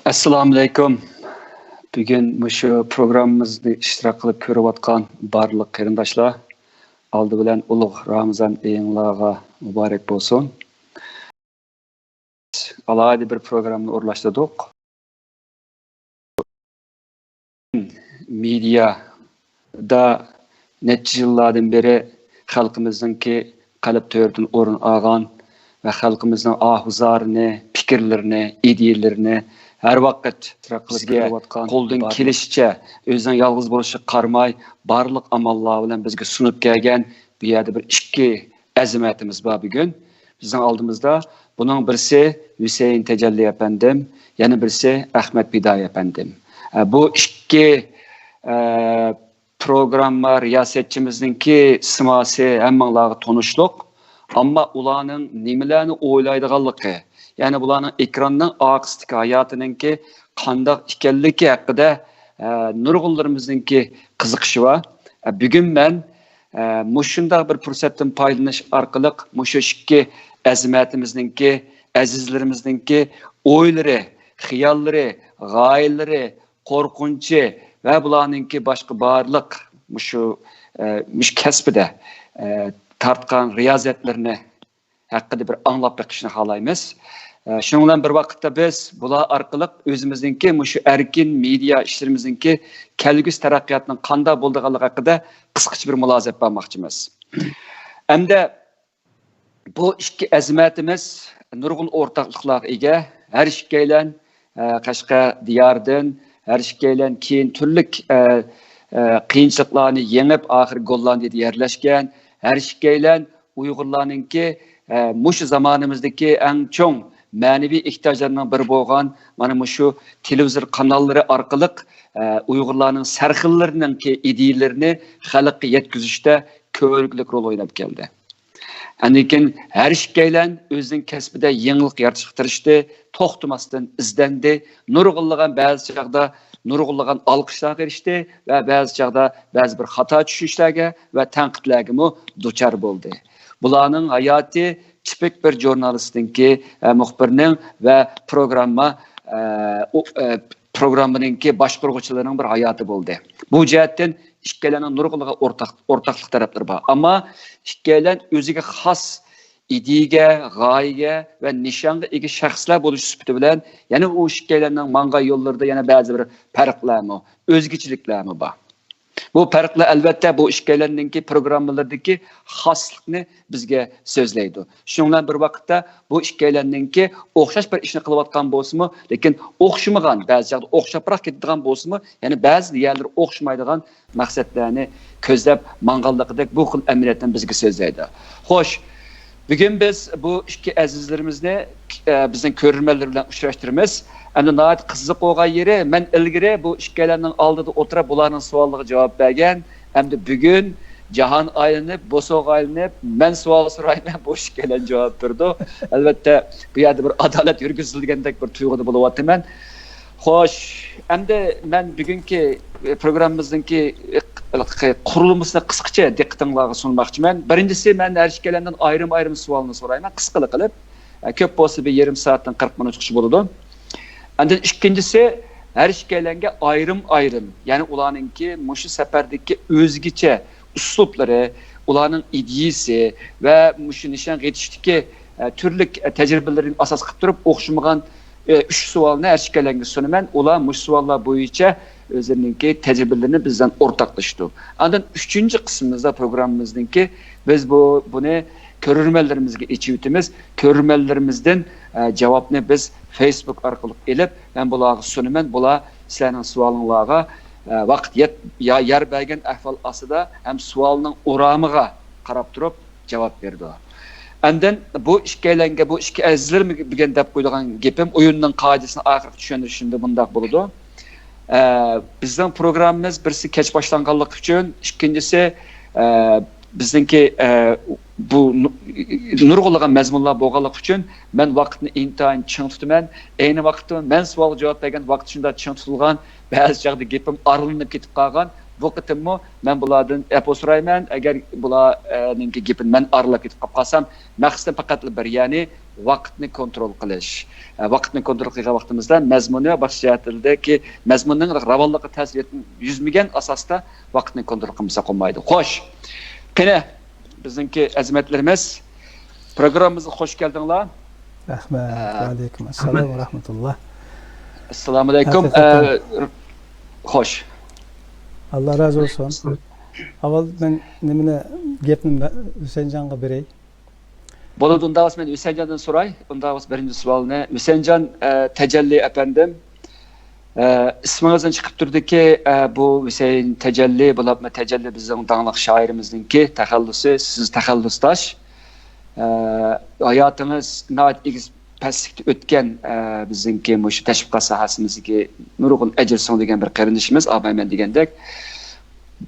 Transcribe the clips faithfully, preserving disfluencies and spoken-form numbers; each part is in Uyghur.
ئەسسالامۇئەلەيكۇم. بۈگۈن مۇشۇ پروگراممىمىزدا ئىشتىراك قىلىپ كۆرۈۋاتقان بارلىق قېرىنداشلار، ئالدى بىلەن ئۇلۇغ رامىزان ئېيىڭلارغا مۇبارەك بولسۇن. ئالاھىدە بىر پروگراممىنى ئورۇنلاشتۇردۇق. مېدىيادا نەچچە يىللاردىن بېرى خەلقىمىزنىڭكى قەلب تۆرىدىن ئورۇن ئالغان ۋە خەلقىمىزنىڭ ئاھۇزارىنى، پىكىرلىرىنى، ئىدىيەلىرىنى ھەر ۋاقىت بىزگە قولدىن كېلىشىچە، ئۆزىنىڭ يالغۇز بولۇشىغا قارىماي، بارلىق ئاماللار بىلەن بىزگە سۇنۇپ كەلگەن بۇ يەردە بىر ئىككى ئەزىمەتىمىز بار بۈگۈن بىزنىڭ ئالدىمىزدا. بۇنىڭ بىرسى ھۈسەيىن تەجەللى ئەپەندىم، يەنە بىرسى ئەخمەت پىدائىي ئەپەندىم. ئە، بۇ ئىككى، ئە، پروگرامما رىياسەتچىمىزنىڭكى سىماسى ھەممىڭلارغا تونۇشلۇق. ئەمما ئۇلارنىڭ نېمىلەرنى ئويلايدىغانلىقى، يەنى بۇلارنىڭ ئېكراننىڭ ئارقىسىدىكى ھاياتىنىڭكى قانداق ئىكەنلىكى ھەققىدە، ئە، نۇرغۇنلىرىمىزنىڭكى قىزىقىشى بار. ئە، بۈگۈن مەن، ئە، مۇشۇنداق بىر پۇرسەتتىن پايدىلىنىش ئارقىلىق مۇشۇ ئىككى ئەزىمەتىمىزنىڭكى، ئەزىزلىرىمىزنىڭكى ئويلىرى، خىياللىرى، غايىلىرى، قورقۇنچى ۋە بۇلارنىڭكى باشقا بارلىق مۇشۇ، ئە، مۇشۇ كەسپىدە، ئە، تارتقان رىيازەتلىرىنى ھەققىدە بىر ئاڭلاپ بېقىشنى خالايمىز. ئە، شۇنىڭ بىلەن بىر ۋاقىتتا بىز بۇلار ئارقىلىق ئۆزىمىزنىڭكى مۇشۇ ئەركىن مېدىيا ئىشلىرىمىزنىڭكى كەلگۈسى تەرەققىياتىنىڭ قانداق بولىدىغانلىقى ھەققىدە قىسقىچە بىر مۇلاھىزە ئېلىپ بارماقچىمىز. ئەمدى بۇ ئىككى ئەزىمەتىمىز نۇرغۇن ئورتاقلىقلارغا ئىگە. ھەر ئىككىيلەن، ئە، قەشقەر دىيارىدىن، ھەر ئىككىيلەن كېيىن تۈرلۈك، ئە، ئە، قىيىنچىلىقلارنى يېڭىپ، ئاخىرى گوللاندىيەدە يەرلەشكەن. ھەر ئىككىيلەن ئۇيغۇرلارنىڭكى، ئە، مۇشۇ زامانىمىزدىكى ئەڭ چوڭ مەنىۋى ئېھتىياجلىرىنىڭ بىرى بولغان مانا مۇشۇ تېلېۋىزور قاناللىرى ئارقىلىق، ئە، ئۇيغۇرلارنىڭ سەرخىللىرىنىڭكى ئىدىيىلىرىنى خەلققە يەتكۈزۈشتە كۆرۈنەكلىك رول ئويناپ كەلدى. ئاندىن كېيىن ھەر ئىككىيلەن ئۆزىنىڭ كەسپىدە يېڭىلىق يارىتىشقا تىرىشتى، توختىماستىن ئىزدەندى، نۇرغۇنلىغان بەزى چاغدا نۇرغۇنلىغان ئالقىشلارغا ئېرىشتى ۋە بەزى چاغدا بەزى بىر خاتا چۈشىنىشلەرگە ۋە تەنقىدلەرگىمۇ دۇچار بولدى. بۇلارنىڭ ھاياتى تىپىك بىر ژۇرنالىستنىڭكى، ئە، مۇخبىرنىڭ ۋە پروگرامما، ئە، ئۇ، ئە، پروگراممىنىڭكى باشقۇرغۇچىلىرىنىڭ بىر ھاياتى بولدى. بۇ جەھەتتىن ئىككىيلەننىڭ نۇرغۇنلىغان ئورتاق، ئورتاقلىق تەرەپلىرى بار. ئەمما ئىككىيلەن ئۆزىگە خاس ئىدىيەگە، غايىگە ۋە نىشانغا ئىگە شەخسلەر بولۇش سۈپىتى بىلەن يەنە ئۇ ئىككىيلەننىڭ ماڭغان يوللىرىدا يەنە بەزى بىر پەرقلەرمۇ، ئۆزگىچىلىكلەرمۇ بار. بۇ پەرقلەر ئەلۋەتتە بۇ ئىككىيلەننىڭكى پروگراممىلىرىدىكى خاسلىقنى بىزگە سۆزلەيدۇ. شۇنىڭ بىلەن بىر ۋاقىتتا بۇ ئىككىيلەننىڭكى ئوخشاش بىر ئىشنى قىلىۋاتقان بولسىمۇ، لېكىن ئوخشىمىغان، بەزى چاغدا ئوخشاپراق كېتىدىغان بولسىمۇ، يەنە بەزى يەرلىرى ئوخشىمايدىغان مەقسەتلەرنى كۆزلەپ ماڭغانلىقىدەك بۇ خىل ئەمەلىيەتنى بىزگە سۆزلەيدۇ. خوش، بۈگۈن بىز بۇ ئىككى ئەزىزلىرىمىزنى، ئە، بىزنىڭ كۆرۈرمەنلەر بىلەن ئۇچراشتۇرىمىز. ئەمدى ناھايىتى قىزىق بولغان يېرى، مەن ئىلگىرى بۇ ئىككىيلەننىڭ ئالدىدا ئولتۇرۇپ، بۇلارنىڭ سوئاللىرىغا جاۋاب بەرگەن. ئەمدى بۈگۈن جاھان ئايلىنىپ، بوسۇغا ئايلىنىپ، مەن سوئال سورايمەن، بۇ ئىككىيلەن جاۋاب بېرىدۇ. ئەلۋەتتە، بۇ يەردە بىر ئادالەت يۈرگۈزۈلگەندەك بىر تۇيغۇدا بولۇۋاتىمەن. خوش، ئەمدى مەن بۈگۈنكى، ئە، پروگراممىمىزنىڭكى، ئە، قۇرۇلمىسىنى قىسقىچە دىققىتىڭلارغا سۇنماقچىمەن. بىرىنچىسى، مەن ھەر ئىككىيلەندىن ئايرىم-ئايرىم سوئالنى سورايمەن، قىسقىلا قىلىپ. ئە، كۆپ بولسا بىر يېرىم سائەتتىن قىرىق مىنۇتقىچە بولىدۇ. ئاندىن ئىككىنچىسى، ھەر ئىككىيلەنگە ئايرىم-ئايرىم، يەنى ئۇلارنىڭكى مۇشۇ سەپەردىكى ئۆزگىچە ئۇسلۇبلىرى، ئۇلارنىڭ ئىدىيىسى ۋە مۇشۇ نىشانغا يېتىشتىكى، ئە، تۈرلۈك، ئە، تەجرىبىلىرىنى ئاساس قىلىپ تۇرۇپ ئوخشىمىغان، ئە، ئۈچ سوئالنى ھەر ئىككىيلەنگە سۇنىمەن. ئۇلار مۇشۇ سوئاللار بويىچە ئۆزلىرىنىڭكى تەجرىبىلىرىنى بىزدىن ئورتاقلىشىدۇ. ئاندىن ئۈچىنچى قىسمىمىزدا پروگراممىمىزنىڭكى بىز بۇ، بۇنى كۆرۈرمەنلىرىمىزگە ئېچىۋېتىمىز. كۆرۈرمەنلىرىمىزدىن، ئە، جاۋابنى بىز فېيسبۇك ئارقىلىق ئېلىپ، مەن بۇلارغا سۇنىمەن. بۇلار سىلەرنىڭ سوئالىڭلارغا، ئە، ۋاقىت يەت-، يا-، يار بەرگەن ئەھۋال ئاستىدا ھەم سوئالنىڭ ئورامىغا قاراپ تۇرۇپ جاۋاب بېرىدۇ. ئاندىن بۇ ئىككىيلەنگە، بۇ ئىككى ئەزىزلىرىمگە بۈگۈن دەپ قويىدىغان گېپىم، ئويۇننىڭ قائىدىسىنى ئاخىرقى چۈشەندۈرۈشۈمدە مۇنداق بولىدۇ. ئە، بىزنىڭ پروگراممىمىز بىرسى كەچ باشلانغانلىقى ئۈچۈن، ئىككىنچىسى، ئە، بىزنىڭكى، ئە، بۇ نۇ-، نۇرغۇنلىغان مەزمۇنلار بولغانلىقى ئۈچۈن مەن ۋاقىتنى ئىنتايىن چىڭ تۇتىمەن. ئەينى ۋاقىتتا مەن سوئالغا جاۋاب بەرگەن ۋاقىت شۇنداق چىڭ تۇتۇلغان، بەزى چاغدا گېپىم ئارىلىنىپ كېتىپ قالغان. بۇ قېتىممۇ مەن بۇلاردىن ئەپۇ سورايمەن، ئەگەر بۇلار، ئە، نىڭكى گېپىنى مەن ئارىلاپ كېتىپ قالسام، مەقسىتىم پەقەتلا بىر، يەنى ۋاقىتنى كونترول قىلىش. ئە، ۋاقىتنى كونترول قىلغان ۋاقتىمىزدا مەزمۇنى ۋە باشقا جەھەتلەردىكى مەزمۇننىڭ راۋانلىقى تەسىر يەتكۈزمىگەن ئاساستا ۋاقىتنى كونترول قىلمىساق بولمايدۇ. خوش. قېنى، بىزنىڭكى ئەزىمەتلىرىمىز پروگراممىمىزغا خوش كەلدىڭلار. رەھمەت. ئە، ۋەئەلەيكۇم ئەسسالام ۋە رەھمەتۇللا. ئەسسالامۇ ئەلەيكۇم. ئە، خوش. ئاللا رازى بولسۇن. ئاۋۋال مەن نېمىنى، گەپنى ھۈسەيىنجانغا بېرەي. بولىدۇ، ئۇنداق بولسا مەن ھۈسەيىنجاندىن سوراي. ئۇنداق بولسا بىرىنچى سوئالنى. ھۈسەيىنجان، ئە، تەجەللى ئەپەندىم. ئە، ئىسمىڭىزدىن چىقىپ تۇرىدۇكى، ئە، بۇ ھۈسەيىن تەجەللى، بولۇپمۇ تەجەللى بىزنىڭ داڭلىق شائىرىمىزنىڭكى تەخەللۇسى، سىز تەخەللۇسداش. ئە، ھاياتىڭىز ناھايىتى ئېگىز پەسلىكتە ئۆتكەن، ئە، بىزنىڭكى مۇشۇ تەشۋىقات ساھەسىمىزدىكى نۇرغۇن ئەجىر سىڭدۈرگەن بىر قېرىندىشىمىز، ئابايمەن دېگەندەك.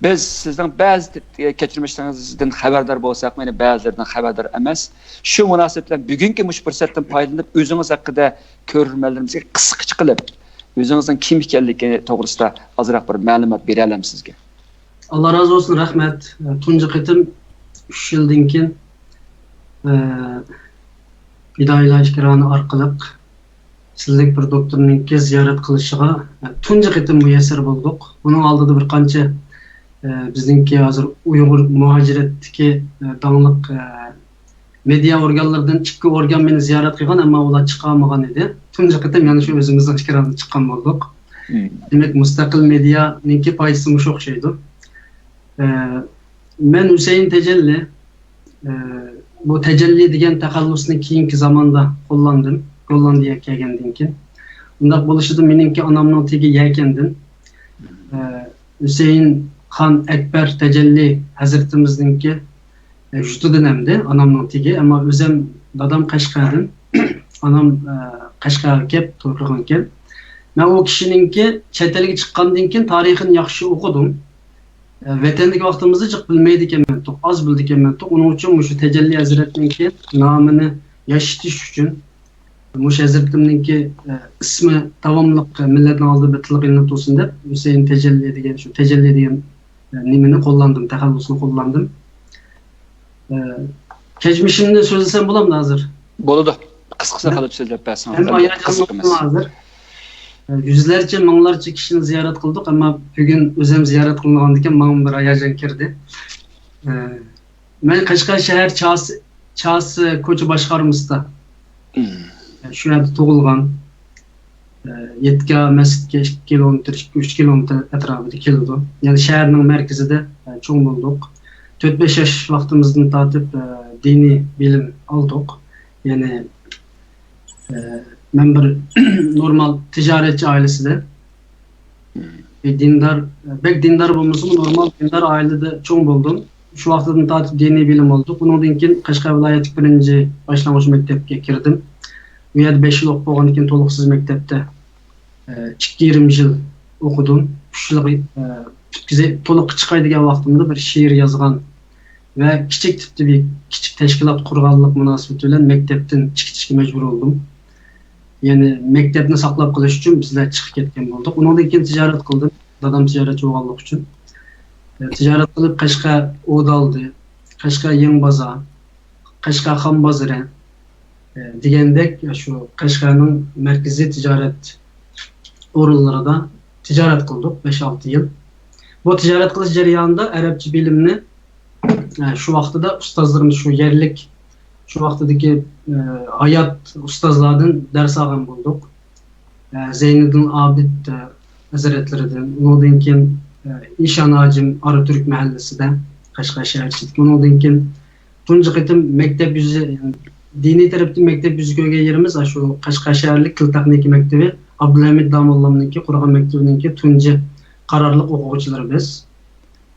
بىز سىزنىڭ بەزى كەچۈرمىشلىرىڭىزدىن خەۋەردار بولساق، يەنە بەزىلىرىدىن خەۋەردار ئەمەس. شۇ مۇناسىۋەت بىلەن بۈگۈنكى مۇشۇ پۇرسەتتىن پايدىلىنىپ، ئۆزىڭىز ھەققىدە كۆرۈرمەنلىرىمىزگە قىسقىچە قىلىپ، ئۆزىڭىزنىڭ كىم ئىكەنلىكى توغرىسىدا ئازراق بىر مەلۇمات بېرەلەمسىزگە؟ ئاللا رازى بولسۇن، رەھمەت. تۇنجى قېتىم ئۈچ يىلدىن كېيىن، ئە، پىدائىيلار ئىكرامى ئارقىلىق سىزدەك بىر دوكتورنىڭكى زىيارەت قىلىشىغا تۇنجى قېتىم مۇيەسسەر بولدۇق. بۇنىڭ ئالدىدا بىر قانچە، ئە، بىزنىڭكى ھازىر ئۇيغۇر مۇھاجىرەتتىكى، ئە، داڭلىق، ئە، مېدىيا ئورگانلىرىدىن ئىككى ئورگان مېنى زىيارەت قىلغان، ئەمما ئۇلار چىقالمىغان ئىدى. تۇنجى قېتىم يەنە شۇ ئۆزىمىزنىڭ ئىكرامىدا چىققان بولدۇق. مم. دېمەك، مۇستەقىل مېدىيانىڭكى پايدىسى مۇشۇ ئوخشايدۇ. ئە، مەن ھۈسەيىن تەجەللى، ئە، بۇ تەجەللى دېگەن تەخەللۇسنى كېيىنكى زاماندا قوللاندىم، گوللاندىيەگە كەلگەندىن كېيىن. ئۇنداق بولۇشىدا مېنىڭكى ئانامنىڭ تېگى يەكەندىن. ئە، ھۈسەيىن خان ئەكبەر تەجەللى ھەزرىتىمىزنىڭكى، ئە، جۇتىدىن ئەمدى ئانامنىڭ تېگى، ئەمما ئۆزەم دادام قەشقەردىن، ئانام، ئە، قەشقەرگە كەپ توي قىلغانىكەن. مەن ئۇ كىشىنىڭكى چەت ئەلگە چىققاندىن كېيىن تارىخىنى ياخشى ئوقۇدۇم. ئە، ۋەتەندىكى ۋاقتىمىزدا جىق بىلمەيدىكەنمەن، ئاز بىلىدىكەنمەن. ئۇنىڭ ئۈچۈن مۇشۇ تەجەللى ھەزرەتنىڭكى نامىنى ياشىتىش ئۈچۈن، مۇشۇ ھەزرىتىمنىڭكى، ئە، ئىسمى داۋاملىق مىللەتنىڭ ئالدىدا بىر تىلغا ئېلىنىپ تۇرسۇن دەپ، ھۈسەيىن تەجەللى دېگەن، شۇ تەجەللى دېگەن، ئە، نېمىنى قوللاندىم، تەخەللۇسنى قوللاندىم. ئە، كەچمىشىمنى سۆزلىسەم بولامدۇ ھازىر؟ بولىدۇ. قىسقىسىنى قىلىپ سۆزلەپ بەرسىڭىز. ھەممە ھاياجانلىنىپ قىسقا قىلىمىز. ھازىر. ئە، يۈزلەرچە، مىڭلارچە كىشىنى زىيارەت قىلدۇق، ئەمما بۈگۈن ئۆزۈم زىيارەت قىلىنغاندىكىن ماڭىمۇ بىر ھاياجان كىردى. ئە، مەن قەشقەر شەھەر چاسى، چاسى كوچا باشقارمىسىدا، مم. شۇ يەردە تۇغۇلغان. يەتكە مەسچىتكە ئىككى كىلومېتىر، ئىككى، ئۈچ كىلومېتىر ئەتراپىدا كېلىدۇ. يەنى شەھەرنىڭ مەركىزىدە چوڭ بولدۇق. تۆت، بەش ياش ۋاقتىمىزدىن تارتىپ دىنىي بىلىم ئالدۇق. يەنى مەن بىر نورمال تىجارەتچى ئائىلىسىدە، مم. بەك دىندار، بەك دىندار بولمىسىمۇ، نورمال دىندار ئائىلىدە چوڭ بولدۇم. شۇ ۋاقىتتىن تارتىپ دىنىي بىلىم ئالدۇق. ئۇنىڭدىن كېيىن قەشقەر ۋىلايەتلىك بىرىنچى باشلانغۇچ مەكتەپكە كىردىم. ئۇ يەردە بەش يىل ئوقۇپ بولغاندىن كېيىن تولۇقسىز مەكتەپتە، ئە، ئىككى يېرىم يىل ئوقۇدۇم. ئۈچ يىلغا، ئە، پۈتكۈزۈپ، تولۇققا چىقاي دېگەن ۋاقتىمدا بىر شېئىر يازغان ۋە كىچىك تىپتا بىر كىچىك تەشكىلات قۇرغانلىق مۇناسىۋىتى بىلەن مەكتەپتىن چىقىپ كېتىشكە مەجبۇر بولدۇم. يەنى مەكتەپنى ساقلاپ قېلىش ئۈچۈن بىزلەر چىقىپ كەتكەن بولدۇق. ئۇنىڭدىن كېيىن تىجارەت قىلدىم. دادام تىجارەتچى بولغانلىقى ئۈچۈن. ئە، تىجارەت قىلىپ قەشقەر ئۇدالدى، قەشقەر يېڭى بازار، قەشقەر خان بازىرى، ئە، دېگەندەك شۇ قەشقەرنىڭ مەركىزىي تىجارەت ئورۇنلىرىدا تىجارەت قىلدۇق بەش-ئالتە يىل. بۇ تىجارەت قىلىش جەريانىدا ئەرەبچە بىلىمنى، ئە، شۇ ۋاقتىدا ئۇستازلىرىمىز، شۇ يەرلىك، شۇ ۋاقتىدىكى، ئە، ھايات ئۇستازلاردىن دەرس ئالغان بولدۇق. ئە، زەينىدىن ئابىد، ئە، ھەزرەتلىرىدىن، ئۇنىڭدىن كېيىن، ئە، ئىشان ھاجىم ئاراتۈرك مەھەللىسىدە، قەشقەر شەھەر ئىچىدىكى. ئۇنىڭدىن كېيىن تۇنجى قېتىم مەكتەپ يۈزى، دىنىي تەرەپتىن مەكتەپ يۈزى كۆرگەن يېرىمىز ئاشۇ قەشقەر شەھەرلىك تىل تېخنىكا مەكتىپى، ئابدۇلھەمىد داموللامنىڭكى قۇرغان مەكتىپىنىڭكى تۇنجى قارارلىق ئوقۇغۇچىلىرى بىز.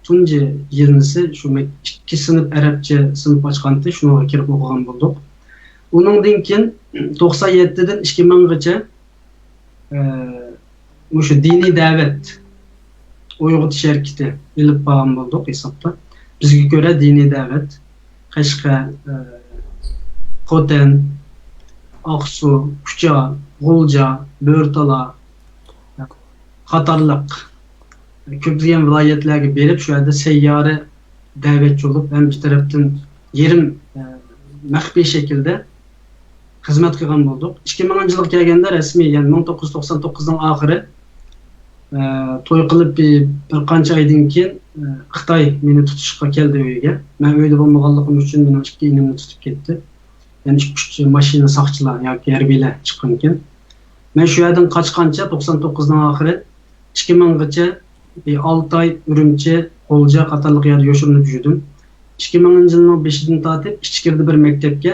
تۇنجى يىلنىسى شۇ مەك-، ئىككى سىنىپ ئەرەبچە سىنىپ ئاچقانتى، شۇنىڭغا كىرىپ ئوقۇغان بولدۇق. ئۇنىڭدىن كېيىن توقسان يەتتىدىن ئىككى مىڭغىچە، ئە، مۇشۇ دىنىي دەۋەت ئويغىتىش ھەرىكىتى ئېلىپ بارغان بولدۇق ھېسابتا. بىزگە كۆرە دىنىي دەۋەت قەشقەر، ئە، خوتەن، ئاقسۇ، كۇچا، غۇلجا، بۆرتالا، قاتارلىق كۆپلىگەن ۋىلايەتلەرگە بېرىپ، شۇ يەردە سەييارە دەۋەتچى بولۇپ، ھەم بىر تەرەپتىن يېرىم، ئە، مەخپىي شەكىلدە، خىزمەت قىلغان بولدۇق. ئىككى مىڭىنچى يىلغا كەلگەندە رەسمىي، يەنى مىڭ توققۇز يۈز توقسان توققۇزنىڭ ئاخىرى، ئە، توي قىلىپ بىر، بىر قانچە ئايدىن كېيىن، ئە، خىتاي مېنى تۇتۇشقا كەلدى ئۆيىگە. مەن ئۆيدە بولمىغانلىقىم ئۈچۈن مېنىڭ ئىككى ئىنىمنى تۇتۇپ كەتتى. يەنى ئىككى، ئۈچ ماشىنا ساقچىلار ياكى ھەربىيلەر چىققانىكەن. مەن شۇ يەردىن قاچقانچە توقسان توققۇزنىڭ ئاخىرى ئىككى مىڭغىچە بىر ئالتە ئاي ئۈرۈمچى، غۇلجا قاتارلىق يەردە يوشۇرۇنۇپ يۈردۈم. ئىككى مىڭىنچى يىلنىڭ بېشىدىن تارتىپ ئىچكىرىدە بىر مەكتەپكە،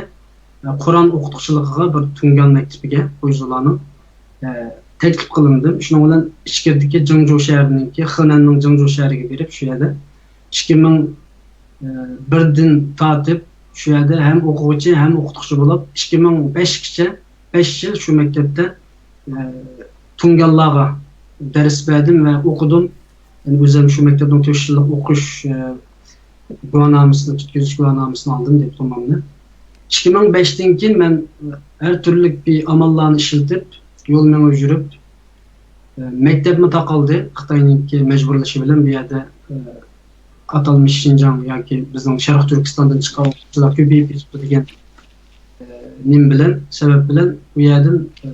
ئە، قۇرئان ئوقۇتقۇچىلىقىغا بىر تۇڭگان مەكتىپىگە، خۇيزۇلانىڭ، ئە، تەكلىپ قىلىندىم. شۇنىڭ بىلەن ئىچكىرىدىكى جىڭجۇ شەھىرىنىڭكى، خېنەننىڭ جىڭجۇ شەھىرىگە بېرىپ، شۇ يەردە ئىككى مىڭ بىردىن تارتىپ شۇ يەردە ھەم ئوقۇغۇچى، ھەم ئوقۇتقۇچى بولۇپ، ئىككى مىڭ بەشكىچە، بەش يىل شۇ مەكتەپتە، ئە، تۇڭگانلارغا دەرس بەردىم ۋە ئوقۇدۇم. يەنى ئۆزۈم شۇ مەكتەپنىڭ تۆت يىللىق ئوقۇش، ئە، گۇۋاھنامىسىنى، پۈتكۈزۈش گۇۋاھنامىسىنى ئالدىم، دىپلومامنى. ئىككى مىڭ بەشتىن كېيىن مەن، ئە، ھەر تۈرلۈك بىر ئاماللارنى ئىشلىتىپ، يول مېڭىپ يۈرۈپ، ئە، مەكتەپمۇ تاقالدى. خىتاينىڭكى مەجبۇرلىشى بىلەن بۇ يەردە، ئە، ئاتالمىش شىنجاڭ ياكى بىزنىڭ شەرقىي تۈركىستاندىن چىققان ئوقۇغۇچىلار كۆپىيىپ كېتىپتۇ دېگەن، ئە، نېمە بىلەن، سەۋەب بىلەن بۇ يەردىن، ئە،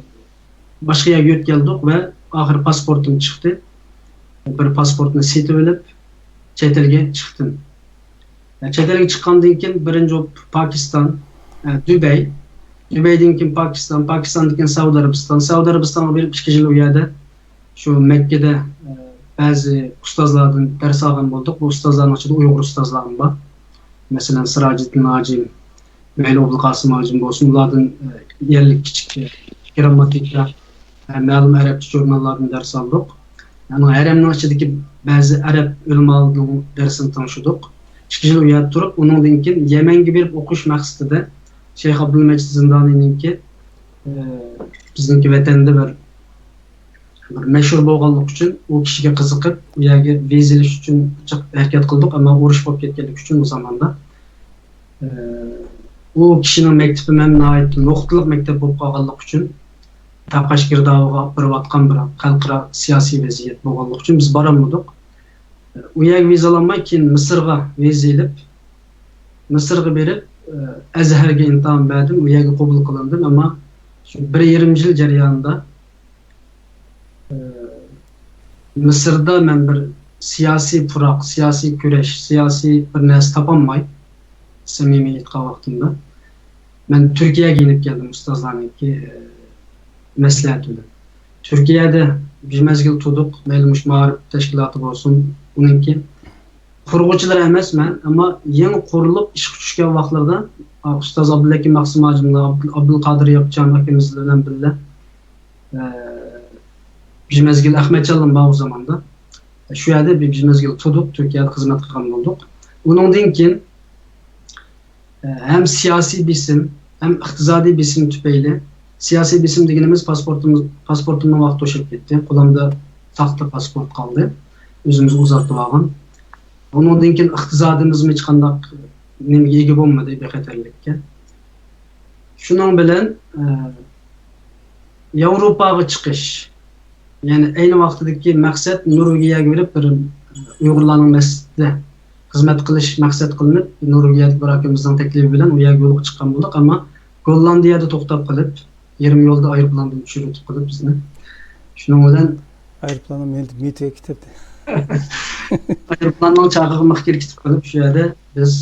باشقا يەرگە يۆتكەلدۇق ۋە ئاخىرى پاسپورتۇم چىقتى. بىر پاسپورتنى سېتىۋېلىپ، چەت ئەلگە چىقتىم. ئە، چەت ئەلگە چىققاندىن كېيىن بىرىنچى بولۇپ پاكىستان، ئە، دۇبەي، دۇبەيدىن كېيىن پاكىستان، پاكىستاندىن كېيىن سەئۇدى ئەرەبىستان، سەئۇدى ئەرەبىستانغا بېرىپ ئىككى يىل ئۇ يەردە شۇ مەككىدە، ئە، بەزى ئۇستازلاردىن دەرس ئالغان بولدۇق. بۇ ئۇستازلارنىڭ ئىچىدە ئۇيغۇر ئۇستازلارمۇ بار. مەسىلەن، سىراجىددىن ھاجىم، مەيلى ئوبدۇلقاسىم ھاجىم بولسۇن، ئۇلاردىن، ئە، يەرلىك كىچىك، ئە، گىرامماتىكا، ئە، مەلۇم ئەرەبچە ژۇرناللاردىن دەرس ئالدۇق. يەنى ھەرەمنىڭ ئىچىدىكى بەزى ئەرەب ئۆلىمالىرىنىڭ دەرسىنى تىڭشىدۇق. ئىككى يىل ئۇ يەردە تۇرۇپ، ئۇنىڭدىن كېيىن يەمەنگە بېرىپ ئوقۇش مەقسىتىدە شەيخ ئابدۇلمەجىد زىندانىنىڭكى، ئە، بىزنىڭكى ۋەتەندە بىر بىر مەشھۇر بولغانلىقى ئۈچۈن ئۇ كىشىگە قىزىقىپ، ئۇ يەرگە ۋىزا ئېلىش ئۈچۈن جىق ھەرىكەت قىلدۇق، ئەمما ئۇرۇش بولۇپ كەتكەنلىكى ئۈچۈن ئۇ زاماندا. ئە، ئۇ كىشىنىڭ مەكتىپى ھەم ناھايىتى نۇقتىلىق مەكتەپ بولۇپ قالغانلىقى ئۈچۈن، تاقاش گىردابىغا ئاپىرىۋاتقان بىر خەلقئارا سىياسىي ۋەزىيەت بولغانلىقى ئۈچۈن بىز بارالمىدۇق. ئۇ يەرگە ۋىزا ئالالماي، كېيىن مىسىرغا ۋىزا ئېلىپ، مىسىرغا بېرىپ، ئە، ئەزھەرگە ئىمتىھان بەردىم، ئۇ يەرگە قوبۇل قىلىندىم، ئەمما شۇ بىر يېرىم يىل جەريانىدا، ئە، مىسىردا مەن بىر سىياسىي پۇراق، سىياسىي كۈرەش، سىياسىي بىر نەرسە تاپالماي، سەمىمىي ئېيتقان ۋاقتىمدا، مەن تۈركىيەگە يېنىپ كەلدىم ئۇستازلارنىڭكى، ئە، مەسلىھەتى بىلەن. تۈركىيەدە بىر مەزگىل تۇردۇق، مەيلى مۇشۇ مائارىپ تەشكىلاتى بولسۇن، ئۇنىڭكى قۇرغۇچىلىرى ئەمەسمەن، ئەمما يېڭى قۇرۇلۇپ ئىشقا چۈشكەن ۋاقىتلىرىدا، ئا، ئۇستاز ئابدۇلھەكىم مەخسۇم ھاجىملار، ئابدۇل-، ئابدۇلقادىر ياپچان ئاكىمىز بىلەن بىللە، ئە، بىر مەزگىل ئەخمەتجانلىم بار ئۇ زاماندا. شۇ يەردە بىر، بىر مەزگىل تۇردۇق، تۈركىيەدە خىزمەت قىلغان بولدۇق. ئۇنىڭدىن كېيىن، ئە، ھەم سىياسىي بېسىم، ھەم ئىقتىسادىي بېسىم تۈپەيلى، سىياسىي بېسىم دېگىنىمىز پاسپورتىمىز، پاسپورتۇمنىڭ ۋاقتى توشۇپ كەتتى. قولۇمدا ساختا پاسپورت قالدى. ئۆزىمىز ئۇزارتىپ ئالغان. ئۇنىڭدىن كېيىن ئىقتىسادىمىزمۇ ھېچقانداق نېمىگە ئىگە بولمىدى، بىخەتەرلىككە. شۇنىڭ بىلەن، ئە، ياۋروپاغا چىقىش، يەنى ئەينى ۋاقتىدىكى مەقسەت نورۋېگىيەگە بېرىپ بىر ئۇيغۇرلارنىڭ مەسچىتىدە خىزمەت قىلىش مەقسەت قىلىنىپ، نورۋېگىيەدىكى بىر ئاكىمىزنىڭ تەكلىپى بىلەن ئۇ يەرگە يولغا چىققان بولدۇق، ئەمما گوللاندىيەدە توختاپ قېلىپ، يېرىم يولدا ئايروپىلان بىلەن چۈشۈرۈۋېتىپ قويدى بىزنى. شۇنىڭ بىلەن ئايروپىلاننىڭ مېتىگە كېتىپتۇ. ئايروپىلاننىڭ چاقىغا مىخ كىرىپ كېتىپ قېلىپ، شۇ يەردە بىز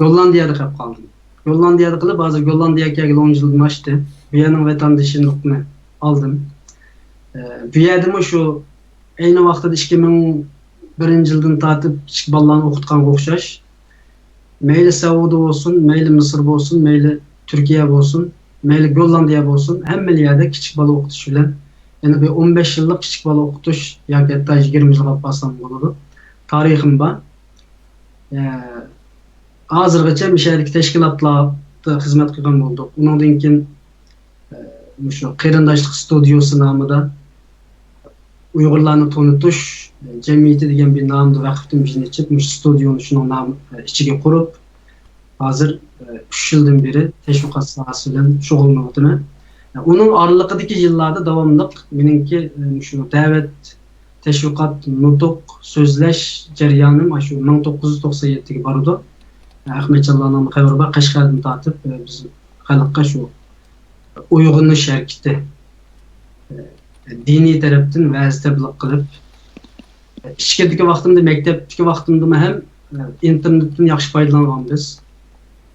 گوللاندىيەدە قېلىپ قالدىم. گوللاندىيەدە قېلىپ، ھازىر گوللاندىيەگە كەلگىلى ئون يىلدىن ئاشتى. بۇ يەرنىڭ ۋەتەندىشىنلىقىنى ئالدىم. ئە، بۇ يەردىمۇ شۇ ئەينى ۋاقتىدا ئىككى مىڭ بىرىنچى يىلدىن تارتىپ كىچىك بالىلارنى ئوقۇتقانغا ئوخشاش، مەيلى سەئۇدى بولسۇن، مەيلى مىسىر بولسۇن، مەيلى تۈركىيە بولسۇن، مەيلى گوللاندىيە بولسۇن، ھەممىلا يەردە كىچىك بالا ئوقۇتۇش بىلەن، يەنى بىر ئون بەش يىللىق كىچىك بالا ئوقۇتۇش ياكى ھەتتا يىگىرمە يىلغا ئاپ بارسام بولىدۇ. تارىخىم بار. ئە، ھازىرغىچە مۇشۇ يەردىكى تەشكىلاتلاردا خىزمەت قىلغان بولدۇق. ئۇنىڭدىن كېيىن، ئە، مۇشۇ قېرىنداشلىق ستۇدىيوسى نامىدا ئۇيغۇرلارنى تونۇتۇش جەمئىيىتى دېگەن بىر نامدا ۋەقىفتىن بىزنى ئېچىپ، مۇشۇ ستۇدىيونى شۇنىڭ نامى، ئىچىگە قۇرۇپ، ھازىر، ئۈچ يىلدىن بېرى تەشۋىقات ساھەسى بىلەن شۇغۇللىنىۋاتىمەن. ئۇنىڭ ئارىلىقىدىكى يىللاردا داۋاملىق مېنىڭكى، مۇشۇ دەۋەت، تەشۋىقات، نۇتۇق، سۆزلەش جەريانىم ئاشۇ مىڭ توققۇز يۈز توقسان يەتتىگە بارىدۇ. ئەخمەتجانلارنىڭ خەۋىرى بار، قەشقەردىن تارتىپ، بىز خەلققە شۇ ئويغىنىش ھەرىكىتى، دىنىي تەرەپتىن ۋەز تەبلىغ قىلىپ، ئىچكىرىدىكى ۋاقتىمدا، مەكتەپتىكى ۋاقتىمدىمۇ ھەم ئىنتېرنېتتىن ياخشى پايدىلانغان بىز.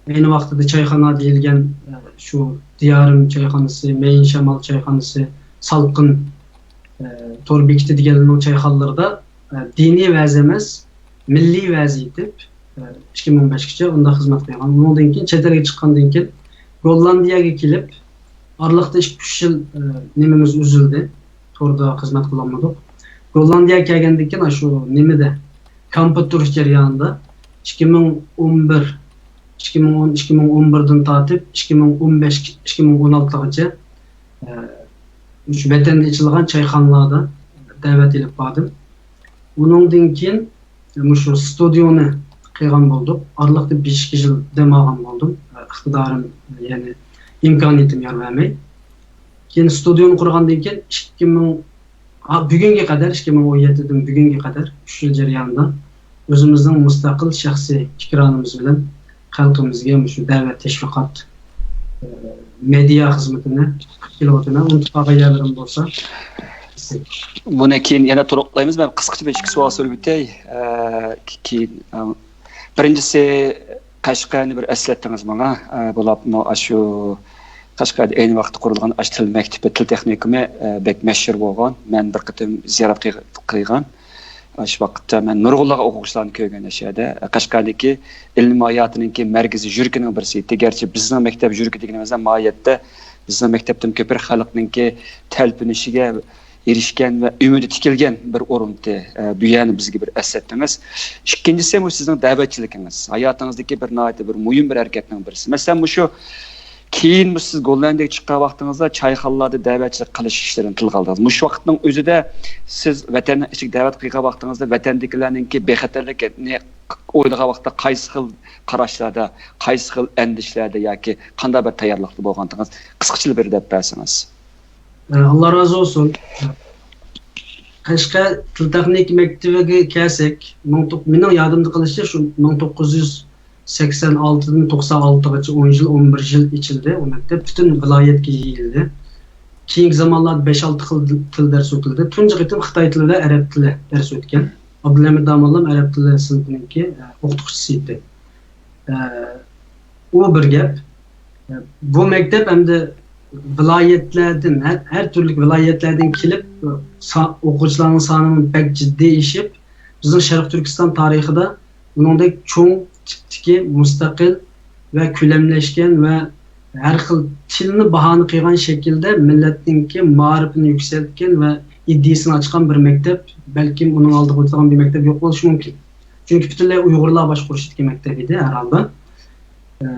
ئەينى ۋاقتىدا چايخانا دېيىلگەن، شۇ دىيارىم چايخانىسى، مەيىن شامال چايخانىسى، سالقىن تور بېكىتى دېگەنلەرنىڭ چايخانىلىرىدا دىنىي ۋەز ئەمەس، مىللىي ۋەز ئېيتىپ، ئىككى مىڭ بەشكىچە ئۇنداق خىزمەت قىلغان. ئۇنىڭدىن كېيىن چەت ئەلگە چىققاندىن كېيىن، گوللاندىيەگە كېلىپ، ئارىلىقتا ئىككى-ئۈچ يىل نېمىمىز ئۈزۈلدى. توردا خىزمەت قىلالمىدۇق. گوللاندىيەگە كەلگەندىن كېيىن، شۇ نېمىدە، كامپوت تۇرۇش جەريانىدا، ئىككى مىڭ ئون بىر، ئىككى مىڭ ئون، ئىككى مىڭ ئون بىردىن تارتىپ، ئىككى مىڭ ئون بەش، ئىككى مىڭ ئون ئالتىغىچە، ئە، مۇشۇ ۋەتەندە ئېچىلغان چايخانىلاردا دەۋەت ئېلىپ باردىم. ئۇنىڭدىن كېيىن مۇشۇ ستۇدىيونى قىلغان بولدۇق. ئارىلىقتا بەش-ئىككى يىل دەم ئالغان بولدۇم. ئىقتىدارىم، يەنى ئىمكانىيىتىم يار بەرمەي. كېيىن ستۇدىيونى قۇرغاندىن كېيىن ئىككى مىڭ، ھا، بۈگۈنگە قەدەر، ئىككى مىڭ ئون يەتتىدىن بۈگۈنگە قەدەر ئۈچ يىل جەريانىدا ئۆزىمىزنىڭ مۇستەقىل شەخسىي ئېكرانىمىز بىلەن خەلقىمىزگە مۇشۇ دەۋەت، تەشۋىقات، ئە، مېدىيا خىزمىتىنى قىلىۋاتىمەن. ئۇنتۇپ قالغان يەرلىرىم بولسا، بۇنى كېيىن يەنە تولۇقلايمىز. مەن قىسقىچە بىر ئىككى سوئال سوراپ ئۆتەي. ئە، كېيىن، ئە، بىرىنچىسى، قەشقەرنى بىر ئەسلەتتىڭىز ماڭا. ئە، بولۇپمۇ ئاشۇ قەشقەردە ئەينى ۋاقىتتا قۇرۇلغان ئاشۇ تىل مەكتىپى، تىل تېخنىكۇمى، ئە، بەك مەشھۇر بولغان. مەن بىر قېتىم زىيارەت قىل-، قىلغان. ئاشۇ ۋاقىتتا مەن نۇرغۇنلىغان ئوقۇغۇچىلارنى كۆرگەن ئاشۇ يەردە. ئە، قەشقەردىكى ئىلمىي ھاياتىنىڭكى مەركىزى، يۈرىكىنىڭ بىرسى ئىدى. گەرچە بىزنىڭ مەكتەپ يۈرىكى دېگىنىمىزدە ماھىيەتتە بىزنىڭ مەكتەپتىن كۆپرەك خەلقنىڭكى تەلپۈنۈشىگە ئېرىشكەن ۋە ئۈمىدى تىكىلگەن بىر ئورۇنتى. ئە، بۇ يەرنى بىزگە بىر ئەسلەتتىڭىز. ئىككىنچىسى، بۇ سىزنىڭ دەۋەتچىلىكىڭىز. ھاياتىڭىزدىكى بىر ناھايىتى بىر مۇھىم بىر ھەرىكەتنىڭ بىرسى. مەسىلەن، مۇشۇ كېيىن بۇ سىز گوللاندىيەگە چىققان ۋاقتىڭىزدا چايخانىلاردا دەۋەتچىلىك قىلىش ئىشلىرىنى تىلغا ئالدىڭىز. مۇشۇ ۋاقىتنىڭ ئۆزىدە سىز ۋەتەننىڭ ئىچىگە دەۋەت قىلغان ۋاقتىڭىزدا ۋەتەندىكىلەرنىڭكى بىخەتەرلىكىنى ئويلىغان ۋاقىتتا قايسى خىل قاراشلاردا، قايسى خىل ئەندىشىلەردە ياكى قانداق بىر تەييارلىقتا بولغانتىڭىز، قىسقىچىلا بىر دەپ بەرسىڭىز. ئاللا رازى بولسۇن. قەشقەر تىل تېخنىكا مەكتىۋىگە كەلسەك، مىڭ توق-، مېنىڭ يادىمدا قېلىشىچە، شۇ مىڭ توققۇز يۈز سەكسەن ئالتىدىن توقسان ئالتىغىچە ئون يىل، ئون بىر يىل ئېچىلدى. ئۇ مەكتەپ پۈتۈن ۋىلايەتكە يېيىلدى. كېيىنكى زامانلاردا بەش-ئالتە خىل تىل دەرس ئۆتۈلدى. تۇنجى قېتىم خىتاي تىلى ۋە ئەرەب تىلى دەرس ئۆتكەن. ئابدۇلھەمىد داموللام ئەرەب تىلى سىنىپىنىڭكى، ئە، ئوقۇتقۇچىسى ئىدى. ئە، ئۇ بىر گەپ. ئە، بۇ مەكتەپ ئەمدى ۋىلايەتلەردىن، ھەر، ھەر تۈرلۈك ۋىلايەتلەردىن كېلىپ، سا-، ئوقۇغۇچىلارنىڭ سانىمۇ بەك جىددىي ئېشىپ، بىزنىڭ شەرقىي تۈركىستان تارىخىدا بۇنىڭدەك چوڭ تىپتىكى مۇستەقىل ۋە كۆلەملەشكەن ۋە ھەر خىل تىلنى باھانە قىلغان شەكىلدە مىللەتنىڭكى مائارىپىنى يۈكسەلتكەن ۋە ئىدىيىسىنى ئاچقان بىر مەكتەپ، بەلكىم ئۇنىڭ ئالدىغا ئۆتىدىغان بىر مەكتەپ يوق بولۇشى مۇمكىن. چۈنكى پۈتۈنلەي ئۇيغۇرلار باشقۇرۇشىدىكى مەكتەپ ئىدى ھەر ھالدا. ئە،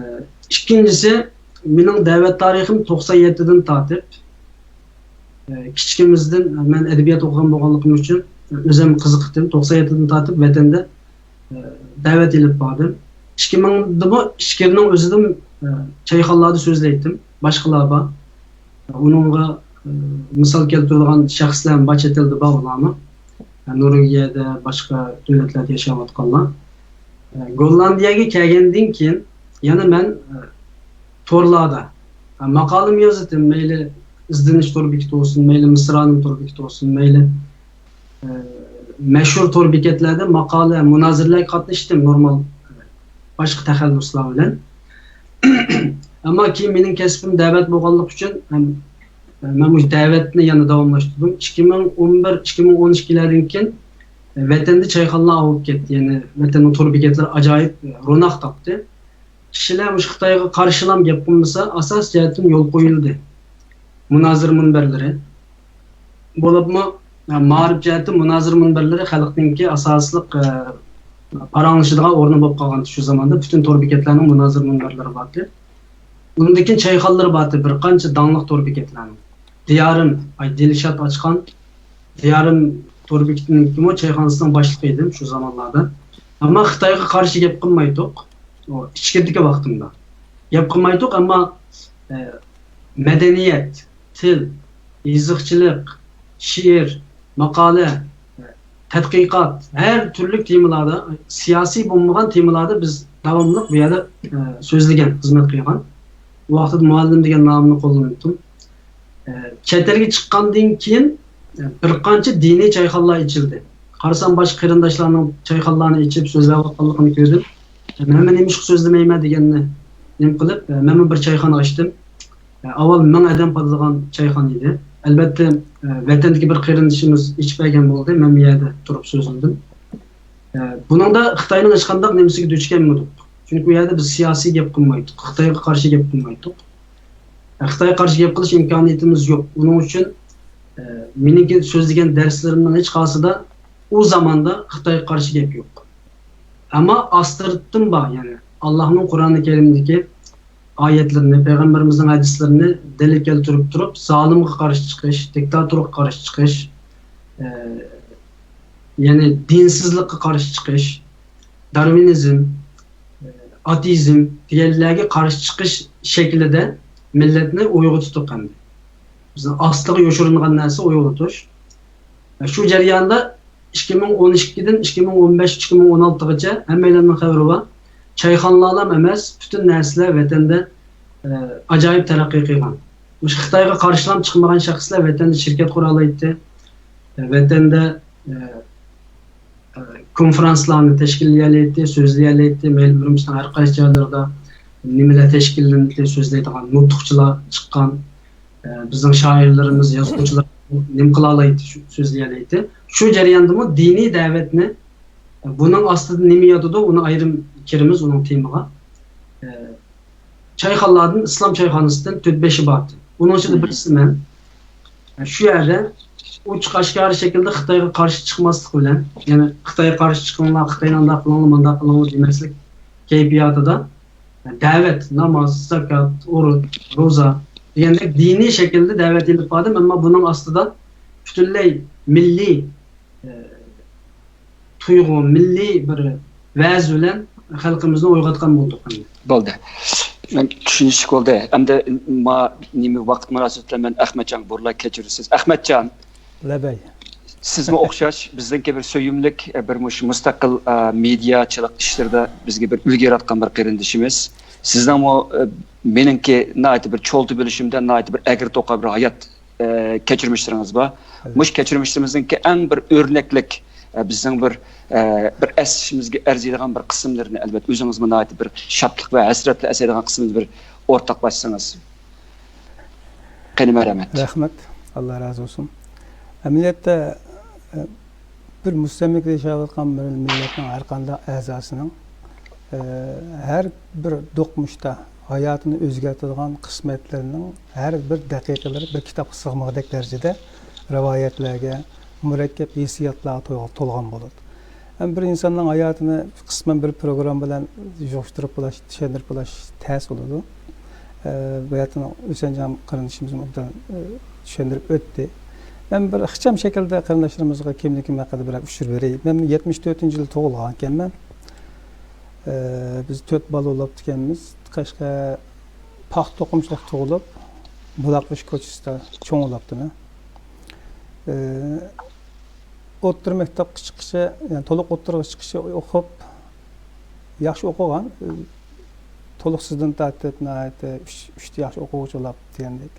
ئىككىنچىسى، مېنىڭ دەۋەت تارىخىم توقسان يەتتىدىن تارتىپ، ئە، كىچىكىمىزدىن مەن ئەدەبىيات ئوقۇغان بولغانلىقىم ئۈچۈن ئۆزۈم قىزىقتىم. توقسان يەتتىدىن تارتىپ ۋەتەندە، ئە، دەۋەت ئېلىپ باردىم. ئىككى مىڭدىمۇ ئىچكىرىنىڭ ئۆزىدىمۇ، ئە، چايخانىلاردا سۆزلەيتتىم. باشقىلار بار. ئۇنىڭغا، ئە، مىسال كەلتۈرىدىغان شەخسلەر بار، چەت ئەلدە بار ئۇلارمۇ. ئە، نورۋېگىيەدە، باشقا دۆلەتلەردە ياشاۋاتقانلار. ئە، گوللاندىيەگە كەلگەندىن كېيىن يەنە مەن، ئە، تورلاردا، ئە، ماقالىمۇ يازاتتىم. مەيلى ئىزدىنىش تور بېكىتى بولسۇن، مەيلى مىسرانىم تور بېكىتى بولسۇن، مەيلى، ئە، مەشھۇر تور بېكەتلەردە ماقالە، مۇنازىرىلەرگە قاتناشتىم، نورمال، ئە، باشقا تەخەللۇسلار بىلەن. ئەمما كېيىن مېنىڭ كەسپىم دەۋەت بولغانلىقى ئۈچۈن ھەم مەن مۇشۇ دەۋەتنى يەنە داۋاملاشتۇردۇم. ئىككى مىڭ ئون بىر، ئىككى مىڭ ئون ئىككىلەردىن كېيىن ۋەتەندە چايخانىلار ئاۋۇپ كەتتى. يەنى ۋەتەننىڭ تور بېكەتلىرى ئاجايىپ روناق تاپتى. كىشىلەر مۇشۇ خىتايغا قارشىلام گەپ قىلمىسا، ئاساسىي جەھەتتىن يول قويۇلدى. مۇنازىرە مۇنبەرلىرى. بولۇپمۇ، مائارىپ جەھەتتە مۇنازىرە مۇنبەرلىرى خەلقنىڭكى ئاساسلىق، ئە، پاراڭلىشىدىغان ئورنى بولۇپ قالغانتى شۇ زاماندا. پۈتۈن تور بېكەتلەرنىڭ مۇنازىرە مۇنبەرلىرى بارتى. ئۇنىڭدىن كېيىن چايخانىلىرى بارتى، بىر قانچە داڭلىق تور بېكەتلەرنىڭ. دىيارىم، ئاي، دىلشات ئاچقان دىيارىم تور بېكىتىنىڭكىمۇ چايخانىسىنىڭ باشلىقى ئىدىم شۇ زامانلاردا. ئەمما خىتايغا قارشى گەپ قىلمايتتۇق. ئۇ ئىچكىرىدىكى ۋاقتىمدا. گەپ قىلمايتتۇق، ئەمما، ئە، مەدەنىيەت، تىل، يېزىقچىلىق، شېئىر، ماقالە، تەتقىقات، ھەر تۈرلۈك تېمىلاردا، سىياسىي بولمىغان تېمىلاردا بىز داۋاملىق بۇ يەردە، ئە، سۆزلىگەن، خىزمەت قىلغان. ئۇ ۋاقىتتا مۇئەللىم دېگەن نامنى قوللىنىپتۇ. ئە، چەت ئەلگە چىققاندىن كېيىن، ئە، بىر قانچە دىنىي چايخانىلار ئېچىلدى. قارىسام، باشقا قېرىنداشلارنىڭ چايخانىلارنى ئېچىپ سۆزلەۋاتقانلىقىنى كۆردۈم. ئە، مەنمۇ نېمىشقا سۆزلىمەيمەن دېگەننى نېمە قىلىپ، ئە، مەنمۇ بىر چايخانا ئاچتىم. ئە، ئاۋۋال مىڭ ئادەم پاتىدىغان چايخانا ئىدى. ئەلۋەتتە، ئە، ۋەتەندىكى بىر قېرىندىشىمىز ئېچىپ بەرگەن بولدى. مەن بۇ يەردە تۇرۇپ سۆزلىدىم. ئە، بۇنىڭدا خىتاينىڭ ھېچقانداق نېمىسىگە دۇچ كەلمىدۇق. چۈنكى ئۇ يەردە بىز سىياسىي گەپ قىلمايتتۇق، خىتايغا قارشى گەپ قىلمايتتۇق. ئە، خىتايغا قارشى گەپ قىلىش ئىمكانىيىتىمىز يوق. ئۇنىڭ ئۈچۈن، ئە، مېنىڭكى سۆزلىگەن دەرسلىرىمنىڭ ھېچقايسىدا ئۇ زاماندا خىتايغا قارشى گەپ يوق. ئەمما ئاستىرتتىن بار، يەنى ئاللاھنىڭ قۇرئانى كەرىمدىكى ئايەتلىرىنى، پەيغەمبىرىمىزنىڭ ھەدىسلىرىنى دەلىل كەلتۈرۈپ تۇرۇپ، زالىمغا قارشى چىقىش، دىكتاتورغا قارشى چىقىش، ئە، يەنى دىنسىزلىققا قارشى چىقىش، دارۋىنىزم، ئاتېئىزم دېگەنلەرگە قارشى چىقىش شەكلىدە مىللەتنى ئويغىتىتتۇق ئەمدى. بىزنىڭ ئاستىغا يوشۇرۇنغان نەرسە ئويغىتىش. شۇ جەرياندا ئىككى مىڭ ئون ئىككىدىن ئىككى مىڭ ئون بەش، ئىككى مىڭ ئون ئالتىغىچە ھەممەيلەننىڭ خەۋىرى بار. چايخانىلارلا ئەمەس، پۈتۈن نەرسىلەر ۋەتەندە، ئە، ئاجايىپ تەرەققىي قىلغان. مۇشۇ خىتايغا قارشىلام چىقمىغان شەخسلەر ۋەتەندە شىركەت قۇرالايتتى. ۋەتەندە، ئە، ئە، كونفرانسلارنى تەشكىللىيەلەيتتى، سۆزلىيەلەيتتى. مەيلى ئۈرۈمچىنىڭ ھەر قايسى جايلىرىدا نېمىلەر تەشكىللىنىدۇ، سۆزلەيدىغان نۇتۇقچىلار چىققان. ئە، بىزنىڭ شائىرلىرىمىز، يازغۇچىلار نېمە قىلالايتتى، شۇ، سۆزلىيەلەيتتى. شۇ جەرياندىمۇ دىنىي دەۋەتنى، ئە، بۇنىڭ ئاستىدا نېمە ياتىدۇ، ئۇنى ئايرىم كىرىمىز ئۇنىڭ تېمىغا. ئە، چايخانىلاردىن، ئىسلام چايخانىسىدىن تۆت بەشى بار ئىدى. ئۇنىڭ ئىچىدە بىرسى مەن. شۇ يەردە ئوچۇق ئاشكارا شەكىلدە خىتايغا قارشى چىقماسلىق بىلەن، يەنى خىتايغا قارشى چىقىڭلار، خىتاينى ئانداق قىلىڭلار، مانداق قىلىڭلار دېمەسلىك كەيپىياتىدا دەۋەت، ناماز، زاكات، ئورۇن، روزا دېگەندەك دىنىي شەكىلدە دەۋەت ئېلىپ باردىم. ئەمما بۇنىڭ ئاستىدا پۈتۈنلەي مىللىي، ئە، تۇيغۇ، مىللىي بىر ۋەز بىلەن خەلقىمىزنى ئويغاتقان بولدۇق ئەمدى. بولدى. مەن چۈشىنىشلىك بولدى. ئەمدى ما-، نېمە ۋاقىت مۇناسىۋىتى بىلەن مەن ئەخمەتجانغا بۇرۇلاي، كەچۈرىسىز. ئەخمەتجان، لەبەي. سىزمۇ ئوخشاش، بىزنىڭكى بىر سۆيۈملۈك، ئە، بىر مۇشۇ مۇستەقىل، ئە، مېدىياچىلىق ئىشلىرىدا بىزگە بىر ئۈلگە ياراتقان بىر قېرىندىشىمىز. سىزنىڭمۇ، ئە، مېنىڭكى ناھايىتى بىر چولتا بىلىشىمدە ناھايىتى بىر ئەگرى توقا بىر ھايات ئە، كەچۈرمىشلىرىڭىز بار. ئەلۋەتتە. مۇشۇ كەچۈرمىشلىرىمىزنىڭكى ئەڭ بىر ئۆرنەكلىك، ئە، بىزنىڭ بىر، ئە، بىر ئەسلىشىمىزگە ئەرزىيدىغان بىر قىسىملىرىنى، ئەلۋەتتە، ئۆزىڭىزمۇ ناھايىتى بىر شادلىق ۋە ھەسرەتلەر ئەسلەيدىغان قىسمىنى بىر ئورتاقلاشسىڭىز. قېنى، مەرھەمەت. رەھمەت. ئاللا رازى بولسۇن. ئەمەلىيەتتە، ئە، بىر مۇستەملىكىدە ياشاۋاتقان بىر مىللەتنىڭ ھەر قانداق ئەزاسىنىڭ، ئە، ھەر بىر دوقمۇشتا ھاياتىنى ئۆزگەرتىدىغان قىسمەتلىرىنىڭ ھەر بىر دەقىقىلىرى بىر كىتابقا سىغمىغۇدەك دەرىجىدە رىۋايەتلەرگە، مۇرەككەپ ھېسسىياتلارغا تول-، تولغان بولىدۇ. ھەم بىر ئىنساننىڭ ھاياتىنى قىسمەن بىر پروگرامما بىلەن يۇغۇشتۇرۇپ بولاش، چۈشەندۈرۈپ بولاش تەس بولىدۇ. ئە، بۇ يەردىن ھۈسەنجان قېرىندىشىمىزمۇ ئوبدان، ئە، چۈشەندۈرۈپ ئۆتتى. مەن بىر ئىخچام شەكىلدە قېرىنداشلىرىمىزغا كىملىكىم ھەققىدە بىرەر ئۇچۇر بېرەي. مەن يەتمىش تۆتىنچى يىلى تۇغۇلغانكەنمەن. ئە، بىز تۆت بالا بولۇپتىكەنمىز. قەشقەر پاختا توقۇمىچىلىق تۇغۇلۇپ، بۇلاقبېشى كوچىسىدا چوڭ بولاپتىمەن. ئە، ئوتتۇرا مەكتەپكە چىققىچە، يەنى تولۇق ئوتتۇرىغا چىققىچە ئوقۇپ، ياخشى ئوقۇغان. تولۇقسىزدىن تارتىپ، ناھايىتى ئۈچ، ئۈچتە ياخشى ئوقۇغۇچى بولاپ دېگەندەك.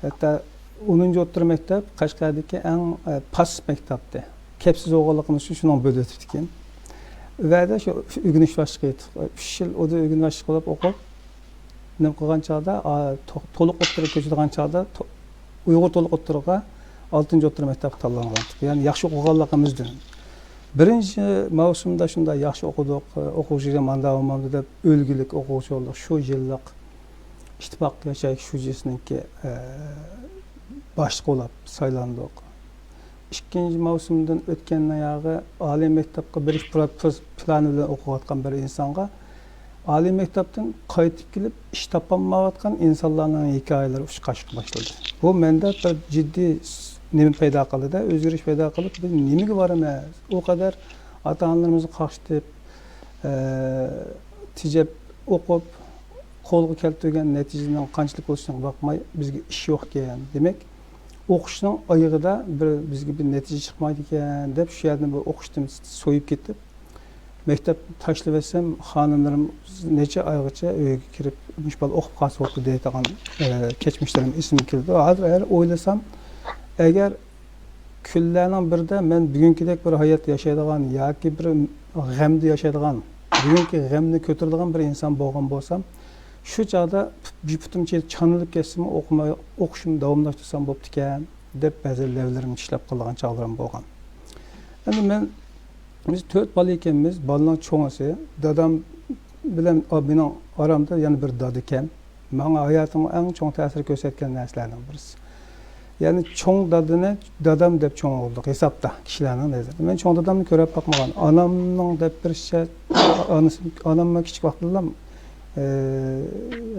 ھەتتا ئونىنچى ئوتتۇرا مەكتەپ قەشقەردىكى ئەڭ، ئە، پاسسىپ مەكتەپتى. كەپسىز بولغانلىقىمىز ئۈچۈن شۇنىڭ بۆلۈۋېتىپتىكەن. ئۇ يەردە شۇ ئۆگىنىش باشلىقى ئىدۇق. ئۈچ يىل ئۇدا ئۆگىنىش باشلىقى بولۇپ ئوقۇپ، نېمە قىلغان چاغدا، ئا، تو-، تولۇق ئوتتۇرىغا كۆچىدىغان چاغدا تو-، ئۇيغۇر تولۇق ئوتتۇرىغا ئالتىنچى ئوتتۇرا مەكتەپكە تاللانغان. يەنى ياخشى ئوقۇغانلىقىمىزدىن. بىرىنچى مەۋسۇمدا شۇنداق ياخشى ئوقۇدۇق، ئوقۇغۇچى مانداق بولمامدۇ دەپ ئۈلگىلىك ئوقۇغۇچى بولدۇق. شۇ يىللىق ئىتتىپاق ياشايىش شۇجىسىنىڭكى، ئە، باشلىقى بولاپ سايلاندۇق. ئىككىنچى مەۋسۇمدىن ئۆتكەندىن ياغى ئالىي مەكتەپكە بېرىش پىلا-، پىلانى بىلەن ئوقۇۋاتقان بىر ئىنسانغا ئالىي مەكتەپتىن قايتىپ كېلىپ ئىش تاپالمايۋاتقان ئىنسانلارنىڭ ھېكايىلىرى ئۇچقا ئاشقا باشلىدى. بۇ مەندە بىر جىددىي س-، نېمە پەيدا قىلدى-دە، ئۆزگىرىش پەيدا قىلىپ، بىز نېمىگە بارىمىز؟ ئۇ قەدەر ئاتا-ئانىلىرىمىزنى قاقشىتىپ، ئە، تېجەپ ئوقۇپ، قولغا كەلتۈرگەن نەتىجىنىڭ قانچىلىك بولۇشىغا باقماي، بىزگە ئىش يوقكەن. دېمەك، ئوقۇشنىڭ ئايىغىدا بىر، بىزگە بىر نەتىجە چىقمايدىكەن، دەپ شۇ يەردىن بىر ئوقۇشتىن سويۇپ كېتىپ، مەكتەپ تاشلىۋەتسەم، خانىملىرىم نەچچە ئايغىچە ئۆيگە كىرىپ، مۇشۇ بالا ئوقۇپ قالسا بوپتۇ دەيدىغان، ئە، كەچمىشلىرىم ئېسىمگە كېلىدۇ. ھازىر ئەگەر ئويلىسام، ئەگەر كۈنلەرنىڭ بىرىدە مەن بۈگۈنكىدەك بىر ھايات ياشايدىغان ياكى بىر غەمدە ياشايدىغان، بۈگۈنكى غەمنى كۆتۈرىدىغان بىر ئىنسان بولغان بولسام، شۇ چاغدا بىر پۇتۇم چېتىپ چانىلىپ كەتسىمۇ، ئوقۇماي، ئوقۇشۇمنى داۋاملاشتۇرسام بوپتىكەن، دەپ بەزى لەۋلىرىمنى چىشلەپ قالىدىغان چاغلىرىم بولغان. ئەمدى مەن، بىز تۆت بالا ئىكەنمىز، بالىنىڭ چوڭىسى، دادام بىلەن، ئا، مېنىڭ ئارامدا يەنە بىر دادىكەن. ماڭا ھاياتىمغا ئەڭ چوڭ تەسىر كۆرسەتكەن نەرسىلەرنىڭ بىرسى. يەنى چوڭ دادىنى دادام دەپ چوڭ بولدۇق ھېسابتا كىشىلەرنىڭ نەزىرىدە. مەن چوڭ دادامنى كۆرۈپ باقمىغان. ئانامنىڭ دەپ بېرىشىچە، ئانىسى، ئانام كىچىك ۋاقتىدىلا، ئە،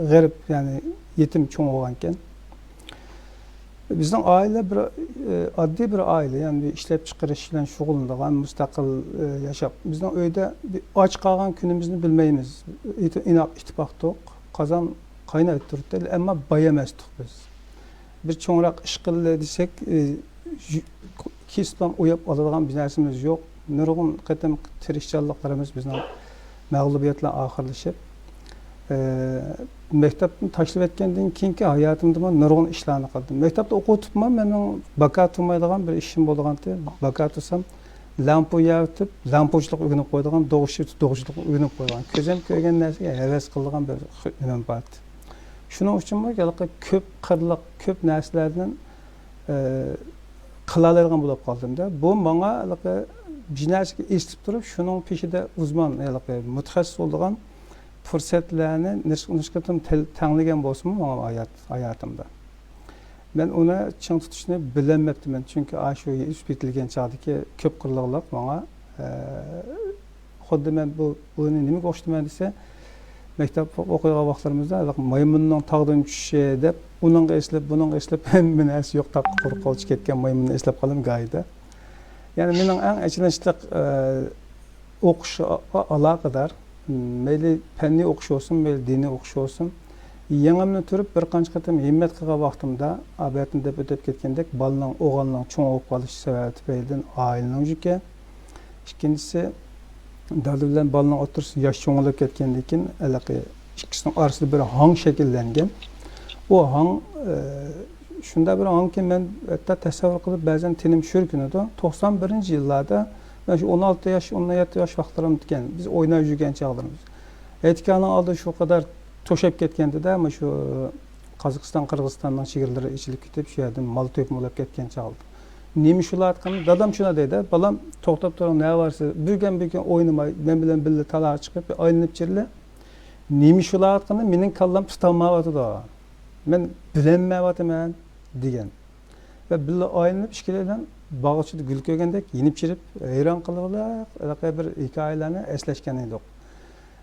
غېرىب، يەنى يېتىم چوڭ بولغانىكەن. بىزنىڭ ئائىلە بىر، ئە، ئاددىي بىر ئائىلە، يەنى ئىشلەپچىقىرىش بىلەن شۇغۇللىنىدىغان، مۇستەقىل، ئە، ياشاپ. بىزنىڭ ئۆيدە بىر ئاچ قالغان كۈنىمىزنى بىلمەيمىز. ئىت-، ئىناق ئىتتىپاقتۇق. قازان قايناپ تۇرۇپتۇ، ئەمما باي ئەمەستۇق بىز. بىر چوڭراق ئىش قىلدى دېسەك، ئە، يۈ-، كېسىپلا ئوياپ ئالىدىغان بىر نەرسىمىز يوق. نۇرغۇن قېتىم تىرىشچانلىقلىرىمىز بىزنىڭ مەغلۇبىيەت بىلەن ئاخىرلىشىپ، ئە، مەكتەپنى تاشلىۋەتكەندىن كېيىنكى ھاياتىمدىمۇ نۇرغۇن ئىشلارنى قىلدىم. مەكتەپتە ئوقۇۋېتىپمۇ مېنىڭ باكا تۇرمايدىغان بىر ئىشىم بولىدىغانتى. باكا تۇرسام، لامپۇ يەۋېتىپ، لامپۇچىلىق ئۆگىنىپ قويىدىغان، دوغۇچى، دوغۇچىلىق ئۆگىنىپ قويىدىغان، كۆزۈم كۆرگەن نەرسىگە ھەۋەس قىلىدىغان بىر خۇ-، نېمەم بار ئىدى. شۇنىڭ ئۈچۈنمۇ ھېلىقى كۆپ قىرلىق، كۆپ نەرسىلەردىن، ئە، قىلالايدىغان بولۇپ قالدىم-دە. بۇ ماڭا ھېلىقى بىر نەرسىگە ئېسىلىپ تۇرۇپ، شۇنىڭ پېشىدە ئۇزمان، ھېلىقى مۇتەخەسسىس بولىدىغان پۇرسەتلەرنى نەچچە، نەچچە قېتىم تەل-، تەڭلىگەن بولسىمۇ ماڭا ھايات، ھاياتىمدا. مەن ئۇنى چىڭ تۇتۇشنى بىلەلمەپتىمەن، چۈنكى ئاشۇ ئۆسۈپ يېتىلگەن چاغدىكى كۆپ قىرلىقلىق ماڭا، ئە، خۇددى مەن بۇ، بۇنى نېمىگە ئوخشىتىمەن دېسە، مەكتەپ ئوقۇيدىغان ۋاقىتلىرىمىزدا مايمۇننىڭ تاغدىن چۈشۈشى دەپ، ئۇنىڭغا ئېسىلىپ، بۇنىڭغا ئېسىلىپ، ھەممە نەرسە يوق، تاغقا قۇرۇق قولچە كەتكەن مايمۇننى ئېسىلەپ قالىمەن گاھىدا. يەنى مېنىڭ ئەڭ ئېچىنىشلىق، ئە، ئوقۇشقا ئالاقىدار، مەيلى پەننىي ئوقۇش بولسۇن، مەيلى دىنىي ئوقۇش بولسۇن، يېڭىمنى تۇرۇپ بىر قانچە قېتىم ھىممەت قىلغان ۋاقتىمدا، ئابەتنى دەپ ئۆتۈپ كەتكەندەك، بالىنىڭ، ئوغلاننىڭ چوڭ بولۇپ قېلىشى سەۋەبى تۈپەيلىدىن ئائىلىنىڭ يۈكى. ئىككىنچىسى، دادا بىلەن بالىنىڭ ئوتتۇرىسىدا ياش چوڭ بولۇپ كەتكەندىن كېيىن، ھېلىقى ئىككىسىنىڭ ئارىسىدا بىر ھاڭ شەكىللەنگەن. ئۇ ھاڭ، ئە، شۇنداق بىر ھاڭكى، مەن ھەتتا تەسەۋۋۇر قىلىپ بەزەن تېنىم شۈركۈنىدۇ. توقسان بىرىنچى يىللاردا، مەن شۇ ئون ئالتە ياش، ئون يەتتە ياش ۋاقىتلىرىمدىكەن، بىز ئويناپ يۈرگەن چاغلىرىمىز. ھېيتگاھنىڭ ئالدى شۇ قەدەر توشۇپ كەتكەنىدى-دە، مۇشۇ قازاقىستان، قىرغىزىستاننىڭ چېگرىلىرى ئېچىلىپ كېتىپ، شۇ يەردىن مال تۆكۈن بولۇپ كەتكەن چاغدا. نېمە شۇلارقىن؟ دادام شۇنداق دەيدۇ، «بالام، توختاپ تۇرۇڭ، نە بارسىز؟ بۈگۈن، بۈگۈن ئوينىماي، مەن بىلەن بىللە تالاغا چىقىپ، بىر ئايلىنىپ چىرلە.» «نېمە شۇلارقىن؟ مېنىڭ كاللام تۇتالمايۋاتىدۇ. مەن بىلەلمەيۋاتىمەن.» دېگەن. ۋە بىللە ئايلىنىپ، ئىككىلەيلەن باغچىدا گۈل كۆرگەندەك يېنىپ چىرىپ، ھەيران قېلىۋالا، ھېلىقى بىر ھېكايىلەرنى ئەسلەشكەن ئىدۇق.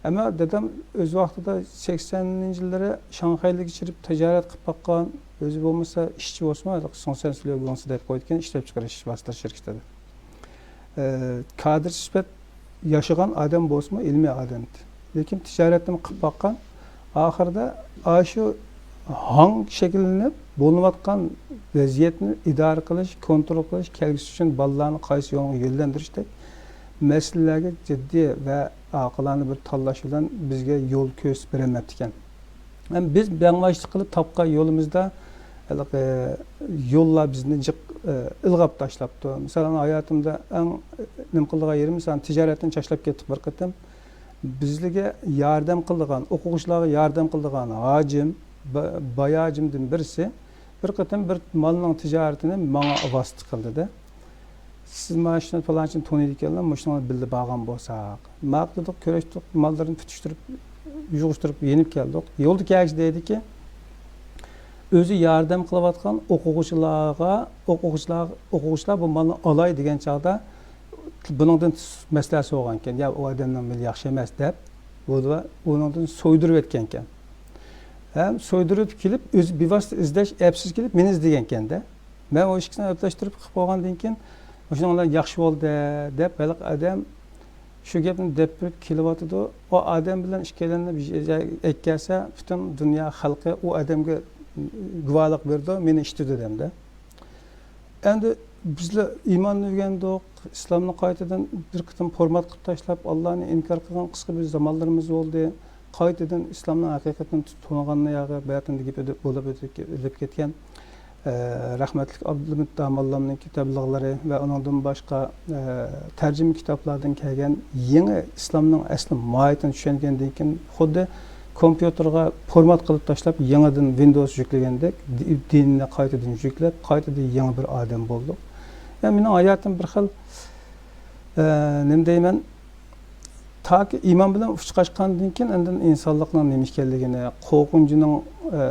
ئەمما دادام ئۆز ۋاقتىدا سەكسەنىنچى يىللىرى شاڭخەيلىگە چىرىپ تىجارەت قىلىپ باققان، ئۆزى بولمىسا ئىشچى بولسىمۇ، ھېلىقى سۇڭسەن سۈليۇگۇڭسى دەپ قويىدىكەن، ئىشلەپچىقىرىش ۋاسىتىلەش شىركىتىدە. ئە، كادىر سۈپەت ياشىغان ئادەم بولسىمۇ، ئىلمىي ئادەمدى. لېكىن تىجارەتنىمۇ قىلىپ باققان. ئاخىرىدا ئاشۇ ھاڭ شەكىللىنىپ، بولۇنۇۋاتقان ۋەزىيەتنى ئىدارە قىلىش، كونترول قىلىش، كەلگۈسى ئۈچۈن بالىلارنى قايسى يولغا يۆنلەندۈرۈشتەك مەسىلىلەرگە جىددىي ۋە ئاقىلانە بىر تاللاش بىلەن بىزگە يول كۆرسىتىپ بېرەلمەپتىكەن. ھەم بىز بەڭباشلىق قىلىپ تاپقان يولىمىزدا ھېلىقى يوللار بىزنى جىق، ئىلغاپ تاشلاپتۇ. مىسالەن، ھاياتىمدا ئەڭ نېمە قىلىدىغان يېرىم، مىسالەن، تىجارەتتىن چاشلاپ كەتتۇق بىر قېتىم. بىزلەرگە ياردەم قىلىدىغان، ئوقۇغۇچىلارغا ياردەم قىلىدىغان ھاجىم، با-، باي ھاجىمدىن بىرسى بىر قېتىم بىر مالنىڭ تىجارىتىنى ماڭا ۋاسىتە قىلدى-دە. «سىز مانا شۇنى، پالانچىنى تونۇيدىكەنلا، مۇشۇنىڭ بىللە بارغان بولساق.» ماقۇل دېدۇق، كۆرۈشتۇق، ماللىرىنى پۈتۈشتۈرۈپ، يىغىشتۇرۇپ يېنىپ كەلدۇق. يولدا كەلگۈچە دەيدىكى، ئۆزى ياردەم قىلىۋاتقان ئوقۇغۇچىلارغا، ئوقۇغۇچىلار، ئوقۇغۇچىلار بۇ مالنى ئالاي دېگەن چاغدا، بۇنىڭدىن مەسلىھەت سورىغانىكەن، «يا، ئۇ ئادەمنىڭ مېلى ياخشى ئەمەس» دەپ، بۇ ئۇنىڭدىن سويدۇرۇۋەتكەنىكەن. ھەم سويدۇرۇپ كېلىپ، ئۆزى بىۋاسىتە ئىزدەش، ئەپسىز كېلىپ، مېنى ئىزدىگەنكەن-دە. مەن ئۇ ئىككىسىنى ئەپلەشتۈرۈپ قىلىپ قويغاندىن كېيىن، «مۇشۇنىڭ بىلەن ياخشى بولدى» دەپ، ھېلىقى ئادەم شۇ گەپنى دەپ بېرىپ كېلىۋاتىدۇ. ئۇ ئادەم بىلەن ئىككىيلەننى بىر يەرگە ئەكەلسە، پۈتۈن دۇنيا خەلقى ئۇ ئادەمگە گۇۋاھلىق بېرىدۇ، مېنى ئىشتىدى دەمدە. ئەمدى بىزلەر ئىماننى ئۆگەندۇق، ئىسلامنى قايتىدىن بىر قېتىم فورمات قىلىپ تاشلاپ، ئاللانى ئىنكار قىلغان قىسقا بىر زامانلىرىمىز بولدى. قايتىدىن ئىسلامنىڭ ھەقىقىتىنى تونۇغاننىڭ ياغى بەتىندە گېپى بولۇپ ئۆتۈپ كەتكەن، ئە، رەھمەتلىك ئابدۇلمۇت داموللامنىڭكى تەبلىغلىرى ۋە ئۇنىڭدىن باشقا، ئە، تەرجىمە كىتابلاردىن كەلگەن يېڭى ئىسلامنىڭ ئەسلى ماھىيىتىنى چۈشەنگەندىن كېيىن، خۇددى كومپيۇتېرغا فورمات قىلىپ تاشلاپ، يېڭىدىن ۋىندوۋس يۈكلىگەندەك، دى-، دىننى قايتىدىن يۈكلەپ، قايتىدىن يېڭى بىر ئادەم بولدۇق. يەنى مېنىڭ ھاياتىم بىر خىل، ئە، نېمە دەيمەن، تاكى ئىمان بىلەن ئۇچراشقاندىن كېيىن، ئاندىن ئىنسانلىقنىڭ نېمە ئىكەنلىكىنى، قورقۇنچنىڭ، ئە،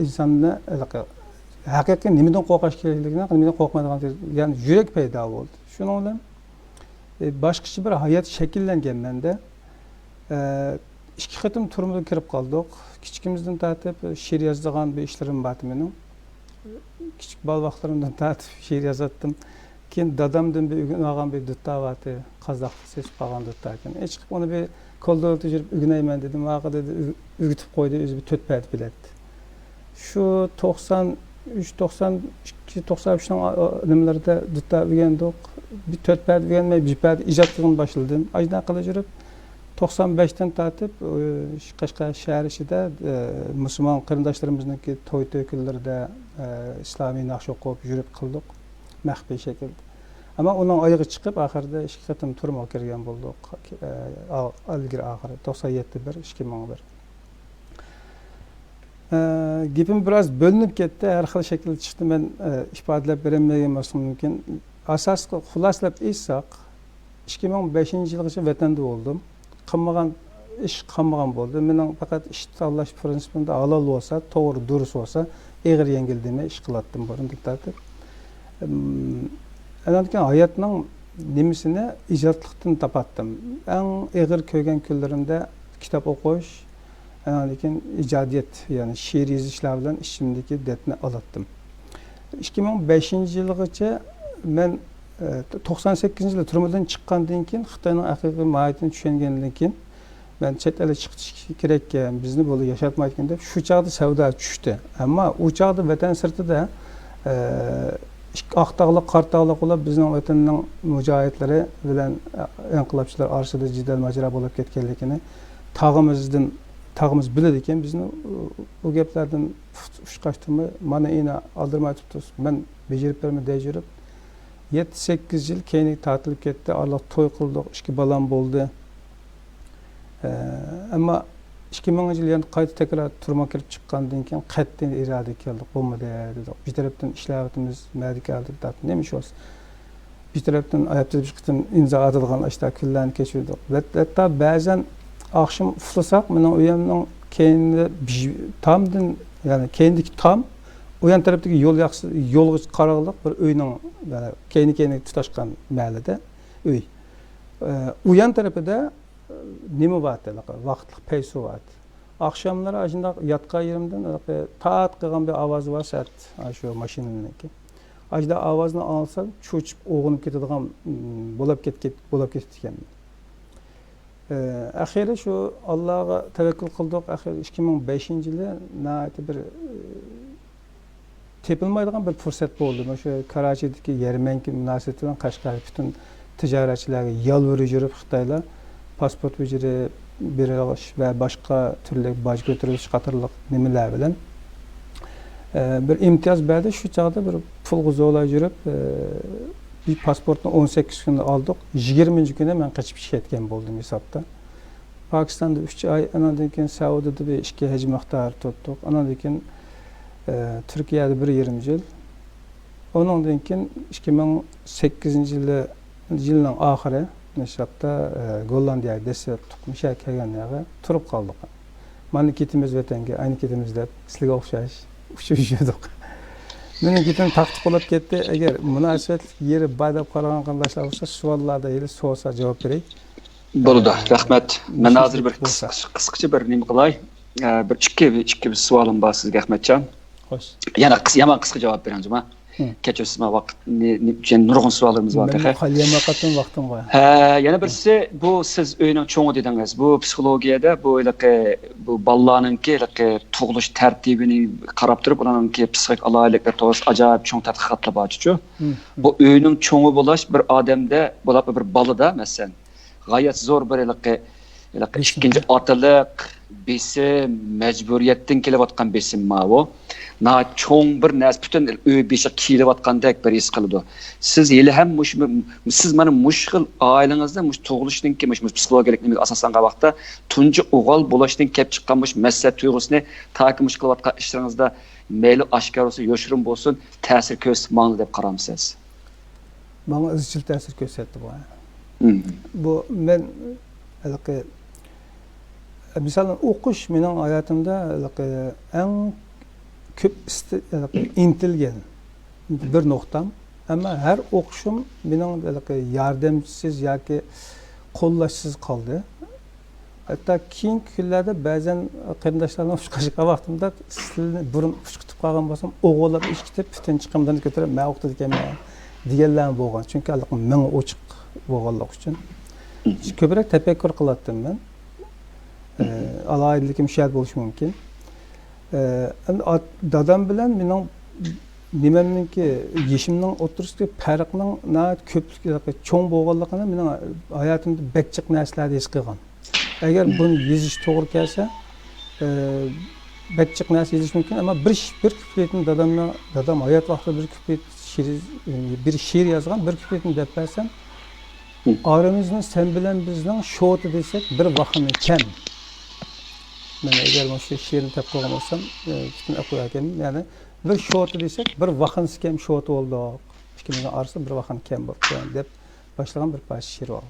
ئىنساننى ھېلىقى ھەقىقىي نېمىدىن قورقۇش كېرەكلىكىنى، نېمىدىن قورقمايدىغان، يەنى يۈرەك پەيدا بولدى. شۇنىڭ بىلەن، ئە، باشقىچە بىر ھايات شەكىللەنگەن مەندە. ئە، ئىككى قېتىم تۈرمىگە كىرىپ قالدۇق. كىچىكىمىزدىن تارتىپ شېئىر يازىدىغان بىر ئىشلىرىم بار ئىدى مېنىڭ. كىچىك بالىۋاقلىرىمدىن تارتىپ شېئىر يازاتتىم. كېيىن دادامدىن بىر ئۆگىنىۋالغان بىر دۇتار بار ئىدى. قازاقلىق سېسىپ قالغان دۇتار ئىكەن. ئېچىقىپ ئۇنى بىر كولدۇردا يۈرۈپ ئۆگىنەيمەن دېدىم. ماقۇل دېدى، ئۆ-، ئۆگىتىپ قويدى، ئۆزى بىر تۆت پەدە بىلەتتى. شۇ توقسان ئۈچ، توقسان ئىككى، توقسان ئۈچنىڭ ئا-، ئا-، نېمىلىرىدە دۇتار ئۆگەندۇق. بىر تۆت پەدە ئۆگەنمەي، بىر پەدە ئىجاد قىلغىلى باشلىدىم. ئاشۇنداق قىلىپ يۈرۈپ، توقسان بەشتىن تارتىپ، ئى، قەشقەر شەھەر ئىچىدە، ئى، مۇسۇلمان قېرىنداشلىرىمىزنىڭكى توي تۆكۈنلىرىدە، ئى، ئىسلامىي ناخشا ئوقۇپ يۈرۈپ قىلدۇق، مەخپىي شەكىلدە. ئەمما ئۇنىڭ ئايىغى چىقىپ، ئاخىرىدا ئىككى قېتىم تۈرمىگە كىرگەن بولدۇق. ئى، ئا-، ئىلگىرى ئاخىرى، توقسان يەتتە بىر، ئىككى مىڭ بىر. ئە، گېپىم بىراز بۆلۈنۈپ كەتتى، ھەر خىل شەكىلدە چىقتى، مەن، ئە، ئىپادىلەپ بېرەلمىگەن بولسام مۇمكىن. ئاساسلىق خۇلاسىلەپ ئېيتساق، ئىككى مىڭ بەشىنچى يىلغىچە ۋەتەندە بولدۇم. قىلمىغان ئىش قالمىغان بولدى. مېنىڭ پەقەت ئىش تاللاش پىرىنسىپىمدا ھالال بولسا، توغرا، دۇرۇس بولسا، ئېغىر يەڭگىل دېمەي ئىش قىلاتتىم بۇرۇندىن تارتىپ. ئىم، ئاندىن كېيىن ھاياتنىڭ نېمىسىنى ئىجادلىقتىن تاپاتتىم. ئەڭ ئېغىر كۆرگەن كۈنلىرىمدە كىتاب ئوقۇش، ئاندىن كېيىن ئىجادىيەت، يەنى شېئىر يېزىشلار بىلەن ئىچىمدىكى دەردنى ئالاتتىم. ئىككى مىڭ بەشىنچى يىلغىچە مەن، ئە، توقسان سەككىزىنچى يىلى تۈرمىدىن چىققاندىن كېيىن خىتاينىڭ ھەقىقىي ماھىيىتىنى چۈشەنگەندىن كېيىن، مەن چەت ئەلگە چىقىش كېرەككەن، بىزنى بۇلار ياشاتمايدىكەن دەپ، شۇ چاغدا سەۋدا چۈشتى. ئەمما ئۇ چاغدا ۋەتەن سىرتىدا، ئە، ئىككى ئاق تاغلىق، قارا تاغلىق بولۇپ، بىزنىڭ ۋەتەننىڭ مۇجاھىدلىرى بىلەن ئىنقىلابچىلار ئارىسىدا جېدەل ماجىرا بولۇپ كەتكەنلىكىنى تاغىمىزدىن، تاغىمىز بىلىدىكەن، بىزنى بۇ گەپلەردىن ئۇچقاچتىمۇ، مانا ئىنا ئالدىرىماي تۇرۇپتۇ، مەن بېجىرىپ بېرىمەن دەي يۈرۈپ، يەتتە، سەككىز يىل كەينىگە تارتىلىپ كەتتى. ئارىلىق توي قىلدۇق، ئىككى بالام بولدى. ئە، ئەمما ئىككى مىڭىنچى يىل يەنە قايتا تەكرار تۈرمىگە كىرىپ چىققاندىن كېيىن قەتئىي ئىرادىگە كەلدۇق، بولمىدى دېدۇق. بىر تەرەپتىن ئىشلەۋاتىمىز، مەدە كەلدى، نېمە ئىش بولسا. بىر تەرەپتىن ھەپتىدە بىر قېتىم ئىمزا ئاتىدىغان ئاشۇنداق كۈنلەرنى كەچۈردۇق. ھەت-، ھەتتا بەزەن ئاخشىم ئۇخلىساق، مېنىڭ ئۆيۈمنىڭ كەينىدە بىژ-، تامدىن، يەنى كەينىدىكى تام، ئۇ يان تەرەپتىكى يول ياقىسى، يولغا قاراڭلىق بىر ئۆينىڭ، يەنى كەينى-كەينىگە تۇتاشقان مەھەللىدە ئۆي. ئە، ئۇ يان تەرىپىدە نېمە بارتى، ھېلىقى ۋاقىتلىق پەيسۇ بارتى. ئاخشاملىرى ئاشۇنداق ياتقان يېرىمدىن ھېلىقى تات قىلغان بىر ئاۋاز بار، سەت، ئاشۇ ماشىنىنىڭكى. ئاشۇنداق ئاۋازنى ئاڭلىسام، چۆچۈپ ئويغىنىپ كېتىدىغان، م، بولۇپ كەت-، كەت-، بولۇپ كېتىپتىكەن. ئە، ئەخىرى شۇ ئاللاغا تەۋەككۈل قىلدۇق. ئەخىرى ئىككى مىڭ بەشىنچى يىلى ناھايىتى بىر، ئە، تېپىلمايدىغان بىر پۇرسەت بولدى. مۇشۇ كاراچىدىكى يەرمەنكە مۇناسىۋىتى بىلەن قەشقەردىكى پۈتۈن تىجارەتچىلەرگە يالۋۇرۇپ يۈرۈپ خىتايلار پاسپورت بېجىرىپ بېرىش ۋە باشقا تۈرلۈك باج كۆتۈرۈش قاتارلىق نېمىلەر بىلەن، ئە، بىر ئىمتىياز بەردى. شۇ چاغدا بىر پۇلغا زورلاپ يۈرۈپ، ئە، بىر پاسپورتنى ئون سەككىز كۈندە ئالدۇق. يىگىرمىنچى كۈنى مەن قېچىپ چىقىۋەتكەن بولدۇم ھېسابتا. پاكىستاندا ئۈچ ئاي، ئاناندىن كېيىن سەئۇدىدا بىر ئىككى ھەج مىقدارى تۇتتۇق. ئاناندىن كېيىن، ئە، تۈركىيەدە بىر يېرىم يىل. ئۇنىڭدىن كېيىن ئىككى مىڭ سەككىزىنچى يىلى، يىلنىڭ ئاخىرى، ھېسابتا، ئە، گوللاندىيەگە دەسسەپ تۇتۇپ، مۇشۇ يەرگە كەلگەن يەرگە تۇرۇپ قالدۇق. مانا كېتىمىز ۋەتەنگە، ئاينى كېتىمىز دەپ سىلىگە ئوخشاش ئۇچۇپ يۈردۇق. مېنىڭ گېپىم تاقتىق بولۇپ كەتتى. ئەگەر مۇناسىۋەتلىك يېرى بار دەپ قارىغان قېرىنداشلار بولسا، سوئاللاردا ھېلى سورىسا جاۋاب بېرەي. بولىدۇ، ئە، رەھمەت. مەن ھازىر بىر بولسا. قىسقىچە، قىسقىچە بىر نېمە قىلاي. ئە، بىر ئىككى، ئىككى بىر سوئالىم بار سىزگە، ئەخمەتجان. خوش. يەنە قىس-، يامان قىسقا جاۋاب بېرىڭ، جۇما. كەچۈرسىز، مانا ۋاقىتنى، نى-، نۇرغۇن سوئاللىرىمىز بار تېخى. قالىيالماي قالدىم ۋاقتىڭغا. ھە، يەنە بىرسى، بۇ سىز ئۆينىڭ چوڭى دېدىڭىز. بۇ پسىخولوگىيەدە بۇ ھېلىقى، بۇ بالىلارنىڭكى ھېلىقى تۇغۇلۇش تەرتىپىنى قاراپ تۇرۇپ، ئۇلارنىڭكى پسىخىك ئالاھىدىلىكلىرى توغرىسىدا ئاجايىپ چوڭ تەتقىقاتلار بارچۇ. بۇ ئۆينىڭ چوڭى بولاش بىر ئادەمدە، بولۇپمۇ بىر بالىدا، مەسىلەن، غايەت زور بىر ھېلىقى، ھېلىقى ئىككىنچى ئاتىلىق، بېسىم، مەجبۇرىيەتتىن كېلىۋاتقان بېسىم ماۋۇ. ناھايىتى چوڭ بىر نەرسە، پۈتۈن ئۆي بېشىغا كىيىلىۋاتقاندەك بىر ھېس قىلىدۇ. سىز ھېلىھەم مۇشۇ، سىز مانا مۇشۇ خىل ئائىلىڭىزدە مۇشۇ تۇغۇلۇشتىن كېيىن، مۇشۇ، مۇشۇ پسىخولوگىيەلىك نېمىگە ئاساسلانغان ۋاقىتتا، تۇنجى ئوغۇل بولۇشتىن كېلىپ چىققان مۇشۇ مەسئۇلىيەت تۇيغۇسىنى تاكى مۇشۇ قىلىۋاتقان ئىشلىرىڭىزدا مەيلى ئاشكارا بولسۇن، يوشۇرۇن بولسۇن، تەسىر كۆرسىتىپ ماڭدى دەپ قارامسىز؟ ماڭا ئىزچىل تەسىر كۆرسەتتى بۇ. بۇ مەن ھېلىقى، مىسالەن، ئوقۇش مېنىڭ ھاياتىمدا ھېلىقى ئەڭ كۆپ ئىستى-، ھېلىقى ئىنتىلگەن بىر نۇقتام. ئەمما ھەر ئوقۇشۇم مېنىڭ ھېلىقى ياردەمچىسىز ياكى قوللاشسىز قالدى. ھەتتا كېيىنكى كۈنلەردە بەزەن قېرىنداشلار بىلەن ئۇچراشقان ۋاقتىمدا، سىلىنى بۇرۇن ئۇچرىتىپ قالغان بولسام، ئوغۇللاپ ئىچكىرىپ پۈتۈن چىقىملىرىنى كۆتۈرۈپ مەن ئوقۇتىدىكەنمەن دېگەنلەرمۇ بولغان. چۈنكى ھېلىقى مېڭە ئوچۇق بولغانلىقى ئۈچۈن. كۆپرەك تەپەككۇر قىلاتتىم مەن. ئالاھىدىلىكىم شۇ يەردە بولۇشى مۇمكىن. ئەمدى دادام بىلەن مېنىڭ نېمەمنىڭكى، يېشىمنىڭ ئوتتۇرىسىدىكى پەرقنىڭ ناھايىتى كۆپلۈك، چوڭ بولغانلىقىنى مېنىڭ ھاياتىمدا بەك جىق نەرسىلەردە ھېس قىلغان. ئەگەر بۇنى يېزىش توغرا كەلسە، بەك جىق نەرسە يېزىش مۇمكىن، ئەمما بىر، بىر كۇپلېتنى دادامنىڭ، دادام ھايات ۋاقتىدا بىر كۇپلېت شېئىر، بىر شېئىر يازغان، بىر كۇپلېتنى دەپ بەرسەم، ئارىمىزنى سەن بىلەن بىزنىڭ شوتا دېسەك، بىر ۋاخىنى كەم. مەن ئەگەر مۇشۇ شېئىرنى تېپىپ قويغان بولسام، پۈتۈن ئوقۇيدىكەنمەن. يەنى، بىر شوتا دېسەك، بىر ۋاخىنىسى كەم شوتا بولدۇق. ئىككىمىزنىڭ ئارىسىدا بىر ۋاخىنى كەم بوپتۇ، دەپ باشلىغان بىر پارچە شېئىر بار.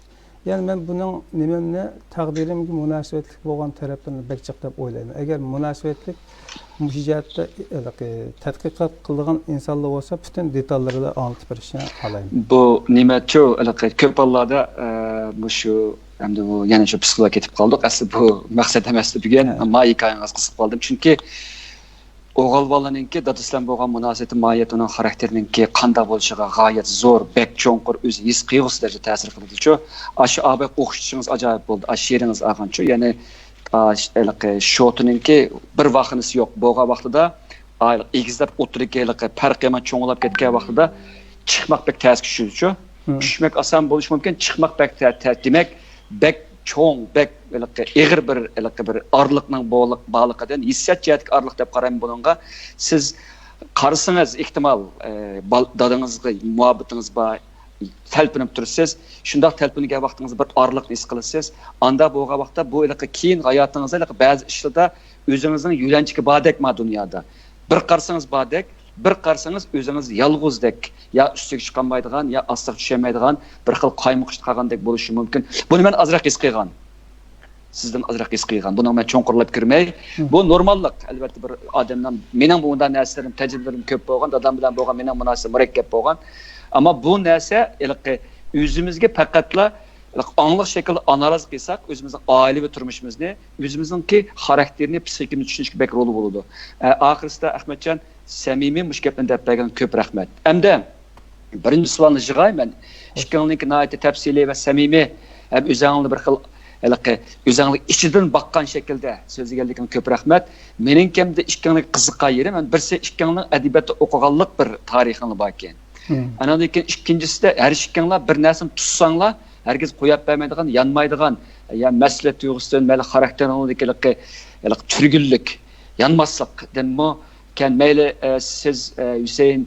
يەنى مەن بۇنىڭ نېمەمنى، تەقدىرىمگە مۇناسىۋەتلىك بولغان تەرەپلىرىنى بەك جىق دەپ ئويلايمەن. ئەگەر مۇناسىۋەتلىك مۇشۇ جەھەتتە ھېلىقى تەتقىقات قىلىدىغان ئىنسانلار بولسا، پۈتۈن دېتاللىرى بىلەن ئاڭلىتىپ بېرىشنى خالايمەن. بۇ نېمە شۇ، ھېلىقى كۆپ ھاللاردا، ئە، مۇشۇ، ئەمدى بۇ يەنە شۇ پسىخولوگىيە كېتىپ قالدۇق. ئەسلى بۇ مەقسەت ئەمەستى بۈگۈن. ھە. ما ھېكايىڭىزغا قىزىقىپ قالدىم. چۈنكى ئوغۇل بالىنىڭكى دادىسى بىلەن بولغان مۇناسىۋىتى، ماھىيەت، ئۇنىڭ خاراكتېرىنىڭكى قانداق بولۇشىغا غايەت زور، بەك چوڭقۇر ئۆزى ھېس قىلغۇسى دەرىجىدە تەسىر قىلىدۇچۇ. ئاشۇ ئاباي ئوخشىتىشىڭىز ئاجايىپ بولدى. ئاشۇ شېئىرىڭىز ئالغانچۇ. يەنى، ئا، ش-، ھېلىقى شوتىنىڭكى بىر ۋاخىنىسى يوق. بولغان ۋاقتىدا، ئا، ئېگىزلەپ ئوتتۇرىدىكى ھېلىقى پەرق يامان چوڭلاپ كەتكەن ۋاقتىدا چىقماق بەك تەسكە چۈشىدۇچۇ. چۈشمەك ئاسان بولۇشى مۇمكىن، چىقماق بەك تە-، تە-، دېمەك، بەك چوڭ، بەك ھېلىقى ئېغىر بىر، ھېلىقى بىر ئارىلىقنىڭ بولۇق-، بارلىقىدىن، ھېسسىيات جەھەتتىكى ئارىلىق دەپ قارايمەن بۇنىڭغا. سىز قارىسىڭىز، ئېھتىمال، ئە، بال-، دادىڭىزغا مۇھەببىتىڭىز بار، تەلپۈنۈپ تۇرىسىز. شۇنداق تەلپۈنگەن ۋاقتىڭىزدا بىر ئارىلىقنى ھېس قىلىسىز. ئاندا بولغان ۋاقىتتا بۇ ھېلىقى كېيىن ھاياتىڭىزدا ھېلىقى بەزى ئىشلاردا ئۆزىڭىزنىڭ يۆلەنچۈكى باردەك ما دۇنيادا. بىر قارىسىڭىز باردەك، بىر قارىسىڭىز ئۆزىڭىز يالغۇزدەك، يا ئۈستىگە چىقالمايدىغان، يا ئاستىغا چۈشەلمەيدىغان بىر خىل قايمۇقۇشتا قالغاندەك بولۇشى مۇمكىن. بۇنى مەن ئازراق ھېس قىلغان. سىزدىن ئازراق ھېس قىلغان. بۇنىڭ مەن چوڭقۇرلاپ كىرمەي. بۇ نورماللىق، ئەلۋەتتە، بىر ئادەمنىڭ، مېنىڭ بۇ مۇنداق نەرسىلىرىم، تەجرىبىلىرىم كۆپ بولغان، دادام بىلەن بولغان مېنىڭ مۇناسىۋىتىم مۇرەككەپ بولغان. ئەمما بۇ نەرسە ھېلىقى ئۆزىمىزگە پەقەتلا ھېلىقى ئاڭلىق شەكىلدە ئانالىز قىلساق، ئۆزىمىزنىڭ ئائىلىۋى تۇرمۇشىمىزنى، ئۆزىمىزنىڭكى خاراكتېرىنى، پسىخىكىمىزنى چۈشىنىشكە بەك رولى بولىدۇ. ئە، ئاخىرسىدا ئەخمەتجان، سەمىمىي مۇشۇ گەپنى دەپ بەرگەن، كۆپ رەھمەت. ئەمدى بىرىنچى سوئالنى يىغاي مەن. ئىككىڭلارنىڭكى ناھايىتى تەپسىلىي ۋە سەمىمىي ھەم ئۆزۈڭلارنى بىر خىل ھېلىقى ئۆزۈڭلار ئىچىدىن باققان شەكىلدە سۆزلىگەنلىكىڭ كۆپ رەھمەت. مېنىڭكى ئەمدى ئىككىڭلارغا قىزىققان يېرىم، مەن بىرسى ئىككىڭلارنىڭ ئەدەبىياتتا ئوقۇغانلىق بىر تارىخىڭلار باركەن. ئانىڭدىن كېيىن ئىككىنچىسىدە ھەر ئىككىڭلار بىر نەرسىنى تۇتساڭلار، ھەرگىز قويۇپ بەرمەيدىغان، يانمايدىغان، يا مەسئۇلىيەت تۇيغۇسىدىن، مەيلى خاراكتېرىڭلاردىكى ھېلىقى، ھېلىقى تۈرگۈنلۈك، يانماسلىقتىنمۇ كەن، مەيلى، ئە، سىز، ئە، ھۈسەيىن،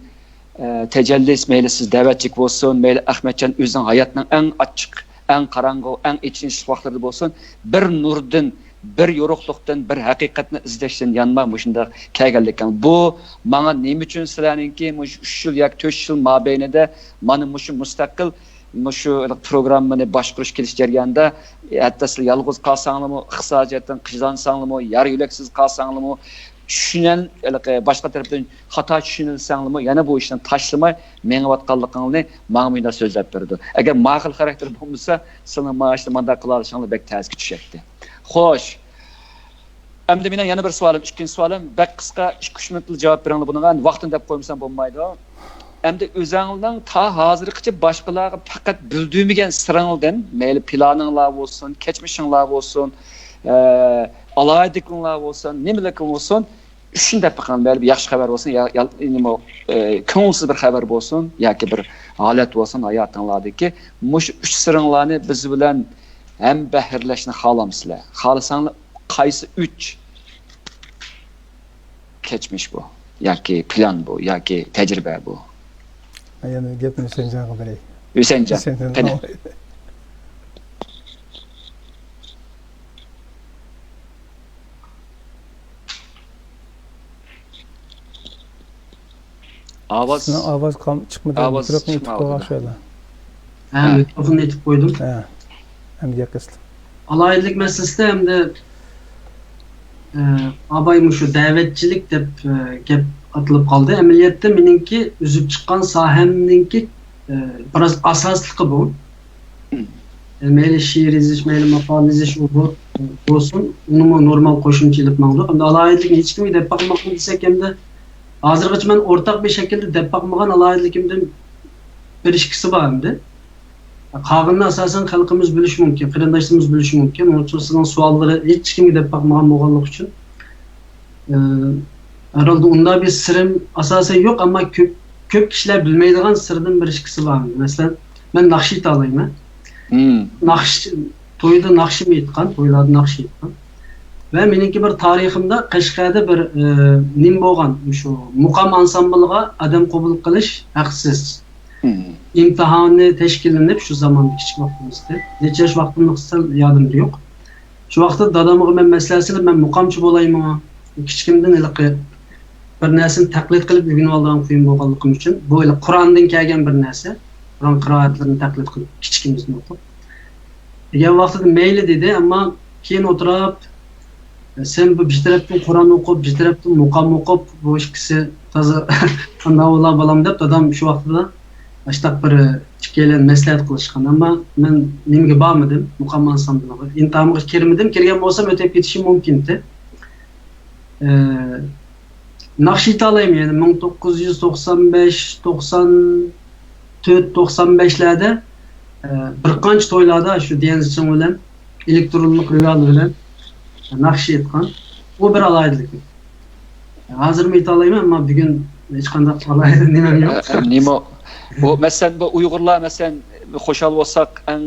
ئە، تەجەللىس، مەيلى سىز دەۋەتچىلىك بولسۇن، مەيلى ئەخمەتجان ئۆزىنىڭ ھاياتنىڭ ئەڭ ئاچچىق، ئەڭ قاراڭغۇ، ئەڭ ئېچىنىشلىق ۋاقىتلىرىدا بولسۇن، بىر نۇردىن، بىر يورۇقلۇقتىن، بىر ھەقىقەتنى ئىزدەشتىن يانماي مۇشۇنداق كەلگەنلىكىڭ. بۇ ماڭا نېمە ئۈچۈن سىلەرنىڭكى مۇشۇ ئۈچ يىل ياكى تۆت يىل مابەينىدە مانا مۇشۇ مۇستەقىل مۇشۇ پروگراممىنى باشقۇرۇش كېلىش جەريانىدا، ھەتتا سىلەر يالغۇز قالساڭلارمۇ، ئىقتىسادىي جەھەتتىن قىينالساڭلارمۇ، يار يۆلەكسىز قالساڭلارمۇ، چۈشىنەل-، ھېلىقى باشقا تەرەپتىن خاتا چۈشىنىلسەڭلارمۇ، يەنە بۇ ئىشنى تاشلىماي مېڭىۋاتقانلىقىڭلارنى ماڭا مۇنداق سۆزلەپ بېرىدۇ. ئەگەر ما خىل خاراكتېر بولمىسا، سىلەرنىڭ ماڭا ئىشنى مۇنداق قىلالىشىڭلار بەك تەسكە چۈشەتتى. خوش. ئەمدى مېنىڭ يەنە بىر سوئالىم، ئىككىنچى سوئالىم، بەك قىسقا، ئىككى-ئۈچ مىنۇتلا جاۋاب بېرىڭلار بۇنىڭغا. ئەمدى ۋاقتىنى دەپ قويمىسام بولمايدۇ. ئەمدى ئۆزەڭلارنىڭ تا ھازىرغىچە باشقىلارغا پەقەت بىلدۈرمىگەن سىرىڭلاردىن، مەيلى پىلانىڭلار بولسۇن، كەچمىشىڭلار بولسۇن، ئە، ئالاھىدىلىكىڭلار بولسۇن، نېمىلىكىڭ بولسۇن، ئۈچىنى دەپ بېقىڭ. مەيلى بىر ياخشى خەۋەر بولسۇن، يا، يا، نېمە، ئە، كۆڭۈلسىز بىر خەۋەر بولسۇن ياكى بىر ھالەت بولسۇن ھاياتىڭلاردىكى، مۇشۇ ئۈچ سىرىڭلارنى بىز بىلەن ھەمبەھىرلەشنى خالامسىلەر؟ خالىساڭلار، قايسى ئۈچ؟ كەچمىش بۇ، ياكى پىلان بۇ، ياكى تەجرىبە بۇ. يەنە گەپنى ھۈسەنجانغا بېرەي. ھۈسەنجان، ھۈسەنجان قېنى. ئاڭلاي. ئاۋاز، سىزنىڭ ئاۋاز قام-، چىقمىدى. ئاۋاز مىكروفون ئېتىپ چىقماۋاتىدۇ. قويغان شۇ يەردە. ھە، ھە. مىكروفوننى ئېتىپ قويدۇم. ھە. ئەمدى گەپ قىلسىلا. ئالاھىدىلىك مەسىلىسىدە ئەمدى، ئە، ئاباي مۇشۇ دەۋەتچىلىك دەپ، ئە، گەپ ئاتىلىپ قالدى. ئەمەلىيەتتە مېنىڭكى ئۈزۈپ چىققان ساھەمنىڭكى، ئە، بىراز ئاساسلىقى بۇ. مم. ئە، مەيلى شېئىر يېزىش، مەيلى ماقالە يېزىش، ئۇ بۇ، ئە، بولسۇن، ئۇنىمۇ نورمال قوشۇمچە ئېلىپ ماڭدۇق. ئەمدى ئالاھىدىلىكنى ھېچكىمگە دەپ باقمىغان دېسەك، ئەمدى ھازىرغىچە مەن ئورتاق بىر شەكىلدە دەپ باقمىغان ئالاھىدىلىكىمدىن بىر ئىككىسى بار ئەمدى. قالغىنىنى ئاساسەن خەلقىمىز بىلىشى مۇمكىن، قېرىنداشلىرىمىز بىلىشى مۇمكىن. ئۇنىڭ ئۈچۈن سىزنىڭ سوئاللىرى ھېچكىمگە دەپ باقمىغان بولغانلىقى ئۈچۈن، ئى، ھەرھالدا ئۇنداق بىر سىرىم ئاساسەن يوق، ئەمما كۆپ، كۆپ كىشىلەر بىلمەيدىغان سىردىن بىر ئىككىسى بار. مەسىلەن، مەن ناخشا ئېيتالايمەن. مم. ناخشا، تويدا ناخشىمۇ ئېيتقان، تويلاردا ناخشا ئېيتقان. ۋە مېنىڭكى بىر تارىخىمدا قەشقەردە بىر، ئى، نېمە بولغان، شۇ مۇقام ئانسامبىلىغا ئادەم قوبۇل قىلىش ھەقسىز. مم. ئىمتىھانى تەشكىللىنىپ، شۇ زامان كىچىك ۋاقتىمىزدا. نەچچە ياش ۋاقتىمدا سەل يادىمدا يوق. شۇ ۋاقىتتا دادامغا مەن مەسلىھەت سېلىپ، مەن مۇقامچى بولايمۇ؟ كىچىكىمدىن ھېلىقى بىر نەرسىنى تەقلىد قىلىپ ئۆگىنىۋالىدىغان خۇيۇم بولغانلىقىم ئۈچۈن، بۇ ھېلىقى قۇرئاندىن كەلگەن بىر نەرسە. قۇرئان قىرائەتلىرىنى تەقلىد قىلىپ كىچىكىمىزدىن ئوقۇپ. دېگەن ۋاقتىدا مەيلى دېدى، ئەمما كېيىن ئولتۇراپ، سەن بۇ بىر تەرەپتىن قۇرئان ئوقۇپ، بىر تەرەپتىن مۇقام ئوقۇپ، بۇ ئىككىسى تازا ئانداق بولا بالام دەپ، دادام شۇ ۋاقتىدا ئاشتاق بىر ئىككىيلەن مەسلىھەت قىلىشقان. ئەمما مەن نېمىگە بارمىدىم، مۇقام ئانسامبىلىغا. ئىمتىھانغا كىرمىدىم، كىرگەن بولسام ئۆتۈپ كېتىشىم مۇمكىن ئىدى. ئى، ناخشا ئېيتالايمەن، يەنى مىڭ توققۇز يۈز توقسان بەش، توقسان تۆت، توقسان بەشلەردە، ئى، بىر قانچە تويلاردا شۇ ديەنزىچىڭ بىلەن، ئېلېكترونلۇق رويال بىلەن ناخشا ئېيتقان. بۇ بىر ئالاھىدىلىكىم. ھازىرمۇ ئېيتالايمەن، ئەمما بۈگۈن ھېچقانداق ئالاھىدە نېمەم يوق. ئە، ئە، نېمە؟ بۇ، مەسىلەن، بۇ ئۇيغۇرلار، مەسىلەن، خۇشال بولساق، ئەڭ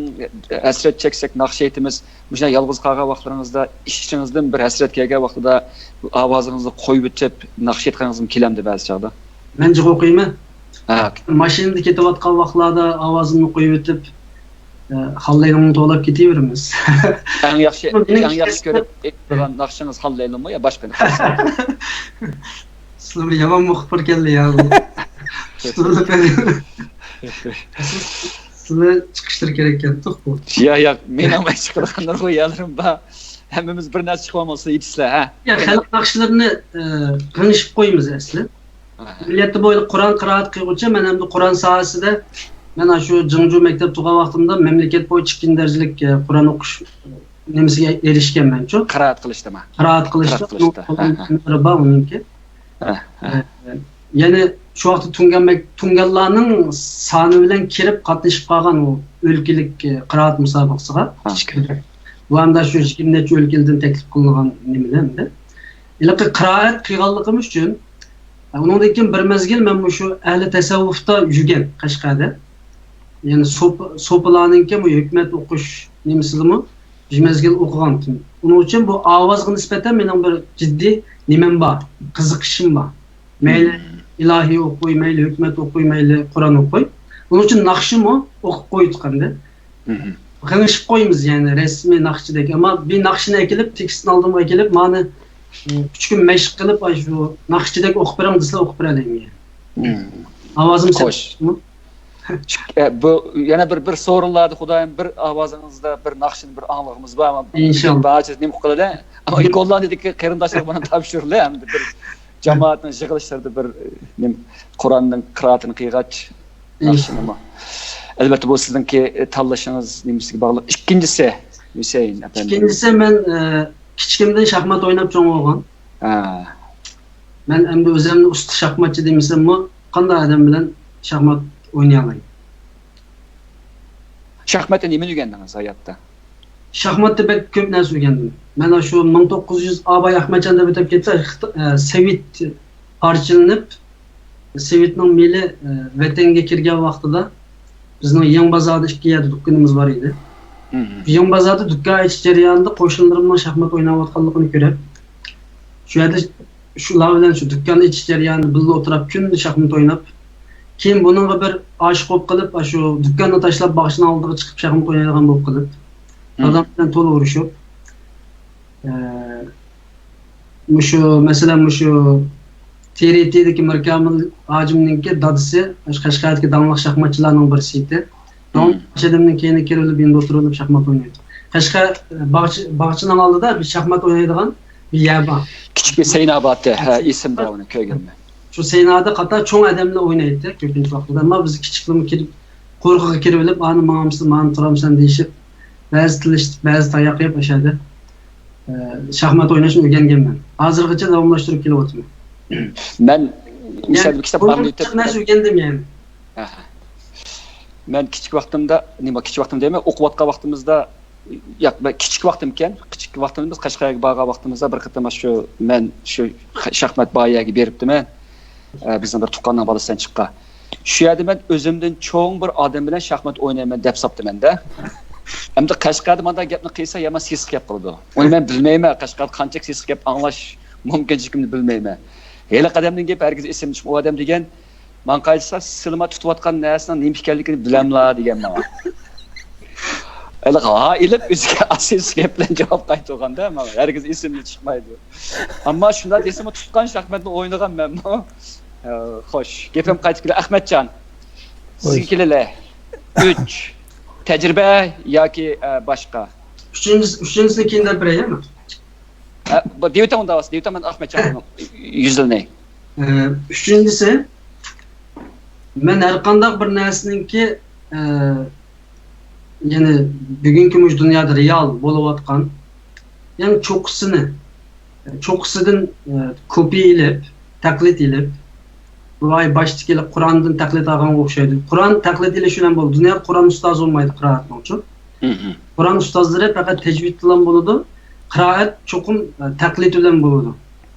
ھەسرەت چەكسەك، ناخشا ئېيتىمىز. مۇشۇنداق يالغۇز قالغان ۋاقىتلىرىڭىزدا، ئىشىڭىزدىن بىر ھەسرەت كەلگەن ۋاقتىدا ئاۋازىڭىزنى قويۇۋېتىپ ناخشا ئېيتقىڭىزمۇ كېلەمدۇ بەزى چاغدا؟ مەن جىق ئوقۇيمەن. ھە. ماشىنىدا كېتىۋاتقان ۋاقىتلاردا ئاۋازىمنى قويۇۋېتىپ، ئە، خان لەيلىمنى توۋلاپ كېتىۋېرىمىز. ئەڭ ياخشى، مېنىڭ ئەڭ ياخشى كۆرۈپ ئېيتىدىغان ناخشىڭىز خان لەيلىمۇ يا باشقا؟ سىلەر بىر يامان مۇخبىر كەلدى يا بۇ. تۇتۇلۇپ. سىلەر چىقىشلىرى كېرەككەنتۇق بۇ. يا، يا، مېنىڭ مەن چىقىدىغان نۇرغۇن يەرلىرىم بار. ھەممىمىز بىر نەرسە چىقىۋالمىسا يېتىشلەر، ھە؟ يا، خەلق ناخشىلىرىنى، ئە، غىڭشىپ قويىمىز ئەسلى. ئاھا. ئەمەلىيەتتە بۇ قۇرئان قىرائەت قىلغۇچە، مەن ئەمدى قۇرئان ساھەسىدە، مەن شۇ جىڭجۇ مەكتەپتە ئوقۇغان ۋاقتىمدا مەملىكەت بويىچە ئىككىنچى دەرىجىلىك، ئە، قۇرئان ئوقۇش نېمىسىگە ئېرىشكەنمەنچۇ. قىرائەت قىلىشتىما؟ قىرائەت قىلىشتا. قىرائەت قىلىشتا. ھە، ھە. بار ئۇنىڭكى. ھە، ھە. ئە، يەنى شۇ ۋاقىتتا تۇڭگان مەك-، تۇڭگانلارنىڭ سانى بىلەن كىرىپ قاتنىشىپ قالغان ئۇ ئۆلكىلىك، ئە، قىرائەت مۇسابىقىسىغا. ھە. بۇ ئەمدى شۇ يىگىرمە نەچچە ئۆلكىلەردىن تەكلىپ قىلىنغان نېمىلەر ئەمدى. ھېلىقى قىرائەت قىلغانلىقىم ئۈچۈن، ئۇنىڭدىن كېيىن بىر مەزگىل مەن مۇشۇ ئەھلى تەسەۋۋۇپتا يۈرگەن قەشقەردە. يەنى سوپ-، سوپىلارنىڭكى بۇ ھۆكۈمەت ئوقۇش نېمىسىدىمۇ بىر مەزگىل ئوقۇغانتىم. ئۇنىڭ ئۈچۈن بۇ ئاۋازغا نىسبەتەن مېنىڭ بىر جىددىي نېمەم بار، قىزىقىشىم بار. مەيلى مم. ئىلاھىي ئوقۇي، مەيلى ھۆكۈمەت ئوقۇي، مەيلى قۇرئان ئوقۇي. ئۇنىڭ ئۈچۈن ناخشىمۇ ئوقۇپ قويدۇق ئەمدى. مم. غىڭشىپ قويىمىز، يەنى رەسمىي ناخشىچىدەك. ئەمما بىر ناخشىنى ئەكېلىپ، تېكىستىنى ئالدىمغا ئەكېلىپ، مانا، ئۈچ كۈن مەشىق قىلىپ، ئاي، شۇ ناخشىچىدەك ئوقۇپ بېرىڭ دېسىلا، ئوقۇپ بېرەلەيمەن. مم. ئاۋازىم خوش. ئە، بۇ يەنە بىر، بىر سورۇنلاردا، خۇدايىم، بىر ئاۋازىڭىزدا بىر ناخشىنى بىر ئاڭلىغۇمىز بار، ئەمما ئىنشاللا. بارچىسى نېمە قىلىدۇ؟ ئەمما گوللاندىيەدىكى قېرىنداشلار بۇنى تاپشۇرۇلدى، ئەمدى بىر جامائەتنىڭ يىغىلىشلىرىدا بىر، نېمە، قۇرئاننىڭ قىرائىتىنى قىلغاچ، ئىنشاللا. ناخشىنىمۇ. ئەلۋەتتە، بۇ سىزنىڭكى، ئە، تاللىشىڭىز نېمىسىگە باغلىق. ئىككىنچىسى، ھۈسەيىن ئەپەندى. ئىككىنچىسى، مەن، ئە، كىچىكىمدىن شاھمات ئويناپ چوڭ بولغان. ھە. مەن ئەمدى ئۆزۈمنى ئۇستا شاھماتچى دېمىسەممۇ، قانداق ئادەم بىلەن شاھمات ئوينىيالاي. شاھماتتا نېمىنى ئۆگەندىڭىز ھاياتتا؟ شاھماتتا بەك كۆپ نەرسە ئۆگەندىم. مەن شۇ مىڭ توققۇز يۈز ئاباي ئەخمەتجان دەپ ئۆتۈپ كەتسە، خىت- ئە، سوۋېت پارچىلىنىپ، سوۋېتنىڭ مېلى، ئە، ۋەتەنگە كىرگەن ۋاقتىدا بىزنىڭ يېڭى بازاردا ئىككى يەردە دۇكىنىمىز بار ئىدى. يېڭى بازاردا دۇكان ئېچىش جەريانىدا قوشنىلىرىمنىڭ شاھمات ئويناۋاتقانلىقىنى كۆرۈپ، شۇ يەردە شۇلار بىلەن شۇ دۇكان ئېچىش جەريانىدا بىللە ئولتۇراپ، كۈندە شاھمات ئويناپ، كېيىن بۇنىڭغا بىر ئاشىق بولۇپ قېلىپ، ئاشۇ دۇكاننى تاشلاپ، باغچىنىڭ ئالدىغا چىقىپ شاھمات ئوينايدىغان بولۇپ قېلىپ، دادام بىلەن تولا ئۇرۇشۇپ، ئە، مۇشۇ، مەسىلەن، مۇشۇ تى ئېن تىدىكى مىركامىل ھاجىمنىڭكى دادىسى، مۇشۇ قەشقەردىكى داڭلىق شاھماتچىلارنىڭ بىرسى ئىدى. داۋاملىق ئاشۇ ئادەمنىڭ كەينىگە كىرىۋېلىپ، يېنىدا ئولتۇرۇۋېلىپ شاھمات ئوينايتتۇق. قەشقەر باغچە، باغچىنىڭ ئالدىدا بىر شاھمات ئوينايدىغان بىر يەر بار. كىچىك بىر سەينا بارتى. ھە، ئېسىمدە ئۇنى كۆرگەنمەن. شۇ سەينادا قاتار چوڭ ئادەملەر ئوينايتتى كۆپىنچە ۋاقتىدا. ئەمما بىز كىچىكلىرىمىز كىرىپ، قورۇقىغا كىرىۋېلىپ، ئانى ماڭامسەن، مانى تۇرامسەن دېيىشىپ، بەزى تىللىشىپ، بەزى تاياق يەپ ئاشۇ يەردە، ئە، شاھمات ئويناشنى ئۆگەنگەنمەن. ھازىرغىچە داۋاملاشتۇرۇپ كېلىۋاتىمەن. مەن مىسال بىر كىتاب بارمىدى. نەرسە ئۆگەندىم يەنى. مەن كىچىك ۋاقتىمدا، نېمە، كىچىك ۋاقتىم دەيمەن، ئوقۇۋاتقان ۋاقتىمىزدا، ياق، مەن كىچىك ۋاقتىمكەن، كىچىك ۋاقتىمدا بىز قەشقەرگە بارغان ۋاقتىمىزدا بىر قېتىم شۇ، مەن شۇ شاھمات بار يەرگە بېرىپتىمەن. ئە، بىزنىڭ بىر تۇغقاننىڭ بالىسى چىققان. شۇ يەردە مەن ئۆزۈمدىن چوڭ بىر ئادەم بىلەن شاھمات ئوينايمەن دەپ ساپتىمەن-دە. ئەمدى قەشقەردە مانداق گەپنى قىلسا يامان سېسىق گەپ قىلىدۇ. ئۇنى مەن بىلمەيمەن، قەشقەردە قانچىلىك سېسىق گەپ ئاڭلاش مۇمكىنچىلىكىمنى بىلمەيمەن. ھېلىقى ئادەمنىڭ گېپى ھەرگىز ئېسىمدىن چىقماي، ئۇ ئادەم دېگەن، ماڭا قايتسا، سىلىما تۇتۇۋاتقان نەرسىنىڭ نېمە ئىكەنلىكىنى بىلەملا دېگەن ماڭا. ھېلىقى ھا ئېلىپ ئۆزىگە ئاساسىي گەپ بىلەن جاۋاب قايتۇرغاندا، ماڭا ھەرگىز ئېسىمدىن چىقمايدۇ. ئەمما شۇنداق دېسىمۇ، تۇتقان شاھماتنى ئوينىغان مەنمۇ. ئە، خوش، گېپىم قايتىپ كېلە، ئەخمەتجان. سىزگە كېلىلى. ئۈچ. تەجرىبە ياكى، ئە، باشقا؟ ئۈچىنچىسى، ئۈچىنچىسىنى كېيىن دەپ بېرەي، يەنە. ئە، بۇ دېۋىتاڭ ئۇنداۋاس، دېۋىتاڭ مەن ئەخمەتجاننىڭ يۈزلىرىنى. ئە، ئۈچىنچىسى، مەن ھەر قانداق بىر نەرسىنىڭكى، ئە، يەنى بۈگۈنكى مۇشۇ دۇنيادا رېئال بولۇۋاتقان، يەنى چوققىسىنى، چوققىسىدىن، ئە، كوپىيە ئېلىپ، تەقلىد ئېلىپ، ۋاي، باشتىكى قۇرئاندىن تەقلىد ئالغانغا ئوخشايدۇ. قۇرئان تەقلىد ئېلىش بىلەن بولىدۇ. دۇنيادا قۇرئان ئۇستازى بولمايدۇ قىرائەتنىڭچۇ. قۇرئان ئۇستازلىرى پەقەت تەجۋىد بىلەن بولىدۇ. قىرائەت چوقۇم، ئە، تەقلىد بىلەن بولىدۇ.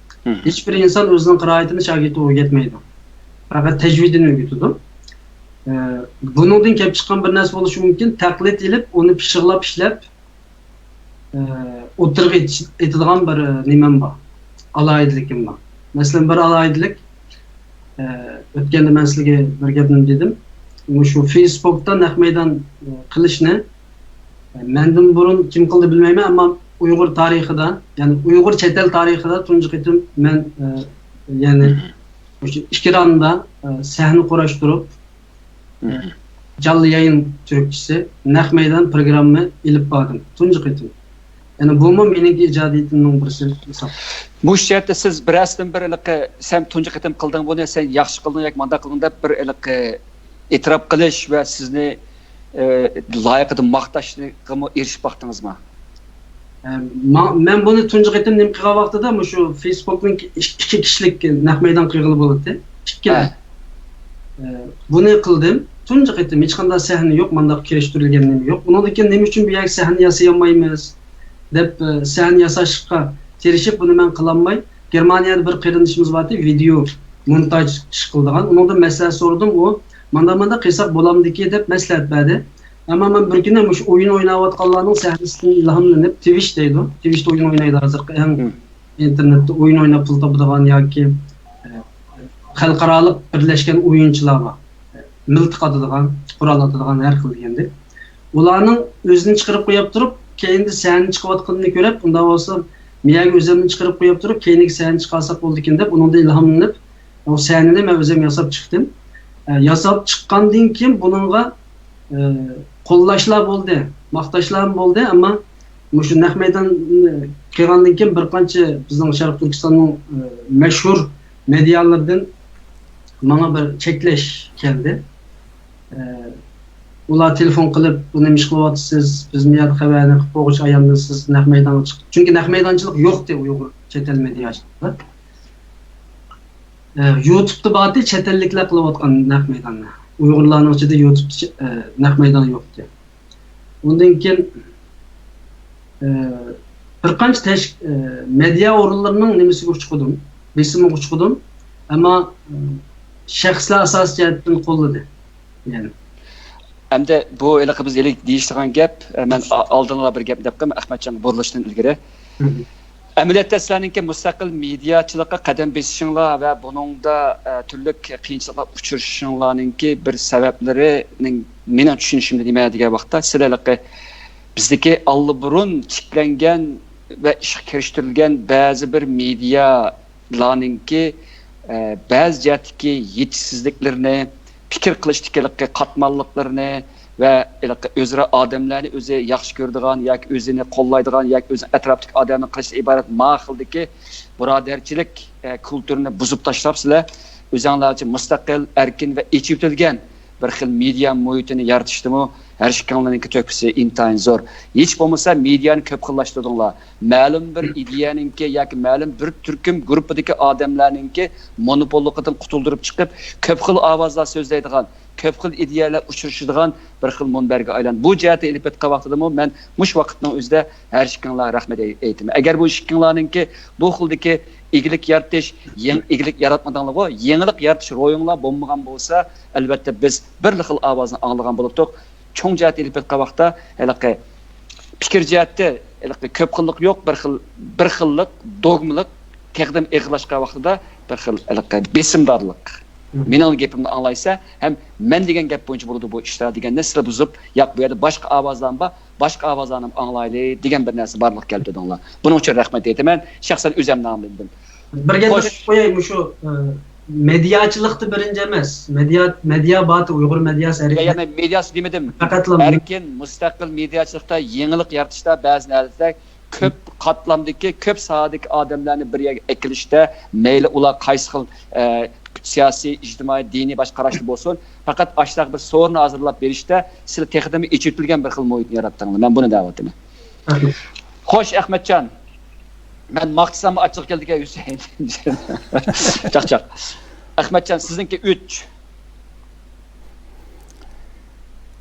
ھېچبىر ئىنسان ئۆزىنىڭ قىرائىتىنى شاگىرتىگە ئۆگەتمەيدۇ. پەقەت تەجۋىدىنى ئۆگىتىدۇ. ئە، بۇنىڭدىن كېلىپ چىققان بىر نەرسە بولۇشى مۇمكىن، تەقلىد ئېلىپ، ئۇنى پىششىقلاپ ئىشلەپ، ئە، ئوتتۇرىغا ئېتىش-، ئېتىدىغان بىر، ئە، نېمەم بار، ئالاھىدىلىكىم بار. مەسىلەن، بىر ئالاھىدىلىك، ئە، ئۆتكەندە مەن سىلەرگە بىر گەپنى دېدىم. مۇشۇ فېيسبوكتا نەق مەيدان، ئە، قىلىشنى، ئە، مەندىن بۇرۇن كىم قىلدى بىلمەيمەن، ئەمما ئۇيغۇر تارىخىدا، يەنى ئۇيغۇر چەت ئەل تارىخىدا تۇنجى قېتىم مەن، ئە، يەنى مۇشۇ ئېكراندا، ئە، سەھنە قۇراشتۇرۇپ، جانلى يايىن تۈركچىسى، نەق مەيدان پروگرامما ئېلىپ باردىم. تۇنجى قېتىم. يەنى بۇمۇ مېنىڭكى ئىجادىيىتىمنىڭ بىرسى ھېساب. مۇشۇ جەھەتتە سىز بىر ئەسلىدىن بىر ھېلىقى، سەن تۇنجى قېتىم قىلدىڭ بۇنى، سەن ياخشى قىلدىڭ ياكى مانداق قىلدىڭ دەپ بىر ھېلىقى ئېتىراپ قىلىش ۋە سىزنى، ئە، لايىقىدا ماختاشقىمۇ ئېرىشىپ باقتىڭىزمۇ؟ ئە، ما-، مەن بۇنى تۇنجى قېتىم نېمە قىلغان ۋاقتىدا مۇشۇ فېيسبوكنىڭ ئىك-، ئىككى كىشىلىك نەق مەيدان قىلغىلى بولاتتى. ئىككىلا. ئە، بۇنى قىلدىم. تۇنجى قېتىم، ھېچقانداق سەھنە يوق، مانداق كىرىشتۈرۈلگەن نېمە يوق. ئۇنىڭدىن كېيىن نېمە ئۈچۈن بۇ يەرگە سەھنە ياسىيالمايمىز دەپ، ئە، سەھنە ياساشقا تىرىشىپ، بۇنى مەن قىلالماي، گېرمانىيەدە بىر قېرىندىشىمىز بارتى، ۋىدېئو مونتاژ ئىش قىلىدىغان. ئۇنىڭدىن مەسلىھەت سورىدىم. ئۇ مانداق مانداق قىلساق بولامدىكى دەپ مەسلىھەت بەردى. ئەمما مەن بىر كۈنى مۇشۇ ئويۇن ئويناۋاتقانلارنىڭ سەھنىسىدىن ئىلھاملىنىپ، تىۋىچ دەيدۇ. تىۋىچتا ئويۇن ئوينايدۇ ھازىرقى ئەڭ ئىنتېرنېتتا ئويۇن ئويناپ پۇل تاپىدىغان ياكى، ئە، خەلقئارالىق بىرلەشكەن ئويۇنچىلار بار. مىلتىق ئاتىدىغان، قورال ئاتىدىغان ھەر خىل دېگەندەك. ئۇلارنىڭ ئۆزىنى چىقىرىپ قويۇپ تۇرۇپ، كەينىدە سەھنە چىقىۋاتقىنىنى كۆرۈپ، ئۇنداق بولسا مەيەگە ئۆزۈمنى چىقىرىپ قويۇپ تۇرۇپ، كەينىگە سەھنە چىقارساق بولىدىكەن دەپ، ئۇنىڭدىن ئىلھاملىنىپ، ئۇ سەھنىنى مەن ئۆزۈم ياساپ چىقتىم. ئە، ياساپ چىققاندىن كېيىن بۇنىڭغا، ئە، قوللاشلار بولدى، ماختاشلارمۇ بولدى، ئەمما مۇشۇ نەق مەيدان قىلغاندىن كېيىن بىر قانچە بىزنىڭ شەرقىي تۈركىستاننىڭ، ئە، مەشھۇر مېدىيالىرىدىن ماڭا بىر چەكلەش كەلدى. ئە، ئۇلار تېلېفون قىلىپ، «بۇ نېمە ئىش قىلىۋاتىسىز؟ بىز بۇ يەردە خەۋەرنى قىلىپ بولغۇچە ئاياندىن سىز نەق مەيدانغا چىقىپ»، چۈنكى نەق مەيدانچىلىق يوقتى ئۇيغۇر چەت ئەل مېدىياسىدا. ئە، يۇتۇبتا بارتى، چەت ئەللىكلەر قىلىۋاتقان نەق مەيداننى. ئۇيغۇرلارنىڭ ئىچىدە يۇتۇبتا چە-، ئە، نەق مەيدان يوقتى. ئۇندىن كېيىن، ئە، بىر قانچە تەش-، ئە، مېدىيا ئورۇنلىرىنىڭ نېمىسىگە ئۇچقۇدۇم، بېسىمىغا ئۇچقۇدۇم. ئەمما، ئە، شەخسلەر ئاساسىي جەھەتتىن قوللىدى. يەنى. ئەمدى بۇ ھېلىقى بىز ھېلى دېيىشىدىغان گەپ، ئە، مەن ئا-، ئالدىنلا بىر گەپنى دەپ قوياي، ئەخمەتجانغا بۇرۇلۇشتىن ئىلگىرى. مم. ئەمەلىيەتتە سىلەرنىڭكى مۇستەقىل مېدىياچىلىققا قەدەم بېسىشىڭلار ۋە بۇنىڭدا، ئە، تۈرلۈك قىيىنچىلىققا ئۇچرىشىشىڭلارنىڭكى بىر سەۋەبلىرىنىڭ مېنىڭ چۈشىنىشىمدە نېمە دېگەن ۋاقىتتا، سىلەر ھېلىقى بىزدىكى ئاللىبۇرۇن چىكلەنگەن ۋە ئىشقا كىرىشتۈرۈلگەن بەزى بىر مېدىيالارنىڭكى، ئە، بەزى جەھەتتىكى يېتىشسىزلىكلىرىنى، پىكىر قىلىشتىكى ھېلىقى قاتماللىقلىرىنى ۋە ھېلىقى ئۆزئارا ئادەملەرنى ئۆزى ياخشى كۆرىدىغان ياكى ئۆزىنى قوللايدىغان ياكى ئۆزىنىڭ ئەتراپتىكى ئادەمنى قىلىشتىن ئىبارەت ما خىلدىكى بۇرادەرچىلىك، ئە، كۇلتۇرىنى بۇزۇپ تاشلاپسىلەر. ئۆزەڭلارچە مۇستەقىل، ئەركىن ۋە ئېچىۋېتىلگەن بىر خىل مېدىيا مۇھىتىنى يارىتىشتىمۇ ھەر ئىككىڭلارنىڭكى تۆھپىسى ئىنتايىن زور. ھېچ بولمىسا مېدىيانى كۆپ خىللاشتۇردۇڭلار. مەلۇم بىر ئىدىيەنىڭكى ياكى مەلۇم بىر تۈركۈم گۇرۇپپىدىكى ئادەملەرنىڭكى مونوپوللۇقىدىن قۇتۇلدۇرۇپ چىقىپ، كۆپ خىل ئاۋازلار سۆزلەيدىغان، كۆپ خىل ئىدىيەلەر ئۇچرىشىدىغان بىر خىل مۇنبەرگە ئايلاندى. بۇ جەھەتتە ئېلىپ ئېيتقان ۋاقتىدا مەن مۇشۇ ۋاقىتنىڭ ئۆزىدە ھەر ئىككىڭلارغا رەھمەت ئېيتىمەن. ئەگەر بۇ ئىككىڭلارنىڭكى بۇ خىلدىكى ئىگىلىك يارىتىش، يېڭى ئىگىلىك ياراتمىدىڭلارغۇ، يېڭىلىق يارىتىش روھىڭلار بولمىغان بولسا، ئەلۋەتتە بىز بىرلا خىل ئاۋازنى ئاڭلىغان بولاتتۇق. چوڭ جەھەتتە ئېلىپ ئېيتقان ۋاقىتتا ھېلىقى پىكىر جەھەتتە ھېلىقى كۆپ خىللىق يوق، بىر خىل، بىر خىللىق، دوگمىلىق، تېخىدىن ئېغىرلاشقان ۋاقتىدا بىر خىل ھېلىقى بېسىمدارلىق. مم. مېنىڭ گېپىمنى ئاڭلايسەن ھەم مەن دېگەن گەپ بويىچە بولىدۇ بۇ ئىشلار دېگەندە سىلەر بۇزۇپ، ياق، بۇ يەردە باشقا ئاۋازلار بار، باشقا ئاۋازلارنى ئاڭلايلى دېگەن بىر نەرسە بارلىققا كەلتۈردۈڭلار. بۇنىڭ ئۈچۈن رەھمەت ئېيتىمەن شەخسەن ئۆزۈمنىڭ نامىمدىن. بىر گەپ قوياي، مۇشۇ، ئە، مېدىياچىلىقتا بىرىنچى ئەمەس. مېدىيا، مېدىيا بارتى، ئۇيغۇر مېدىياسى ھەرىكەت. يەنى مېدىياسى دېمىدىم. پەقەتلا ئەركىن، مۇستەقىل مېدىياچىلىقتا يېڭىلىق يارىتىشتا بەزى نەرسىلەر كۆپ قاتلامدىكى، كۆپ ساھەدىكى ئادەملەرنى بىر يەرگە ئەكېلىشتە، مەيلى ئۇلار قايسى خىل، ئە، سىياسىي، ئىجتىمائىي، دىنىي، باشقا قاراشتا بولسۇن، پەقەت ئاشۇنداق بىر سورۇن ھازىرلاپ بېرىشتە سىلەر تېخىدىنمۇ ئېچىۋېتىلگەن بىر خىل مۇھىتنى ياراتتىڭلار. مەن بۇنى دەۋاتىمەن. رەھمەت. خوش، ئەخمەتجان. مەن ماختىساممۇ ئاچچىق كەلدىكەن، ھۈسەيىن. چاقچاق. ئەخمەتجان، سىزنىڭكى ئۈچ.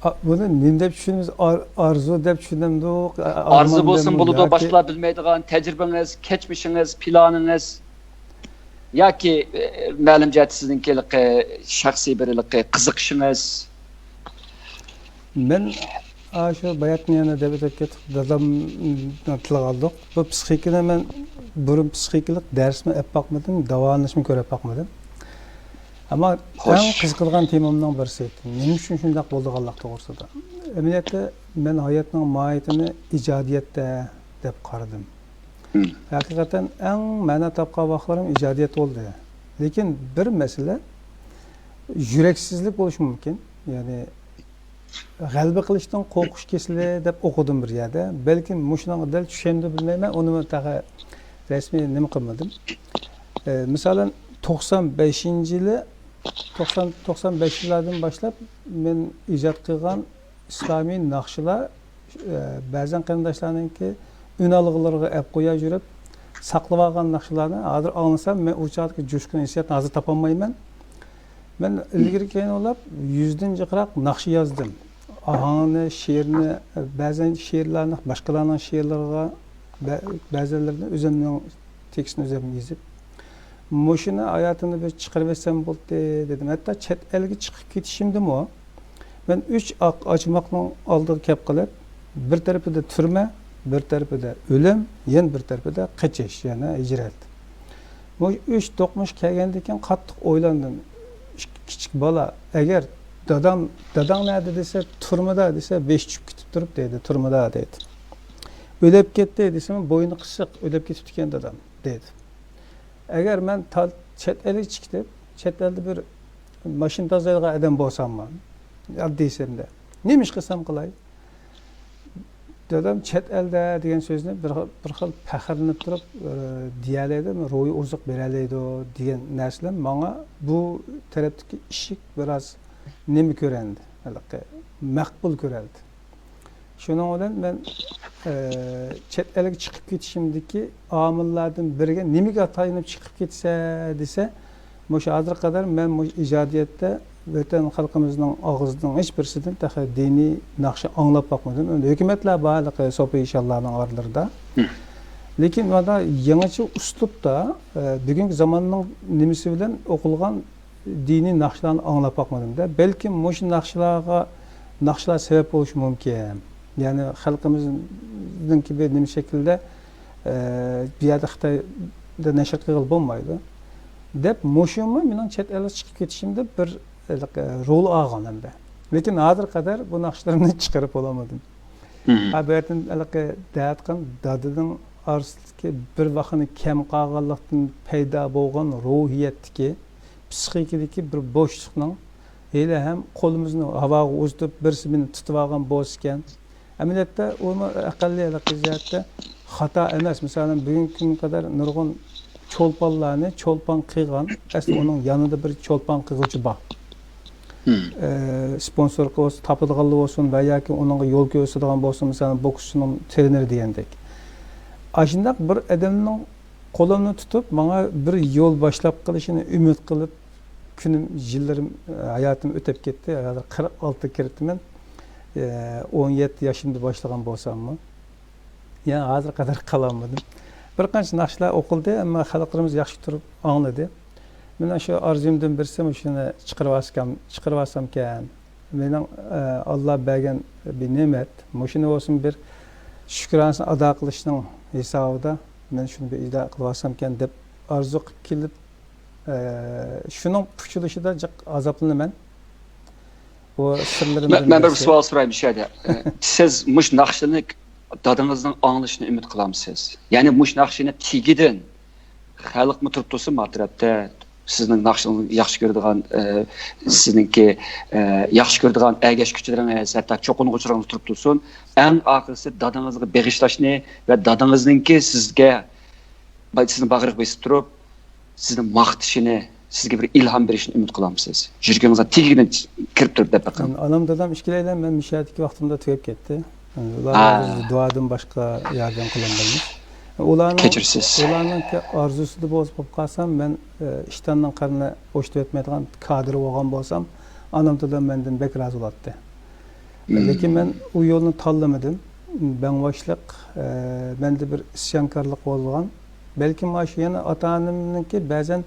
ئا، بۇنى نېمە دەپ چۈشىنىمىز؟ ئار-، ئارزۇ دەپ چۈشىنەمدۇق؟ ئا، ئارزۇ ئارمان بولسۇن دەمدۇق؟ بولىدۇ، ياكى باشقىلار بىلمەيدىغان تەجرىبىڭىز، كەچمىشىڭىز، پىلانىڭىز ياكى، ئە، مەلۇم جەھەتتە سىزنىڭكى ھېلىقى شەخسىي بىر ھېلىقى قىزىقىشىڭىز؟ مەن، ئا، شۇ باياتىن يەنە دەپ ئۆتۈپ كەتتۇق، دادامنى تىلغا ئالدۇق. بۇ پسىخىكىنى مەن بۇرۇن پسىخىكىلىق دەرسمۇ ئېلىپ باقمىدىم، داۋالىنىشمۇ كۆرۈپ باقمىدىم. ئەمما خوش. ئەڭ قىزىقىدىغان تېمامنىڭ بىرسى، نېمە ئۈچۈن شۇنداق بولىدىغانلىق توغرىسىدا. ئەمەلىيەتتە مەن ھاياتنىڭ ماھىيىتىنى ئىجادىيەتتە دەپ قارىدىم. مم. ھەقىقەتەن ئەڭ مەنا تاپقان ۋاقىتلىرىم ئىجادىيەت بولدى. لېكىن بىر مەسىلە، يۈرەكسىزلىك بولۇشى مۇمكىن. يەنى غەلىبە قىلىشتىن قورقۇش كېسىلى دەپ ئوقۇدۇم بىر يەردە. بەلكىم مۇشۇنىڭغا دەل چۈشەمدۇ بىلمەيمەن، ئۇنىمۇ تېخى رەسمىي نېمە قىلمىدىم. ئە، مىسالەن، توقسان بەشىنچى يىلى، توقسان، توقسان بەش يىللاردىن باشلاپ مەن ئىجاد قىلغان ئىسلامىي ناخشىلار، ئە، بەزەن قېرىنداشلارنىڭكى ئۈنئالغۇلىرىغا ئەپ قويا يۈرۈپ، ساقلىۋالغان ناخشىلارنى ھازىر ئاڭلىسام، مەن ئۇ چاغدىكى جۇشقۇن ھېسسىياتنى ھازىر تاپالمايمەن. مەن ئىلگىرى كېيىن ئويلاپ، يۈزدىن جىقراق ناخشا يازدىم. ئاھاڭنى، شېئىرنى، بەزەن شېئىرلارنى باشقىلارنىڭ شېئىرلىرىغا، بە-، بەزەنلىرىنى ئۆزۈمنىڭ تېكىستىنى ئۆزۈم يېزىپ، مۇشۇنى ھاياتىمدا بىر چىقىرىۋەتسەم بولدى دېدىم. ھەتتا چەت ئەلگە چىقىپ كېتىشىمدىمۇ مەن ئۈچ ئاق-، ئاچىماقنىڭ ئالدىغا كەپ قېلىپ، بىر تەرىپىدە تۈرمە، بىر تەرىپىدە ئۆلۈم، يەنە بىر تەرىپىدە قېچىش، يەنى ھىجرەت. مۇشۇ ئۈچ دوقمۇش كەلگەندىن كېيىن قاتتىق ئويلاندىم. ئىككى كىچىك بالا، ئەگەر دادام، «داداڭ نەدە؟» دېسە، «تۈرمىدە» دېسە، «بېشى چۈشۈپ كېتىپ تۇرۇپ» دەيدۇ، «تۈرمىدە» دەيدۇ. «ئۆلۈپ كەتتى» دېسىمۇ، «بوينى قىسىق، ئۆلۈپ كېتىپتىكەن دادام» دەيدۇ. ئەگەر مەن تا-، چەت ئەلگە چىقىپ، چەت ئەلدە بىر ماشىنا تازىلايدىغان ئادەم بولساممۇ، ئاددىي ئىشلىرىمدە نېمە ئىش قىلسام قىلاي، دادام «چەت ئەلدە» دېگەن سۆزنى بىر، بىر خىل پەخىرلىنىپ تۇرۇپ، ئى، دېيەلەيدۇ، روھىي ئوزۇق بېرەلەيدۇ دېگەن نەرسىلەر ماڭا بۇ تەرەپتىكى ئىشىك بىراز نېمە كۆرۈندى، ھېلىقى مەقبۇل كۆرەلدى. شۇنىڭ بىلەن مەن، ئى، چەت ئەلگە چىقىپ كېتىشىمدىكى ئامىللاردىن بىرىگە، «نېمىگە تايىنىپ چىقىپ كېتىسەن؟» دېسە، مۇشۇ ھازىرغا قەدەر مەن مۇشۇ ئىجادىيەتتە ۋەتەن خەلقىمىزنىڭ ئاغزىنىڭ ھېچ بىرسىدىن تېخى دىنىي ناخشا ئاڭلاپ باقمىدىم. ئەمدى ھۆكۈمەتلەر بار ھېلىقى سوپى ئىشانلارنىڭ ئارىلىرىدا. لېكىن مانا يېڭىچە ئۇسلۇبتا، ئە، بۈگۈنكى زاماننىڭ نېمىسى بىلەن ئوقۇلغان دىنىي ناخشىلارنى ئاڭلاپ باقمىدىم-دە. بەلكىم مۇشۇ ناخشىلارغا، ناخشىلار سەۋەب بولۇشى مۇمكىن. يەنى خەلقىمىزنىڭكى بىر نېمە شەكىلدە، ئە، بۇ يەردە خىتايدا نەشر قىلغىلى بولمايدۇ دەپ، مۇشۇمۇ مېنىڭ چەت ئەلگە چىقىپ كېتىشىمدە بىر، ھېلىقى، رول ئالغان ئەمدى. لېكىن ھازىرغا قەدەر بۇ ناخشىلىرىمنى چىقىرىپ بولالمىدىم. ھا، بۇ يەردىن ھېلىقى دەۋاتقان دادىنىڭ ئارىسىدىكى بىر ۋاقىنى كەم قالغانلىقتىن پەيدا بولغان روھىيەتتىكى، پىسخىكىدىكى بىر بوشلۇقنىڭ ھېلىھەم قولىمىزنى ھاۋاغا ئۇزىتىپ، بىرسى مېنى تۇتۇۋالغان بولسىكەن. ئەمەلىيەتتە ئۇمۇ ئەقەللىي ھېلىقى جەھەتتە خاتا ئەمەس. مىسالەن، بۈگۈنكى كۈنگە قەدەر نۇرغۇن چولپانلارنى چولپان قىلغان، ئەسلى ئۇنىڭ يانىدا بىر چولپان قىلغۇچى بار. ئە، سپونسور بولسا، تاپىدىغانلا بولسۇن ۋە ياكى ئۇنىڭغا يول كۆرسىتىدىغان بولسۇن، مىسالەن، بوكسچىنىڭ ترېنېرى دېگەندەك. ئاشۇنداق بىر ئادەمنىڭ قولۇمنى تۇتۇپ، ماڭا بىر يول باشلاپ قىلىشىنى ئۈمىد قىلىپ، كۈنۈم، يىللىرىم، ئە، ھاياتىم ئۆتۈپ كەتتى. ھازىر قىرىق ئالتە كىرىپتىمەن. ئە، ئون يەتتە ياشىمدا باشلىغان بولساممۇ، يەنە ھازىرغا قەدەر قىلالمىدىم. بىر قانچە ناخشىلار ئوقۇلدى، ئەمما خەلقلىرىمىز ياخشى تۇرۇپ ئاڭلىدى. مېنىڭ شۇ ئارزۇيۇمدىن بىرسى مۇشۇنى چىقىرىۋالسام، چىقىرىۋالسامكەن. مېنىڭ، ئە، ئاللا بەرگەن بىر نېمەت. مۇشۇنى بولسۇن بىر شۈكرانىسىنى ئادا قىلىشنىڭ ھېسابىدا مەن شۇنى بىر ئىدا قىلىۋالسامكەن دەپ ئارزۇ قىلىپ كېلىپ، ئە، شۇنىڭ پۇچىلىشىدا جىق ئازابلىنىمەن. بۇ مەن، سىرلىرىمدىن مەن بىر بىرسى. سوئال سورايمەن شۇ يەردە. ئە، سىز مۇشۇ ناخشىنى دادىڭىزنىڭ ئاڭلىشىنى ئۈمىد قىلامسىز؟ يەنى مۇشۇ ناخشىنى تېگىدىن خەلقمۇ تۇرۇپ تۇرسۇن ما تەرەپتە، سىزنىڭ ناخشىڭىزنى ياخشى كۆرىدىغان، ئە، سىزنىڭكى، ئە، ياخشى كۆرىدىغان ئەگەشكۈچىلىرىڭىز، ھەتتا چوقۇنغۇچىلىرىڭىز تۇرۇپ تۇرسۇن. ئەڭ ئاخىرسى دادىڭىزغا بېغىشلاشنى ۋە دادىڭىزنىڭكى سىزگە، سىزنى باغرىغا بېسىپ تۇرۇپ، سىزنى ماختىشىنى، سىزگە بىر ئىلھام بېرىشىنى ئۈمىد قىلامسىز؟ يۈرىكىڭىزنىڭ تېگىگە كىرىپ تۇرۇپ دەپ بېقىڭ. ئانام، دادام ئىككىلەيلەن مەن مۇشۇ يەردىكى ۋاقتىمدا تۈگەپ كەتتى. ئۇلار ھازىر دۇئادىن باشقا ياردەم قىلالمايمىز. ئۇلارنىڭ، كەچۈرسىز. ئۇلارنىڭكى ئارزۇسىدا بولسا بولۇپ قالسام، مەن، ئە، ئىشتاننىڭ قارنىنى ئوشتۇرۇۋەتمەيدىغان كادىر بولغان بولسام، ئانام، دادام مەندىن بەك رازى بولاتتى. لېكىن مەن ئۇ يولنى تاللىمىدىم. بەڭباشلىق، ئە، مەندە بىر ئىسيانكارلىق بولغان. بەلكىم مانا شۇ يەنە ئاتا-ئانامنىڭكى بەزەن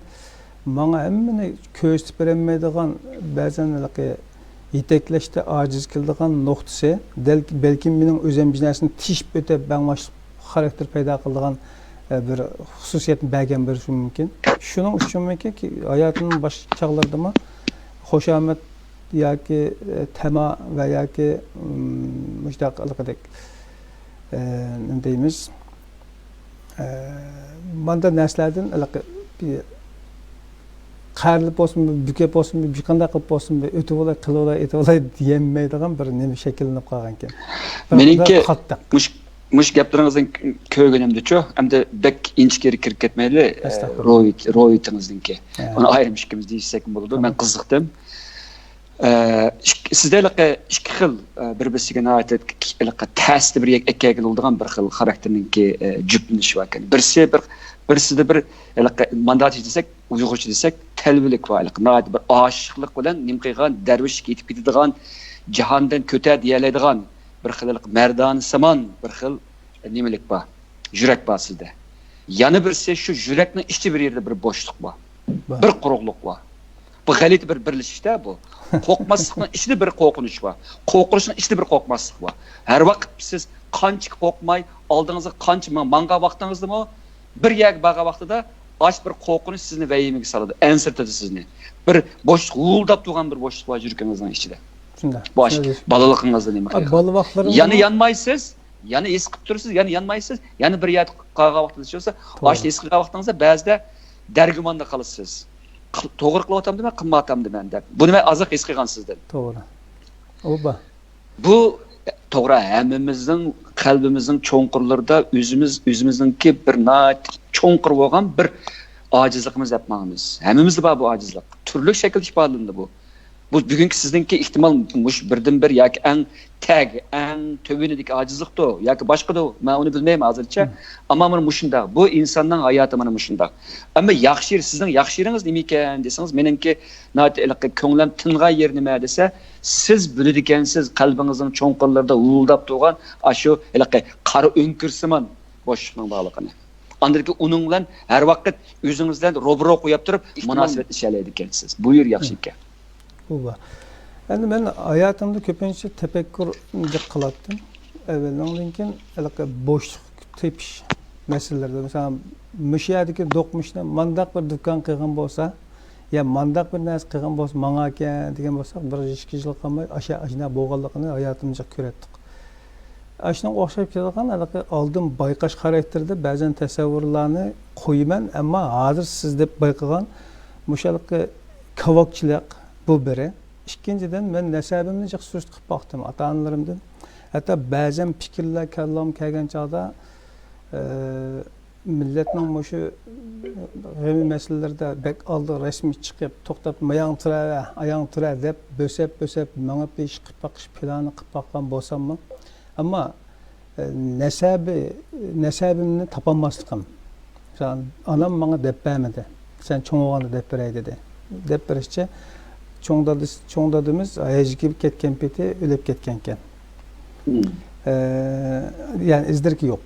ماڭا ھەممىنى كۆرسىتىپ بېرەلمەيدىغان، بەزەن ھېلىقى يېتەكلەشتە ئاجىز كېلىدىغان نۇقتىسى، دەل-، بەلكىم مېنىڭ ئۆزۈم بىر نەرسىنى تېشىپ ئۆتۈپ، بەڭباشلىق خاراكتېر پەيدا قىلىدىغان، ئە، بىر خۇسۇسىيەتنى بەرگەن بولۇشى مۇمكىن. شۇنىڭ ئۈچۈنمىكى، ھاياتىمنىڭ باش چاغلىرىدىمۇ خۇشامەت ياكى، ئە، تەما ۋە ياكى، ئىم، مۇشۇنداق ھېلىقىدەك، ئە، نېمە دەيمىز، ئە، ماندا نەرسىلەردىن ھېلىقى بىر قەرىلىپ بولسۇن، بۈكۈپ بولسۇن، بىر قانداق قىلىپ بولسۇن، بىر ئۆتۈۋالاي، قىلىۋالاي، ئېتىۋالاي دېيەلمەيدىغان بىر نېمە شەكىللىنىپ قالغانىكەن. بىر مېنىڭكى قاتتىق. مۇش-، مۇشۇ گەپلىرىڭىزدىن كۆرگىنىمدىچۇ، ئەمدى بەك ئىنچىكىگە كىرىپ كەتمەيلى، ئەستەغپۇرۇللا. روھىي-، روھىيىتىڭىزنىڭكى. ھە. ئۇنى ئايرىم ئىككىمىز دېيىشسەكمۇ بولىدۇ. مەن قىزىقتىم. ئە، ئىككى، سىزدە ھېلىقى ئىككى خىل، ئە، بىر-بىرسىگە ناھايىتى ھېلىقى تەستە بىر يەك-، ئەكەلگىلى بولىدىغان بىر خىل خاراكتېرنىڭكى، ئە، جۈپلىنىشى باركەن. بىرسى بىر، بىرسىدە بىر ھېلىقى مانداچى دېسەك، ئۇيغۇرچە دېسەك، تەلۋىلىك بار ھېلىقى. ناھايىتى بىر ئاشىقلىق بىلەن نېمە قىلغان، دەرۋىشلىك يېتىپ كېتىدىغان، جاھاندىن كۆتە دېيەلەيدىغان بىر خىل ھېلىقى مەردانىسىمان بىر خىل نېمىلىك بار، يۈرەك بار سىزدە. يەنە بىرسى شۇ يۈرەكنىڭ ئىچى بىر يەردە بىر بوشلۇق بار، بار. بىر قۇرۇقلۇق بار. بۇ غەلىتە بىر بىرلىشىشتە بۇ. قورقماسلىقنىڭ ئىچىدە بىر قورقۇنچ بار. قورقۇنچنىڭ ئىچىدە بىر قورقماسلىق بار. ھەر ۋاقىت سىز قانچىكى قورقماي، ئالدىڭىزغا قانچە ماڭ-، ماڭغان ۋاقتىڭىزدىمۇ بىر يەرگە بارغان ۋاقتىدا ئاش بىر قورقۇنچ سىزنى ۋەھىمىگە سالىدۇ، ئەنسىرىتىدۇ سىزنى. بىر بوشلۇق، ھۇۋۇلداپ تۇرغان بىر بوشلۇق بار يۈرىكىڭىزنىڭ ئىچىدە. شۇنداق. بۇ ئاش، شۇنداق. بالىلىقىڭىزدا نېمە قىلغان؟ بالا ۋاقىتلىرىڭىزدا يەنە يانمايسىز، يەنە ھېس قىلىپ تۇرىسىز، يەنە يانمايسىز، يەنە بىر يەردە قالغان ۋاقتىدا شۇ بولسا، توغرا. ئاشۇ ھېس قىلغان ۋاقتىڭىزدا بەزىدە دەرگۇماندا قالىسىز. قىل-، توغرا قىلىۋاتامدىمەن، قىلمايۋاتامدىمەن دەپ. بۇنى مەن ئازراق ھېس قىلغان سىزدىن. توغرا. ئۇ بار. بۇ توغرا، ھەممىمىزنىڭ قەلبىمىزنىڭ چوڭقۇرلىرىدا ئۆزىمىز، ئۆزىمىزنىڭكى بىر ناھايىتى چوڭقۇر بولغان بىر ئاجىزلىقىمىز دەپ ماڭىمىز. ھەممىمىزدە بار بۇ ئاجىزلىق. تۈرلۈك شەكىلدە ئىپادىلىنىدۇ بۇ. بۇ بۈگۈنكى سىزنىڭكى ئېھتىمال مۇشۇ بىردىنبىر ياكى ئەڭ تەگ، ئەڭ تۆۋىنىدىكى ئاجىزلىقتۇ ياكى باشقىدۇ، مەن ئۇنى بىلمەيمەن ھازىرچە. ئەمما مانا مۇشۇنداق، بۇ ئىنساننىڭ ھاياتى مانا مۇشۇنداق. ئەمما ياخشى يېرى، سىزنىڭ ياخشى يېرىڭىز نېمىكەن دېسىڭىز، مېنىڭكى ناھايىتى ھېلىقى كۆڭلۈم تىنغان يېرى نىمە دېسە، سىز بىلىدىكەنسىز قەلبىڭىزنىڭ چوڭقۇرلىرىدا ھۇۋۇلداپ تۇرغان ئاشۇ ھېلىقى قارا ئۆڭكۈرسىمان بوشلۇقنىڭ بارلىقىنى. ئاندىن كېيىن ئۇنىڭ بىلەن ھەر ۋاقىت ئۆزىڭىز بىلەن روبىرو قويۇپ تۇرۇپ مۇناسىۋەتلىشەلەيدىكەنسىز. بۇ يېرى ياخشى ئىكەن. بۇ بار. ئەمدى مەن ھاياتىمدا كۆپىنچە تەپەككۇر جىق قىلاتتىم. ئەۋۋەل، ئاندىن كېيىن ھېلىقى بوشلۇق تېپىش مەسىلىلىرىدە، مەسىلەن، مۇشۇ يەردىكى دوقمۇشنى مانداق بىر دۇكان قىلغان بولسا، يا مانداق بىر نەرسە قىلغان بولسا ماڭاركەن دېگەن بولساق، بىر ئىككى يىل قالماي ئاشا-، ئاشۇنداق بولغانلىقىنى ھاياتىمدا جىق كۆرەتتۇق. ئاشۇنىڭغا ئوخشاپ كېتىدىغان ھېلىقى ئالدىن بايقاش خاراكتېرىدە بەزەن تەسەۋۋۇرلارنى قويىمەن، ئەمما ھازىر سىز دەپ بايقىغان مۇشۇ ھېلىقى كاۋاكچىلىق بۇ بىرى. ئىككىنچىدىن، مەن نەسەبىمنى جىق سۈرۈشتە قىلىپ باقتىم ئاتا-ئانىلىرىمدىن. ھەتتا بەزەن پىكىرلەر كاللامغا كەلگەن چاغدا، ئە، مىللەتنىڭ مۇشۇ غېمى مەسىلىلىرىدە بەك ئالدىغا رەسمىي چىقىپ، توختاپ، ماياڭ تۇرە، ئاياڭ تۇرە دەپ، بۆسەپ، بۆسەپ مېڭىپ، ئىش قىلىپ باقىش پىلانى قىلىپ باققان بولساممۇ، ئەمما، ئە، نەسەبى، نەسەبىمنى تاپالماسلىقىم. مىسال، ئانام ماڭا دەپ بەرمىدى. سەن چوڭ بولغاندا دەپ بېرەي دېدى. دەپ بېرىشىچە، چوڭ دادىسى، چوڭ دادىمىز ھەجگە كەتكەن پېتى ئۆلۈپ كەتكەنكەن. ئە، يەنى ئىز-دېرىكى يوق.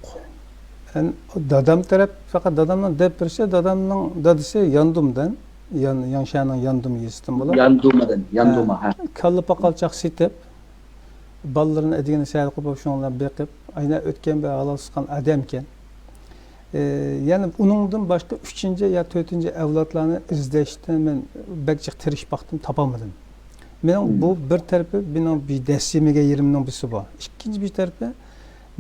يەنى دادام تەرەپ، پەقەت دادامنىڭ دەپ بېرىشىچە، دادامنىڭ دادىسى ياندۇمدىن، يان-، ياڭشانىڭ ياندۇم يېزىسىدىن بولۇپ، ياندۇمىدىن، ياندۇما، ھە. كاللا پاقالچاق سېتىپ، بالىلىرىنى ئەتىگىنى سەھەر قىلىپ شۇنىڭ بىلەن بېقىپ، ئاينا ئۆتكەن بىر ھالالسىقان ئادەمكەن. ئى، يەنى ئۇنىڭدىن باشقا ئۈچىنچى يا تۆتىنچى ئەۋلادلارنى ئىزدەشتە مەن بەك جىق تىرىشىپ باقتىم، تاپالمىدىم. مېنىڭ بۇ بىر تەرىپى، مېنىڭ بىر دەسسىمىگەن يېرىمنىڭ بىرسى بۇ. ئىككىنچى بىر تەرىپى،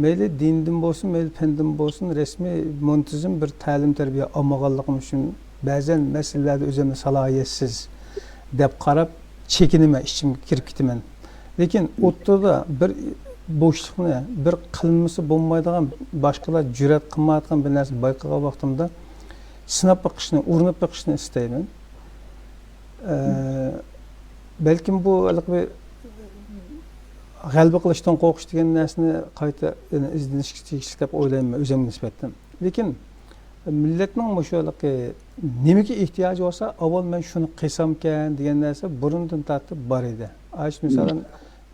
مەيلى دىندىن بولسۇن، مەيلى پەندىن بولسۇن، رەسمىي مۇنتىزىم بىر تەلىم-تەربىيە ئالمىغانلىقىم ئۈچۈن بەزەن مەسىلىلەردە ئۆزۈمنى سالاھىيەتسىز دەپ قاراپ، چېكىنىمەن، ئىچىمگە كىرىپ كېتىمەن. لېكىن ئوتتۇرىدا بىر بوشلۇقنى، بىر قىلمىسا بولمايدىغان، باشقىلار جۈرئەت قىلمايدىغان بىر نەرسە بايقىغان ۋاقتىمدا سىناپ بېقىشنى، ئۇرۇنۇپ بېقىشنى ئىستەيمەن. ئە، بەلكىم بۇ ھېلىقى بىر غەلىبە قىلىشتىن قورقۇش دېگەن نەرسىنى قايتا يەنە ئىزدىنىشكە تېگىشلىك دەپ ئويلايمەن ئۆزۈمگە نىسبەتەن. لېكىن مىللەتنىڭ مۇشۇ ھېلىقى نېمىگە ئېھتىياجى بولسا، ئاۋۋال مەن شۇنى قىلسامكەن دېگەن نەرسە بۇرۇندىن تارتىپ بار ئىدى. ئاشۇ مىسالەن،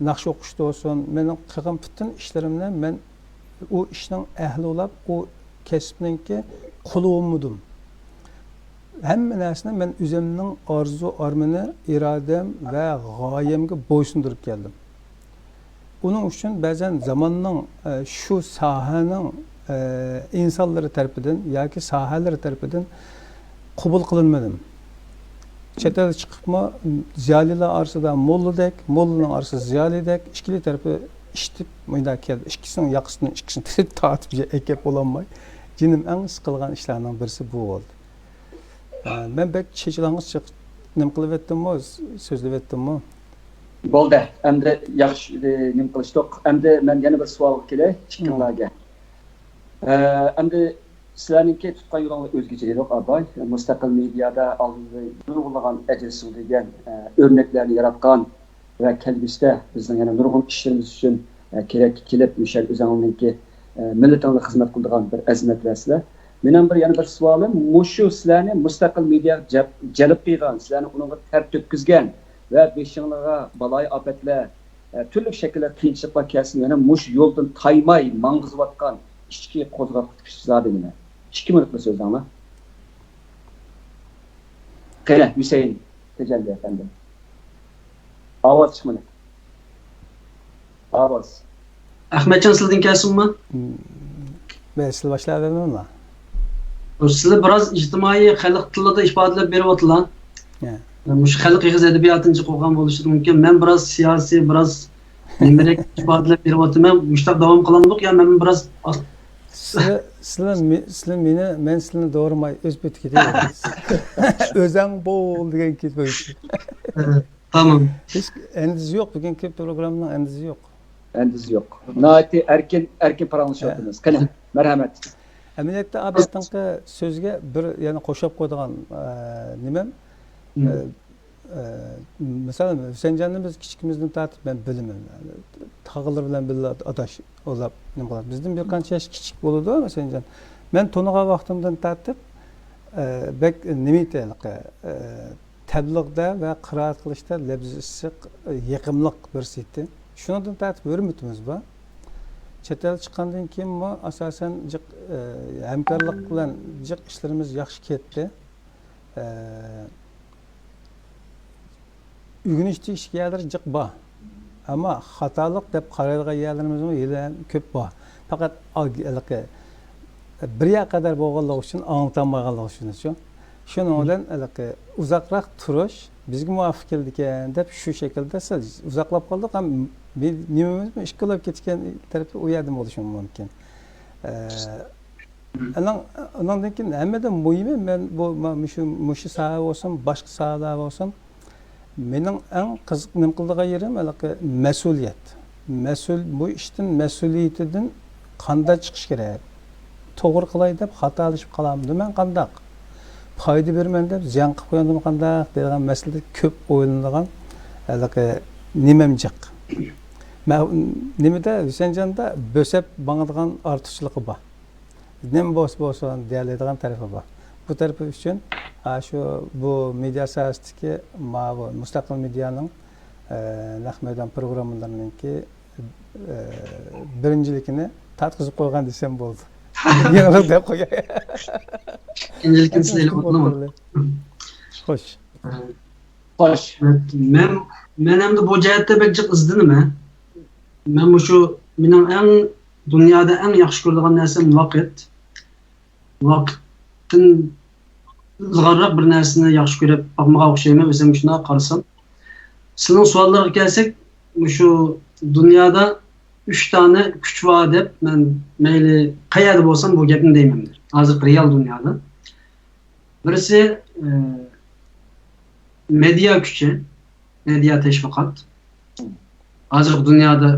ناخشا ئوقۇشتا بولسۇن، مېنىڭ قىلغان پۈتۈن ئىشلىرىمنى مەن ئۇ ئىشنىڭ ئەھلى بولاپ، ئۇ كەسىپنىڭكى قۇلى بولمىدىم. ھەممە نەرسىنى مەن ئۆزۈمنىڭ ئارزۇ، ئارمىنى، ئىرادەم ۋە غايەمگە بويسۇندۇرۇپ كەلدىم. ئۇنىڭ ئۈچۈن بەزەن زاماننىڭ، ئە، شۇ ساھەنىڭ، ئە، ئىنسانلىرى تەرىپىدىن ياكى ساھەلىرى تەرىپىدىن قوبۇل قىلىنمىدىم. چەت ئەلگە چىقىپمۇ زىيالىيلار ئارىسىدا موللىدەك، موللىنىڭ ئارىسىدا زىيالىيدەك، ئىككىلا تەرىپى ئىشتىپ مۇنداق كەلدى. ئىككىسىنىڭ ياقىسىدىن ئىككىسىنى تارتىپ ئەكەپ بولالماي، جېنىم ئەڭ سىقىلغان ئىشلارنىڭ بىرسى بۇ بولدى. ئە، مەن بەك چېچىلاڭغۇچ چىق-، نېمە قىلىۋەتتىممۇ، سۆزلىۋەتتىممۇ؟ بولدى. ئەمدى ياخشى، ئە، نېمە قىلىشتۇق. ئەمدى مەن يەنە بىر سوئالغا كېلەي، ئىككىڭلارگە. ئە، ئەمدى سىلەرنىڭكى تۇتقان يولۇڭلار ئۆزگىچە ئىدى، ئاپاي. مۇستەقىل مېدىيادا ئالدىندا نۇرغۇنلىغان ئەجىر سىڭدۈرگەن، ئە، ئۆرنەكلەرنى ياراتقان ۋە كەلگۈسىدە بىزنىڭ يەنە نۇرغۇن ئىشلىرىمىز ئۈچۈن، ئە، كېرەككە كېلىپ، مۇشۇ ئۆزۈڭنىڭكى، ئە، مىللىتىڭلارغا خىزمەت قىلىدىغان بىر ئەزىمەتلەرسىلەر. مېنىڭ بىر، يەنە بىر سوئالىم، مۇشۇ سىلەرنى مۇستەقىل مېدىياغا جەپ-، جەلپ قىلغان، سىلەرنى ئۇنىڭغا تەر تۆككۈزگەن ۋە بېشىڭلارغا بالايىئاپەتلەر، ئە، تۈرلۈك شەكىلدە قىيىنچىلىقلار كەلسىمۇ، يەنە مۇشۇ يولدىن تايماي ماڭغۇزۇۋاتقان ئىچكى قوزغاتقۇچ كۈچ زادى نېمە؟ ئىككى مىنۇتلا سۆزلەڭلار. قېنى، ھۈسەيىن تەجەللى ئەپەندى. ئاۋاز چىقمىدى. ئاۋاز. ئەخمەتجان، سىلىدىن كەلسۇنمۇ؟ مم، مەن سىلى باشلاۋەرمەنلا. سىلى بىراز ئىجتىمائىي خەلق تىلىدا ئىپادىلەپ بېرىۋاتىلا. ھە. مۇشۇ خەلق ئېغىز ئەدەبىياتىنى قوغدىغان بولۇشى مۇمكىن. مەن بىراز سىياسىي، بىراز نېمىرەك ئىپادىلەپ بېرىۋاتىمەن. مۇشۇنداق داۋام قىلامدۇق يا مەن بىراز ئاس-، سىلى، سىلى مې-، سىلى مېنى، مەن سىلىنى دورىماي ئۆز پېتى كېتىۋېرىمىز. ئۆزەڭ بول دېگەن كېتىپ. تامام. ھېچ ئەندىزە يوق، بۈگۈنكى پروگراممىنىڭ ئەندىزە يوق. ئەندىزە يوق. ناھايىتى ئەركىن، ئەركىن پاراڭلىشىۋاتىمىز. قېنى، مەرھەمەت. ئەمەلىيەتتە، ئابەتتىڭقى سۆزگە بىر يەنە قوشۇپ قويىدىغان، ئە، نېمەم، ئە، ئە، مىسال، ھۈسەنجاننى بىز كىچىكىمىزدىن تارتىپ مەن بىلىمەن. تاغىلىرى بىلەن بىللە ئاداش ئويلاپ نېمە قىلاتتى. بىزدىن بىر قانچە ياش كىچىك بولىدۇ ھۈسەنجان. مەن تونۇغان ۋاقتىمدىن تارتىپ، ئە، بەك نېمە ئىدى ھېلىقى، ئە، تەبلىغدا ۋە قىرائەت قىلىشتا لەبزى ئىسسىق، يېقىملىق بىرسى ئىدى. شۇنىڭدىن تارتىپ ھۆرمىتىمىز بار. چەت ئەل چىققاندىن كېيىنمۇ ئاساسەن جىق، ئە، ھەمكارلىق بىلەن جىق ئىشلىرىمىز ياخشى كەتتى. ئە، ئۆگىنىش تېگىشلىك يەرلىرى جىق بار. ئەمما خاتالىق دەپ قارايدىغان يەرلىرىمىزمۇ ھېلى ھەم كۆپ بار. پەقەت ئا-، ھېلىقى بىر يەر قەدەر بولغانلىقى ئۈچۈن، ئاڭلىتالمىغانلىقى ئۈچۈن شۇ. شۇنىڭ بىلەن ھېلىقى ئۇزاقراق تۇرۇش بىزگە مۇۋاپىق كېلىدىكەن دەپ شۇ شەكىلدە سەل ئۇزاقلاپ قالدۇق. ھەم بى-، نېمىمىزمۇ ئىككىلىپ كېتىدىكەن تەرىپى ئۇ يەردىن بولۇشى مۇمكىن. ئە، ئاناڭ-، ئاناندىن كېيىن ھەممىدىن مۇھىمى، مەن بۇ، ما-، مۇشۇ، مۇشۇ ساھە بولسۇن، باشقا ساھەلەر بولسۇن، مېنىڭ ئەڭ قىزىق نېمە قىلىدىغان يېرىم ھېلىقى مەسئۇلىيەت. مەسئۇل، بۇ ئىشتىن، مەسئۇلىيىتىدىن قانداق چىقىش كېرەك؟ توغرا قىلاي دەپ خاتالىشىپ قالامدۇ مەن قانداق؟ پايدا بېرىمەن دەپ زىيان قىلىپ قويامدىمۇ قانداق دەيدىغان مەسىلىدە كۆپ ئويلىنىدىغان ھېلىقى نېمەم جىق. مە-، نېمىدە، ھۈسەنجاندا بۆسەپ ماڭىدىغان ئارتۇقچىلىقى بار. نېمە بولسا بولسۇن دېيەلەيدىغان تەرىپى بار. بۇ تەرىپى ئۈچۈن، ھە، شۇ، بۇ مېدىيا ساھەسىدىكى ماۋۇ مۇستەقىل مېدىيانىڭ، ئە، نەق مەيدان پروگراممىلىرىنىڭكى، ئە، بىرىنچىلىكىنى تارتقۇزۇپ قويغان دېسەم بولىدۇ. يېڭىلىق دەپ قوياي. ئىككىنچىلىكىنى سىلەيلى بولدىمۇ؟ خوش. خوش. مەن، مەن ئەمدى بۇ جەھەتتە بەك جىق ئىزدىنىمەن. مەن مۇشۇ مېنىڭ ئەڭ، دۇنيادا ئەڭ ياخشى كۆرىدىغان نەرسەم ۋاقىت. ۋاقىتتىن ئىلغارراق بىر نەرسىنى ياخشى كۆرۈپ باقمىغان ئوخشايمەن، ئۆزۈمگە شۇنداق قارىسام. سىزنىڭ سوئاللىرىغا كەلسەك، مۇشۇ دۇنيادا ئۈچ دانە كۈچ بار دەپ، مەن مەيلى قەيەردە بولسام بۇ گەپنى دەيمەن. ھازىرقى رېئال دۇنيادا. بىرسى، ئە، مېدىيا كۈچى، مېدىيا تەشۋىقات. ھازىرقى دۇنيادا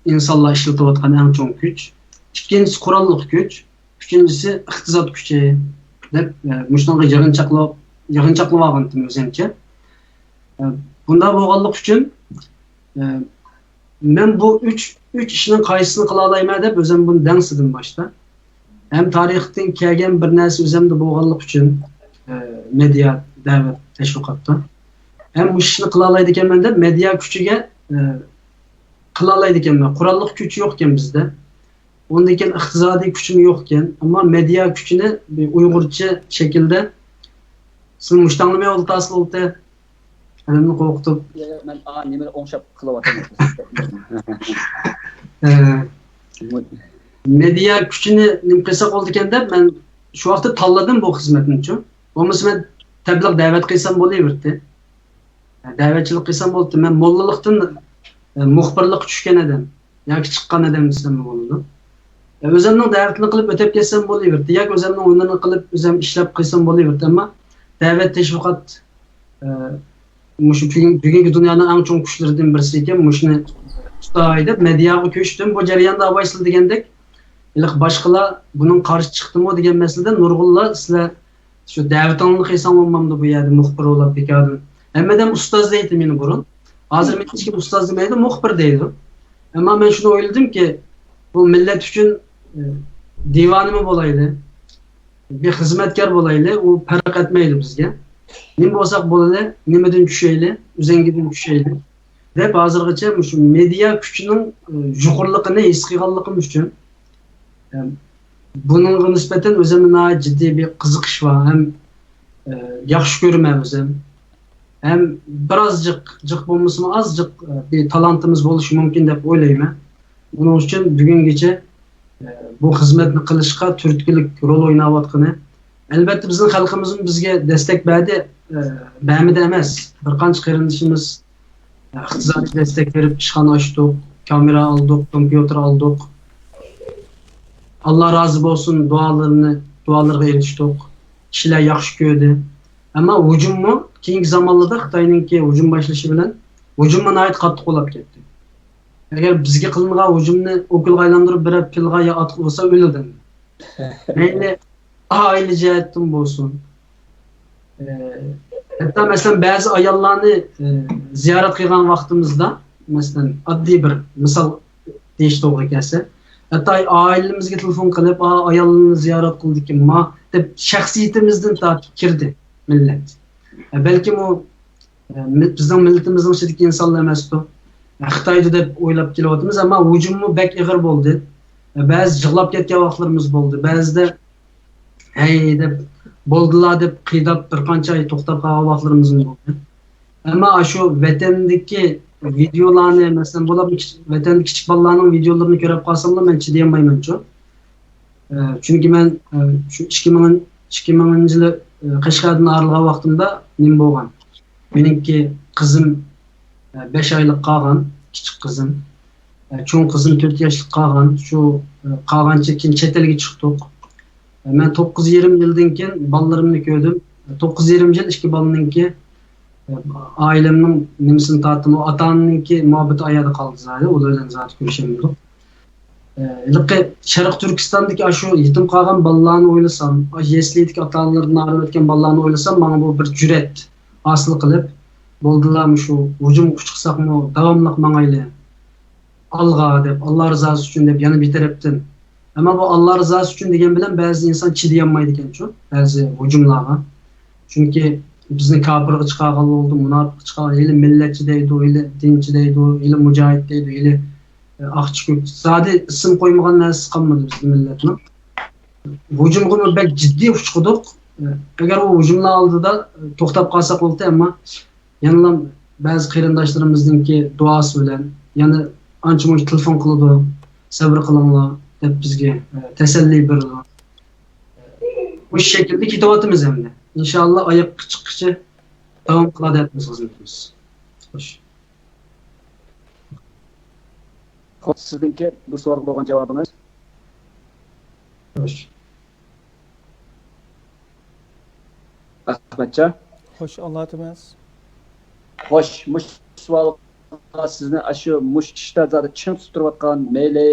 ئىنسانلار ئىشلىتىۋاتقان ئەڭ چوڭ كۈچ. ئىككىنچىسى قوراللىق كۈچ. ئۈچىنچىسى ئىقتىساد كۈچى دەپ، ئە، مۇشۇنىڭغا يىغىنچاقلاپ، يىغىنچاقلىۋالغانتىم ئۆزۈمچە. ئە، بۇنداق بولغانلىقى ئۈچۈن، ئە، مەن بۇ ئۈچ، ئۈچ ئىشنىڭ قايسىسىنى قىلالايمەن دەپ ئۆزۈم بۇنى دەڭسىدىم باشتا. ھەم تارىختىن كەلگەن بىر نەرسە ئۆزۈمدە بولغانلىقى ئۈچۈن، ئە، مېدىيا، دەۋەت، تەشۋىقاتتا. ھەم مۇشۇ ئىشنى قىلالايدىكەنمەن دەپ مېدىيا كۈچىگە، ئە، قىلالايدىكەنمەن. قوراللىق كۈچ يوقكەن بىزدە. ئۇندىن كېيىن ئىقتىسادىي كۈچمۇ يوقكەن. ئەمما مېدىيا كۈچىنى بىر ئۇيغۇرچە شەكىلدە، سىز مۇشۇ تاڭلىماي ئولتۇراسىز، ئولتە. ئادەمنى قورقۇتۇپ. يا، يا، مەن، ئا، نېمىنى ئوڭشاپ قىلىۋاتىمەن. ئە، مېدىيا كۈچىنى نېمە قىلساق بولىدىكەن دەپ، مەن شۇ ۋاقىتتا تاللىدىم بۇ خىزمەتنىچۇ. بولمىسا مەن تەبلىغ دەۋەت قىلسام بولۇۋېرىتتى. دەۋەتچىلىك قىلسام بولدى. مەن موللىلىقتىن، ئە، مۇخبىرلىققا چۈشكەن ئادەم. ياكى چىققان ئادەم دېسەممۇ بولىدۇ. ئۆزۈمنىڭ دەۋىتىنى قىلىپ ئۆتۈپ كەتسەم بولۇۋېرىدۇ. ياكى ئۆزۈمنىڭ ھۈنىرىنى قىلىپ ئۆزۈم ئىشلەپ قىلسام بولۇۋېرىدۇ. ئەمما دەۋەت تەشۋىقات، ئە، مۇشۇ بۈگۈن، بۈگۈنكى دۇنيانىڭ ئەڭ چوڭ كۈچلىرىدىن بىرسى ئىكەن. مۇشۇنى تۇتاي دەپ مېدىياغا كۆچتۈم. بۇ جەرياندا ئاباي سىز دېگەندەك، ھېلىقى باشقىلار بۇنىڭ قارشى چىقتىمۇ دېگەن مەسىلىدە نۇرغۇنلار سىلەر شۇ دەۋىتىڭلارنى قىلساڭ بولمامدۇ بۇ يەردە مۇخبىر بولاپ بىكاردىن. ھەممە ئادەم ئۇستاز دەيتتى مېنى بۇرۇن. ھازىر مېنى ھېچكىم ئۇستاز دېمەيدۇ، مۇخبىر دەيدۇ. ئەمما مەن شۇنى ئويلىدىمكى، بۇ مىللەت ئۈچۈن، ئە، دىۋانىمۇ بولايلى، بىر خىزمەتكار بولايلى، ئۇ پەرق ئەتمەيدۇ بىزگە. نېمە بولساق بولىلى، نېمىدىن چۈشەيلى، ئۈزەڭگىدىن چۈشەيلى دەپ ھازىرغىچە مۇشۇ مېدىيا كۈچىنىڭ، ئە، يۇقىرىلىقىنى ھېس قىلغانلىقىم ئۈچۈن، ئە، بۇنىڭغا نىسبەتەن ئۆزۈمنى ناھايىتى جىددىي بىر قىزىقىش بار ھەم، ئە، ياخشى كۆرىمەن ئۆزۈم. ھەم بىرئاز جىق، جىق بولمىسىمۇ ئاز جىق، ئە، بىر تالانتىمىز بولۇشى مۇمكىن دەپ ئويلايمەن. بۇنىڭ ئۈچۈن بۈگۈنگىچە، ئە، بۇ خىزمەتنى قىلىشقا تۈرتكىلىك رول ئويناۋاتقىنى. ئەلۋەتتە، بىزنىڭ خەلقىمىزمۇ بىزگە دەستەك بەردى، ئە، بەرمىدى ئەمەس. بىر قانچە قېرىندىشىمىز ئىقتىسادىي دەستەك بېرىپ، ئىشخانا ئاچتۇق، كامېرا ئالدۇق، كومپيۇتېر ئالدۇق. ئاللا رازى بولسۇن، دۇئالىرىنى، دۇئالىرىغا ئېرىشتۇق. كىشىلەر ياخشى كۆردى. ئەمما ھۇجۇممۇ كېيىنكى زامانلاردا خىتاينىڭكى ھۇجۇم باشلىشى بىلەن ھۇجۇممۇ ناھايىتى قاتتىق بولاپ كەتتى. ئەگەر بىزگە قىلىنغان ھۇجۇمنى ئوكۇلغا ئايلاندۇرۇپ بېرىپ، پىلغا يا ئاتقا ئۇرسا ئۆلىدۇ. مەيلى ئائىلە جەھەتتىن بولسۇن، ئە، ھەتتا مەسىلەن، بەزى ئاياللارنى، ئە، زىيارەت قىلغان ۋاقتىمىزدا، مەسىلەن، ئاددىي بىر مىسال دېيىش توغرا كەلسە، ھەتتا ئائىلىمىزگە تېلېفون قىلىپ، «ئا، ئايالنى زىيارەت قىلدىكىن ما» دەپ، شەخسىيىتىمىزدىن تارتىپ كىردى مىللەت. ئە، بەلكىم ئۇ، ئە، مىل-، بىزنىڭ مىللىتىمىزنىڭ ئىچىدىكى ئىنسانلا ئەمەستۇ. ئە، خىتايدۇ دەپ ئويلاپ كېلىۋاتىمىز، ئەمما ھۇجۇممۇ بەك ئېغىر بولدى. ئە، بەزى يىغلاپ كەتكەن ۋاقىتلىرىمىز بولدى. بەزىدە «ھەي» دەپ، «بولدىلا» دەپ قىيداپ، بىر قانچە ئاي توختاپ قالغان ۋاقىتلىرىمىزمۇ بولدى. ئەمما ئاشۇ ۋەتەندىكى ۋىدېئولارنى، مەسىلەن، بولۇپمۇ كىچ-، ۋەتەندىكى كىچىك بالىلارنىڭ ۋىدېئولىرىنى كۆرۈپ قالساملا، مەن چىدىيالمايمەنچۇ. ئە، چۈنكى مەن، ئە، شۇ ئىككى مىڭ، ئىككى مىڭىنچى يىلى، ئە، قەشقەردىن ئايرىلغان ۋاقتىمدا نېمە بولغان؟ مېنىڭكى قىزىم، ئە، بەش ئايلىق قالغان، كىچىك قىزىم. ئە، چوڭ قىزىم تۆت ياشلىق قالغان. شۇ، ئە، قالغانچە كېيىن چەت ئەلگە چىقتۇق. ئە، مەن توققۇز يېرىم يىلدىن كېيىن بالىلىرىمنى كۆردۈم. ئە، توققۇز يېرىم يىل ئىككى بالىنىڭكى، ئە، ئائىلەمنىڭ نېمىسىنى تارتتىم. ئۇ ئاتا-ئانىنىڭكى مۇھەببىتى ئاياغدا قالدى زادى. ئۇلار بىلەن زادى كۆرۈشەلمىدۇق. ئە، ھېلىقى شەرقىي تۈركىستاندىكى ئاشۇ يېتىم قالغان بالىلارنى ئويلىسام، ئاشۇ يەسلىدىكى ئاتا-ئانىلىرىدىن ئايرىلىپ ئۆتكەن بالىلارنى ئويلىسام، ماڭا بۇ بىر جۈرئەت ھاسىل قىلىپ، «بولدىلا، مۇشۇ ھۇجۇمغا ئۇچرىساقمۇ، داۋاملىق ماڭايلى. ئالغا» دەپ، «ئاللا رىزاسى ئۈچۈن» دەپ يەنە بىر تەرەپتىن. ئەمما بۇ «ئاللا رىزاسى ئۈچۈن» دېگەن بىلەن بەزى ئىنسان چىدىيالمايدىكەنچۇ، بەزى ھۇجۇملارغا. چۈنكى بىزنى كاپىرغا چىقارغان بولدى، مۇناپىققا چىقارغان، ھېلى مىللەتچى دەيدۇ، ھېلى دىنچى دەيدۇ، ھېلى مۇجاھىد دەيدۇ، ھېلى، ئە، ئاقچى كۆكچى. زادى ئىسىم قويمىغان نەرسىسى قالمىدى بىزنىڭ مىللەتنىڭ. ھۇجۇمغىمۇ بەك جىددىي ئۇچقۇدۇق. ئەگەر ئۇ ھۇجۇملار ئالدىدا توختاپ قالساق بولدى، ئەمما يەنىلا بەزى قېرىنداشلىرىمىزنىڭكى دۇئاسى بىلەن يەنە ئانچە-مۇنچە تېلېفون قىلىدۇ، «سەۋر قىلىڭلار» دەپ بىزگە، ئە، تەسەللى بېرىدۇ. بۇ شەكىلدە كېتىۋاتىمىز ئەمدى. ئىنشاللا ئاياققا چىققىچە داۋام قىلادىياتىمىز خىزمىتىمىز. خوش. خوش، سىزنىڭكى بۇ سوئالغا بولغان جاۋابىڭىز؟ خوش. ئەخمەتجان. خوش، ئاڭلىۋاتىمىز. خوش، مۇشۇ سوئالغا سىزنى ئاشۇ مۇشۇ ئىشتا زادى چىڭ تۇتۇپ تۇرۇۋاتقان، مەيلى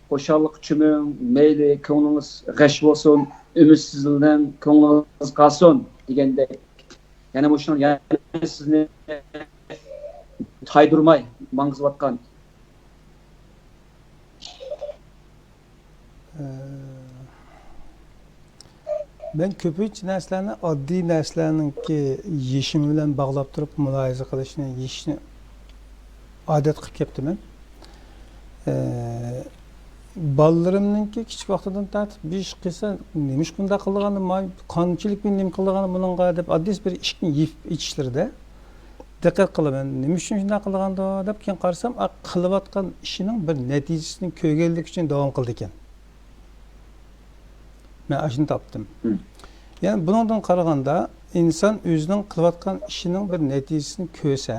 خۇشاللىققا چۆمۈڭ، مەيلى كۆڭلىڭىز غەش بولسۇن، ئۈمىدسىزلىنىڭ، كۆڭلىڭىز قالسۇن دېگەندەك، يەنە مۇشۇنىڭ يەنە سىزنى تايدۇرماي ماڭغۇزۇۋاتقان. ئە، مەن كۆپىنچە نەرسىلەرنى ئاددىي نەرسىلەرنىڭكى يېشىمى بىلەن باغلاپ تۇرۇپ مۇلاھىزە قىلىشنى، يېشىشنى ئادەت قىلىپ كەپتىمەن. ئە، بالىلىرىمنىڭكى كىچىك ۋاقتىدىن تارتىپ بىر ئىش قىلسا، «نېمىشقا بۇنداق قىلىدىغان، ما-، قانچىلىك بىر نېمە قىلىدىغان بۇنىڭغا» دەپ، ئاددىيسى بىر ئىشىكنى يېپىپ ئېچىشلىرىدا دىققەت قىلىمەن. «نېمە ئۈچۈن شۇنداق قىلىدىغاندۇ؟» دەپ، كېيىن قارىسام، ئا، قىلىۋاتقان ئىشىنىڭ بىر نەتىجىسىنى كۆرگەنلىكى ئۈچۈن داۋام قىلىدىكەن. مەن ئاشۇنى تاپتىم. مم. يەنى بۇنىڭدىن قارىغاندا، ئىنسان ئۆزىنىڭ قىلىۋاتقان ئىشىنىڭ بىر نەتىجىسىنى كۆرسە،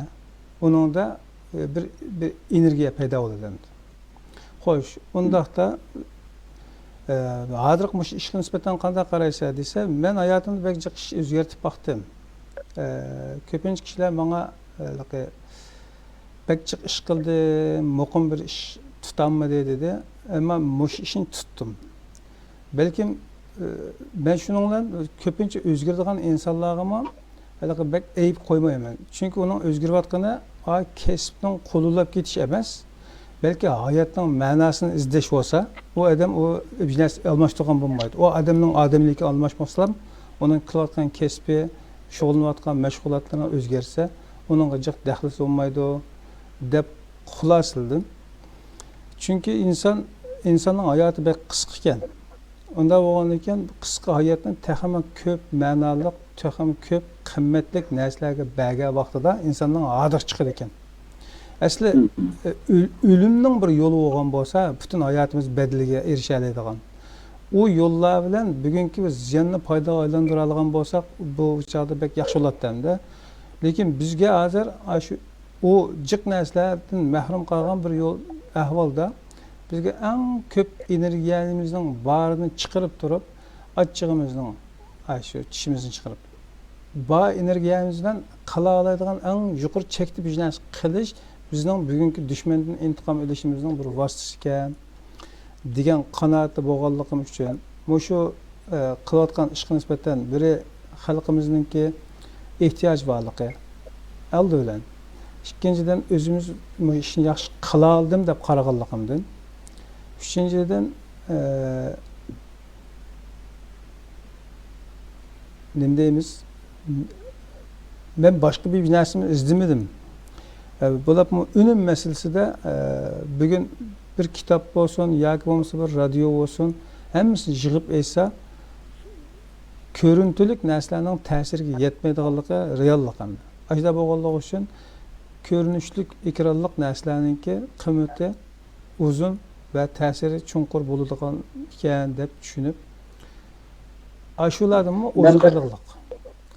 ئۇنىڭدا، ئە، بىر، بىر ئېنېرگىيە پەيدا بولىدۇ ئەمدى. خوش، ئۇنداقتا، ئە، ھازىرقى مۇشۇ ئىشقا نىسبەتەن قانداق قارايسەن دېسە، مەن ھاياتىمدا بەك جىق ئىش ئۆزگەرتىپ باقتىم. ئە، كۆپىنچە كىشىلەر ماڭا، ئە، ھېلىقى، «بەك جىق ئىش قىلدى، مۇقىم بىر ئىش تۇتالمىدى» دېدى. ئەمما مۇشۇ ئىشنى تۇتتۇم. بەلكىم، ئى، مەن شۇنىڭ بىلەن كۆپىنچە ئۆزگىرىدىغان ئىنسانلارغىمۇ ھېلىقى بەك ئەيىب قويمايمەن. چۈنكى ئۇنىڭ ئۆزگىرىۋاتقىنى، ئا، كەسىپنىڭ قۇلۇللاپ كېتىشى ئەمەس، بەلكى ھاياتنىڭ مەناسىنى ئىزدەش بولسا، ئۇ ئادەم ئۇ بىر نەرسە ئالماشتۇرغان بولمايدۇ. ئۇ ئادەمنىڭ ئادەملىكى ئالماشماسلا، ئۇنىڭ قىلىۋاتقان كەسپى، شۇغۇللىنىۋاتقان مەشغۇلاتلىرى ئۆزگەرسە، ئۇنىڭغا جىق دەخلىسى بولمايدۇ، دەپ خۇلاسىلىدىم. چۈنكى ئىنسان، ئىنساننىڭ ھاياتى بەك قىسقىكەن. ئۇنداق بولغاندىكىن، قىسقا ھاياتنى تېخىمۇ كۆپ مەنالىق، تېخىمۇ كۆپ قىممەتلىك نەرسىلەرگە بەرگەن ۋاقتىدا ئىنساننىڭ ھاردۇقى چىقىدىكەن. ئەسلى، مم. ئە، ئۆل-، ئۆلۈمنىڭ بىر يولى بولغان بولسا، پۈتۈن ھاياتىمىز بەدىلىگە ئېرىشەلەيدىغان. ئۇ يوللار بىلەن بۈگۈنكى بىز زىياننى پايدىغا ئايلاندۇرالىغان بولساق، بۇ چاغدا بەك ياخشى بولاتتى ئەمدى. لېكىن بىزگە ھازىر ئاشۇ، ئۇ جىق نەرسىلەردىن مەھرۇم قالغان بىر يول ئەھۋالدا، بىزگە ئەڭ كۆپ ئېنېرگىيەمىزنىڭ بارىنى چىقىرىپ تۇرۇپ، ئاچچىقىمىزنىڭ، ئاشۇ چىشىمىزنى چىقىرىپ، بار ئېنېرگىيەمىز بىلەن قىلالايدىغان ئەڭ يۇقىرى چەكتە بىر نەرسە قىلىش بىزنىڭ بۈگۈنكى دۈشمەندىن ئىنتىقام ئېلىشىمىزنىڭ بىر ۋاسىتىسى ئىكەن دېگەن قانائەتتە بولغانلىقىم ئۈچۈن، مۇشۇ، ئە، قىلىۋاتقان ئىشقا نىسبەتەن بىرى خەلقىمىزنىڭكى، ئېھتىياج بارلىقى، ئالدى بىلەن. ئىككىنچىدىن، ئۆزىمىز بۇ ئىشنى ياخشى قىلالىدىم دەپ قارىغانلىقىمدىن. ئۈچىنچىدىن، ئە، نېمە دەيمىز؟ مەن باشقا بىر نەرسىنى ئىزدىمىدىم. ئە، بولۇپمۇ ئۈنۈم مەسىلىسىدە، ئە، بۈگۈن بىر كىتاب بولسۇن ياكى بولمىسا بىر رادىيو بولسۇن، ھەممىسىنى يىغىپ ئېيتسا، كۆرۈنتىلىك نەرسىلەرنىڭ تەسىرىگە يەتمەيدىغانلىقى رېئاللىق ئەمدى. ئاشۇنداق بولغانلىقى ئۈچۈن كۆرۈنۈشلۈك ئېكرانلىق نەرسىلەرنىڭكى قىممىتى ئۇزۇن ۋە تەسىرى چوڭقۇر بولىدىغان ئىكەن دەپ چۈشىنىپ، ئاشۇلاردىنمۇ مەن ئوزۇق بىر ئېلىغلىق.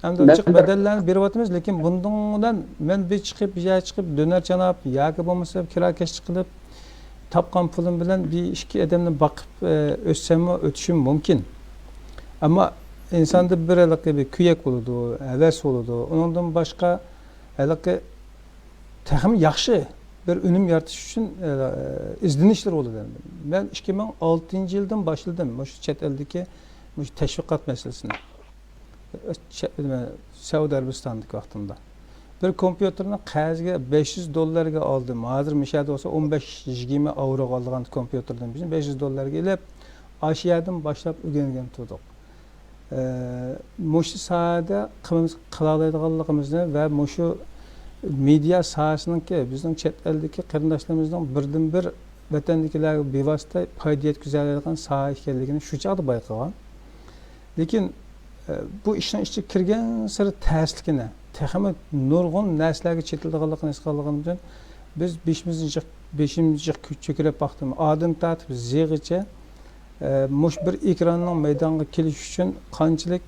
ئەمدى مەن جىق بىر بەدەللەرنى بېرىۋاتىمىز، لېكىن بۇنىڭ بىلەن مەن بىر چىقىپ، بىر يەرگە چىقىپ، دۆنەر چاناپ ياكى بولمىسا كىرا كەشتە قىلىپ، تاپقان پۇلۇم بىلەن بىر ئىككى ئادەمنى باقىپ، ئە، ئۆتسەممۇ ئۆتۈشۈم مۇمكىن. ئەمما ئىنساندا بىر ھېلىقى بىر كۆيەك بولىدۇ، ھەۋەس بولىدۇ. ئۇنىڭدىن باشقا ھېلىقى تېخىمۇ ياخشى بىر ئۈنۈم يارىتىش ئۈچۈن، ئە، ئىزدىنىشلەر بولىدۇ. مەن ئىككى مىڭ ئالتىنچى يىلدىن باشلىدىم مۇشۇ چەت ئەلدىكى مۇشۇ تەشۋىقات مەسىلىسىنى. چە-، نېمە، سەئۇدى ئەرەبىستاندىكى ۋاقتىمدا. بىر كومپيۇتېرنى قەرزگە بەش يۈز دوللارغا ئالدىم. ھازىر مۇشۇ يەردە بولسا ئون بەش يىگىرمە ئاۋروغا ئالىدىغان كومپيۇتېردىن بىز بەش يۈز دوللارغا ئېلىپ، ئاشۇ يەردىن باشلاپ ئۆگەنگەن تۇردۇق. ئە، مۇشۇ ساھەدە قىلىمىز، قىلالايدىغانلىقىمىزنى ۋە مۇشۇ مېدىيا ساھەسىنىڭكى بىزنىڭ چەت ئەلدىكى قېرىنداشلىرىمىزنىڭ بىردىنبىر ۋەتەندىكىلەرگە بىۋاسىتە پايدا يەتكۈزەلەيدىغان ساھە ئىكەنلىكىنى شۇ چاغدا بايقىغان. لېكىن، ئە، بۇ ئىشنىڭ ئىچىگە كىرگەنسېرى تەسلىكىنى، تېخىمۇ نۇرغۇن نەرسىلەرگە چېتىلىدىغانلىقىنى ھېس قىلغىنىمدىن، بىز بېشىمىزنى جىق، بېشىمىزنى جىق چۆكۈرەپ باقتىم. ئادىن تارتىپ زىغىچە، ئە، مۇشۇ بىر ئېكراننىڭ مەيدانغا كېلىشى ئۈچۈن قانچىلىك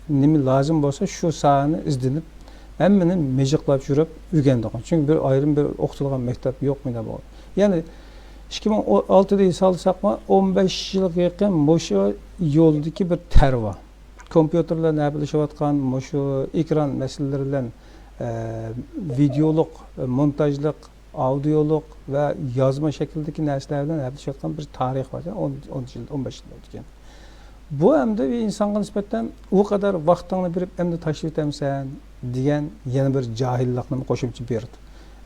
نېمە لازىم بولسا، شۇ ساھەنى ئىزدىنىپ، ھەممىنى مىجىقلاپ يۈرۈپ ئۆگەندۇق. چۈنكى بىر ئايرىم بىر ئوقۇتۇلغان مەكتەپ يوق مۇنداق بولغان. يەنى ئىككى مىڭ ئون ئالتىدىن ھېسابلىساقمۇ، ئون بەش يىلغا يېقىن مۇشۇ يولدىكى بىر تەر بار. كومپيۇتېر بىلەن ھەپىلىشىۋاتقان، مۇشۇ ئېكران مەسىلىلىرى بىلەن، ئە، ۋىدېئولۇق، مونتاژلىق، ئاودىيولۇق ۋە يازما شەكىلدىكى نەرسىلەر بىلەن ھەپىلىشىۋاتقان بىر تارىخ بار، ئون، ئون يىل، ئون بەش يىل بولىدىكەن. بۇ ئەمدى بىر ئىنسانغا نىسبەتەن ئۇ قەدەر ۋاقتىڭنى بېرىپ ئەمدى تاشلىۋېتەمسەن دېگەن يەنە بىر جاھىللىقنىمۇ قوشۇمچە بېرىدۇ.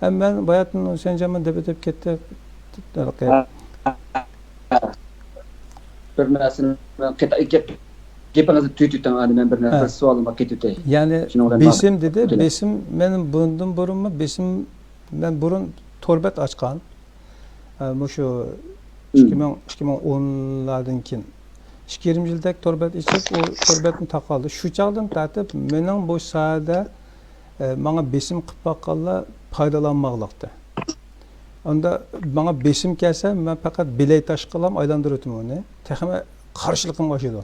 ئە، مەن باياتىن ھۈسەيىنجانمۇ دەپ ئۆتۈپ كەتتى. بىر نەرسىنى مەن قېتى-، گەپ-، گېپىڭىزنى تۈگىتىۋېتىڭ، ئەنە مەن بىر نەرسە، ھە، بىر سوئالىم بار، قېتىۋېتەي. يەنى شۇنىڭ بىلەن بېسىم دېدى، بېسىم، مەن بۇندىن بۇرۇنمۇ بېسىم، مەن بۇرۇن تور بەت ئاچقان. ئە، مۇشۇ ئىككى مىڭ، ئىككى مىڭ ئونلاردىن كېيىن ئىككى يېرىم يىلدەك تور بەت ئېچىپ، ئۇ تور بەتنى تاقالدى. شۇ چاغدىن تارتىپ مېنىڭ بۇ ساھەدە، ئە، ماڭا بېسىم قىلىپ باققانلار پايدىلانماغلىقتا. ئاندا ماڭا بېسىم كەلسە، مەن پەقەت بىلەي تاشقىلام ئايلاندۇرۇۋېتىمەن ئۇنى. تېخىمۇ قارشىلىقىم ئاشىدۇ.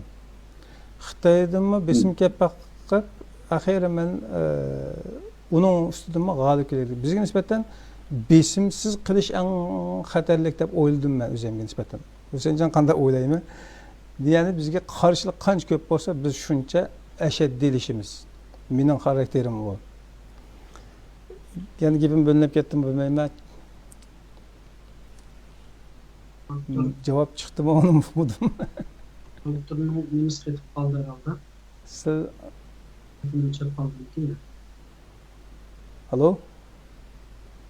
خىتايدىنمۇ بېسىم كەپ باقىپ، ئاخىرى مەن، ئە، ئۇنىڭ ئۈستىدىنمۇ غالىب كېلەيدۇ. بىزگە نىسبەتەن بېسىمسىز قىلىش ئەڭ خەتەرلىك دەپ ئويلىدىم مەن ئۆزۈمگە نىسبەتەن. ھۈسەنجان قانداق ئويلايمەن؟ يەنى بىزگە قارشىلىق قانچە كۆپ بولسا، بىز شۇنچە ئەشەددىيلىشىمىز. مېنىڭ خاراكتېرىم بۇ. يەنە گېپىم بۆلۈنۈپ كەتتىمۇ بىلمەيمەن. دوكتور. جاۋاب چىقتىمۇ، ئۇنى ئۇقمىدىم. دوكتورنىڭ نېمىسى قېتىپ قالدى ھەرھالدا. سىز ئۆچۈرۈپ قالدىمىكىن؟ ئالو؟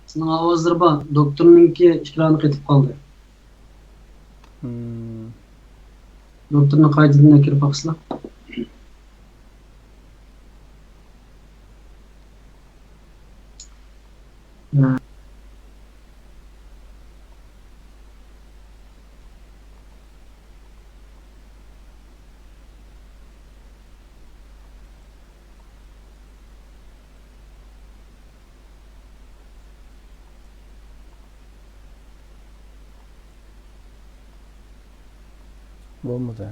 سىزنىڭ ئاۋازلىرى بار. دوكتورنىڭكى ئېكرانى قېتىپ قالدى. مم. دوكتورنى قايتىدىن ئەكىرىپ باقسىلا. بولمىدى.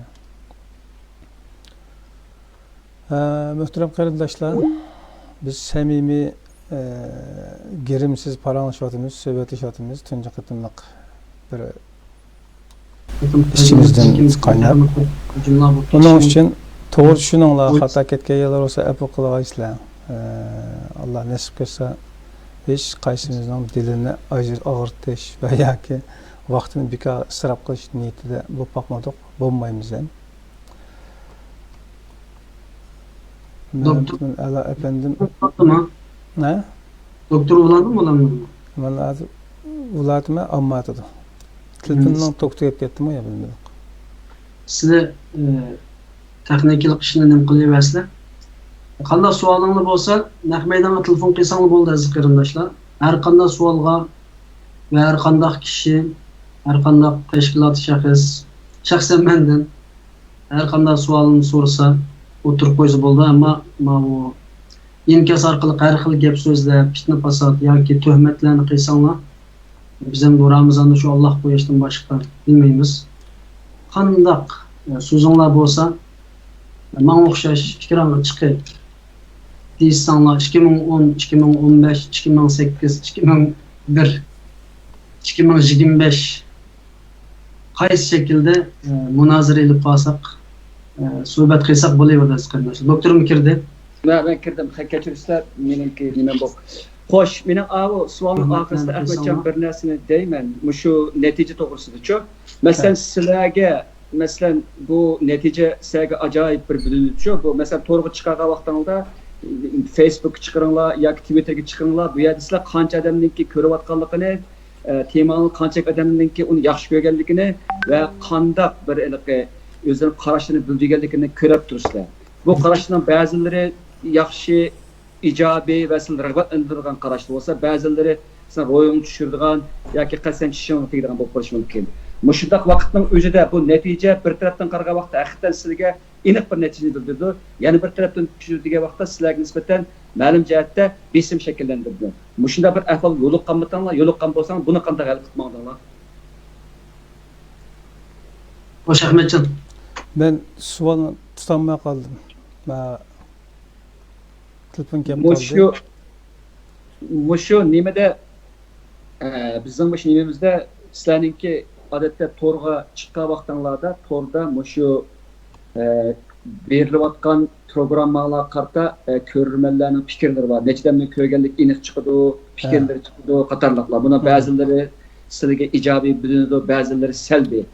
ھە، مۆھتەرەم قېرىنداشلار، بىز سەمىمىي، ئە، گىرىمسىز پاراڭلىشىۋاتىمىز، سۆھبەتلىشىۋاتىمىز. تۇنجى قېتىملىق بىر ئىچىمىزدىن قايناپ. ئۇنىڭ ئۈچۈن توغرا چۈشىنىڭلار، خاتا كەتكەن يەرلەر بولسا ئەپۇ قىلغايسىلەر. ئە، ئاللا نېسىپ قىلسا، ھېچ قايسىمىزنىڭ دىلىنى ئاجىر-، ئاغرىتىش ۋە ياكى ۋاقتىنى بىكار ئىسراپ قىلىش نىيىتىدە بولۇپ باقمىدۇق، بولمايمىز ھەم. دوكتور. مەن ئەلا ئەپەندىم. دوكتورمۇ؟ ھە؟ دوكتور ئۇلاندىمۇ، ئۇلاندىمۇ؟ مانا ھازىر ئۇلاتىمەن ئامماتىدۇ. تېلېفوننىڭ توكى تۈگەپ كەتتىمۇ يا بىلمىدۇق. سىلەر، ئى، تېخنىكىلىق ئىشنى نېمە قىلىۋەرسىلەر. قانداق سوئالىڭلار بولسا، نەق مەيدانغا تېلېفون قىلساڭلار بولدى، ئەزىز قېرىنداشلار. ھەر قانداق سوئالغا ۋە ھەر قانداق كىشى، ھەر قانداق تەشكىلات، شەخس، شەخسەن مەندىن ھەر قانداق سوئالنى سورىسا، ئوتتۇرىغا قويسا بولىدۇ. ئەمما ماۋۇ ئىنكاس ئارقىلىق ھەر خىل گەپ سۆزلەر، پىتنە پاسات ياكى تۆھمەتلەرنى قىلساڭلار، بىز ئەمدى رامىزاندا شۇ ئاللاھ قويۇشتىن باشقا بىلمەيمىز. قانداق، ئە، سۆزۈڭلار بولسا، ماڭا ئوخشاش ئېكرانغا چىقىپ دېيىشسەڭلار، ئىككى مىڭ ئون، ئىككى مىڭ ئون بەش، ئىككى مىڭ سەككىز، ئىككى مىڭ بىر، ئىككى مىڭ يىگىرمە بەش، قايسى شەكىلدە، ئە، مۇنازىرە ئېلىپ قالساق، ئە، سۆھبەت قىلساق بولۇۋېرىدۇ، ئەزىز قېرىنداشلار. دوكتورمۇ كىردى؟ مەن، مەن كىردىم. خە-، كەچۈرۈسىلەر، مېنىڭكى نېمەم بۇ. خوش، مېنىڭ ئاۋۇ سوئالنىڭ ئاخىرىسىدا، ئەخمەتجان، بىر نەرسىنى دەيمەن. مۇشۇ نەتىجە توغرىسىدىچۇ. مەسىلەن، سىلەرگە، مەسىلەن، بۇ نەتىجە سىلەرگە ئاجايىپ بىر بىلىنىدۇچۇ. بۇ، مەسىلەن، تورغا چىقارغان ۋاقتىڭلاردا، فېيسبۇكقا چىقىرىڭلار ياكى تىۋىتتېرگە چىقىرىڭلار، بۇ يەردە سىلەر قانچە ئادەمنىڭكى كۆرۈۋاتقانلىقىنى، ئە، تېماڭلار قانچىلىك ئادەمنىڭكى ئۇنى ياخشى كۆرگەنلىكىنى ۋە قانداق بىر ھېلىقى ئۆزلىرىنىڭ قاراشلىرىنى بىلدۈرگەنلىكىنى كۆرۈپ تۇرىسىلەر. بۇ قاراشلارنىڭ بەزىلىرى ياخشى، ئىجابىي ۋە سىلىنى رىغبەتلەندۈرىدىغان قاراشلار بولسا، بەزىلىرى سىلىنىڭ روھىڭىزنى چۈشۈرىدىغان ياكى قەستەن چىشىڭىزغا تېگىدىغان بولۇپ قېلىشى مۇمكىن. مۇشۇنداق ۋاقىتنىڭ ئۆزىدە بۇ نەتىجە بىر تەرەپتىن قارىغان ۋاقىتتا ھەقىقەتەن سىلىگە ئېنىق بىر نەتىجىنى بىلدۈرىدۇ. يەنە بىر تەرەپتىن چۈشۈرىدىغان ۋاقىتتا سىلەرگە نىسبەتەن مەلۇم جەھەتتە بېسىم شەكىللەندۈرىدۇ. مۇشۇنداق بىر ئەھۋال يولۇققانمىتىڭلار؟ يولۇققان بولساڭ، بۇنى قانداق ھەل قىلىپ ماڭدىڭلار؟ خوش، ئەخمەتجان. مەن سوئالنى تۇتالماي قالدىم. مە-، تېلېفون كەپ قالدى. مۇشۇ، مۇشۇ نېمىدە، ئە، بىزنىڭ مۇشۇ نېمىمىزدە سىلەرنىڭكى ئادەتتە تورغا چىققان ۋاقتىڭلاردا، توردا مۇشۇ، ئە، بېرىلىۋاتقان پروگرامماڭلارغا قارىتا، ئە، كۆرۈرمەنلەرنىڭ پىكىرلىرى بار. نەچچە ئادەمنىڭ كۆرگەنلىكى ئېنىق چىقىدۇ، پىكىرلىرى چىقىدۇ، قاتارلىقلار. بۇنىڭ بەزىلىرى سىلىگە ئىجابىي بىلىنىدۇ، بەزىلىرى سەلبىي.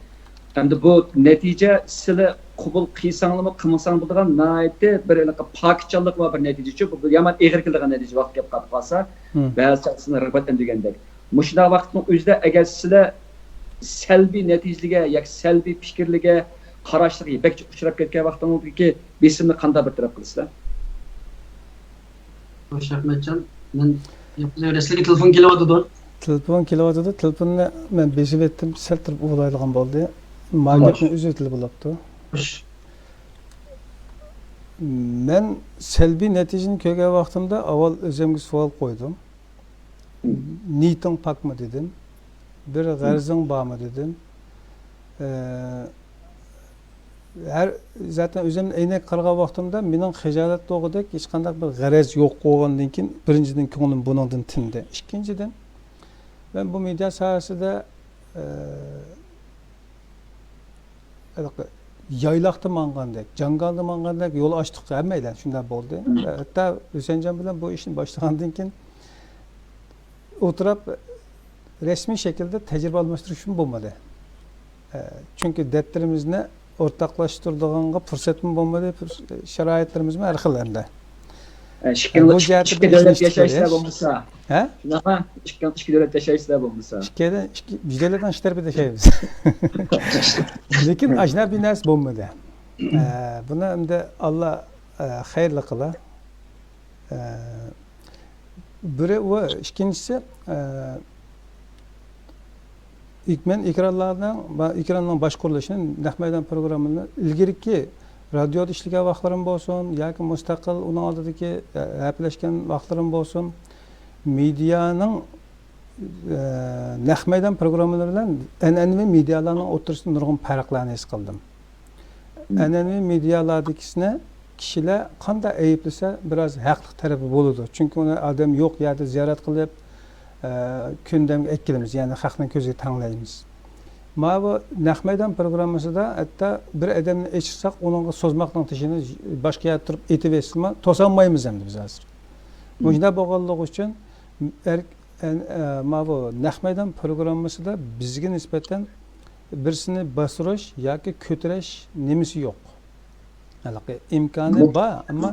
ئەمدى بۇ نەتىجە سىلى قوبۇل قىلساڭلىمۇ قىلمىساڭ بولىدىغان ناھايىتى بىر ھېلىقى پاكىتچانلىقى بار بىر نەتىجىچۇ. بۇ يامان ئېغىر كېلىدىغان نەتىجە، ۋاقىت كەپ قالىپ قالسا، بەزى چاغدا سىلىنى رىغبەتلەندۈرگەندەك. مۇشۇنداق ۋاقىتنىڭ ئۆزىدە ئەگەر سىلەر سەلبىي نەتىجىلىككە ياكى سەلبىي پىكىرلىككە، قاراشلىققا بەك ئۇچراپ كەتكەن ۋاقتىڭىزدىكى بېسىمنى قانداق بىر تەرەپ قىلىسىلەر؟ خوش، ئەخمەتجان، مەن ياقىلىۋېرە، سىلەرگە تېلېفون كېلىۋاتىدۇ. تېلېفون كېلىۋاتىدۇ، تېلېفوننى مەن بېسىۋەتتىم، سەل تۇرۇپ ئۇلايدىغان بولدى. ما گەپنى ئۈزۈۋېتىلى بولاپتۇ. خوش. مەن سەلبىي نەتىجىنى كۆرگەن ۋاقتىمدا ئاۋۋال ئۆزۈمگە سوئال قويدۇم. نىيىتىڭ پاكمۇ دېدىم. بىر غەرىزىڭ بارمۇ دېدىم. ئە، ھەر، زاتەن ئۆزۈمنى ئەينەككە قارىغان ۋاقتىمدا مېنىڭ خىجالەت بولغۇدەك ھېچقانداق بىر غەرەز يوق بولغاندىن كېيىن، بىرىنچىدىن، كۆڭلۈم بۇنىڭدىن تىندى. ئىككىنچىدىن، مەن بۇ مېدىيا ساھەسىدە، ئە، ھېلىقى يايلاقتا ماڭغاندەك، جاڭگالدا ماڭغاندەك يول ئاچتۇق ھەممەيلەن، شۇنداق بولدى. ھەتتا ھۈسەنجان بىلەن بۇ ئىشنى باشلىغاندىن كېيىن ئولتۇراپ رەسمىي شەكىلدە تەجرىبە ئالماشتۇرۇشمۇ بولمىدى. ئە، چۈنكى دەپتىرىمىزنى ئورتاقلاشتۇرىدىغانغا پۇرسەتمۇ بولمىدى، پۇرس-، شارائىتلىرىمىزمۇ ھەر خىل ئەمدى. ئە، ئىككى، بۇ جەھەتتە ئىككى بىر دۆلەت ئىشنى ياشايسىلەر بولمىسا. ھە؟ شۇنداقمۇ؟ ئىككى، ئىككى دۆلەت ياشايسىلەر بولمىسا. ئىككىدە، ئىككى، بىر دۆلەتنىڭ ئىككى تەرىپىدە ياشايمىز. لېكىن ئاشۇنداق بىر نەرسە بولمىدى. ئە، بۇنى ئەمدى ئاللا، ئە، خەيرلىك قىلا. ئە، بىرى ئۇ، ئىككىنچىسى، ئە، ئېك-، مەن ئېكرانلارنىڭ، با-، ئېكراننىڭ باشقۇرۇلۇشىنى، نەق مەيدان پروگراممىنى ئىلگىرىكى رادىيودا ئىشلىگەن ۋاقىتلىرىم بولسۇن ياكى مۇستەقىل ئۇنىڭ ئالدىدىكى، ئە، ھەپىلەشكەن ۋاقىتلىرىم بولسۇن، مېدىيانىڭ، ئە، نەق مەيدان پروگراممىلىرى بىلەن ئەنئەنىۋى مېدىيالارنىڭ ئوتتۇرىسىدا نۇرغۇن پەرقلەرنى ھېس قىلدىم. ئەنئەنىۋى مېدىيالاردىكىسىنى كىشىلەر قانداق ئەيىبلىسە، بىراز ھەقلىق تەرىپى بولىدۇ. چۈنكى ئۇنى ئادەم يوق يەردە زىيارەت قىلىپ، ئە، كۈندەمگە ئەكىلىمىز، يەنى خەقنىڭ كۆزىگە تەڭلەيمىز. ماۋۇ نەق مەيدان پروگراممىسىدا ھەتتا بىر ئادەمنى ئېچىرساق، ئۇنىڭغا سوزماقنىڭ تېشىنى باشقا يەردە تۇرۇپ ئېتىۋەتسىمۇ، توسالمايمىز ئەمدى بىز ھازىر. مۇشۇنداق بولغانلىقى ئۈچۈن ئەر-، ئەن-، ئە، ماۋۇ نەق مەيدان پروگراممىسىدا بىزگە نىسبەتەن بىرسىنى باستۇرۇش ياكى كۆتۈرۈش نېمىسى يوق. ھېلىقى ئىمكانى بار، ئەمما،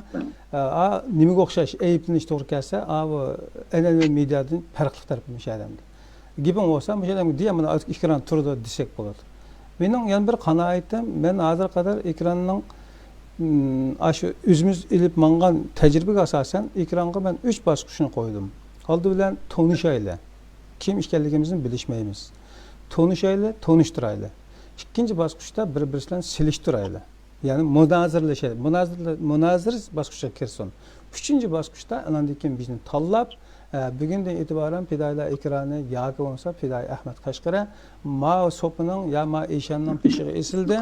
ئا، نېمىگە ئوخشاش ئەيىبلىنىش توغرا كەلسە، ئا، بۇ ئەنئەنىۋى مېدىيادىن پەرقلىق تەرىپى مۇشۇ ئادەمدە. گېپىڭ بولسا، مۇشۇ ئادەمگە دېيە، مانا ئېكران تۇرىدۇ دېسەك بولىدۇ. مېنىڭ يەنە بىر قانائىتىم، مەن ھازىرغا قەدەر ئېكراننىڭ، ئىم، ئاشۇ ئۆزىمىز ئېلىپ ماڭغان تەجرىبىگە ئاساسەن، ئېكرانغا مەن ئۈچ باسقۇچنى قويدۇم. ئالدى بىلەن تونۇشايلى. كىم ئىكەنلىكىمىزنى بىلىشمەيمىز. تونۇشايلى، تونۇشتۇرايلى. ئىككىنچى باسقۇچتا بىر-بىرسى بىلەن سېلىشتۇرايلى. يەنى مۇنازىرىلىشەيلى. مۇنازىرىلە-، مۇنازىرە باسقۇچىغا كىرسۇن. ئۈچىنچى باسقۇچتا ئاناندىن كېيىن بىزنى تاللاپ، ئە، بۈگۈندىن ئېتىبارەن پىدائىيلار ئېكرانى ياكى بولمىسا پىدائىي ئەخمەت قەشقىرى ما سوپىنىڭ يا ما ئىشاننىڭ پېشىغا ئېسىلدى.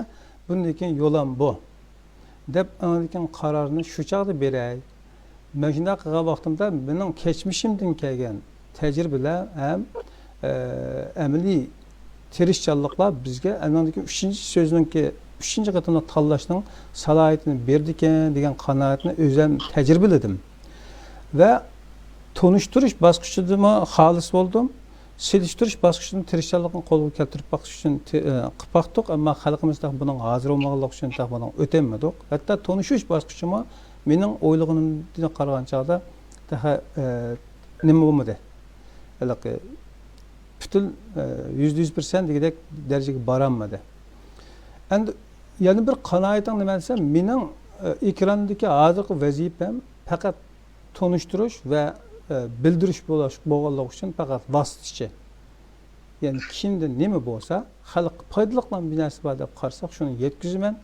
بۇندىن كېيىن يولام بۇ. دەپ، ئاندىن كېيىن قارارنى شۇ چاغدا بېرەي. مەن شۇنداق قىلغان ۋاقتىمدا مېنىڭ كەچمىشىمدىن كەلگەن تەجرىبىلەر ھەم، ئە، ئەمەلىي تىرىشچانلىقلار بىزگە ئاندىن كېيىن ئۈچىنچى سۆزنىڭكى، ئۈچىنچى قېتىملىق تاللاشنىڭ سالاھىيىتىنى بېرىدىكەن دېگەن قانائەتنى ئۆزۈم تەجرىبىلىدىم. ۋە تونۇشتۇرۇش باسقۇچىدىمۇ خالىس بولدۇم. سېلىشتۇرۇش باسقۇچىدىمۇ تىرىشچانلىقنى قولغا كەلتۈرۈپ باقىش ئۈچۈن تى-، ئە، قىلىپ باقتۇق، ئەمما خەلقىمىز تېخى بۇنىڭغا ھازىر بولمىغانلىقى ئۈچۈن تېخى بۇنىڭغا ئۆتەلمىدۇق. ھەتتا تونۇشۇش باسقۇچىمۇ مېنىڭ ئويلىغىنىمدىن قارىغان چاغدا تېخى، ئە، نېمە بولمىدى. ھېلىقى پۈتۈن، ئە، يۈزدە يۈز پىرسەنت دېگۈدەك دەرىجىگە بارالمىدى. ئەمدى يەنە بىر قانائىتىڭ نېمە دېسە، مېنىڭ، ئە، ئېكراندىكى ھازىرقى ۋەزىپەم پەقەت تونۇشتۇرۇش ۋە، ئە، بىلدۈرۈش بولۇش، بولغانلىقى ئۈچۈن پەقەت ۋاسىتىچى. يەنى كىمدە نېمە بولسا، خەلققە پايدىلىق بىر نەرسە بار دەپ قارىساق، شۇنى يەتكۈزىمەن.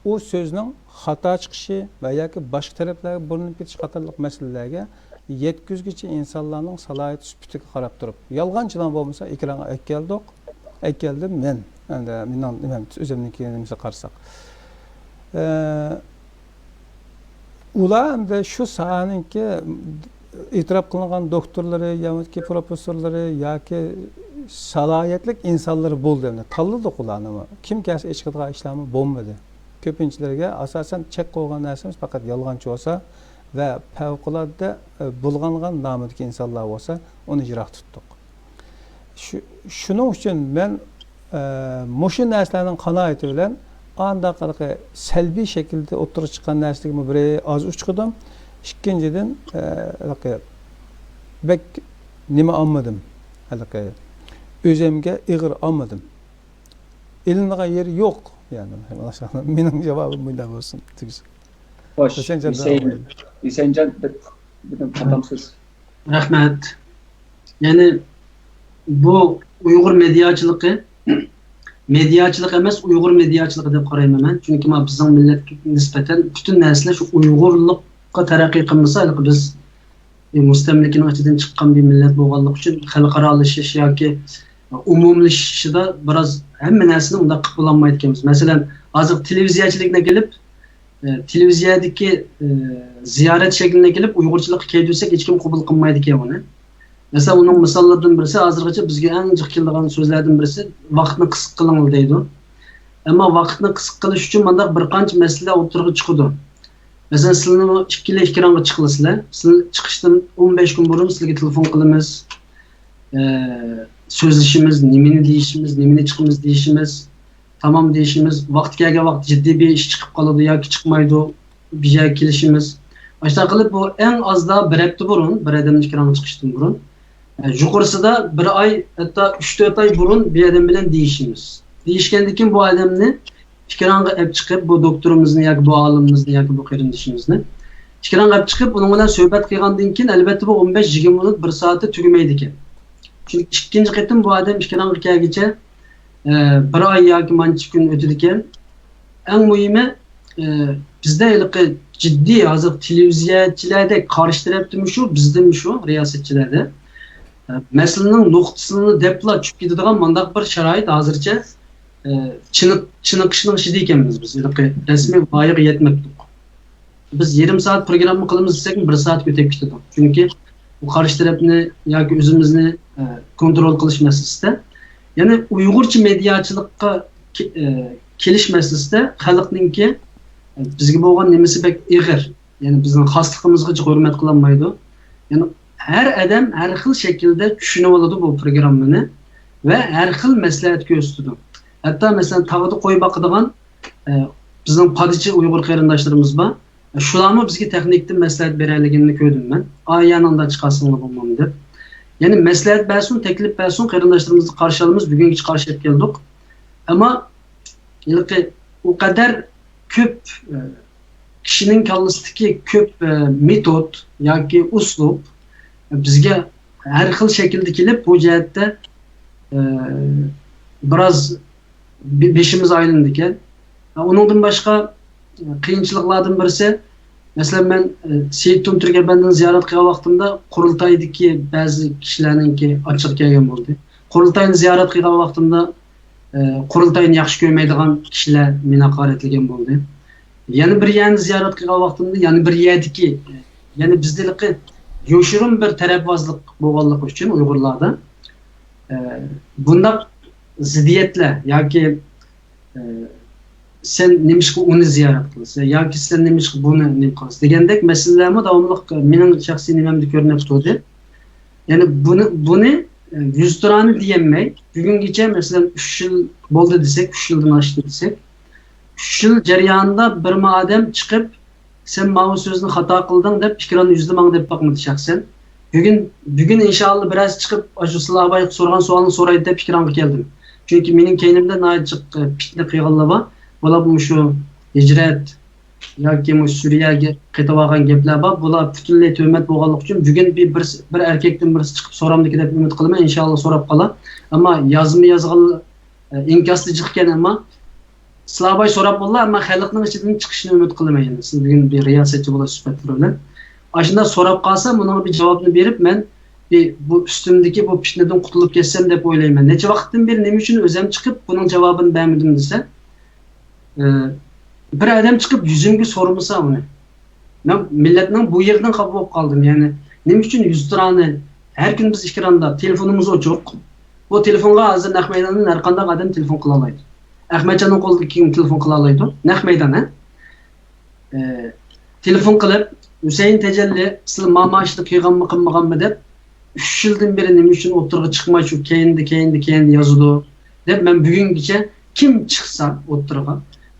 ئۇ سۆزنىڭ خاتا چىقىشى ۋە ياكى باشقا تەرەپلەرگە بۇرۇلۇپ كېتىش قاتارلىق مەسىلىلەرگە يەتكۈزگۈچى ئىنسانلارنىڭ سالاھىيىتى سۈپىتىگە قاراپ تۇرۇپ، يالغانچىلار بولمىسا ئېكرانغا ئەكەلدۇق، ئەكەلدىم مەن. ئەمدى مېنىڭ نېمەم، ئۆزۈمنىڭكى نېمىسىگە قارىساق. ئە، ئۇلار ئەمدى شۇ ساھەنىڭكى ئېتىراپ قىلىنغان دوكتورلىرى ياكى پروفېسسورلىرى ياكى سالاھىيەتلىك ئىنسانلىرى بولدى. ئەمدى تاللىدۇق ئۇلارنىمۇ. كىم كەلسە ئېچىقىدىغان ئىشلارمۇ بولمىدى. كۆپىنچىلىرىگە ئاساسەن چەك قويغان نەرسىمىز پەقەت يالغانچى بولسا ۋە پەۋقۇلئاددە، ئە، بۇلغانغان نامىدىكى ئىنسانلار بولسا، ئۇنى يىراق تۇتتۇق. شۇ، شۇنىڭ ئۈچۈن مەن، ئە، مۇشۇ نەرسىلەرنىڭ قانائىتى بىلەن ئانداق ھېلىقى سەلبىي شەكىلدە ئوتتۇرىغا چىققان نەرسىلەرگىمۇ بىرى ئاز ئۇچقۇدۇم. ئىككىنچىدىن، ئە، ھېلىقى بەك نېمە ئالمىدىم. ھېلىقى ئۆزۈمگە ئېغىر ئالمىدىم. ئېلىنىدىغان يېرى يوق. يەنى، مېنىڭ جاۋابىم مۇنداق بولسۇن، تۈگىسى. خوش، ھۈسەنجان، ھۈسەيىن، ھۈسەنجان، بىر، بىر قاتام سۆز. رەھمەت. يەنى بۇ ئۇيغۇر مېدىياچىلىقى، مېدىياچىلىق ئەمەس، ئۇيغۇر مېدىياچىلىقى دەپ قارايمەن مەن. چۈنكى ما بىزنىڭ مىللەتكە نىسبەتەن پۈتۈن نەرسىلەر شۇ ئۇيغۇرلۇققا تەرەققىي قىلمىسا، ھېلىقى بىز مۇستەملىكىنىڭ ئىچىدىن چىققان بىر مىللەت بولغانلىقى ئۈچۈن خەلقئارالىشىش ياكى ئومۇملىشىشىدا بىراز ھەممە نەرسىنى ئۇنداق قىلىپ بولالمايدىكەنمىز. مەسىلەن، ھازىر تېلېۋىزىيەچىلىكنى كېلىپ، ئە، تېلېۋىزىيەدىكى، ئە، زىيارەت شەكلىنى كېلىپ ئۇيغۇرچىلىققا كىيدۈرسەك ھېچكىم قوبۇل قىلمايدىكەن ئۇنى. مەسىلەن، ئۇنىڭ مىساللىرىدىن بىرسى، ھازىرغىچە بىزگە ئەڭ جىق كېلىدىغان سۆزلەردىن بىرسى، ۋاقىتنى قىسقا قىلىڭلار دەيدۇ. ئەمما ۋاقىتنى قىسقا قىلىش ئۈچۈن مانداق بىر قانچە مەسىلە ئوتتۇرىغا چىقىدۇ. مەسىلەن، سىلىنىمۇ ئىككىلا ئېكرانغا چىقىلىسىلەر. سىلەر چىقىشتىن ئون بەش كۈن بۇرۇن سىلەرگە تېلېفون قىلىمىز. ئە، سۆزلىشىمىز، نېمىنى دېيىشىمىز، نېمىنى چىقىمىز دېيىشىمىز، تامام دېيىشىمىز، ۋاقتى كەلگەن ۋاقىتتا جىددىي بىر ئىش چىقىپ قالىدۇ ياكى چىقمايدۇ، بىر يەرگە كېلىشىمىز. ئاشۇنداق قىلىپ، بۇ ئەڭ ئازدا بىر ھەپتە بۇرۇن، بىر ئادەمنىڭ ئېكرانغا چىقىشتىن بۇرۇن، ئە، يۇقىرىسىدا بىر ئاي، ھەتتا ئۈچ تۆت ئاي بۇرۇن بىر ئادەم بىلەن دېيىشىمىز. دېيىشكەندىن كېيىن بۇ ئادەمنى ئېكرانغا ئەپ چىقىپ، بۇ دوكتورىمىزنى ياكى بۇ ئالىمىمىزنى ياكى بۇ قېرىندىشىمىزنى ئېكرانغا ئەپ چىقىپ، ئۇنىڭ بىلەن سۆھبەت قىلغاندىن كېيىن، ئەلۋەتتە، بۇ ئون بەش يىگىرمە مىنۇت، بىر سائەتتە تۈگىمەيدىكەن. چۈنكى ئىككىنچى قېتىم بۇ ئادەم ئېكرانغا كەلگۈچە، ئە، بىر ئاي ياكى مانچە كۈن ئۆتىدىكەن. ئەڭ مۇھىمى، ئە، بىزدە ھېلىقى جىددىي، ھازىر تېلېۋىزىيەچىلەردەك قارشى تەرەپتىمۇ شۇ، بىزدىمۇ شۇ، رىياسەتچىلەردە، ئە، مەسىلىنىڭ نۇقتىسىنى دەپلا چۈشۈپ كېتىدىغان مانداق بىر شارائىت ھازىرچە، ئە، چېنىق-، چېنىقىشنىڭ ئىچىدە ئىكەنمىز بىز. ھېلىقى رەسمىي لايىھەگە يەتمەپتۇق. بىز يېرىم سائەت پروگرامما قىلىمىز دېسەكمۇ، بىر سائەتكە ئۆتۈپ كېتىدۇ. چۈنكى بۇ قارشى تەرەپنى ياكى ئۆزىمىزنى، ئە، كونترول قىلىش مەسىلىسىدە. يەنى ئۇيغۇرچە مېدىياچىلىققا كې-، ئە، كېلىش مەسىلىسىدە خەلقنىڭكى، ئە، بىزگە بولغان نېمىسى بەك ئېغىر. يەنى بىزنىڭ خاسلىقىمىزغىچە ھۆرمەت قىلالمايدۇ. يەنى ھەر ئادەم ھەر خىل شەكىلدە چۈشىنىۋالىدۇ بۇ پروگراممىنى ۋە ھەر خىل مەسلىھەت كۆرسىتىدۇ. ھەتتا مەسىلەن، تاغدا قوي باقىدىغان، ئە، بىزنىڭ پادىچى ئۇيغۇر قېرىنداشلىرىمىز بار. شۇلارمۇ بىزگە تېخنىكتىن مەسلىھەت بېرەلىگىنىنى كۆردۈم مەن. ئايەنىڭدا چىقارسىڭلار بولمامدۇ دەپ. يەنى مەسلىھەت بەرسۇن، تەكلىپ بەرسۇن، قېرىنداشلىرىمىزنى قارشى ئالىمىز، بۈگۈنگىچە قارشى ئېلىپ كەلدۇق. ئەمما ھېلىقى ئۇ قەدەر كۆپ، ئە، كىشىنىڭ كاللىسىدىكى كۆپ، ئە، مېتود ياكى ئۇسلۇب بىزگە ھەر خىل شەكىلدە كېلىپ، بۇ جەھەتتە، ئە، بىراز بې-، بېشىمىز ئايلىنىدىكەن. ئۇنىڭدىن باشقا، ئە، قىيىنچىلىقلاردىن بىرسى، مەسىلەن، مەن، ئە، سېيىت تۇنتۇرك ئەپەندىنى زىيارەت قىلغان ۋاقتىمدا قۇرۇلتايدىكى بەزى كىشىلەرنىڭكى ئاچچىقى كەلگەن بولدى. قۇرۇلتاينى زىيارەت قىلغان ۋاقتىمدا، ئە، قۇرۇلتاينى ياخشى كۆرمەيدىغان كىشىلەر مېنى ھاقارەتلىگەن بولدى. يەنە بىر يەرنى زىيارەت قىلغان ۋاقتىمدا، يەنە بىر يەردىكى، يەنى بىزدە ھېلىقى يوشۇرۇن بىر تەرەپۋازلىق بولغانلىقى ئۈچۈن ئۇيغۇرلاردا، ئە، بۇنداق زىددىيەتلەر ياكى، ئە، سەن نېمىشقا ئۇنى زىيارەت قىلىسەن ياكى سەن نېمىشقا بۇنى نېمە قىلىسەن دېگەندەك مەسىلىلەرمۇ داۋاملىق مېنىڭ شەخسىي نېمەمدە كۆرۈنۈپ تۇردى. يەنى بۇنى، بۇنى، ئە، يۈزتۇرانە دېيەلمەي، بۈگۈنگىچە، مەسىلەن، ئۈچ يىل بولدى دېسەك، ئۈچ يىلدىن ئاشتى دېسەك، ئۈچ يىل جەريانىدا بىرمۇ ئادەم چىقىپ، «سەن ماۋۇ سۆزنى خاتا قىلدىڭ» دەپ ئېكران يۈزىدە ماڭا دەپ باقمىدى شەخسەن. بۈگۈن، بۈگۈن ئىنشائاللا بىرەرسى چىقىپ، ئاشۇ سىلەر ئاۋايغا سورىغان سوئالنى سورايدۇ دەپ ئېكرانغا كەلدىم. چۈنكى مېنىڭ كەينىمدە ناھايىتى جىق، ئە، پىتنە قىلغانلار بار. بۇلار مۇشۇ ھىجرەت ياكى مۇشۇ سۈرىيەگە قېتىۋالغان گەپلەر بار. بۇلار پۈتۈنلەي تۆھمەت بولغانلىقى ئۈچۈن بۈگۈن بىر، بىرسى، بىر ئەركەكتىن بىرسى چىقىپ سورامدىكى دەپ ئۈمىد قىلىمەن. ئىنشائاللا سوراپ قالار. ئەمما يازما يازغان، ئە، ئىنكاستا جىق ئىكەن، ئەمما سىلەر باي سوراپ بوللا، ئەمما خەلقنىڭ ئىچىدىن چىقىشىنى ئۈمىد قىلىمەن. يەنە سىز بۈگۈن بىر رىياسەتچى بولۇش سۈپەتلىرى بىلەن ئاشۇنداق سوراپ قالسا، بۇنىڭغا بىر جاۋابنى بېرىپ، مەن بىر بۇ ئۈستۈمدىكى بۇ پىتنىدىن قۇتۇلۇپ كەتسەم دەپ ئويلايمەن. نەچچە ۋاقىتتىن بېرى نېمە ئۈچۈن ئۆزۈم چىقىپ بۇنىڭ جاۋابىنى بەرمىدىم دېسە، ئى، بىر ئادەم چىقىپ يۈزۈمگە سورىمىسا ئۇنى. مەن مىللەتنىڭ بۇ يېرىدىن خاپا بولۇپ قالدىم. يەنى نېمە ئۈچۈن يۈزتۇرانە ھەر كۈنى بىز ئېكراندا، تېلېفونىمىز ئوچۇق. بۇ تېلېفونغا ھازىر نەق مەيداندىن ھەر قانداق ئادەم تېلېفون قىلالايدۇ. ئەخمەتجاننىڭ قولىدىكى كىم تېلېفون قىلالايدۇ؟ نەق مەيدان، ھە؟ ئى، تېلېفون قىلىپ، «ھۈسەيىن تەجەللى، سىلەر ماما ئىشنى قىلغانمۇ، قىلمىغانمۇ؟» دەپ، «ئۈچ يىلدىن بېرى نېمە ئۈچۈن ئوتتۇرىغا چىقماي، شۇ كەينىدە، كەينىدە، كەينىدە يازىدۇ؟» دەپ، مەن بۈگۈنگىچە كىم چىقسا ئوتتۇرىغا،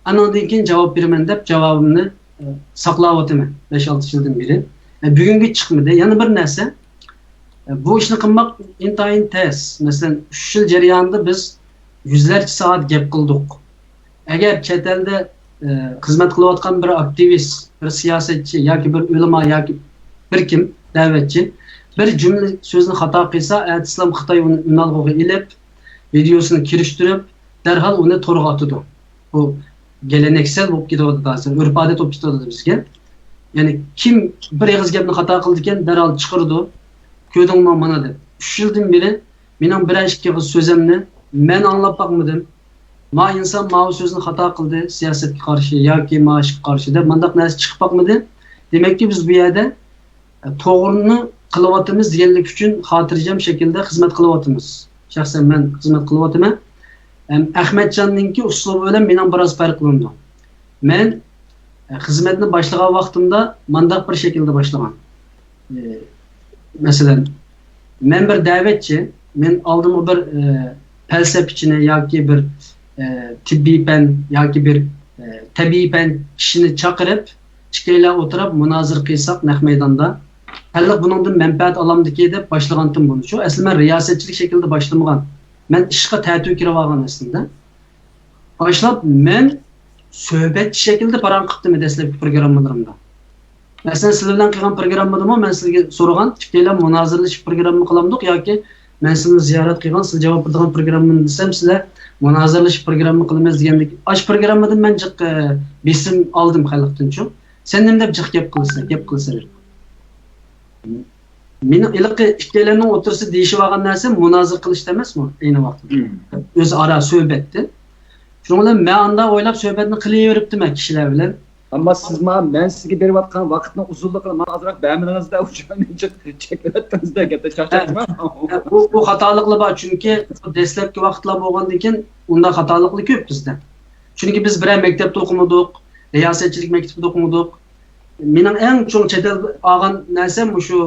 ئانىڭدىن كېيىن جاۋاب بېرىمەن دەپ جاۋابىمنى، ئە، ساقلاۋاتىمەن بەش-ئالتە يىلدىن بېرى. ئە، بۈگۈنگىچە چىقمىدى. يەنە بىر نەرسە، ئە، بۇ ئىشنى قىلماق ئىنتايىن تەس. مەسىلەن، ئۈچ يىل جەريانىدا بىز يۈزلەرچە سائەت گەپ قىلدۇق. ئەگەر چەت ئەلدە، ئە، خىزمەت قىلىۋاتقان بىر ئاكتىۋىست، بىر سىياسەتچى ياكى بىر ئۆلىما ياكى بىر كىم، دەۋەتچى، بىر جۈملە سۆزنى خاتا قىلسا، ئەتىسىلام خىتاي ئۇنى ئۈنئالغۇغا ئېلىپ، ۋىدېيوسىنى كىرىشتۈرۈپ، دەرھال ئۇنى تورغا ئاتىدۇ. بۇ گەلەنەكسەل بولۇپ كېتىۋاتىدۇ ھازىر، ئۆرپ-ئادەت بولۇپ كېتىۋاتىدۇ بىزگە. يەنى كىم بىر ئېغىز گەپنى خاتا قىلىدىكەن، دەرھال چىقىرىدۇ. «كۆردۈڭمۇ مانا» دەپ. ئۈچ يىلدىن بېرى مېنىڭ بىرەر ئىككى ئېغىز سۆزۈمنى مەن ئاڭلاپ باقمىدىم. ما ئىنسان ماۋۇ سۆزنى خاتا قىلدى، سىياسەتكە قارشى ياكى ما ئىشقا قارشى دەپ مانداق نەرسە چىقىپ باقمىدى. دېمەككى، بىز بۇ يەردە، ئە، توغرىنى قىلىۋاتىمىز دېگەنلىك ئۈچۈن خاتىرجەم شەكىلدە خىزمەت قىلىۋاتىمىز. شەخسەن مەن خىزمەت قىلىۋاتىمەن. ئەم، ئەخمەتجاننىڭكى ئۇسلۇبى بىلەن مېنىڭ بىراز پەرقلىنىدۇ. مەن، ئە، خىزمەتنى باشلىغان ۋاقتىمدا مانداق بىر شەكىلدە باشلىغان. ئە، مەسىلەن، مەن بىر دەۋەتچى، مەن ئالدىمغا بىر، ئە، پەلسەپىچىنى ياكى بىر، ئە، تېببىي پەن ياكى بىر، ئە، تەبىئىي پەن كىشىنى چاقىرىپ، ئىككىيلەن ئولتۇرۇپ مۇنازىرە قىلساق نەق مەيداندا. خەلق بۇنىڭدىن مەنپەئەت ئالامدىكى دەپ باشلىغانتىم بۇنى. شۇ ئەسلى مەن رىياسەتچىلىك شەكلىدە باشلىمىغان. مەن ئىشقا تەتۈر كىرىۋالغان ئەسلىدە. باشلاپ مەن سۆھبەتچى شەكلىدە پاراڭ قىپتىمەن دەسلەپكى پروگراممىلىرىمدا. مەسىلەن، سىلەر بىلەن قىلغان پروگراممىدىمۇ مەن سىلەرگە سورىغان، ئىككىيلەن مۇنازىرىلىشىپ پروگرامما قىلامدۇق ياكى مەن سىلىنى زىيارەت قىلغان، سىلەر جاۋاب بېرىدىغان پروگراممىنى دېسەم، سىلەر مۇنازىرىلىشىپ پروگرامما قىلىمىز دېگەندەك. ئاشۇ پروگراممىدىن مەن جىق، ئە، بېسىم ئالدىم خەلقتىنچۇ. سەن نېمە دەپ جىق گەپ قىلىسەن، گەپ قىلىسەن؟ مېنىڭ ھېلىقى ئىككىيلەننىڭ ئوتتۇرىسىدا دېيىشىۋالغان نەرسە مۇنازىرە قىلىش ئەمەسمۇ ئەينى ۋاقىتتا؟ مم. ئۆزئارا سۆھبەتتى. شۇنىڭ بىلەن مەن ئاندا ئويلاپ سۆھبەتنى قىلىۋېرىپتىمەن كىشىلەر بىلەن. ئەمما سىز ماڭا، مەن سىزگە بېرىۋاتقان ۋاقىتنىڭ ئۇزۇنلۇقىنى ماڭا ئازراق بەرمىدىڭىز-دە، ئۇ جاينى چەكلىۋەتتىڭىز-دە، گەپنى چاقچاقچىما. ھە، بۇ، بۇ خاتالىقلار بار، چۈنكى دەسلەپكى ۋاقىتلار بولغاندىن كېيىن ئۇنداق خاتالىقلار كۆپ بىزدە. چۈنكى بىز بىرەر مەكتەپتە ئوقۇمىدۇق، رىياسەتچىلىك مەكتىپىدە ئوقۇمىدۇق. مېنىڭ ئەڭ چوڭ چەت ئەل ئالغان نەرسەم مۇشۇ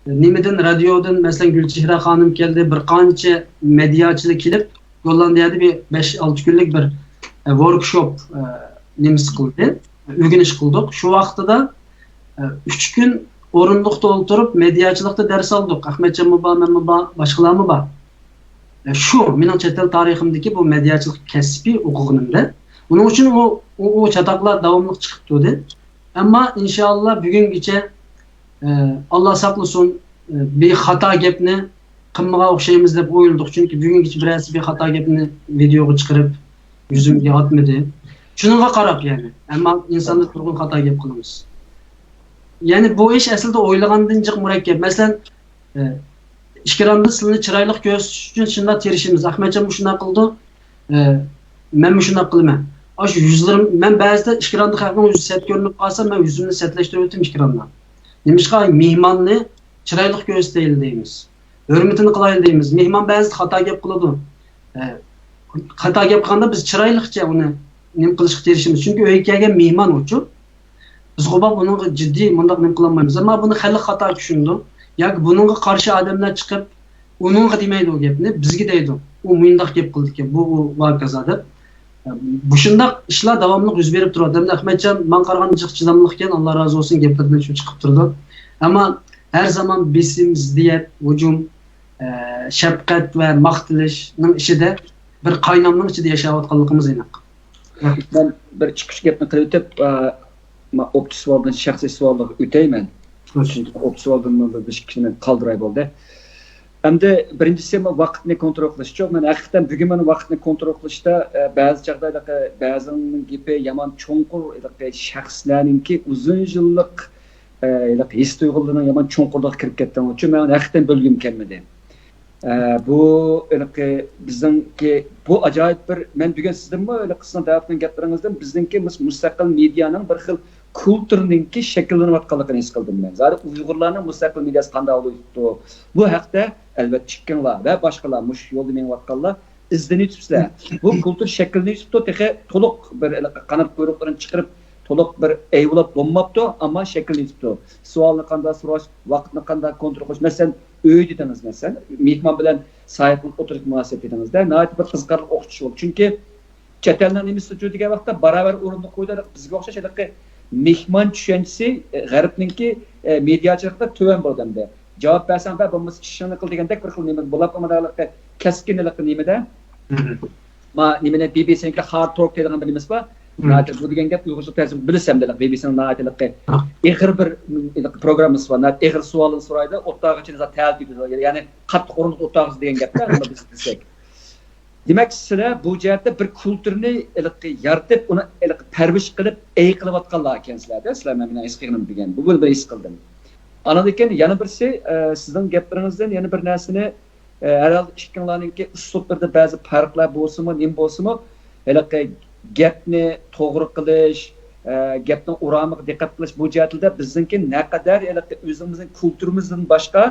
نېمىدىن، رادىيودىن، مەسىلەن، گۈلچېھرە خانىم كەلدى، بىر قانچە مېدىياچىلار كېلىپ، گوللاندىيەدە بىر بەش-ئالتە كۈنلۈك بىر، ئە، ۋوركشوپ، ئە، نېمىسى قىلدى، ئۆگىنىش قىلدۇق. شۇ ۋاقتىدا ئۈچ كۈن ئورۇندۇقتا ئولتۇرۇپ مېدىياچىلىقتا دەرس ئالدۇق. ئەخمەتجانمۇ بار، مەنمۇ بار، باشقىلارمۇ بار. شۇ مېنىڭ چەت ئەل تارىخىمدىكى بۇ مېدىياچىلىق كەسپى ئوقۇغىنىمدا. ئۇنىڭ ئۈچۈن ئۇ، ئۇ، ئۇ چاتاقلار داۋاملىق چىقىپ تۇردى. ئەمما ئىنشاللا بۈگۈنگىچە، ئە، ئاللا ساقلىسۇن، ئە، بىر خاتا گەپنى قىلمىغان ئوخشايمىز دەپ ئويلىدۇق. چۈنكى بۈگۈنگىچە بىرەرسى بىر خاتا گەپنى ۋىدېيوغا چىقىرىپ يۈزۈمگە ئاتمىدى. شۇنىڭغا قاراپ يەنى. ئەمما ئىنساندا تۇرغۇن خاتا گەپ قىلىمىز. يەنى بۇ ئىش ئەسلىدە ئويلىغاندىن جىق مۇرەككەپ. مەسىلەن، ئە، ئىكراندا سىلىنى چىرايلىق كۆرسىتىش ئۈچۈن شۇنداق تىرىشىمىز. ئەخمەتجانمۇ شۇنداق قىلىدۇ، ئە، مەنمۇ شۇنداق قىلىمەن. ئاشۇ يۈزلىرىم، مەن بەزىدە ئىكراندا خەقنىڭ يۈزى سەت كۆرۈنۈپ قالسا، مەن يۈزۈمنى سەتلەشتۈرۈۋېتىمەن ئىكراندا. نېمىشقا؟ مېھماننى چىرايلىق كۆرسىتەيلى دەيمىز. ھۆرمىتىنى قىلايلى دەيمىز. مېھمان بەزىدە خاتا گەپ قىلىدۇ. ئە، خاتا گەپ قىلغاندا بىز چىرايلىقچە ئۇنى نېمە قىلىشقا تىرىشىمىز. چۈنكى ئۆيگە كەلگەن مېھمان ئۇچۇ. بىز غۇباب ئۇنىڭغا جىددىي مۇنداق نېمە قىلالمايمىز. ئەمما بۇنى خەلق خاتا چۈشىنىدۇ. ياكى بۇنىڭغا قارشى ئادەملەر چىقىپ، ئۇنىڭغا دېمەيدۇ ئۇ گەپنى، بىزگە دەيدۇ. ئۇ مۇنداق گەپ قىلدىكەن، بۇ، ئۇ ۋاكازا دەپ. مۇشۇنداق ئىشلار داۋاملىق يۈز بېرىپ تۇرىدۇ. ئەمدى ئەخمەتجان ماڭا قارىغاندا جىق چىداملىقكەن، ئاللا رازى بولسۇن، گەپلىرىدىن شۇ چىقىپ تۇرىدۇ. ئەمما ھەر زامان بېسىم، زىددىيەت، ھۇجۇم، ئە، شەپقەت ۋە ماختىلىشنىڭ ئىچىدە، بىر قاينامنىڭ ئىچىدە ياشاۋاتقانلىقىمىز ئېنىق. مەن بىر چىقىش گەپنى قىلىۋېتىپ، ئە، ما-، ئوپچى سوئالدىن شەخسىي سوئالغا ئۆتەيمەن. چۈنكى ئوپچى سوئالدىن بىر ئىككى كىشىنى قالدۇراي بولدى. ئەمدى بىرىنچىسى، ما، ۋاقىتنى كونترول قىلىشچۇ. مەن ھەقىقەتەن بۈگۈن مانا ۋاقىتنى كونترول قىلىشتا، ئە، بەزى چاغدا ھېلىقى بەزىنىڭ گېپى يامان چوڭقۇر، ھېلىقى شەخسلەرنىڭكى ئۇزۇن يىللىق، ئە، ھېلىقى ھېس تۇيغۇلىرىنىڭ يامان چوڭقۇرلۇقىغا كىرىپ كەتكەن ئۈچۈن مەن ئۇنى ھەقىقەتەن بۆلگۈم كەلمىدى. ئە، بۇ ھېلىقى بىزنىڭكى بۇ ئاجايىپ بىر، مەن بۈگۈن سىزدىنمۇ ھېلىقى سىزنىڭ دەۋەتكەن گەپلىرىڭىزدىن بىزنىڭكى مۇس-، مۇستەقىل مېدىيانىڭ بىر خىل كۇلتۇرنىڭكى شەكىللىنىۋاتقانلىقىنى ھېس قىلدىم مەن. زادى ئۇيغۇرلارنىڭ مۇستەقىل مېدىياسى قانداق بولۇپ كېتىپتۇ؟ بۇ ھەقتە ئەلۋەتتە ئىككىڭلار ۋە باشقىلار مۇشۇ يولدا مېڭىۋاتقانلار ئىزدىنىۋېتىپسىلەر. بۇ كۇلتۇر شەكىللىنىۋېتىپتۇ، تېخى تولۇق بىر قانات قۇيرۇقلىرىنى چىقىرىپ، تولۇق بىر ئەيۋىلەپ بولماپتۇ، ئەمما شەكىللىنىۋېتىپتۇ. سوئالنى قانداق سوراش، ۋاقىتنى قانداق كونترول قىلىش. مەسىلەن، ئۆي دېدىڭىز، مەسىلەن، مېھمان بىلەن ساياھەت قىلىپ ئولتۇرۇش مۇناسىۋەت دېدىڭىزدە، ناھايىتى بىر قىزىقارلىق ئوخشىتىش بولدى. چۈنكى چەت ئەلنىڭ نېمىسى ئۈچۈن دېگەن ۋاقىتتا باراۋەر ئورۇندا قويىدۇ. بىزگە ئوخشاش ھېلىقى مېھمان چۈشەنچىسى، ئە، غەربنىڭكى، ئە، مېدىياچىلىقىدا تۆۋەن بولىدۇ ئەمدى. جاۋاب بەرسەڭ بەر، بولمىسا ئىشىڭنى قىل دېگەندەك بىر خىل نېمە بولۇپ قالمىدى، ھېلىقى كەسكىن ھېلىقى نېمىدە. ما، نېمىنى، بى بى سىنىڭكى ھارد توك دەيدىغان بىر نېمىسى بار. ناھايىتى بۇ دېگەن گەپ ئۇيغۇرچە تەرجىمە بىلىسەن، ھېلىقى بى بى سىنىڭ ناھايىتى ھېلىقى ئېغىر بىر، ھېلىقى پروگراممىسى بار. ناھايىتى ئېغىر سوئالنى سورايدۇ، ئولتۇرغۇچە تەلەپ ئېتىدۇ. يەنى قاتتىق ئورۇندا ئولتۇرغۇچە دېگەن گەپتە، بۇنى بىز دېسەك. دېمەك، سىلەر بۇ جەھەتتە بىر كۇلتۇرنى ھېلىقى يارىتىپ، ئۇنى ھېلىقى پەرۋىش قىلىپ، ئەي قىلىۋاتقانلار ئىكەنسىلەر-دە، سىلەر مەن مېنىڭ ھېس قىلغىنىم دېگەن. بۇ، بۇنى بىر ھېس قىلدىم. ئاندىن كېيىن يەنە بىرسى، ئە، سىزنىڭ گەپلىرىڭىزدىن يەنە بىر نەرسىنى، ئە، ھەرھالدا ئىككىڭلارنىڭكى ئۇسلۇبلىرىدا بەزى پەرقلەر بولسىمۇ، نېمە بولسىمۇ، ھېلىقى گەپنى توغرا قىلىش، ئە، گەپنىڭ ئورامىغا دىققەت قىلىش بۇ جەھەتلىدە بىزنىڭكى نەقەدەر ھېلىقى ئۆزىمىزنىڭ كۇلتۇرىمىزدىن باشقا،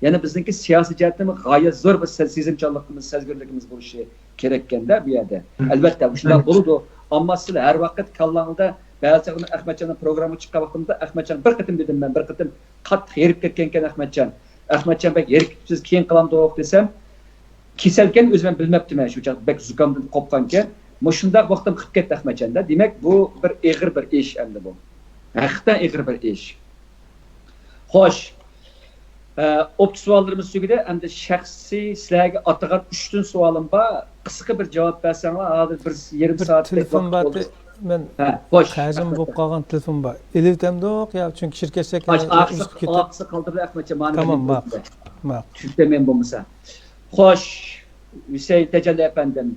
يەنە بىزنىڭكى سىياسىي جەھەتتىمۇ غايەت زور بىر سە-، سېزىمچانلىقىمىز، سەزگۈرلۈكىمىز بولۇشى كېرەككەندە بۇ يەردە. ئەلۋەتتە، شۇنداق بولىدۇ. ئەمما سىلەر ھەر ۋاقىت كاللاڭلاردا بەزى چاغدا ئەخمەتجاننىڭ پروگراممىغا چىققان ۋاقتىمدا ئەخمەتجانغا بىر قېتىم دېدىم مەن، بىر قېتىم قاتتىق ھېرىپ كەتكەنكەن ئەخمەتجان. ئەخمەتجان بەك ھېرىپ كېتىپسىز، كېيىن قىلامدۇق دېسەم، كېسەلكەن، ئۆزۈم ھەم بىلمەپتىمەن، شۇ چاغدا بەك زۇكامدىن قوپقانكەن. مۇشۇنداق ۋاقتىم قىلىپ كەتتى ئەخمەتجاندا. دېمەك، بۇ بىر ئېغىر بىر ئىش ئەمدى بۇ. ھەقىقەتەن ئېغىر بىر ئىش. خوش. ئە، ئوپچە سوئاللىرىمىز تۈگىدى. ئەمدى شەخسىي سىلەرگە ئاتىغان ئۈچ تۈن سوئالىم بار. قىسقا بىر جاۋاب بەرسەڭلار، ھازىر بىر يېرىم بىر سائەتتەك تېلېفون ۋاقىت بار، بولدى. مەن ھە، خوش، قەرزىم رەھمەت. بولۇپ قالغان تېلېفون بار. ئېلىۋېتەمدۇق يا، چۈنكى شىركەت شەكلى خوش، ئاخىرسى، ئاخىرسى قالدۇرىدۇ ئەخمەتجان، مانا تامام، ماقۇل، ماقۇل. چۈشۈرتەمەن بولمىسا. خوش، ھۈسەيىن تەجەللى ئەپەندىم.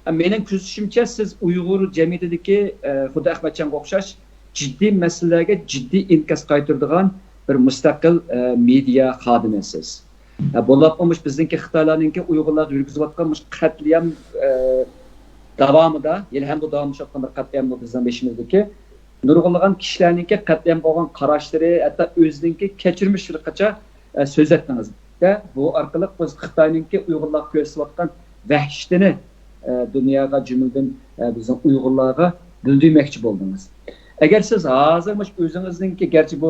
مېنىڭ كۆزىتىشىمچە، سىز ئۇيغۇر جەمئىيىتىدىكى، ئە، خۇددى ئەخمەتجانغا ئوخشاش جىددىي مەسىلىلەرگە جىددىي ئىنكاس قايتۇرىدىغان بىر مۇستەقىل، ئە، مېدىيا خادىمى سىز. ئە، بولۇپمۇ مۇشۇ بىزنىڭكى خىتايلارنىڭكى ئۇيغۇرلارغا يۈرگۈزۈۋاتقان مۇشۇ قەتلىئام، ئە، داۋامىدا، ھېلىھەم بۇ داۋاملىشىۋاتقان بىر قەتلىئام بۇ بىزنىڭ بېشىمىزدىكى نۇرغۇنلىغان كىشىلەرنىڭكى قەتلىئامغا بولغان قاراشلىرى، ھەتتا ئۆزىنىڭكى كەچۈرمىشلىرىغىچە، ئە، سۆزلەتتىڭىز. دە، بۇ ئارقىلىق بىز خىتاينىڭكى ئۇيغۇرلارغا كۆرسىتىۋاتقان ۋەھشىتىنى، ئە، دۇنياغا، جۈملىدىن، ئە، بىزنىڭ ئۇيغۇرلارغا بىلدۈرمەكچى بولدىڭىز. ئەگەر سىز ھازىر مۇشۇ ئۆزىڭىزنىڭكى، گەرچە بۇ،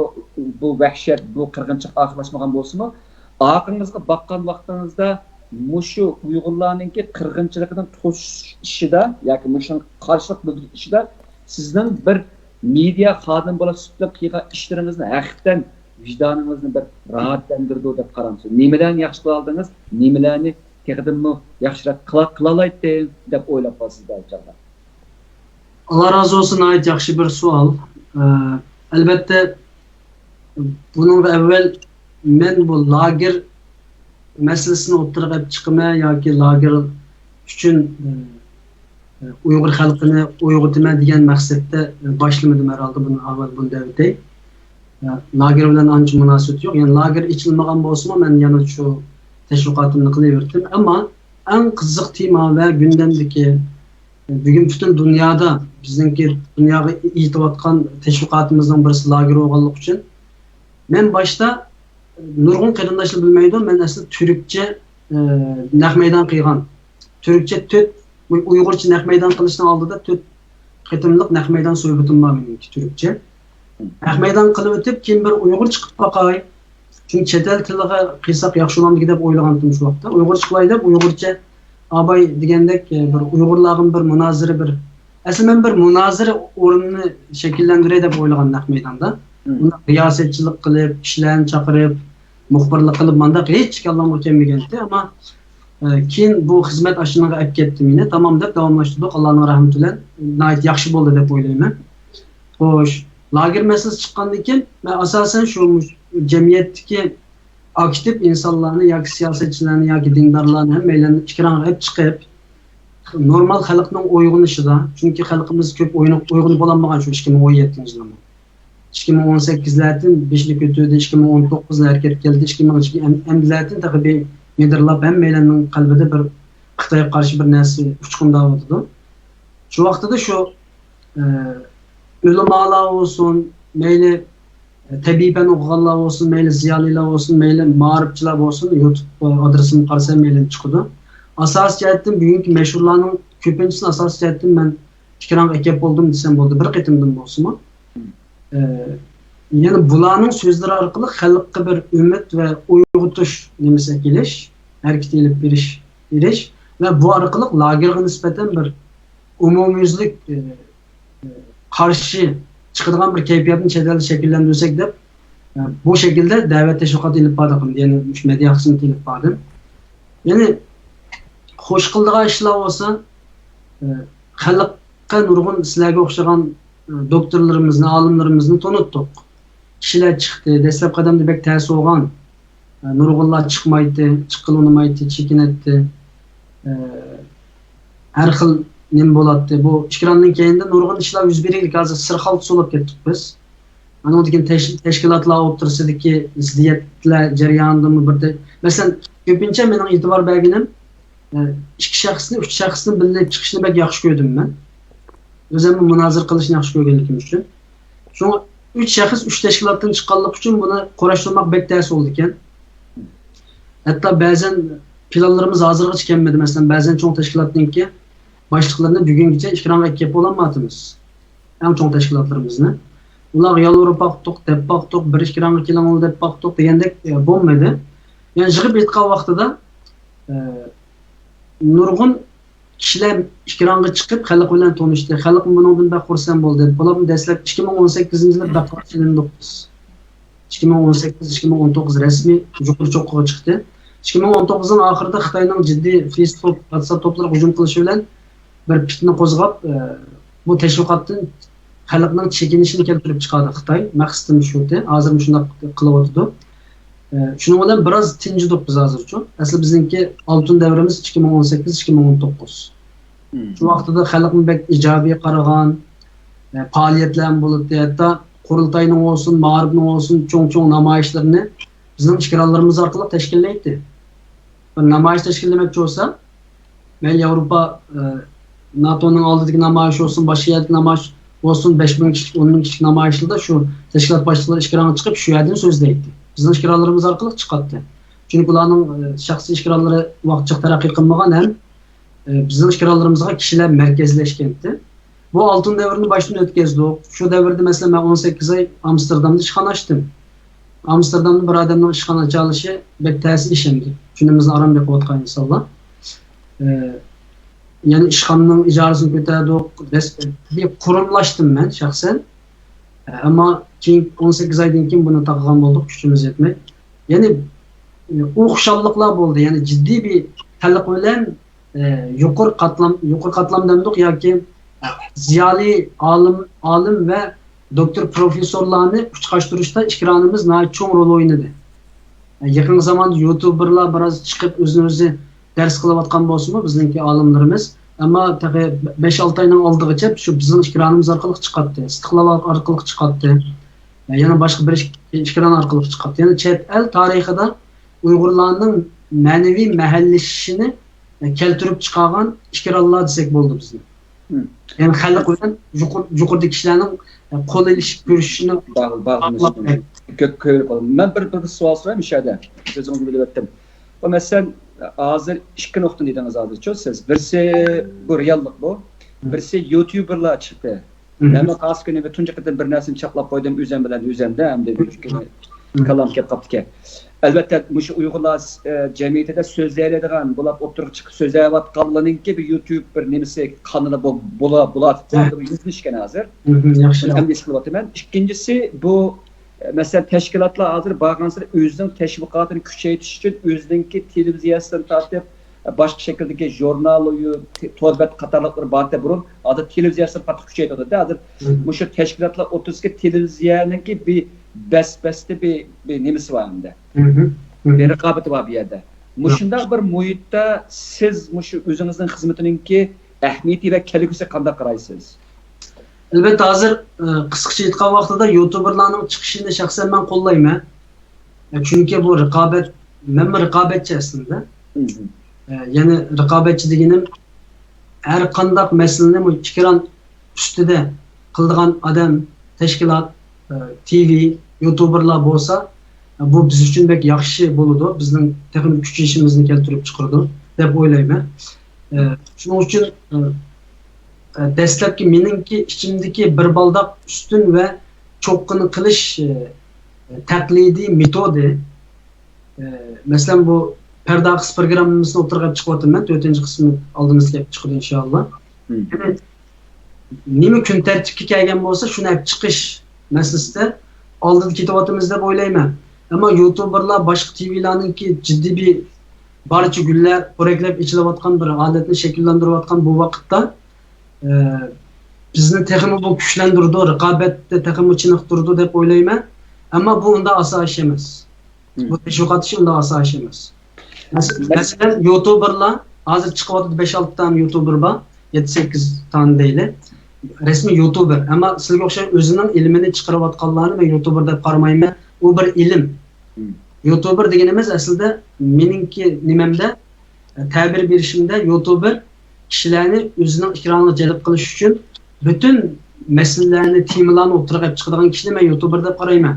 بۇ ۋەھشەت، بۇ قىرغىنچىلىق ئاخىرلاشمىغان بولسىمۇ، ئارقىڭىزغا باققان ۋاقتىڭىزدا مۇشۇ ئۇيغۇرلارنىڭكى قىرغىنچىلىقىنىڭ توسۇش ئىشىدا ياكى مۇشۇنىڭغا قارشىلىق بىلدۈرۈش ئىشىدا سىزنىڭ بىر مېدىيا خادىمى بولۇش سۈپىتىدە قىلغان ئىشلىرىڭىزنى ھەقىقەتەن ۋىجدانىڭىزنى بىر راھەتلەندۈرىدۇ دەپ قارامسىز؟ نېمىلەرنى ياخشى قىلالدىڭىز؟ نېمىلەرنى تېخىدىنمۇ ياخشىراق قىلا-، قىلالايتتىم دەپ ئويلاپ قالىسىز بەزى چاغدا؟ ئاللا رازى بولسۇن، ناھايىتى ياخشى بىر سوئال. ئە، ئەلۋەتتە، بۇنىڭغا ئەۋۋەل مەن بۇ لاگېر مەسىلىسىنى ئوتتۇرىغا ئېلىپ چىقىمەن ياكى لاگېر ئۈچۈن، ئە، ئە، ئۇيغۇر خەلقىنى ئويغىتىمەن دېگەن مەقسەتتە، ئە، باشلىمىدىم ھەرھالدا، بۇنى ئاۋۋال بۇنى دەۋېتەي. ئە، لاگېر بىلەن ئانچە مۇناسىۋىتى يوق. يەنى لاگېر ئېچىلمىغان بولسىمۇ، مەن يەنە شۇ تەشۋىقاتىمنى قىلىۋېرىتتىم. ئەمما ئەڭ قىزىق تېما ۋە گۈندەمدىكى، بۈگۈن پۈتۈن دۇنيادا بىزنىڭكى دۇنياغا ئېيتىۋاتقان تەشۋىقاتىمىزنىڭ بىرسى لاگېر بولغانلىقى ئۈچۈن، مەن باشتا، نۇرغۇن قېرىنداشلار بىلمەيدۇ، مەن ئەسلى تۈركچە، ئە، نەق مەيدان قىلغان. تۈركچە تۆت، ئۇيغۇرچە نەق مەيدان قىلىشنىڭ ئالدىدا تۆت قېتىملىق نەق مەيدان سۆھبىتىم بار مېنىڭكى تۈركچە. نەق مەيدان قىلىۋېتىپ، كېيىن بىر ئۇيغۇرچە قىلىپ باقاي. چۈنكى چەت ئەل تىلىغا قىلساق ياخشى بولامدىكىن دەپ ئويلىغانتىم شۇ ۋاقىتتا. ئۇيغۇرچە قىلاي دەپ، ئۇيغۇرچە ئاباي دېگەندەك، ئە، بىر ئۇيغۇرلارغىمۇ بىر مۇنازىرە، بىر، ئەسلى مەن بىر مۇنازىرە ئورنىنى شەكىللەندۈرەي دەپ ئويلىغان نەق مەيداندا. مم. ئۇنداق رىياسەتچىلىك قىلىپ، كىشىلەرنى چاقىرىپ، مۇخبىرلىق قىلىپ، مانداق ھېچ كاللامغا كەلمىگەنتى. ئەمما، ئە، كېيىن بۇ خىزمەت ئاشۇنىڭغا ئەپ كەتتى مېنى. تامام دەپ داۋاملاشتۇردۇق. ئاللانىڭ رەھمىتى بىلەن ناھايىتى ياخشى بولدى دەپ ئويلايمەن. خوش، لاگېر مەسىلىسى چىققاندىن كېيىن، مەن ئاساسەن شۇ جەمئىيەتتىكى ئاكتىپ ئىنسانلارنى ياكى سىياسەتچىلەرنى ياكى دىندارلارنى ھەممەيلەننى ئېكرانغا ئېلىپ چىقىپ، نورمال خەلقنىڭ ئويغىنىشىدا، چۈنكى خەلقىمىز كۆپ ئويغىنىپ، ئويغىنىپ بولالمىغان شۇ ئىككى مىڭ ئون يەتتىنچى يىلمۇ. ئىككى مىڭ ئون سەككىزلەردىن بېشىنى كۆتۈردى، ئىككى مىڭ ئون توققۇزدا ھەرىكەتكە كەلدى، ئىككى مىڭ ئەمدىلەردىن تېخى بىر مىدىرلاپ، ھەممەيلەننىڭ قەلبىدە بىر خىتايغا قارشى بىر نەرسە ئۇچقۇنداۋاتىدۇ. شۇ ۋاقتىدا شۇ، ئە، ئۆلىمالار بولسۇن، مەيلى، ئە، تەبىئىي پەن ئوقۇغانلار بولسۇن، مەيلى زىيالىيلار بولسۇن، مەيلى مائارىپچىلار بولسۇن، يۇتۇب ئادرېسىمغا قارىسا ھەممەيلەن چىقىدۇ. ئاساسىي جەھەتتىن بۈگۈنكى مەشھۇرلارنىڭ كۆپىنچىسىنى ئاساسىي جەھەتتىن مەن ئېكرانغا ئەكەپ بولدۇم دېسەم بولىدۇ، بىر قېتىمدىن بولسىمۇ. ئە، يەنى بۇلارنىڭ سۆزلىرى ئارقىلىق خەلققە بىر ئۈمىد ۋە ئويغىتىش نېمىسى ئېلىپ بېرىش، ھەرىكىتى ئېلىپ بېرىش، بېرىش ۋە بۇ ئارقىلىق لاگېرغا نىسبەتەن بىر ئومۇميۈزلۈك، ئە، ئە، قارشى چىقىدىغان بىر كەيپىياتنى چەت ئەلدە شەكىللەندۈرسەك دەپ، ئە، بۇ شەكىلدە دەۋەت تەشۋىقاتى ئېلىپ باردۇق، يەنى مۇشۇ مەدھىيە خىزمىتى ئېلىپ باردىم. يەنى خوش قىلىدىغان ئىشلار بولسا، ئە، خەلققە نۇرغۇن سىلەرگە ئوخشىغان، ئە، دوكتورلىرىمىزنى، ئالىملىرىمىزنى تونۇتتۇق. كىشىلەر چىقتى. دەسلەپ قەدەمدە بەك تەس بولغان. ئە، نۇرغۇنلار چىقمايتتى، چىققىلى ئۇنىمايتتى، چېكىنەتتى. ئە، ھەر خىل نېمە بولاتتى. بۇ ئېكراندىن كەينىدە نۇرغۇن ئىشلار يۈز بېرىگلىك، ھازىر سىرخالتا سولۇپ كەتتۇق بىز. ئانىڭدىن كېيىن تەش-، تەشكىلاتلار ئوتتۇرىسىدىكى زىددىيەتلەر جەريانىدىمۇ بىردە، مەسىلەن، كۆپىنچە مېنىڭ ئېتىبار بەرگىنىم، ئە، ئىككى شەخسنى، ئۈچ شەخسنى بىللە چىقىشنى بەك ياخشى كۆردۈم مەن. ئۆزۈممۇ مۇنازىرە قىلىشنى ياخشى كۆرگەنلىكىم ئۈچۈن. شۇڭا ئۈچ شەخس ئۈچ تەشكىلاتتىن چىققانلىقى ئۈچۈن بۇنى قۇراشتۇرماق بەك تەس بولىدىكەن. ھەتتا بەزەن پىلانلىرىمىز ھازىرغىچە كەلمىدى. مەسىلەن، بەزەن چوڭ تەشكىلاتنىڭكى باشلىقلىرىنى بۈگۈنگىچە ئېكرانغا ئەكىپ بولالمايۋاتىمىز. ئەڭ چوڭ تەشكىلاتلىرىمىزنى. ئۇلارغا يالۋۇرۇپ باقتۇق، دەپ باقتۇق، بىر ئېكرانغا كېلىڭلار دەپ باقتۇق دېگەندەك، ئە، بولمىدى. يەنى يىغىپ ئېيتقان ۋاقتىدا، ئە، نۇرغۇن كىشىلەر ئېكرانغا چىقىپ خەلق بىلەن تونۇشتى. خەلقمۇ بۇنىڭدىن بەك خۇرسەن بولدى. بۇلارمۇ دەسلەپ ئىككى مىڭ ئون سەككىزىنچى يىلى بەك قاتتىق ئېلىندۇق بىز. ئىككى مىڭ ئون سەككىز، ئىككى مىڭ ئون توققۇز رەسمىي يۇقىرى چوققىغا چىقتى. ئىككى مىڭ ئون توققۇزنىڭ ئاخىرىدا خىتاينىڭ جىددىي فېيسبۇك، ۋاتساپ توپلىرىغا ھۇجۇم قىلىشى بىلەن بىر پىتنە قوزغاپ، ئە، بۇ تەشۋىقاتتىن خەلقنىڭ چېكىنىشىنى كەلتۈرۈپ چىقاردى خىتاي. مەقسىتىم شۇ ئىدى. ھازىرمۇ شۇنداق قىلىۋاتىدۇ. ئە، شۇنىڭ بىلەن بىراز تىنجىدۇق بىز ھازىرچۇ. ئەسلى بىزنىڭكى ئالتۇن دەۋرىمىز ئىككى مىڭ ئون سەككىز، ئىككى مىڭ ئون توققۇز. مم. شۇ ۋاقتىدا خەلقمۇ بەك ئىجابىي قارىغان، ئە، پائالىيەتلەرمۇ بولاتتى. ھەتتا قۇرۇلتاينىڭ بولسۇن، مائارىپنىڭ بولسۇن، چوڭ-چوڭ نامايىشلىرىنى بىزنىڭ ئېكرانلىرىمىز ئارقىلىق تەشكىللەيتتى. بىر نامايىش تەشكىللىمەكچى بولسا، مەيلى ياۋروپا، ئە، ناتونىڭ ئالدىدىكى نامايىش بولسۇن، باشقا يەردىكى نامايىش بولسۇن، بەش مىڭ كىشىلىك، ئون مىڭ كىشىلىك نامايىشلىرىدا شۇ تەشكىلات باشلىقلىرى ئېكرانغا چىقىپ، شۇ يەردىن سۆزلەيتتى. بىزنىڭ ئېكرانلىرىمىز ئارقىلىق چىقاتتى. چۈنكى ئۇلارنىڭ، ئە، شەخسىي ئېكرانلىرى ۋاقىت جىق تەرەققىي قىلمىغان ھەم، ئە، بىزنىڭ ئېكرانلىرىمىزغا كىشىلەر مەركەزلەشكەنتى. بۇ ئالتۇن دەۋرنى باشتىن ئۆتكەزدۇق. شۇ دەۋردە، مەسىلەن، مەن ئون سەككىز ئاي ئامستېردامدا ئىشخانا ئاچتىم. ئامستېردامدا بىر ئادەمنىڭ ئىشخانا ئاچالىشى بەك تەس ئىش ئەمدى. كۈنىمىزنى ئاران بېقىۋاتقان ئىنسانلار. ئە، يەنە ئىشخانىنىڭ ئىجارىسىنى كۆتەردۇق. دەس-، بىر قۇرۇملاشتىم مەن شەخسەن. ئەمما كېيىن ئون سەككىز ئايدىن كېيىن بۇنى تاقىغان بولدۇق، كۈچىمىز يەتمەي. يەنى، ئۇ خۇشاللىقلار بولدى. يەنى جىددىي بىر خەلق بىلەن، ئە، يۇقىرى قاتلام، يۇقىرى قاتلام دەمدۇق ياكى زىيالىي ئالىم، ئالىم ۋە دوكتور پروفېسسورلارنى ئۇچراشتۇرۇشتا ئېكرانىمىز ناھايىتى چوڭ رول ئوينىدى. يېقىنقى زاماندا يۇتۇبېرلار بىراز چىقىپ ئۆزىنى ئۆزى دەرس قىلىۋاتقان بولسىمۇ، بىزنىڭكى ئالىملىرىمىز، ئەمما تېخى بەش-ئالتە ئاينىڭ ئالدىغىچە شۇ بىزنىڭ ئېكرانىمىز ئارقىلىق چىقاتتى، ئىستىقلال ئارقىلىق چىقاتتى، يەنە باشقا بىر ئېكران ئارقىلىق چىقاتتى. يەنى چەت ئەل تارىخىدا ئۇيغۇرلارنىڭ مەنىۋى مەھەللىشىشىنى كەلتۈرۈپ چىقارغان ئېكرانلار دېسەك بولىدۇ بىزنى. مم. يەنى خەلق بىلەن يۇقىرى، يۇقىرىدىكى كىشىلەرنىڭ قول ئېلىشىپ كۆرۈشۈشىنى باغ-، باغلىنىش. كۆ-، كۆرۈپ قالدىم. مەن بىر، بىر سوئال سورايمەن مۇشۇ يەردە. سۆزىڭىزنى بۆلۈۋەتتىم. بۇ مەسىلەن، ھازىر ئىككى نۇقتىنى دېدىڭىز ھازىرچۇ سىز. بىرسى بۇ رېئاللىق بۇ. بىرسى يۇتۇبېرلار چىقتى. مم. مەنمۇ خاس كۈنى بىر تۇنجى قېتىم بىر نەرسىنى چاپلاپ قويدۇم ئۆزۈم بىلەن ئۆزۈمدە، ئەمدى بىر كۈنى كاللام كېلىپ قاپتىكەن. ئەلۋەتتە، مۇشۇ ئۇيغۇرلار، ئە، جەمئىيىتىدە سۆزلەيدىغان، بۇلار ئوتتۇرىغا چىقىپ سۆزلەۋاتقانلىرىنىڭكى بىر يۇتۇب بىر نېمىسى، قانىلى بو-، بولا-، بولاتتى. ھە. بۇ يۈزلىنىشكەن ھازىر. مم، ياخشى. بۇنى ئەمدى ھېس قىلىۋاتىمەن. ئىككىنچىسى، بۇ، ئە، مەسىلەن، تەشكىلاتلار ھازىر بارغانسېرى ئۆزىنىڭ تەشۋىقاتىنى كۈچەيتىش ئۈچۈن ئۆزىنىڭكى تېلېۋىزىيەسىدىن تارتىپ، باشقا شەكىلدىكى ژۇرنال، تور بەت قاتارلىقلىرى بارتى بۇرۇن، ھازىر تېلېۋىزىيەسىنى قاتتىق كۈچەيتىۋاتىدۇ. ھازىر مم. مۇشۇ تەشكىلاتلار ئوتتۇرىسىدىكى تېلېۋىزىيەنىڭكى بىر بەس-، بەستە بىر، بىر نېمىسى بار ئەمدى. مم. مم. بىر رىقابىتى بار بۇ يەردە. مۇشۇنداق بىر مۇھىتتا سىز مۇشۇ ئۆزىڭىزنىڭ خىزمىتىنىڭكى ئەھمىيىتى ۋە كەلگۈسىگە قانداق قارايسىز؟ ئەلۋەتتە، ھازىر، ئە، قىسقىچە ئېيتقان ۋاقتىدا يۇتۇبېرلارنىڭ چىقىشىنى شەخسەن مەن قوللايمەن. ئە، چۈنكى بۇ رىقابەت، مەنمۇ رىقابەتچى ئەسلىدە. مم. ئە، يەنى رىقابەتچى دېگىنىم، ھەر قانداق مەسىلىنى بۇ ئېكران ئۈستىدە قىلىدىغان ئادەم، تەشكىلات، ئە، تىۋى، يۇتۇبېرلار بولسا، ئە، بۇ بىز ئۈچۈن بەك ياخشى بولىدۇ، بىزنىڭ تېخىمۇ كۈچىيىشىمىزنى كەلتۈرۈپ چىقىرىدۇ، دەپ ئويلايمەن. ئە، شۇنىڭ ئۈچۈن، ئە، ئە، دەسلەپكى مېنىڭكى ئىچىمدىكى بىر بالداق ئۈستۈن ۋە چوققىنى قىلىش، ئە، تەقلىدىي مېتودى. ئە، مەسىلەن، بۇ پەردە ئارقىسى پروگراممىسىنى ئوتتۇرىغا ئېلىپ چىقىۋاتىمەن. تۆتىنچى قىسمى ئالدىمىزدا كېلىپ چىقىدۇ، ئىنشائاللا. مم. يەنى نېمە كۈن تەرتىپكە كەلگەن بولسا، شۇنى ئەپ چىقىش مەسىلىسىدە ئالدىدا كېتىۋاتىمىز دەپ ئويلايمەن. ئەمما يۇتۇبېرلار، باشقا تىۋىلارنىڭكى جىددىي بىر بارچە گۈللەر پورەكلەپ ئېچىلىۋاتقان بىر ھالەتنى شەكىللەندۈرۈۋاتقان بۇ ۋاقىتتا، ئە، بىزنى تېخىمۇ بۇ كۈچلەندۈرىدۇ، رىقابەتتە تېخىمۇ چېنىقتۇرىدۇ دەپ ئويلايمەن. ئەمما بۇ ئۇنداق ئاسان ئىش ئەمەس. مم. بۇ تەشۋىقات ئىشى ئۇنداق ئاسان ئىش ئەمەس. مەس-، مەسىلەن، يۇتۇبېرلار ھازىر چىقىۋاتىدۇ، بەش-ئالتە دانە يۇتۇبېر بار، يەتتە-سەككىز دانە دەيلى. رەسمىي يۇتۇبېر. ئەمما سىلەرگە ئوخشاش ئۆزىنىڭ ئىلمىنى چىقىرىۋاتقانلارنى مەن يۇتۇبېر دەپ قارىمايمەن. ئۇ بىر ئىلىم. مم. يۇتۇبېر دېگىنىمىز ئەسلىدە مېنىڭكى نېمەمدە، تەبىر بېرىشىمدە يۇتۇبېر كىشىلەرنى ئۆزىنىڭ ئېكرانىغا جەلپ قىلىش ئۈچۈن پۈتۈن مەسىلىلەرنى، تېمىلارنى ئوتتۇرىغا ئېلىپ چىقىدىغان كىشىنى مەن يۇتۇبېر دەپ قارايمەن.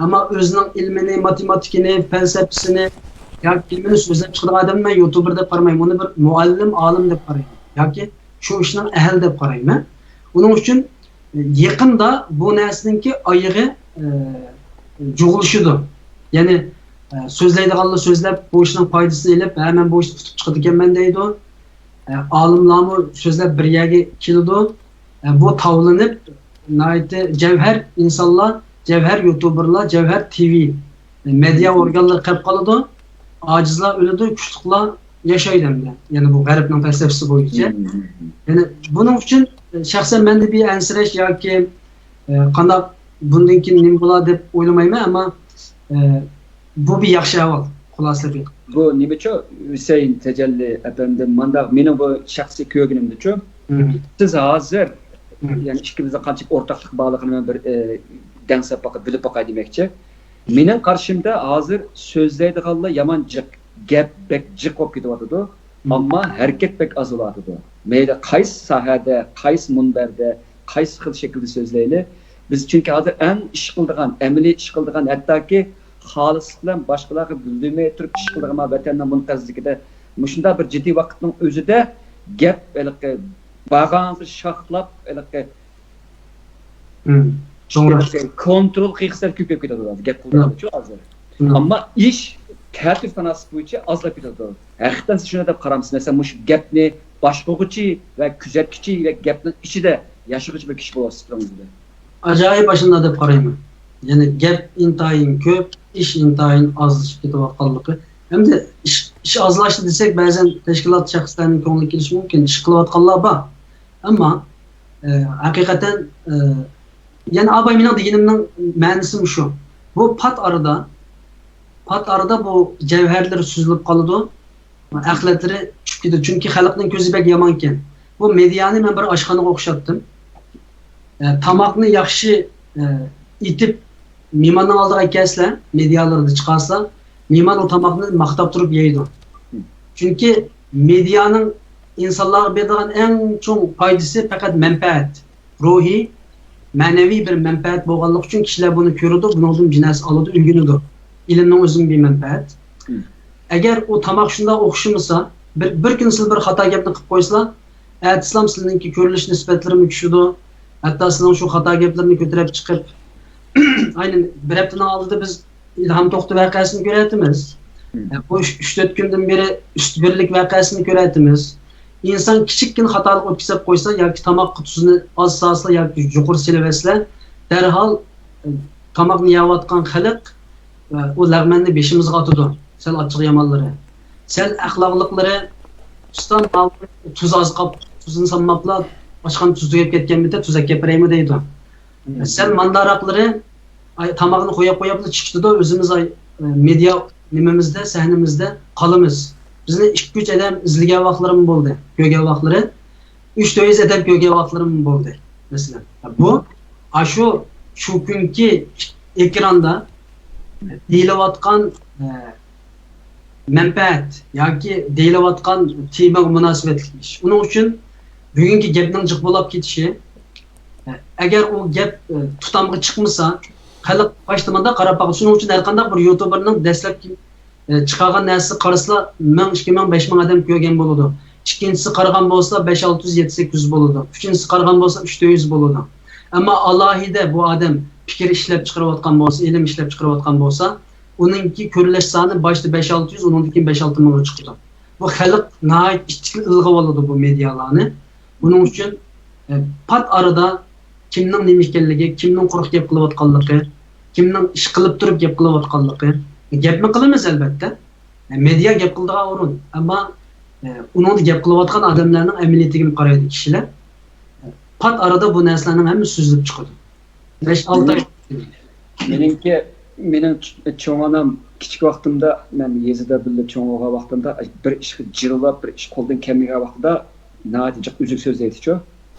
ئەمما ئۆزىنىڭ ئىلمىنى، ماتېماتىكىنى، پەلسەپىسىنى ياكى ئىلمىنى سۆزلەپ چىقىدىغان ئادەمنى مەن يۇتۇبېر دەپ قارىمايمەن. ئۇنى بىر مۇئەللىم، ئالىم دەپ قارايمەن. ياكى شۇ ئىشنىڭ ئەھلى دەپ قارايمەن. ئۇنىڭ ئۈچۈن يېقىندا بۇ نەرسىنىڭكى ئايىغى، ئە، جۇغلىشىدۇ. يەنى، ئە، سۆزلەيدىغانلار سۆزلەپ، بۇ ئىشنىڭ پايدىسىنى ئېلىپ، ھە، مەن بۇ ئىشتا ئۇتۇپ چىقىدىكەنمەن دەيدۇ. ئە، ئالىملارمۇ سۆزلەپ بىر يەرگە كېلىدۇ. ئە، بۇ تاۋلىنىپ، ناھايىتى جەۋھەر ئىنسانلار، جەۋھەر يۇتۇبېرلار، جەۋھەر تىۋى، مېدىيا ئورگانلىرى قېلىپ قالىدۇ. ئاجىزلار ئۆلىدۇ، كۈچلۈكلەر ياشايدۇ ئەمدى. يەنى بۇ غەربنىڭ پەلسەپىسى بويىچە. مم. يەنى بۇنىڭ ئۈچۈن شەخسەن مەندە بىر ئەنسىرەش ياكى، ئە، قانداق بۇندىن كېيىن نېمە بولار دەپ ئويلىمايمەن، ئەمما، ئە، بۇ بىر ياخشى ئەھۋال، خۇلاسىلەپ ئېيتقاندا. بۇ نېمىچۇ، ھۈسەيىن تەجەللى ئەپەندىم، مانداق مېنىڭ بۇ شەخسىي كۆرگىنىمدىچۇ، مم. سىز ھازىر، مم. يەنى ئىككىمىزدە قانچىلىك ئورتاقلىق بارلىقىنى مەن بىر، ئە، دەڭسەپ باقاي، بىلىپ باقاي دېمەكچى. مېنىڭ قارىشىمدا ھازىر سۆزلەيدىغانلار يامان جىق، گەپ بەك جىق بولۇپ كېتىۋاتىدۇ. مم. ئەمما ھەرىكەت بەك ئاز بولۇۋاتىدۇ. مەيلى قايسى ساھەدە، قايسى مۇنبەردە، قايسى خىل شەكىلدە سۆزلەيلى. بىز چۈنكى ھازىر ئەڭ ئىش قىلىدىغان، ئەمەلىي ئىش قىلىدىغان، ھەتتاكى خالىسلىق بىلەن باشقىلارغا بىلدۈرمەي تۇرۇپ ئىش قىلىدىغان، ۋەتەننىڭ مۇنقەرزلىكىدە مۇشۇنداق بىر جىددىي ۋاقىتنىڭ ئۆزىدە گەپ ھېلىقى بارغانسېرى شاخلاپ، ھېلىقى مم. چوڭراق. كونترول قىلغۇسىلەر كۆپىيىپ كېتىدۇ، گەپ قىلغانچۇ ھازىر. مم. ئەمما ئىش تەتۈر ساناسى بويىچە ئازلاپ كېتىدۇ. ھەقىقەتەن سىز شۇنداق دەپ قارامسىز؟ مەسىلەن، مۇشۇ گەپنى باشقۇرغۇچى ۋە كۆزەتكۈچى ۋە گەپنىڭ ئىچىدە ياشىغۇچى بىر كىشى بولۇۋاتىسىز پىكرىڭىزدە. ئاجايىپ ئاشۇنداق دەپ قارايمەن. يەنى گەپ ئىنتايىن كۆپ، ئىش ئىنتايىن ئازلىشىپ كېتىۋاتقانلىقى. ئەمدى ئىش، ئىش ئازلاشتى دېسەك، بەزەن تەشكىلات شەخسلەرنىڭ كۆڭلىگە كېلىشى مۇمكىن، ئىش قىلىۋاتقانلار بار. ئەمما ئە، ھەقىقەتەن ئە، يەنى ئاباي مېنىڭ دېگىنىمنىڭ مەنىسى مۇشۇ. بۇ پات ئارىدا، پات ئارىدا بۇ جەۋھەرلىرى سۈزۈلۈپ قالىدۇ، ئەخلەتلىرى چۈشۈپ كېتىدۇ. چۈنكى خەلقنىڭ كۆزى بەك يامانكەن. بۇ مېدىيانى مەن بىر ئاشخانىغا ئوخشاتتىم. ئە، تاماقنى ياخشى ئە، ئېتىپ مېھماننىڭ ئالدىغا ئەكەلسىلە، مېدىيالىرىدا چىقارسىلا، مېھمان ئۇ تاماقنى ماختاپ تۇرۇپ يەيدۇ. چۈنكى مېدىيانىڭ ئىنسانلارغا بېرىدىغان ئەڭ چوڭ پايدىسى پەقەت مەنپەئەت، روھىي، مەنىۋى بىر مەنپەئەت بولغانلىقى ئۈچۈن كىشىلەر بۇنى كۆرىدۇ، بۇنىڭدىن بىر نەرسە ئالىدۇ، ئۆگىنىدۇ. ئىلىمنىڭ ئۆزىمۇ بىر مەنپەئەت. ئەگەر ئۇ تاماق شۇنداق ئوخشىمىسا، بىر، بىر كۈنى سىز بىر خاتا گەپنى قىلىپ قويسىلا، ئەتىسىلام سىزنىڭكى كۆرۈلۈش نىسبەتلىرىمۇ چۈشىدۇ. ھەتتا سىزنىڭ شۇ خاتا گەپلىرىنى كۆتۈرۈپ چىقىپ، ئاينى بىر ھەپتىنىڭ ئالدىدا بىز ئىلھام توختى ۋەقەسىنى كۆرەتتىمىز. بۇ ئۈچ، ئۈچ تۆت كۈندىن بېرى ئۈست بىرلىك ۋەقەسىنى كۆرەتتىمىز. ئىنسان كىچىككىنە خاتالىق ئۆتكۈزۈپ قويسا ياكى تاماققا تۇزنى ئاز سالسىلا ياكى يۇقىرى سېلىۋەتسىلە، دەرھال ئە، تاماقنى يەۋاتقان خەلق ئە، ئۇ لەغمەننى بېشىمىزغا ئاتىدۇ. سەل ئاچچىقى يامانلىرى. سەل ئەخلاقلىقلىرى، ئۇستا، ماۋۇ تۇز ئاز قاپتۇ، تۇزىنى سالماپلا، ئاشخانا تۇز تۈگەپ كەتكەنمىتى، تۇز ئەكەپ بېرەيمۇ دەيدۇ. سەل مانداراقلىرى، ئاي، تاماقنى قوياپ قوياپلا چىقىشىدۇ، ئۆزىمىز، ئاي، ئە، مېدىيا نېمىمىزدە، سەھنىمىزدە قالىمىز. بىزنى ئىككى، ئۈچ ئادەم ئىزلىگەن ۋاقىتلىرىمۇ بولدى، كۆرگەن ۋاقىتلىرى. ئۈچ، تۆت يۈز ئادەم كۆرگەن ۋاقىتلىرىمۇ بولدى، مەسىلەن. بۇ، ئاشۇ، شۇ كۈنكى ئېكراندا دېيىلىۋاتقان، ئە، مەنپەئەت ياكى دېيىلىۋاتقان تېمىغا مۇناسىۋەتلىك ئىش. ئۇنىڭ ئۈچۈن بۈگۈنكى گەپنىڭ جىق بولاپ كېتىشى، ئە، ئەگەر ئۇ گەپ، ئە، تۇتامغا چىقمىسا، خەلق باشتا مانداق قاراپ باقىدۇ. شۇنىڭ ئۈچۈن ھەرقانداق بىر يۇتۇبېرنىڭ دەسلەپكى ئە، چىقارغان نەرسىسى قارىسىلا، مىڭ، ئىككى مىڭ، بەش مىڭ ئادەم كۆرگەن بولىدۇ. ئىككىنچىسى قارىغان بولسا، بەش، ئالتە يۈز، يەتتە، سەككىز يۈز بولىدۇ. ئۈچىنچىسى قارىغان بولسا، ئۈچ، تۆت يۈز بولىدۇ. ئەمما ئالاھىدە بۇ ئادەم پىكىر ئىشلەپ چىقىرىۋاتقان بولسا، ئىلىم ئىشلەپ چىقىرىۋاتقان بولسا، ئۇنىڭكى كۆرۈلۈش سانى باشتا بەش، ئالتە يۈز، ئۇنىڭدىن كېيىن بەش، ئالتە مىڭغا چىقىدۇ. بۇ خەلق ناھايىتى ئىچىدىن ئىلغىۋالىدۇ بۇ مېدىيالارنى. بۇنىڭ ئۈچۈن، ئە، پات ئارىدا كىمنىڭ نېمە ئىكەنلىكى، كىمنىڭ قۇرۇق گەپ قىلىۋاتقانلىقى، كىمنىڭ ئىش قىلىپ تۇرۇپ گەپ قىلىۋاتقانلىقى، گەپمۇ قىلىمىز ئەلۋەتتە. ئە، مېدىيا گەپ قىلىدىغان ئورۇن، ئەمما، ئە، ئۇنىڭدا گەپ قىلىۋاتقان ئادەملەرنىڭ ئەمەلىيىتىگىمۇ قارايدۇ كىشىلەر. ئە، پات ئارىدا بۇ نەرسىلەرنىڭ ھەممىسى سۈزۈلۈپ چىقىدۇ. بەش، ئالتە ئاي. مېنىڭكى، مېنىڭ چ-، چوڭ ئانام كىچىك ۋاقتىمدا، مەن يېزىدا بىللە چوڭ بولغان ۋاقتىمدا، بىر ئىشقا جىلۋاپ، بىر ئىش قولدىن كەلمىگەن ۋاقتىدا ناھايىتى جىق ئۈزۈك سۆزلەيتتىچۇ.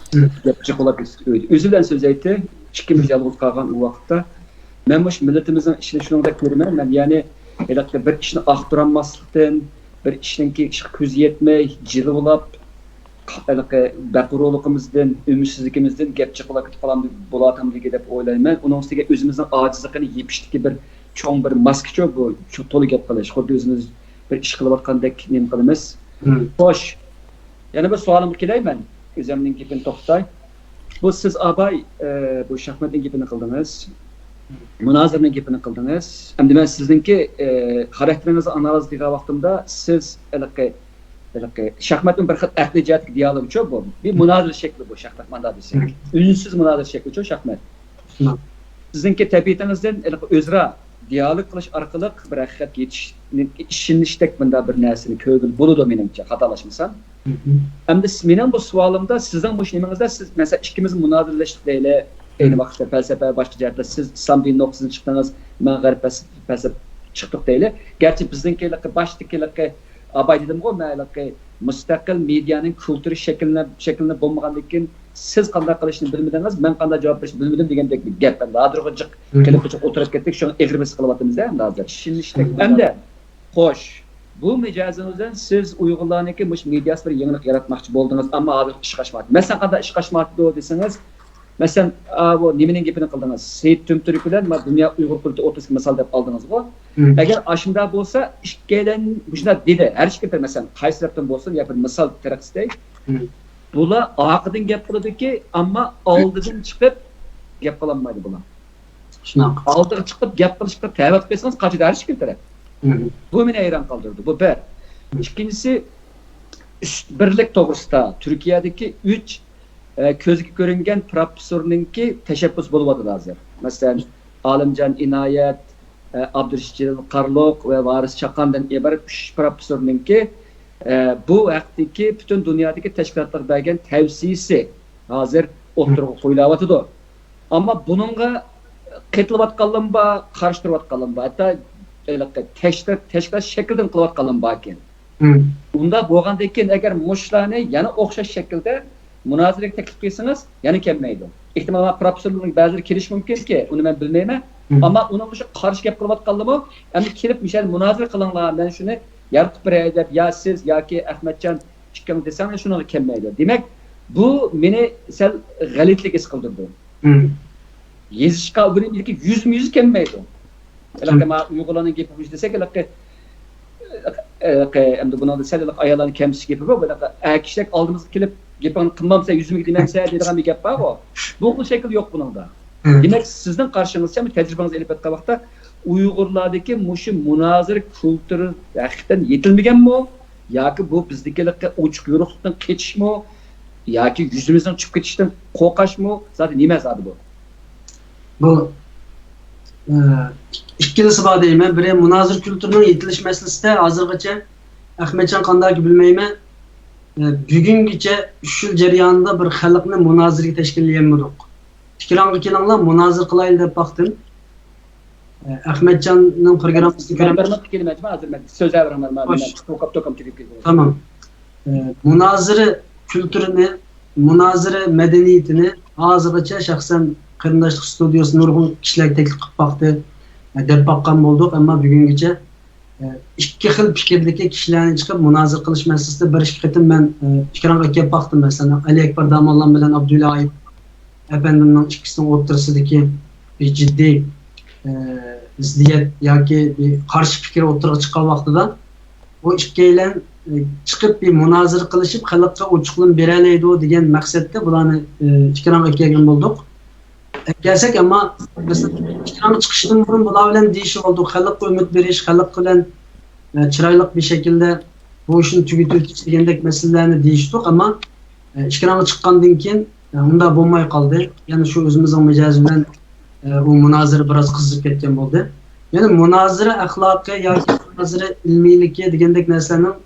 گەپ جىق بولاپ كېتىپ ئۆيدە. ئۆزى بىلەن سۆزلەيتتى. ئىككىمىز يالغۇز قالغان ئۇ ۋاقىتتا. مەن مۇشۇ مىللىتىمىزنىڭ ئىچىدە شۇنىڭدەك كۆرىمەن. مەن يەنى ھېلىقى بىر ئىشنى ئاختۇرالماسلىقتىن، بىر ئىشنىڭكى ئىشقا كۆزى يەتمەي، جىلۋىلاپ، ھېلىقى بەقۇرۇلۇقىمىزدىن، ئۈمىدسىزلىكىمىزدىن گەپ جىقلاپ كېتىپ قالامدۇ، بولاتامدىكى دەپ ئويلايمەن. ئۇنىڭ ئۈستىگە ئۆزىمىزنىڭ ئاجىزلىقىنى يېپىشتىكى بىر چوڭ بىر ماسكىچۇ بۇ، شۇ تولا گەپ قىلىش. خۇددى ئۆزىمىز بىر ئىش قىلىۋاتقاندەك نېمە قىلىمىز. خوش. يەنە بىر سوئالىمغا كېلەي مەن. ئۆزۈمنىڭ گېپىنى توختىتاي. بۇ سىز ئاباي، ئە، بۇ شاھمەتنىڭ گېپىنى قىلدىڭىز. مۇنازىرىنىڭ گېپىنى قىلدىڭىز. ئەمدى مەن سىزنىڭكى، ئە، خاراكتېرىڭىزنى ئانالىز قىلغان ۋاقتىمدا سىز ھېلىقى، ھېلىقى شاھماتنىڭ بىر خىل ئەقلىي جەھەتتىكى دىئالوگچۇ بۇ. بىر مۇنازىرە شەكلى بۇ شاھمات مانداق دېسەك. ئۈنسىز مۇنازىرە شەكلىچۇ شاھمات. سىزنىڭكى تەبىئىتىڭىزدىن ھېلىقى ئۆزئارا دىئالوگ قىلىش ئارقىلىق بىر ھەقىقەتكە يېتىشنى، ئىشىنىشتەك مۇنداق بىر نەرسىنى كۆرگىلى بولىدۇ مېنىڭچە، خاتالاشمىسام. ئەمدى س-، مېنىڭ بۇ سوئالىمدا سىزنىڭ مۇشۇ نېمىڭىزدە سىز، مەسىلەن، ئىككىمىز مۇنازىرىلەشتۇق دەيلى. ئەينى ۋاقىتتا پەلسەپە، باشقا جەھەتتە سىز ئىسلام دىنى نۇقتىسىدىن چىقتىڭىز، مەن غەرب پەلسەپە چىقتۇق دەيلى. گەرچە بىزنىڭكى ھېلىقى باشتىكى ھېلىقى ئاباي دېدىمغۇ، مەن ھېلىقى مۇستەقىل مېدىيانىڭ كۇلتۇرى شەكىللىنە-، شەكىللىنىپ بولمىغاندىن كېيىن سىز قانداق قىلىشنى بىلمىدىڭىز، مەن قانداق جاۋاب بېرىشنى بىلمىدىم دېگەندەك بىر گەپ. ئەمدى ھازىرغۇ جىق قېلىپقا جىق ئولتۇرۇپ كەتتۇق، شۇڭا ئېغىر ھېس قىلىۋاتىمىز ئەمدى ھازىر. ئىشىنىشتەك. ئەمدى خوش، بۇ مىجەزىڭىز بىلەن سىز ئۇيغۇرلارنىڭكى مۇشۇ مېدىياسى بىر يېڭىلىق ياراتماقچى بولدىڭىز، ئەمما ھازىر ئىشقا ئاشمايتتى. مەسىلەن، قانداق ئىشقا ئاشمايتتى دېسىڭىز، مەسىلەن، ئا، بۇ نېمىنىڭ گېپىنى قىلدىڭىز؟ سېيىت تۈمتۈرك بىلەن ما دۇنيا ئۇيغۇر قۇرۇلتىيى ئوتتۇرىسىدىكى مىسال دەپ ئالدىڭىزغۇ. ئەگەر ئاشۇنداق بولسا، ئىككىيلەن مۇشۇنداق دېدى، ھەر ئىككى تەرەپ، مەسىلەن، قايسى تەرەپتىن بولسۇن، يا بىر مىسال تەرەققىسىدەي، بۇلار ئارقىدىن گەپ قىلىدۇكى، ئەمما ئالدىدىن چىقىپ گەپ قىلالمايدۇ بۇلار. شۇنداق. ئالدىغا چىقىپ گەپ قىلىشقا تەۋە قىلسىڭىز، قاچىدۇ ھەر ئىككى تەرەپ. بۇ مېنى ھەيران قالدۇردى. بۇ بىر. ئىككىنچىسى، ئۈچ بىرلىك توغرىسىدا تۈركىيەدىكى ئۈچ، ئە، كۆزگە كۆرۈنگەن پروفېسسورنىڭكى تەشەببۇسى بولۇۋاتىدۇ ھازىر. مەسىلەن، ئالىمجان ئىنايەت، ئە، ئابدۇرېشىت جېلىل قارلۇق ۋە ۋارىس چاقاندىن ئىبارەت ئۈچ پروفېسسورنىڭكى، ئە، بۇ ھەقتىكى پۈتۈن دۇنيادىكى تەشكىلاتلارغا بەرگەن تەۋسىيىسى ھازىر ئوتتۇرىغا قويۇلۇۋاتىدۇ. ئەمما بۇنىڭغا قېتىلىۋاتقانلارمۇ بار، قارشى تۇرۇۋاتقانلارمۇ بار. ھەتتا ھېلىقى تەشكىلات، تەشكىلات شەكلىدىن قىلىۋاتقانلارمۇ باركەن. ئۇنداق بولغاندىن كېيىن، ئەگەر مۇشۇلارنى يەنە ئوخشاش شەكىلدە مۇنازىرىگە تەكلىپ قىلسىڭىز، يەنە كەلمەيدۇ. ئېھتىمال، مانا پروفېسسورلارنىڭ بەزىلىرى كېلىشى مۇمكىنكى، ئۇنى مەن بىلمەيمەن. ئەمما ئۇنىڭغا شۇ قارشى گەپ قىلىۋاتقانلىرىمۇ، ئەمدى كېلىپ مۇشۇ يەردە مۇنازىرە قىلىڭلار، مەن شۇنى يارىتىپ بېرەي دەپ، يا سىز ياكى ئەخمەتجان ئىككىڭلار دېسەڭلار، شۇنىڭغا كەلمەيدۇ. دېمەك، بۇ مېنى سەل غەلىتىلىك ھېس قىلدۇرىدۇ. يېزىشقا ئۇنىڭدىكى يۈزمۇ يۈز كەلمەيدۇ. ھېلىقى ما ئۇيغۇرلارنىڭ گېپى بويىچە دېسەك، ھېلىقى، ھېلىقى، ئەمدى بۇنىڭدا سەل ھېلىقى ئاياللارنى كەمسىتىش گېپى بار. ھېلىقى ئەر كىشىلەر ئالدىمىزغا كېلىپ، گېپىڭنى قىلمامسەن، يۈزۈمگە دېمەمسەن دەيدىغان بىر گەپ بارغۇ. بۇ خىل شەكىل يوق بۇنىڭدا. دېمەك، سىزنىڭ قارىشىڭىزچە، تەجرىبىڭىزنى ئېلىپ ئېيتقان ۋاقىتتا، ئۇيغۇرلاردىكى مۇشۇ مۇنازىرە كۇلتۇرى ھەقىقەتەن يېتىلمىگەنمۇ؟ ياكى بۇ بىزدىكى ھېلىقى ئوچۇق يورۇقلۇقتىن قېچىشمۇ؟ ياكى يۈزىمىزنىڭ چىقىپ كېتىشىدىن قورقۇشمۇ؟ زادى نېمە زادى بۇ؟ بۇ، ئە، ئىككىلىسى بار دەيمەن. بىرى مۇنازىرە كۇلتۇرىنىڭ يېتىلىش مەسىلىسىدە ھازىرغىچە ئەخمەتجان قانداق بىلمەيمەن. ئە، بۈگۈنگىچە ئۈچ يىل جەريانىدا بىر خەلقنى مۇنازىرىگە تەشكىللىيەلمىدۇق. ئېكرانغا كېلىڭلار، مۇنازىرە قىلايلى دەپ باقتىم. ئە، ئەخمەتجاننىڭ پروگراممىسىنى كۆرەمەن. بىر مىنۇتقا كېلىمەن، ھازىر مەن سۆزلەۋېرىڭلار، مەن توختاپ، توختاپ كېلىپ كېتىمەن. تامام. ئە، مۇنازىرە كۈلتۈرىنى، مۇنازىرە مەدەنىيىتىنى ھازىرغىچە شەخسەن قېرىنداشلىق ستۇدىيەسى نۇرغۇن كىشىلەرگە تەكلىپ قىلىپ باقتى، ئە، دەپ باققان بولدۇق، ئەمما بۈگۈنگىچە، ئە، ئىككى خىل پىكىردىكى كىشىلەرنى چىقىپ مۇنازىرە قىلىش مەسىلىسىدە بىر ئىككى قېتىم مەن، ئە، ئېكرانغا كەپ باقتىم. مەسىلەن، ئەلى ئەكبەر داموللام بىلەن ئابدۇللا ئايۇپ ئەپەندىمنىڭ ئىككىسىنىڭ ئوتتۇرىسىدىكى بىر جىددىي، ئە، زىددىيەت ياكى بىر قارشى پىكىر ئوتتۇرىغا چىققان ۋاقتىدا، بۇ ئىككىيلەن، ئە، چىقىپ بىر مۇنازىرە قىلىشىپ، خەلققە ئوچۇقلىما بېرەلەيدۇ دېگەن مەقسەتتە بۇلارنى، ئە، ئېكرانغا ئەكەلگەن بولدۇق. ئەكەلسەك، ئەمما، مەسىلەن، ئېكرانغا چىقىشتىن بۇرۇن بۇلار بىلەن دېيىشىۋالدۇق. خەلققە ئۈمىد بېرىش، خەلق بىلەن، ئە، چىرايلىق بىر شەكىلدە بۇ ئىشنى تۈگىتىۋېتىش دېگەندەك مەسىلىلەرنى دېيىشتۇق، ئەمما، ئە، ئېكرانغا چىققاندىن كېيىن، ئە، ئۇنداق بولماي قالدى. يەنە شۇ ئۆزىمىزنىڭ مىجەزى بىلەن، ئە، ئۇ مۇنازىرە بىراز قىزىپ كەتكەن بولدى. يەنى مۇنازىرە ئەخلاقى ياكى مۇنازىرە ئىلمىيلىكى دېگەندەك نەرسىلەرنىڭ،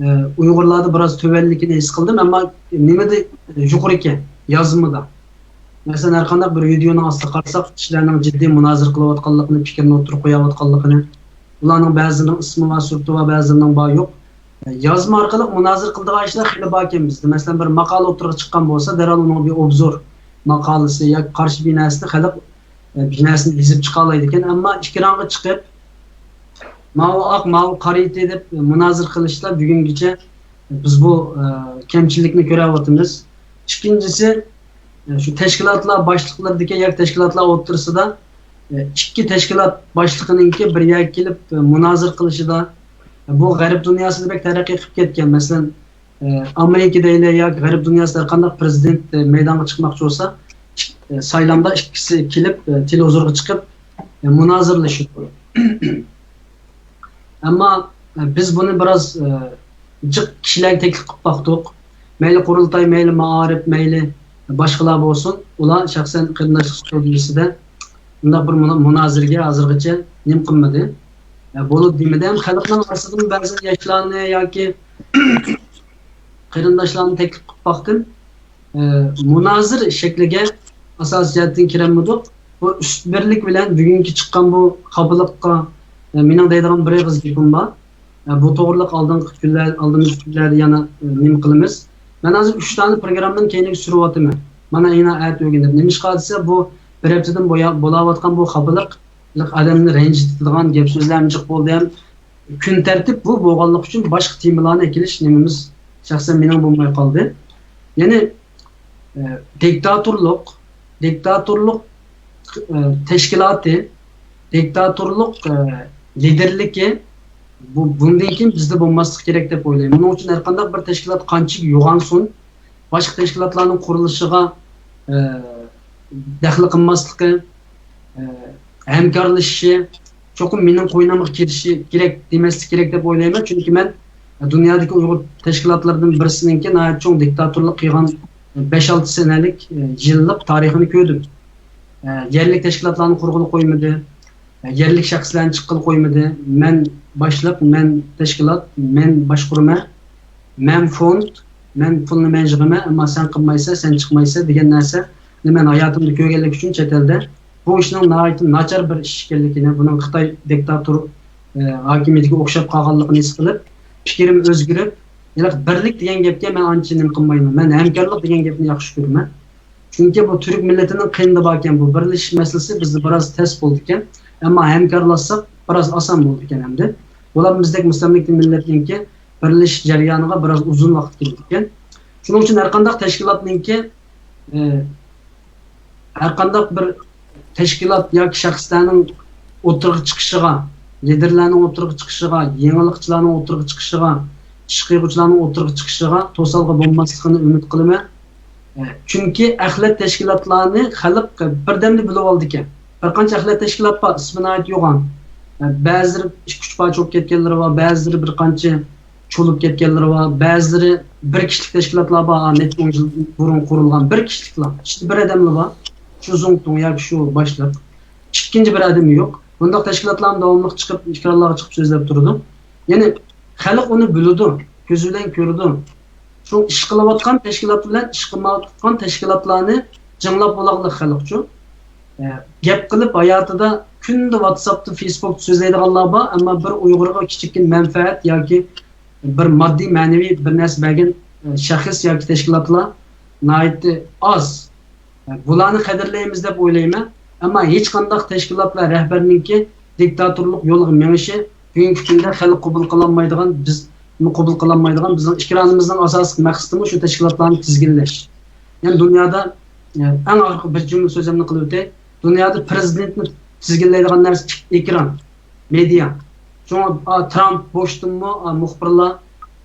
ئە، ئۇيغۇرلاردا بىراز تۆۋەنلىكىنى ھېس قىلدىم، ئەمما نېمىدە يۇقىرىكەن؟ يازمىدا. مەسىلەن، ھەر قانداق بىر ۋىدېئونىڭ ئاستىغا قارىساق، كىشىلەرنىڭ جىددىي مۇنازىرە قىلىۋاتقانلىقىنى، پىكىرنى ئوتتۇرىغا قويۇۋاتقانلىقىنى، ئۇلارنىڭ بەزىلىرىنىڭ ئىسمى بار، سۈرىتى بار، بەزىلىرىنىڭ بار يوق. يازما ئارقىلىق مۇنازىرە قىلىدىغان ئىشلار خېلى باركەن بىزدە. مەسىلەن، بىر ماقالە ئوتتۇرىغا چىققان بولسا، دەرھال ئۇنىڭغا بىر ئوبزور ماقالىسى ياكى قارشى بىر نەرسىنى خەلق، ئە، بىر نەرسىنى يېزىپ چىقالايدىكەن. ئەمما ئېكرانغا چىقىپ، ماۋۇ ئاق، ماۋۇ قارا ئىتى دەپ مۇنازىرە قىلىشتا بۈگۈنگىچە بىز بۇ، ئە، كەمچىلىكنى كۆرۈۋاتىمىز. ئىككىنچىسى، ئە، شۇ تەشكىلاتلار باشلىقلىرىدىكى ياكى تەشكىلاتلار ئوتتۇرىسىدا، ئە، ئىككى تەشكىلات باشلىقىنىڭكى بىر يەرگە كېلىپ، ئە، مۇنازىرە قىلىشىدا، ئە، بۇ غەرب دۇنياسىدا بەك تەرەققىي قىلىپ كەتكەن. مەسىلەن، ئە، ئامېرىكا دەيلى ياكى غەرب دۇنياسىدا ھەر قانداق پىرېزىدېنت، ئە، مەيدانغا چىقماقچى بولسا، ئىك-، ئە، سايلامدا ئىككىسى كېلىپ، ئە، تېلېۋىزورغا چىقىپ، ئە، مۇنازىرىلىشىدۇ. ئەمما، ئە، بىز بۇنى بىراز، ئە، جىق كىشىلەرگە تەكلىپ قىلىپ باقتۇق. مەيلى قۇرۇلتاي، مەيلى مائارىپ، مەيلى باشقىلار بولسۇن، ئۇلار شەخسەن قېرىنداشلىق ستۇدىيىسىدە بۇنداق بىر مۇنا-، مۇنازىرىگە ھازىرغىچە نېمە قىلمىدى. ئە، بولىدۇ دېمىدى. ھەم خەلقنىڭ ئارىسىدىمۇ بەزى ياشلارنى ياكى قېرىنداشلارنى تەكلىپ قىلىپ باقتىم. ئە، مۇنازىرە شەكلىگە ئاساسىي جەھەتتىن كىرەلمىدۇق. بۇ ئۈست بىرلىك بىلەن بۈگۈنكى چىققان بۇ خاپىلىققا، ئە، مېنىڭ دەيدىغان بىر ئېغىز گېپىم بار. ئە، بۇ توغرىلىق ئالدىنقى كۈنلەر، ئالدىمىزدىكى كۈنلەردە يەنە، ئە، نېمە قىلىمىز. مەن ھازىر ئۈچ دانە پروگراممىنى كەينىگە سۈرۈۋاتىمەن. مانا يەنە ئەتە ئۆگىنىپ. نېمىشقا دېسە، بۇ بىر ھەپتىدىن بۇيا-، بولاۋاتقان بۇ خاپىلىق، ئادەمنى رەنجىتىدىغان گەپ سۆزلەرمۇ جىق بولدى ھەم كۈن تەرتىپ بۇ بولغانلىقى ئۈچۈن باشقا تېمىلارنى ئەكېلىش نېمىمىز شەخسەن مېنىڭ بولماي قالدى. يەنى، ئە، دىكتاتورلۇق، دىكتاتورلۇق، ئە، تەشكىلاتى، دىكتاتورلۇق، ئە، لىدېرلىكى بۇ، بۇندىن كېيىن بىزدە بولماسلىقى كېرەك دەپ ئويلايمەن. بۇنىڭ ئۈچۈن ھەر قانداق بىر تەشكىلات قانچىكى يوغانسۇن، باشقا تەشكىلاتلارنىڭ قۇرۇلۇشىغا، ئە، دەخلى قىلماسلىقى، ئە، ھەمكارلىشىشى، چوقۇم مېنىڭ قوينۇمغا كىرىشى كېرەك دېمەسلىك كېرەك دەپ ئويلايمەن. چۈنكى مەن دۇنيادىكى ئۇيغۇر تەشكىلاتلىرىدىن بىرسىنىڭكى ناھايىتى چوڭ دىكتاتورلۇق قىلغان بەش-ئالتە سەنەلىك، ئە، يىللىق تارىخىنى كۆردۈم. ئە، يەرلىك تەشكىلاتلارنى قۇرغىلى قويمىدى. ئە، يەرلىك شەخسلەرنى چىققىلى قويمىدى. مەن باشلىق، مەن تەشكىلات، مەن باشقۇرىمەن، مەن فوند، مەن پۇلنى مەن يىغىمەن، ئەمما سەن قىلمايسەن، سەن چىقمايسەن دېگەن نەرسە مەن ھاياتىمدا كۆرگەنلىك ئۈچۈن چەت ئەلدە بۇ ئىشنىڭ ناھايىتى ناچار بىر ئىش ئىكەنلىكىنى، بۇنىڭ خىتاي دىكتاتور، ئە، ھاكىمىيىتىگە ئوخشاپ قالغانلىقىنى ھېس قىلىپ، پىكرىم ئۆزگىرىپ، ھېلىقى بىرلىك دېگەن گەپكە مەن ئانچە نېمە قىلمايمەن. مەن ھەمكارلىق دېگەن گەپنى ياخشى كۆرىمەن. چۈنكى بۇ تۈرك مىللىتىنىڭ قېنىدا باركەن، بۇ بىرلىشىش مەسىلىسى بىزدە بىراز تەس بولىدىكەن. ئەمما ھەمكارلاشساق بىراز ئاسان بولىدىكەن ئەمدى. بۇلار بىزدەك مۇستەملىكە مىللەتنىڭكى بىرلىشىش جەريانىغا بىراز ئۇزۇن ۋاقىت كېتىدىكەن. شۇنىڭ ئۈچۈن ھەرقانداق تەشكىلاتنىڭكى، ئى، ھەرقانداق بىر تەشكىلات ياكى شەخسلەرنىڭ ئوتتۇرىغا چىقىشىغا، لىدېرلەرنىڭ ئوتتۇرىغا چىقىشىغا، يېڭىلىقچىلارنىڭ ئوتتۇرىغا چىقىشىغا، ئىش قىلغۇچىلارنىڭ ئوتتۇرىغا چىقىشىغا توسالغۇ بولماسلىقىنى ئۈمىد قىلىمەن. ئە، چۈنكى ئەخلەت تەشكىلاتلارنى خەلق بىردەمدە بىلىۋالىدىكەن. بىر قانچە ئەخلەت تەشكىلات بار، ئىسمى ناھايىتى يوغان. ئە، بەزىلىرى ئىككى-ئۈچ پارچە بولۇپ كەتكەنلىرى بار، بەزىلىرى بىر قانچە چولۇپ كەتكەنلىرى بار، بەزىلىرى بىر كىشىلىك تەشكىلاتلار بار، ھا، نەچچە ئون يىل بۇرۇن قۇرۇلغان بىر كىشىلىكلا، ئىچىدە بىر ئادەملا بار. شۇ زۇڭتۇڭ ياكى شۇ باشلىق. ئىككىنچى بىر ئادىمى يوق. بۇنداق تەشكىلاتلارمۇ داۋاملىق چىقىپ، ئېكرانلارغا چىقىپ سۆزلەپ تۇرىدۇ. يەنى خەلق ئۇنى بىلىدۇ، كۆزى بىلەن كۆرىدۇ. شۇ ئىش قىلىۋاتقان تەشكىلات بىلەن ئىش قىلمايۋاتقان تەشكىلاتلارنى جىڭلاپ بولاغلىق خەلقچۇ. ئە، گەپ قىلىپ ھاياتىدا كۈندە ۋاتساپتا، فېيسبۇكتا سۆزلەيدىغانلار بار، ئەمما بىر ئۇيغۇرغا كىچىككىنە مەنپەئەت ياكى بىر ماددىي، مەنىۋى بىر نەرسە بەرگەن، ئە، شەخس ياكى تەشكىلاتلار ناھايىتى ئاز. ئە، بۇلارنى قەدىرلەيمىز دەپ ئويلايمەن. ئەمما ھېچقانداق تەشكىلات ۋە رەھبەرنىڭكى دىكتاتورلۇق يولىغا مېڭىشى بۈگۈنكى كۈندە خەلق قوبۇل قىلالمايدىغان، بىزمۇ قوبۇل قىلالمايدىغان، بىزنىڭ ئېكرانىمىزنىڭ ئاساسلىق مەقسىتىمۇ شۇ تەشكىلاتلارنى تىزگىنلەش. يەنى دۇنيادا، ئە، ئەڭ ئاخىرقى بىر جۈملە سۆزۈمنى قىلىۋېتەي. دۇنيادا پىرېزىدېنتنى تىزگىنلەيدىغان نەرسە ئېكران، مېدىيا. شۇڭا، ئا، ترامپ بوشتىنمۇ، ئا، مۇخبىرلار،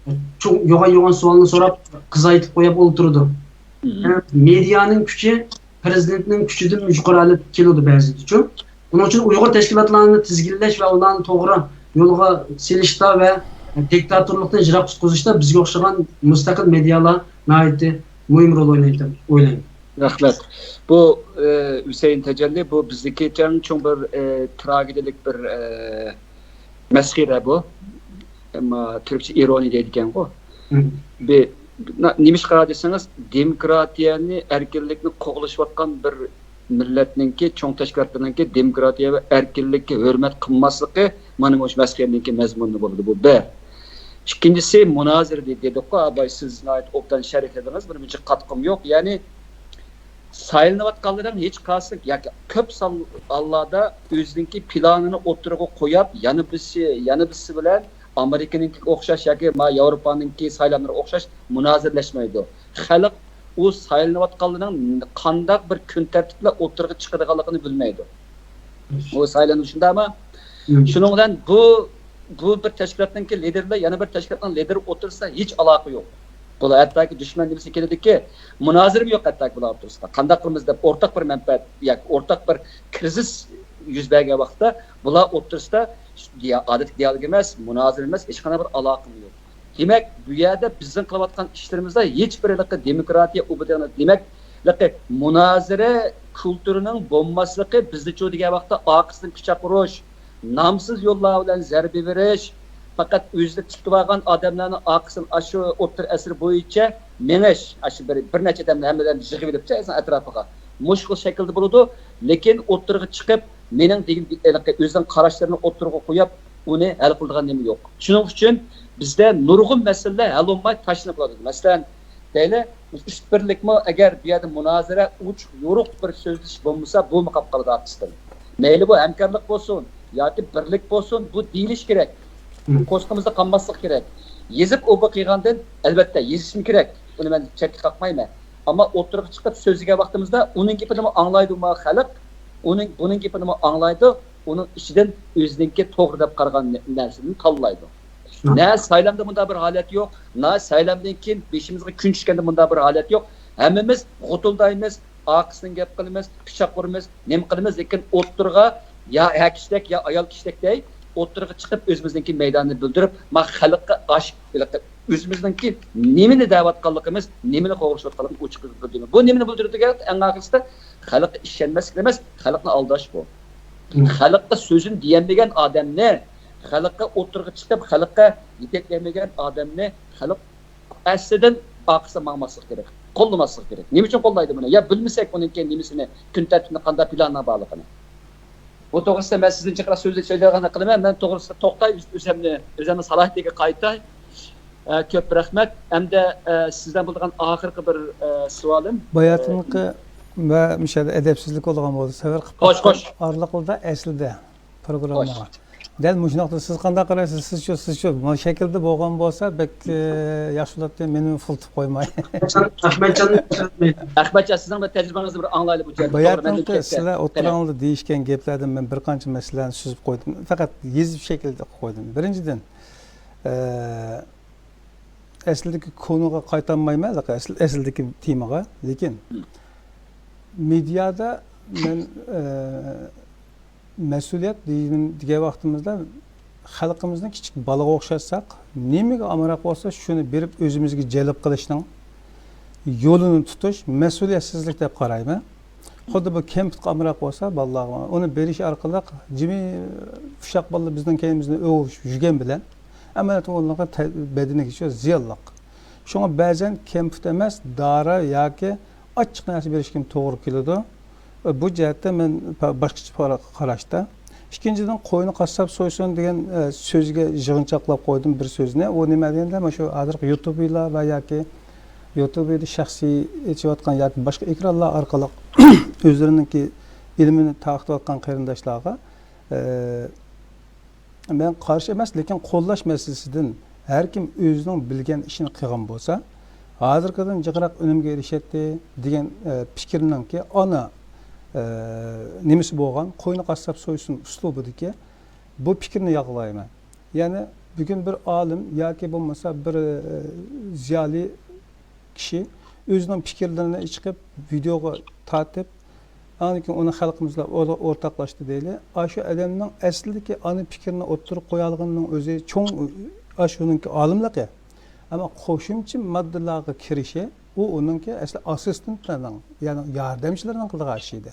ئە، چوڭ، يوغان-يوغان سوئالنى سوراپ، قىزارتىپ قويۇپ ئولتۇرىدۇ. مم. ئە، مېدىيانىڭ كۈچى پىرېزىدېنتنىڭ كۈچىدىن يۇقىرى ھالەتكە كېلىدۇ بەزىدىچۇ. ئۇنىڭ ئۈچۈن ئۇيغۇر تەشكىلاتلارنى تىزگىنلەش ۋە ئۇلارنى توغرا يولغا سېلىشتا ۋە دىكتاتورلۇقتىن يىراق تۇتقۇزۇشتا بىزگە ئوخشىغان مۇستەقىل مېدىيالار ناھايىتى مۇھىم رول ئوينايدۇ دەپ ئويلايمەن. رەھمەت. بۇ، ئە، ھۈسەيىن تەجەللى، بۇ بىزدىكى ئەڭ چوڭ بىر، ئە، تراگېدىيەلىك بىر، ئە، مەسخىرە بۇ. ئەمما تۈركچە ئىرونىيە دەيدىكەنغۇ. مم. بى-، نا-، نېمىشقا دېسىڭىز، دېموكراتىيەنى، ئەركىنلىكنى قوغلىشىۋاتقان بىر مىللەتنىڭكى، چوڭ تەشكىلاتلارنىڭكى دېموكراتىيە ۋە ئەركىنلىككە ھۆرمەت قىلماسلىقى مانا مۇشۇ مەسخىرىنىڭكى مەزمۇنى بولىدۇ. بۇ بىر. ئىككىنچىسى، مۇنازىرە دېدۇققۇ، ئاباي، سىز ناھايىتى ئوبدان شەرھلىدىڭىز، بۇنى مۇنچە قاتقۇم يوق. يەنى، سايلىنىۋاتقانلىرىڭ ھېچقايسى ياكى كۆپ سان ھاللاردا ئۆزىنىڭكى پىلانىنى ئوتتۇرىغا قويۇپ، يەنە بىرسى، يەنە بىرسى بىلەن ئامېرىكىنىڭكىگە ئوخشاش ياكى ما ياۋروپانىڭكى سايلاملىرىغا ئوخشاش مۇنازىرىلەشمەيدۇ. خەلق ئۇ سايلىنىۋاتقانلىرىنىڭ قانداق بىر كۈن تەرتىپ بىلەن ئوتتۇرىغا چىقىدىغانلىقىنى بىلمەيدۇ. ئۇ سايلىنىش شۇنداقمۇ؟ مم. شۇنىڭ بىلەن بۇ، بۇ بىر تەشكىلاتنىڭكى لىدېرلىرى يەنە بىر تەشكىلاتنىڭ لىدېرى ئوتتۇرىسىدا ھېچ ئالاقە يوق. بۇلار ھەتتاكى دۈشمەن نېمىسى كېلىدۇكى، مۇنازىرىمۇ يوق ھەتتاكى بۇلار ئوتتۇرىسىدا. قانداق قىلىمىز دەپ ئورتاق بىر مەنپەئەت ياكى ئورتاق بىر كىرىزىس يۈز بەرگەن ۋاقىتتا بۇلار ئوتتۇرىسىدا دىيا-، ئادەتتىكى دىئالوگ ئەمەس، مۇنازىرە ئەمەس، ھېچقانداق بىر ئالاقىمۇ يوق. دېمەك، بۇ يەردە بىزنىڭ قىلىۋاتقان ئىشلىرىمىزدا ھېچبىر ھېلىقى دېموكراتىيە ئۇبىدىغىنى، دېمەك، ھېلىقى مۇنازىرە كۇلتۇرىنىڭ بولماسلىقى، بىزدىچۇ دېگەن ۋاقىتتا ئارقىسىدىن پىچاق ئۇرۇش، نامسىز يوللار بىلەن زەربە بېرىش، پەقەت ئۆزىنى تىكىۋالغان ئادەملەرنىڭ ئارقىسىدىن ئاشۇ ئوتتۇرا ئەسىر بويىچە مېڭىش، ئاشۇ بىر، بىر نەچچە ئادەمنى ھەممىدىن يىغىۋېلىپچە ئۆزىنىڭ ئەتراپىغا. مۇشۇ خىل شەكىلدە بولىدۇ، لېكىن ئوتتۇرىغا چىقىپ، مېنىڭ دېگەن، ھېلىقى ئۆزىنىڭ قاراشلىرىنى ئوتتۇرىغا قويۇپ، ئۇنى ھەل قىلىدىغان نېمە يوق. شۇنىڭ ئۈچۈن بىزدە نۇرغۇن مەسىلىلەر ھەل بولماي تاشلىنىپ قالىدۇ. مەسىلەن، دەيلى، ئۈچ بىرلىكمۇ ئەگەر بۇ يەردە مۇنازىرە، ئوچۇق يورۇق بىر سۆزلىشىش بولمىسا، بۇمۇ قاپ قالىدۇ ئارقىسىدىن. مەيلى بۇ ھەمكارلىق بولسۇن ياكى بىرلىك بولسۇن، بۇ دېيىلىش كېرەك. مم. قورسىقىمىزدا قالماسلىق كېرەك. يېزىپ ئوبا قىلغاندىن، ئەلۋەتتە، يېزىشمۇ كېرەك. ئۇنى مەن چەتكە قاقمايمەن. ئەمما ئوتتۇرىغا چىقىپ سۆزلىگەن ۋاقتىمىزدا ئۇنىڭ گېپىنىمۇ ئاڭلايدۇ ما خەلق، ئۇنىڭ، بۇنىڭ گېپىنىمۇ ئاڭلايدۇ، ئۇنىڭ ئىچىدىن ئۆزىنىڭكى توغرا دەپ قارىغان نە-، نەرسىنى تاللايدۇ. نە سايلامدا مۇنداق بىر ھالەت يوق، نە سايلامدىن كېيىن بېشىمىزغا كۈن چۈشكەندە مۇنداق بىر ھالەت يوق. ھەممىمىز غۇتۇلدايمىز، ئارقىسىدىن گەپ قىلىمىز، پىچاق ئۇرىمىز، نېمە قىلىمىز، لېكىن ئوتتۇرىغا يا ئەر كىشىدەك، يا ئايال كىشىدەك دەي، ئوتتۇرىغا چىقىپ، ئۆزىمىزنىڭكى مەيدانىنى بىلدۈرۈپ، ما خەلققە ئاش-، ئۆزىمىزنىڭكى نېمىنى دەۋاتقانلىقىمىز، نېمىنى قوغلىشىۋاتقانلىقىمىزنى ئوچۇق بىلدۈرىمىز. بۇ نېمىنى بىلدۈرىدۇ دېگەن ۋاقىتتا، ئەڭ ئاخىرسىدا خەلققە ئىشەنمەسلىك ئەمەس، خەلقنى ئالداش بۇ. خەلققە سۆزىنى دېيەلمىگەن ئادەمنى، خەلققە ئوتتۇرىغا چىقىپ، خەلققە يېتەكلىيەلمىگەن ئادەمنى خەلق ئەسلىدىن ئارقىسىدا ماڭماسلىق كېرەك، قوللىماسلىق كېرەك. نېمە ئۈچۈن قوللايدۇ بۇنى؟ يا بىلمىسەك ئۇنىڭكى نېمىسىنى، كۈن تەرتىپىنى، قانداق پىلاننىڭ بارلىقىنى. بۇ توغرىسىدا مەن سىزدىن جىقراق سۆز سۆزلەيدىغانلىقىنى، مەن توغرىسىدا توختاي، ئۆز-، ئۆزۈمنى، ئۆزۈمنىڭ سالاھىيىتىگە قايتاي. ئە، كۆپ رەھمەت. ئەمدى، ئە، سىزدىن بولىدىغان ئاخىرقى بىر، ئە، سوئالىم. باياتىنقى ۋە مۇشۇ يەردە ئەدەپسىزلىك بولغان بولسا، سەۋر قىلىپ خوش، خوش. ئارىلىقىدا ئەسلىدە پروگراممىغا. خوش. دەل مۇشۇنداقتا سىز قانداق قارايسىز؟ سىزچۇ، سىزچۇ؟ مانا شەكىلدە بولغان بولسا بەك، ئە، ياخشى بولاتتى. مېنى فۇلتىپ قويماي. ئەخمەتجان، ئەخمەتجان، سىزنىڭ بىر تەجرىبىڭىزنى بىر ئاڭلايلى بۇ جەھەتتە. باياتىنقى سىلەر ئوتتۇراڭلاردا دېيىشكەن گەپلەردىن مەن بىر قانچە مەسىلىلەرنى سۈزۈپ قويدۇم. پەقەت يېزىپ شەكىلدە قويدۇم. بىرىنچىدىن، ئە، ئەسلىدىكى كونىغا قايتالمايمەن، ئەسلى، ئەسلىدىكى تېمىغا. لېكىن مېدىيادا مەن، ئە، مەسئۇلىيەت دېگەن، دېگەن ۋاقتىمىزدا خەلقىمىزنى كىچىك بالىغا ئوخشاتساق، نېمىگە ئامراق بولسا، شۇنى بېرىپ ئۆزىمىزگە جەلپ قىلىشنىڭ يولىنى تۇتۇش مەسئۇلىيەتسىزلىك دەپ قارايمەن. خۇددى بۇ كەمپۈتكە ئامراق بولسا، بالىلارغا ئۇنى بېرىش ئارقىلىق جىمى ئۇششاق بالىلار بىزنىڭ كەينىمىزدىن ئۆگۈپ يۈرگەن بىلەن، ئەمەلىيەتتە ئۇلارغا تە-، بەدىنىگە شۇ زىيانلىق. شۇڭا بەزەن كەمپۈت ئەمەس، دارا ياكى ئاچچىق نەرسە بېرىشكىمۇ توغرا كېلىدۇ. بۇ جەھەتتە مەن پا-، باشقىچە پارا-، قاراشتا. ئىككىنچىدىن، قوينى قاسساپ سويسۇن دېگەن، ئە، سۆزگە يىغىنچاقلاپ قويدۇم بىر سۆزنى. ئۇ نېمە دېگەندە، مانا شۇ ھازىرقى يۇتۇبېرلار ۋە ياكى يۇتۇبېردا شەخسىي ئېچىۋاتقان ياكى باشقا ئېكرانلار ئارقىلىق ئۆزلىرىنىڭكى ئىلمىنى تارقىتىۋاتقان قېرىنداشلارغا، ئە، مەن قارشى ئەمەس، لېكىن قوللاش مەسىلىسىدىن ھەر كىم ئۆزىنىڭ بىلگەن ئىشىنى قىلغان بولسا، ھازىرقىدىن جىقراق ئۈنۈمگە ئېرىشەتتى دېگەن، ئە، پىكىرنىڭكى ئانا، ئە، نېمىسى بولغان، قوينى قاسساپ سويسۇن ئۇسلۇبىدىكى بۇ پىكىرنى ياقلايمەن. يەنى بۈگۈن بىر ئالىم ياكى بولمىسا بىر، ئە، زىيالىي كىشى ئۆزىنىڭ پىكىرلىرىنى چىقىپ ۋىدېئوغا تارتىپ، ئاندىن كېيىن ئۇنى خەلقىمىز بىلەن ئور-، ئورتاقلاشتى دەيلى. ئاشۇ ئادەمنىڭ ئەسلىدىكى ئانا پىكرىنى ئوتتۇرىغا قويالىغىنىنىڭ ئۆزى چوڭ، ئاشۇنىڭكى ئالىملىقى. ئەمما قوشۇمچە ماددىلارغا كىرىشى، ئۇ ئۇنىڭكى ئەسلى ئاسسىستېنتلارنىڭ، يەنى ياردەمچىلىرىنىڭ قىلىدىغان ئىشى ئىدى.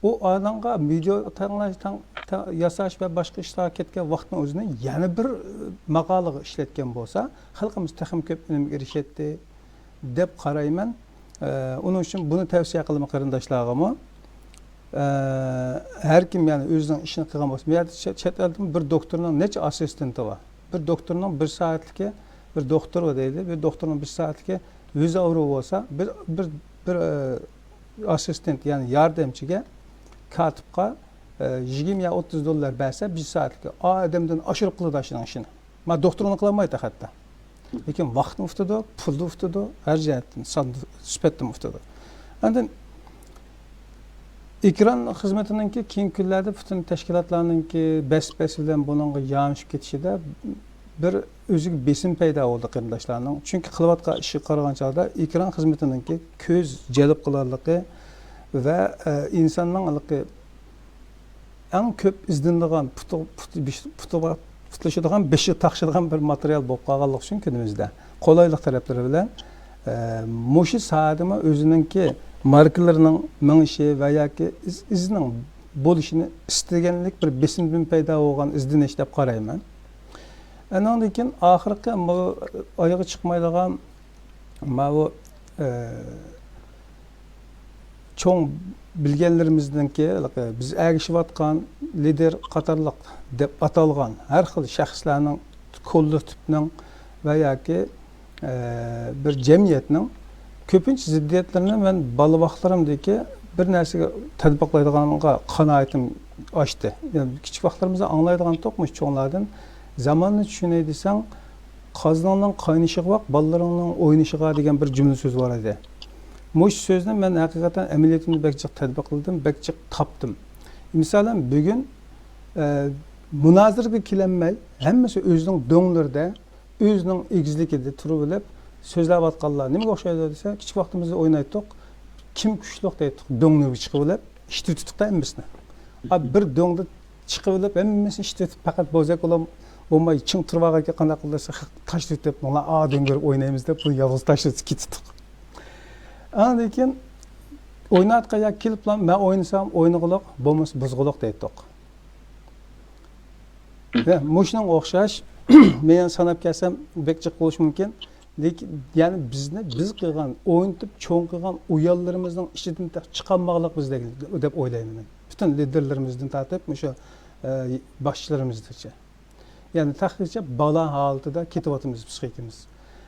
ئۇ ئادەمگە ۋىدېئو تەڭلەش، تەڭ-، تەڭ-، ياساش ۋە باشقا ئىشلارغا كەتكەن ۋاقىتنىڭ ئۆزىنى يەنە بىر، ئە، ماقالىغا ئىشلەتكەن بولسا، خەلقىمىز تېخىمۇ كۆپ ئۈنۈمگە ئېرىشەتتى دەپ قارايمەن. ئە، ئۇنىڭ ئۈچۈن بۇنى تەۋسىيە قىلىمەن قېرىنداشلارغىمۇ. ئە، ھەر كىم يەنى ئۆزىنىڭ ئىشىنى قىلغان بولسا، بۇ يەردە چەت، چەت ئەلدىمۇ بىر دوختۇرنىڭ نەچچە ئاسسىستېنتى بار. بىر دوختۇرنىڭ بىر سائەتلىكى، بىر دوختۇر دەيلى، بىر دوختۇرنىڭ بىر سائەتلىكى يۈز ئاۋرو بولسا، بىر، بىر، بىر، ئە، ئاسسىستېنت، يەنى ياردەمچىگە، كاتىپقا، ئە، يىگىرمە يا ئوتتۇز دوللار بەرسە، بىر سائەتلىكى ئا ئادەمدىن ئاشۇرۇپ قىلىدۇ ئاشۇنىڭ ئىشىنى. ما دوختۇرنى قىلالمايدۇ ھەتتا. لېكىن ۋاقىتمۇ ئۇتىدۇ، پۇلدا ئۇتىدۇ، ھەر جەھەتتىن، سان سۈپەتتىمۇ ئۇتىدۇ. ئاندىن ئېكران خىزمىتىنىڭكى كېيىنكى كۈنلەردە پۈتۈن تەشكىلاتلارنىڭكى بەس-بەس بىلەن بۇنىڭغا يامىشىپ كېتىشىدە بىر ئۆزىگە بېسىم پەيدا بولدى قېرىنداشلارنىڭ. چۈنكى قىلىۋاتقان ئىشىغا قارىغان چاغدا ئېكران خىزمىتىنىڭكى كۆز جەلپ قىلارلىقى ۋە، ئە، ئىنساننىڭ ھېلىقى ئەڭ كۆپ ئىزدىنىدىغان، پۇتى، پۇتى، پۇتى، پۇتلىشىدىغان، بېشى تاقىشىدىغان بىر ماتېرىيال بولۇپ قالغانلىقى ئۈچۈن كۈنىمىزدە قولايلىق تەرەپلىرى بىلەن، ئە، مۇشۇ ساھەدىمۇ ئۆزىنىڭكى ماركىلىرىنىڭ مېڭىشى ۋە ياكى ئىز-، ئىزىنىڭ بولۇشىنى ئىستىگەنلىك بىر بېسىمدىن پەيدا بولغان ئىزدىنىش دەپ قارايمەن. ئانىڭدىن كېيىن ئاخىرقى بۇ ئايىغى چىقمايدىغان ماۋۇ، ئە، چوڭ بىلگەنلىرىمىزنىڭكى، بىز ئەگىشىۋاتقان لىدېر قاتارلىق دەپ ئاتالغان ھەر خىل شەخسلەرنىڭ، كوللېكتىپنىڭ ۋە ياكى، ئە، بىر جەمئىيەتنىڭ كۆپىنچە زىددىيەتلىرىنى مەن بالا ۋاقىتلىرىمدىكى بىر نەرسىگە تەتبىقلايدىغانغا قانائىتىم ئاشتى. يەنى كىچىك ۋاقىتلىرىمىزدا ئاڭلايدىغان ئىدۇق، مۇشۇ چوڭلاردىن، زاماننى چۈشىنەي دېسەڭ، قازىنىڭنىڭ قاينىشىغا باق، بالىلىرىڭنىڭ ئوينىشىغا دېگەن بىر جۈملە سۆز بار ئىدى. مۇشۇ سۆزنى مەن ھەقىقەتەن ئەمەلىيىتىمدە بەك جىق تەتبىقلىدىم، بەك جىق تاپتىم. مىسالەن، بۈگۈن، ئە، مۇنازىرىگە كېلەلمەي، ھەممىسى ئۆزىنىڭ دۆڭلىرىدە، ئۆزىنىڭ ئېگىزلىكىدە تۇرۇۋېلىپ سۆزلەۋاتقانلار نېمىگە ئوخشايدۇ دېسە، كىچىك ۋاقتىمىزدا ئوينايتتۇق، كىم كۈچلۈك دەيتتۇق، دۆڭلىرىگە چىقىۋېلىپ ئىشلىتىۋېتىتتۇق ھەممىسىنى. ئا، بىر دۆڭدە چىقىۋېلىپ، ھەممىسىنى ئىشلىتىپ، پەقەت بوزەك ئۇلام بولماي، چىڭ تۇرۇۋالغانكەن، قانداق قىلسا تاشلىتىپ، مانا ئادەم كۆرۈپ ئوينايمىز دەپ، بۇنى يالغۇز تاشلىتىپ كېتىپتۇق. ئاندىن كېيىن ئويناۋاتقان ياكى كېلىپلا، مەن ئوينىسام ئوينىغۇلۇق، بولمىسا بۇزغۇلۇق دەيتتۇق. ۋە مۇشۇنىڭغا ئوخشاش، مەن ساناپ كەلسەم بەك جىق بولۇشى مۇمكىن. لېكىن، يەنى بىزنى، بىز قىلغان، ئوينىتىپ چوڭ قىلغان ئۇيانلىرىمىزنىڭ ئىچىدىن تېخى چىقالمىغانلىق بىز دەپ، دەپ ئويلايمەن مەن. پۈتۈن لىدېرلىرىمىزدىن تارتىپ مۇشۇ، ئە، باشچىلىرىمىزدىچە. يەنى تېخىچە بالا ھالىتىدە كېتىۋاتىمىز پىسخىكىمىز.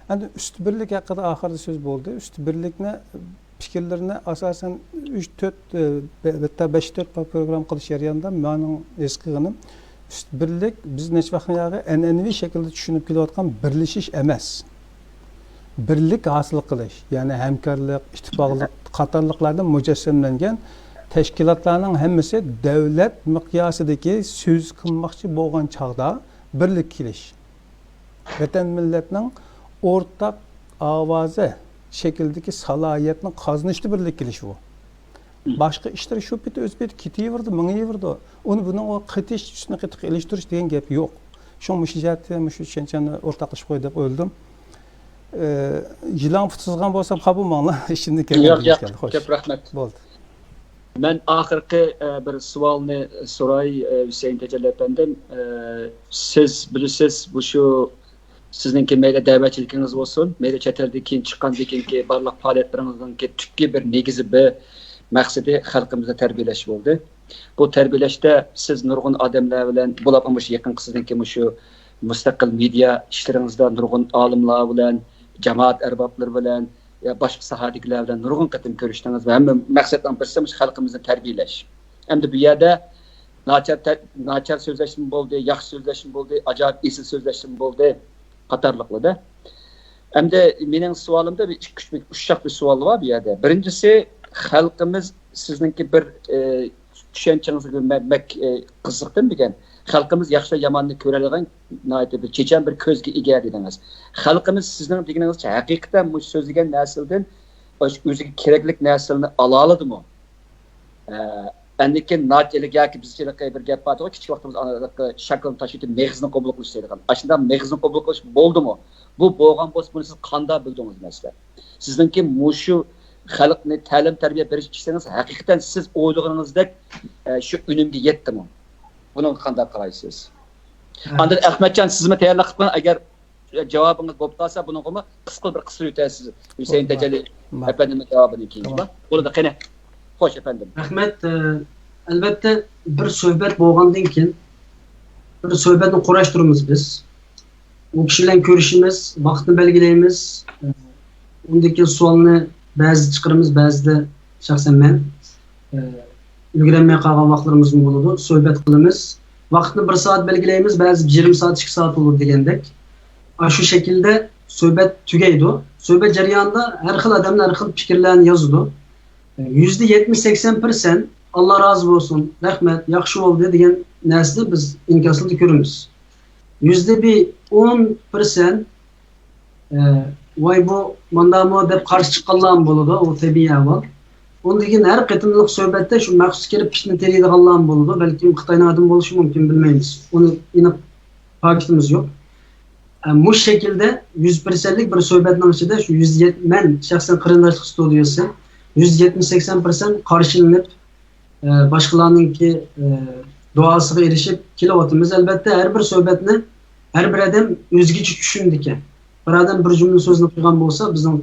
ئەمدى ئۈستۈن بىرلىك ھەققىدە ئاخىردا سۆز بولدى. ئۈستۈن بىرلىكنى، پىكىرلىرىنى ئاساسەن ئۈچ، تۆت، ئە، بە-، بەتتە بەش، تۆت پروگرامما قىلىش جەريانىدا مېنىڭ ھېس قىلغىنىم، ئۈستۈن بىرلىك بىز نەچچە ۋاقىتتىن بۇيان ئەنئەنىۋى شەكىلدە چۈشىنىپ كېلىۋاتقان بىرلىشىش ئەمەس. بىرلىك ھاسىل قىلىش، يەنى ھەمكارلىق، ئىتتىپاقلىق قاتارلىقلاردا مۇجەسسەملەنگەن تەشكىلاتلارنىڭ ھەممىسى دۆلەت مىقياسىدىكى سۆز قىلماقچى بولغان چاغدا بىرلىككە كېلىش. ۋەتەن مىللەتنىڭ ئورتاق ئاۋازى شەكلىدىكى سالاھىيەتنى قازىنىشتا بىرلىككە كېلىش بۇ. باشقا ئىشلار شۇ پېتى ئۆز پېتى كېتىۋېرىدۇ، مېڭىۋېرىدۇ. ئۇنى بۇنىڭغا قېتىش، ئۈستىنى قېتىق ئېلىشتۇرۇش دېگەن گەپ يوق. شۇڭا مۇشۇ جەھەتتە مۇشۇ چۈشەنچەمنى ئورتاقلىشىپ قوي دەپ ئويلىدىم. ئى، يىلان پۇتى سىزغان بولسام خاپا بولماڭلار. ئىچىمدىن كەلگەن ياق، ياق، كەلدى. خوش. كۆپ رەھمەت. بولدى. مەن ئاخىرقى، ئە، بىر سوئالنى سوراي، ئە، ھۈسەيىن تەجەللى ئەپەندىم. ئە، سىز بىلىسىز، مۇشۇ سىزنىڭكى مەيلى دەۋەتچىلىكىڭىز بولسۇن، مەيلى چەت ئەلدىن كېيىن چىققاندىن كېيىنكى بارلىق پائالىيەتلىرىڭىزنىڭكى تۈپكى بىر نېگىزى، بىر مەقسىتى خەلقىمىزنى تەربىيەلەش بولدى. بۇ تەربىيەلەشتە سىز نۇرغۇن ئادەملەر بىلەن، بولۇپمۇ مۇشۇ يېقىنقى سىزنىڭكى مۇشۇ مۇستەقىل مېدىيا ئىشلىرىڭىزدا نۇرغۇن ئالىملار بىلەن، جامائەت ئەربابلىرى بىلەن، يا باشقا ساھەدىكىلەر بىلەن نۇرغۇن قېتىم كۆرۈشتىڭىز ۋە ھەممە مەقسەتنىڭ بىرسى مۇشۇ خەلقىمىزنى تەربىيەلەش. ئەمدى بۇ يەردە ناچار تە-، ناچار سۆزلەشمۇ بولدى، ياخشى سۆزلەشمۇ بولدى، ئاجايىپ ئېسىل سۆزلەشمۇ بولدى قاتارلىقلىردا. ئەمدى مېنىڭ سوئالىمدا بىر ئىككى، ئۈچ، ئۇششاق بىر سوئال بار بۇ يەردە. بىرىنچىسى، خەلقىمىز سىزنىڭكى بىر، ئى، چۈشەنچىڭىزگە مە-، بەك، ئى، قىزىقتىم بۈگۈن. خەلقىمىز ياخشى ياماننى كۆرەلىگەن ناھايىتى بىر چېچەن بىر كۆزگە ئىگە دېدىڭىز. خەلقىمىز سىزنىڭ دېگىنىڭىزچە ھەقىقەتەن مۇشۇ سۆزلىگەن نەرسىلىرىدىن ئۆزىگە كېرەكلىك نەرسىلىرىنى ئالالىدىمۇ؟ ئە، ئەندىن كېيىن ناچىلىك ياكى بىزچىلىقى بىر گەپ باردىغۇ، كىچىك ۋاقتىمىزدا ئانىلىقى شاكىلنى تاشلىۋېتىپ مېغىزنى قوبۇل قىلىش دەيدىغان. ئاشۇنداق مېغىزنى قوبۇل قىلىش بولدىمۇ؟ بۇ بولغان بولسا، بۇنى سىز قانداق بىلدىڭىز، مەسىلەن؟ سىزنىڭكى مۇشۇ خەلقنى تەلىم تەربىيە بېرىش ئىشلىرىڭىز ھەقىقەتەن سىز ئويلىغىنىڭىزدەك، ئە، شۇ ئۈنۈمگە يەتتىمۇ؟ بۇنىڭغا قانداق قارايسىز؟ ئاندىن ئەخمەتجان، سىزمۇ تەييارلىق قىلىپ قويۇڭ، ئەگەر جاۋابىڭىز بولۇپ قالسا، بۇنىڭغىمۇ قىسقا بىر قىسسە يۆتەيسىز. ھۈسەين تەجەللى ئەپەندىمنىڭ جاۋابىدىن كېيىن. بولىدۇ، قېنى. خوش، ئەپەندىم. رەھمەت. ئە، ئەلۋەتتە، بىر سۆھبەت بولغاندىن كېيىن، بىر سۆھبەتنى قۇراشتۇرىمىز بىز. ئۇ كىشى بىلەن كۆرۈشىمىز، ۋاقىتنى بەلگىلەيمىز. ئە، ئۇندىن كېيىن سوئالنى بەزىدە چىقىرىمىز، بەزىدە شەخسەن مەن، ئە، ئۈلگۈرەلمەي قالغان ۋاقىتلىرىمىزمۇ بولىدۇ. سۆھبەت قىلىمىز. ۋاقىتنى بىر سائەت بەلگىلەيمىز، بەزىدە يېرىم سائەت، ئىككى سائەت بولىدۇ دېگەندەك. ئاشۇ شەكىلدە سۆھبەت تۈگەيدۇ. سۆھبەت جەريانىدا ھەر خىل ئادەملەر ھەر خىل پىكىرلەرنى يازىدۇ. يۈزدە يەتمىش سەكسەن پىرسەنت، «ئاللا رازى بولسۇن، رەھمەت، ياخشى بولدى» دېگەن نەرسىنى بىز ئىنكاسلىردا كۆرىمىز. يۈزدە بىر ئون پىرسەنت، ئە، «ۋاي، بۇ مانداقمۇ» دەپ قارشى چىققانلارمۇ بولىدۇ، ئۇ تەبىئىي ئەھۋال. ئۇندىن كېيىن ھەر قېتىملىق سۆھبەتتە شۇ مەخسۇس كىرىپ پىتنە تېرىيدىغانلارمۇ بولىدۇ، بەلكىم خىتاينىڭ ئادىمى بولۇشى مۇمكىن، بىلمەيمىز. ئۇنى ئېنىق پاكىتىمىز يوق. ئە، مۇشۇ شەكىلدە يۈز پىرسەنتلىك بىر سۆھبەتنىڭ ئىچىدە شۇ يۈز يەتمىش، مەن شەخسەن قېرىنداشلىق ستۇدىيەسى، يۈز يەتمىش سەكسەن پىرسەنت قارشىلىنىپ، ئە، باشقىلارنىڭكى، ئە، دۇئاسىغا ئېرىشىپ كېلىۋاتىمىز. ئەلۋەتتە، ھەر بىر سۆھبەتنى ھەر بىر ئادەم ئۆزگىچە چۈشىنىدىكەن. بىر ئادەم بىر جۈملە سۆزنى قىلغان بولسا، بىزنىڭ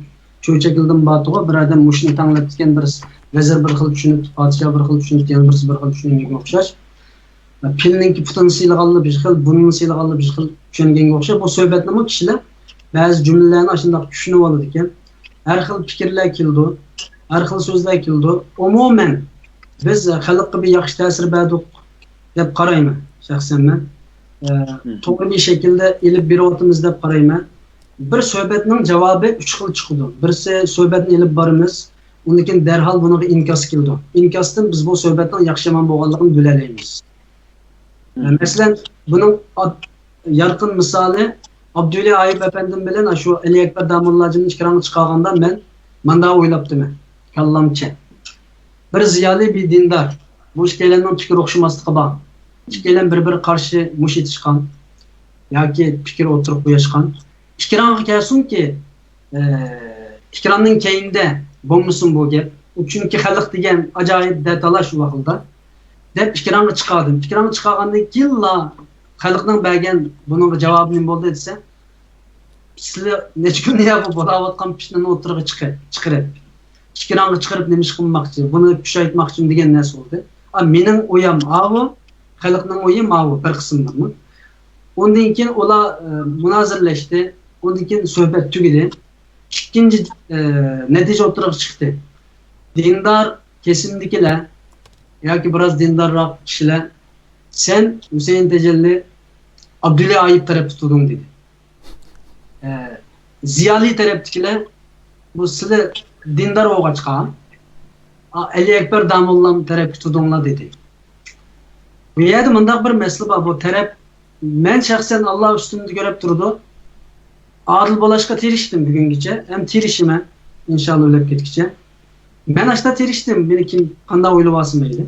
چۆچەكلىدىن بارتىغۇ، بىر ئادەم مۇشۇنى تەڭلەپتىكەن، بىرسى ۋەزىر بىر خىل چۈشىنىپ، پادىشاھ بىر خىل چۈشىنىپ، يەنە بىرسى بىر خىل چۈشىنىدىكەنگە ئوخشاش. پىلنىڭكى پۇتىنى سىيلىغانلا بىر خىل، بۇرنىنى سىيلىغانلا بىر خىل چۈشەنگەنگە ئوخشاش. بۇ سۆھبەتنىمۇ كىشىلەر بەزى جۈملىلەرنى ئاشۇنداق چۈشىنىۋالىدىكەن. ھەر خىل پىكىرلەر كېلىدۇ، ھەر خىل سۆزلەر كېلىدۇ. ئومۇمەن، بىز خەلققە بىر ياخشى تەسىر بەردۇق دەپ قارايمەن، شەخسەن مەن. ئە، توغرا بىر شەكىلدە ئېلىپ بېرىۋاتىمىز دەپ قارايمەن. بىر سۆھبەتنىڭ جاۋابى ئۈچ خىل چىقىدۇ. بىرسى، سۆھبەتنى ئېلىپ بارىمىز، ئۇندىن كېيىن دەرھال بۇنىڭغا ئىنكاس كېلىدۇ. ئىنكاستىن بىز بۇ سۆھبەتنىڭ ياخشى يامان بولغانلىقىنى بىلەلەيمىز. مەسىلەن، بۇنىڭ ئات-، يارقىن مىسالى، ئابدۇۋەلى ئايۇپ ئەپەندىم بىلەن ئاشۇ ئەلى ئەكبەر داموللاجىنى ئىككىرەڭ چىقارغاندا، مەن مانداق ئويلاپتىمەن، كاللامچە. بىر زىيالىي، بىر دىندار. بۇ ئىككىيلەننىڭ پىكرى ئوخشىماسلىقى بار. ئىككىيلەن بىر-بىرىگە قارشى مۇش ئېتىشقان ياكى پىكىر ئوتتۇرىغا قويۇشقان. ئېكرانغا كەلسۇنكى، ئە، ئېكراننىڭ كەينىدە بولمىسۇن بۇ گەپ. چۈنكى خەلق دېگەن ئاجايىپ دەتالاش ئۇ ۋاقىتتا، دەپ ئېكرانغا چىقاردىم. ئېكرانغا چىقارغاندىن كېيىنلا خەلقنىڭ بەرگەن بۇنىڭغا جاۋابى نېمە بولدى دېسە، سىلەر نەچچە كۈندىن يا بۇ بولاۋاتقان پىتنىنى ئوتتۇرىغا چىقىرىپ، چىقىرىپ، ئېكرانغا چىقىرىپ نېمە ئىش قىلماقچى، بۇنى كۈچەيتمەكچىمۇ دېگەن نەرسە بولدى. ئا، مېنىڭ ئويۇم ئاۋۇ، خەلقنىڭ ئويى ماۋۇ، بىر قىسىملىرىنىڭ. ئۇندىن كېيىن ئۇلار، ئە، مۇنازىرىلەشتى. ئۇندىن كېيىن سۆھبەت تۈگىدى. ئىككىنچى، ئە، نەتىجە ئوتتۇرىغا چىقتى. دىندار كېسىمدىكىلەر ياكى بىراز دىندارراق كىشىلەر، سەن ھۈسەيىن تەجەللى، ئابدۇللا ئايۇپ تەرەپتە تۇردۇڭ دېدى. ئە، زىيالىي تەرەپتىكىلەر، بۇ سىلەر دىندار بولغاچقا، ئا، ئەلى ئەكبەر داموللام تەرەپكە تۇردۇڭلار دېدى. بۇ يەردە مۇنداق بىر مەسىلە بار، بۇ تەرەپ، مەن شەخسەن ئاللا ئۈستۈمدە كۆرۈپ تۇرىدۇ. ئادىل بولاشقا تىرىشتىم بۈگۈنگىچە، ھەم تىرىشىمەن، ئىنشاللا ئۆلۈپ كەتكۈچە. مەن ئاشتا تىرىشتىم، مېنى كىم قانداق ئويلىۋالسا مەيلى.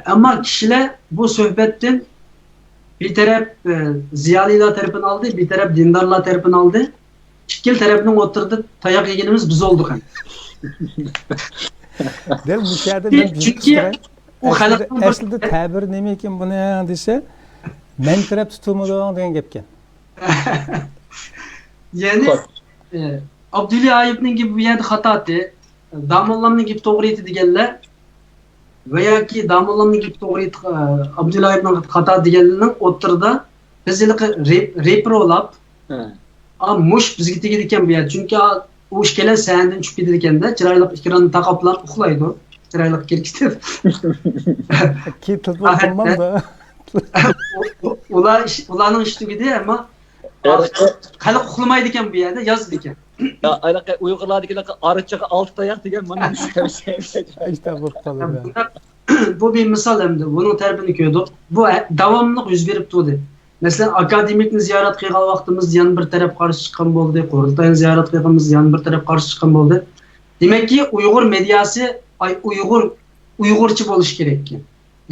ئەمما كىشىلەر بۇ سۆھبەتتىن بىر تەرەپ، ئە، زىيالىيلار تەرىپىنى ئالدى، بىر تەرەپ دىندارلار تەرىپىنى ئالدى. ئىككىلا تەرەپنىڭ ئوتتۇرىدا تاياق يېگىنىمىز بىز بولدۇق ھەم. دەل مۇشۇ يەردە مەن چۈنكى ئۇ ئەسلىدە، خەلقنىڭ بىر ئەسلىدە تەبىر نېمىكىن بۇنىڭ دېسە، مەن تەرەپ تۇتۇلمىدىڭ دېگەن گەپكەن. يەنى، ئە، ئابدۇللا ئايۇپنىڭ گېپى بۇ يەردە خاتا ئىدى. داموللامنىڭ گېپى توغرا ئىدى دېگەنلەر ۋە ياكى داموللامنىڭ گېپى توغرا ئىدى، ئە، ئابدۇللا ئايۇپنىڭ خاتا دېگەنلەرنىڭ ئوتتۇرىدا بىز ھېلىقى رېپ-، رېپېر بولاپ، ئا، مۇش بىزگە تېگىدىكەن بۇ يەردە. چۈنكى، ئا، ئۇ ئىككىيلەن سەھنىدىن چۈشۈپ كېتىدىكەندە، چىرايلىق ئېكراننى تاقاپلا ئۇخلايدۇ. چىرايلىق كىركىتىپ. كېيىن تېلېفون قىلمامدا. ئۇ-، ئۇ-، ئۇلار ئىش-، ئۇلارنىڭ ئىشى تۈگىدى، ئەمما خەلق ئۇخلىمايدىكەن بۇ يەردە، يازىدىكەن. يا، ئايلاقى ئۇيغۇرلاردىكى ئارىچىغا ئالتە تاياق دېگەن مانا مۇشۇ. ئىشتە بولۇپ قالدى. بۇ بىر مىسال ئەمدى، بۇنىڭ تەرىپىنى كۆردۇق. بۇ ھە-، داۋاملىق يۈز بېرىپ تۇردى. مەسىلەن، ئاكادېمىكنى زىيارەت قىلغان ۋاقتىمىزدا يەنە بىر تەرەپ قارشى چىققان بولدى، قۇرۇلتاينى زىيارەت قىلغىنىمىزدا يەنە بىر تەرەپ قارشى چىققان بولدى. دېمەككى، ئۇيغۇر مېدىياسى، ئاي، ئۇيغۇر، ئۇيغۇرچە بولۇشى كېرەككەن.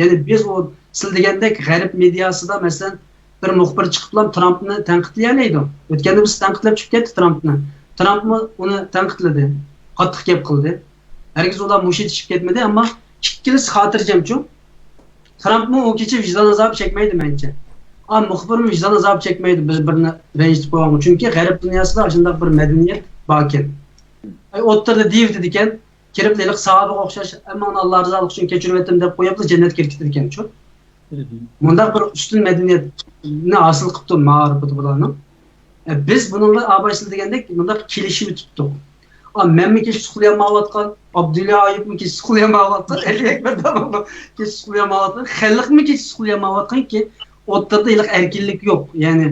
يەنى بىز ئۇ سىز دېگەندەك غەرب مېدىياسىدا، مەسىلەن، بىر مۇخبىر چىقىپلا ترامپنى تەنقىدلىيەلەيدۇ. ئۆتكەندە بىز تەنقىدلەپ چىقىپ كەتتى ترامپنى. ترامپمۇ ئۇنى تەنقىدلىدى. قاتتىق گەپ قىلدى. ھەرگىز ئۇلار مۇشت ئېتىشىپ كەتمىدى، ئەمما ئىككىلىسى خاتىرجەمچۇ. ترامپمۇ ئۇ كېچە ۋىجدان ئازابى چەكمەيدۇ مەنچە. ئا، مۇخبىرمۇ ۋىجدان ئازابى چەكمەيدۇ، بىر-بىرىنى رەنجىتىپ قويغانغا. چۈنكى غەرب دۇنياسىدا ئاشۇنداق بىر مەدەنىيەت باركەن. ئاي، ئوتتۇرىدا دېيىۋېتىدىكەن، كىرىپلا ھېلىقى ساھابىغا ئوخشاش، ھەممىڭنى ئاللا رىزالىقى ئۈچۈن كەچۈرۈۋەتتىم دەپ قويۇپلا جەننەتكە كىرىپ كېتىدىكەنچۇ. مۇنداق بىر ئۈستۈن مەدەنىيەتنى ھاسىل قىپتۇ مائارىپىدا بۇلارنىڭ. ئە، بىز بۇنىڭغا ئابايسىل دېگەندەك مۇنداق كېلىشىۋېتىپتۇق. ئا، مەنمۇ كېچە ئۇخلىيالمايۋاتقان، ئابدۇللا ئايۇپمۇ كېچە ئۇخلىيالمايۋاتقان، ئەلى ئەكبەر داموللام كېچە ئۇخلىيالمايۋاتقان، خەلقمۇ كېچە ئۇخلىيالمايۋاتقانكى، ئوتتۇرىدا ھېلىقى ئەركىنلىك يوق. يەنى،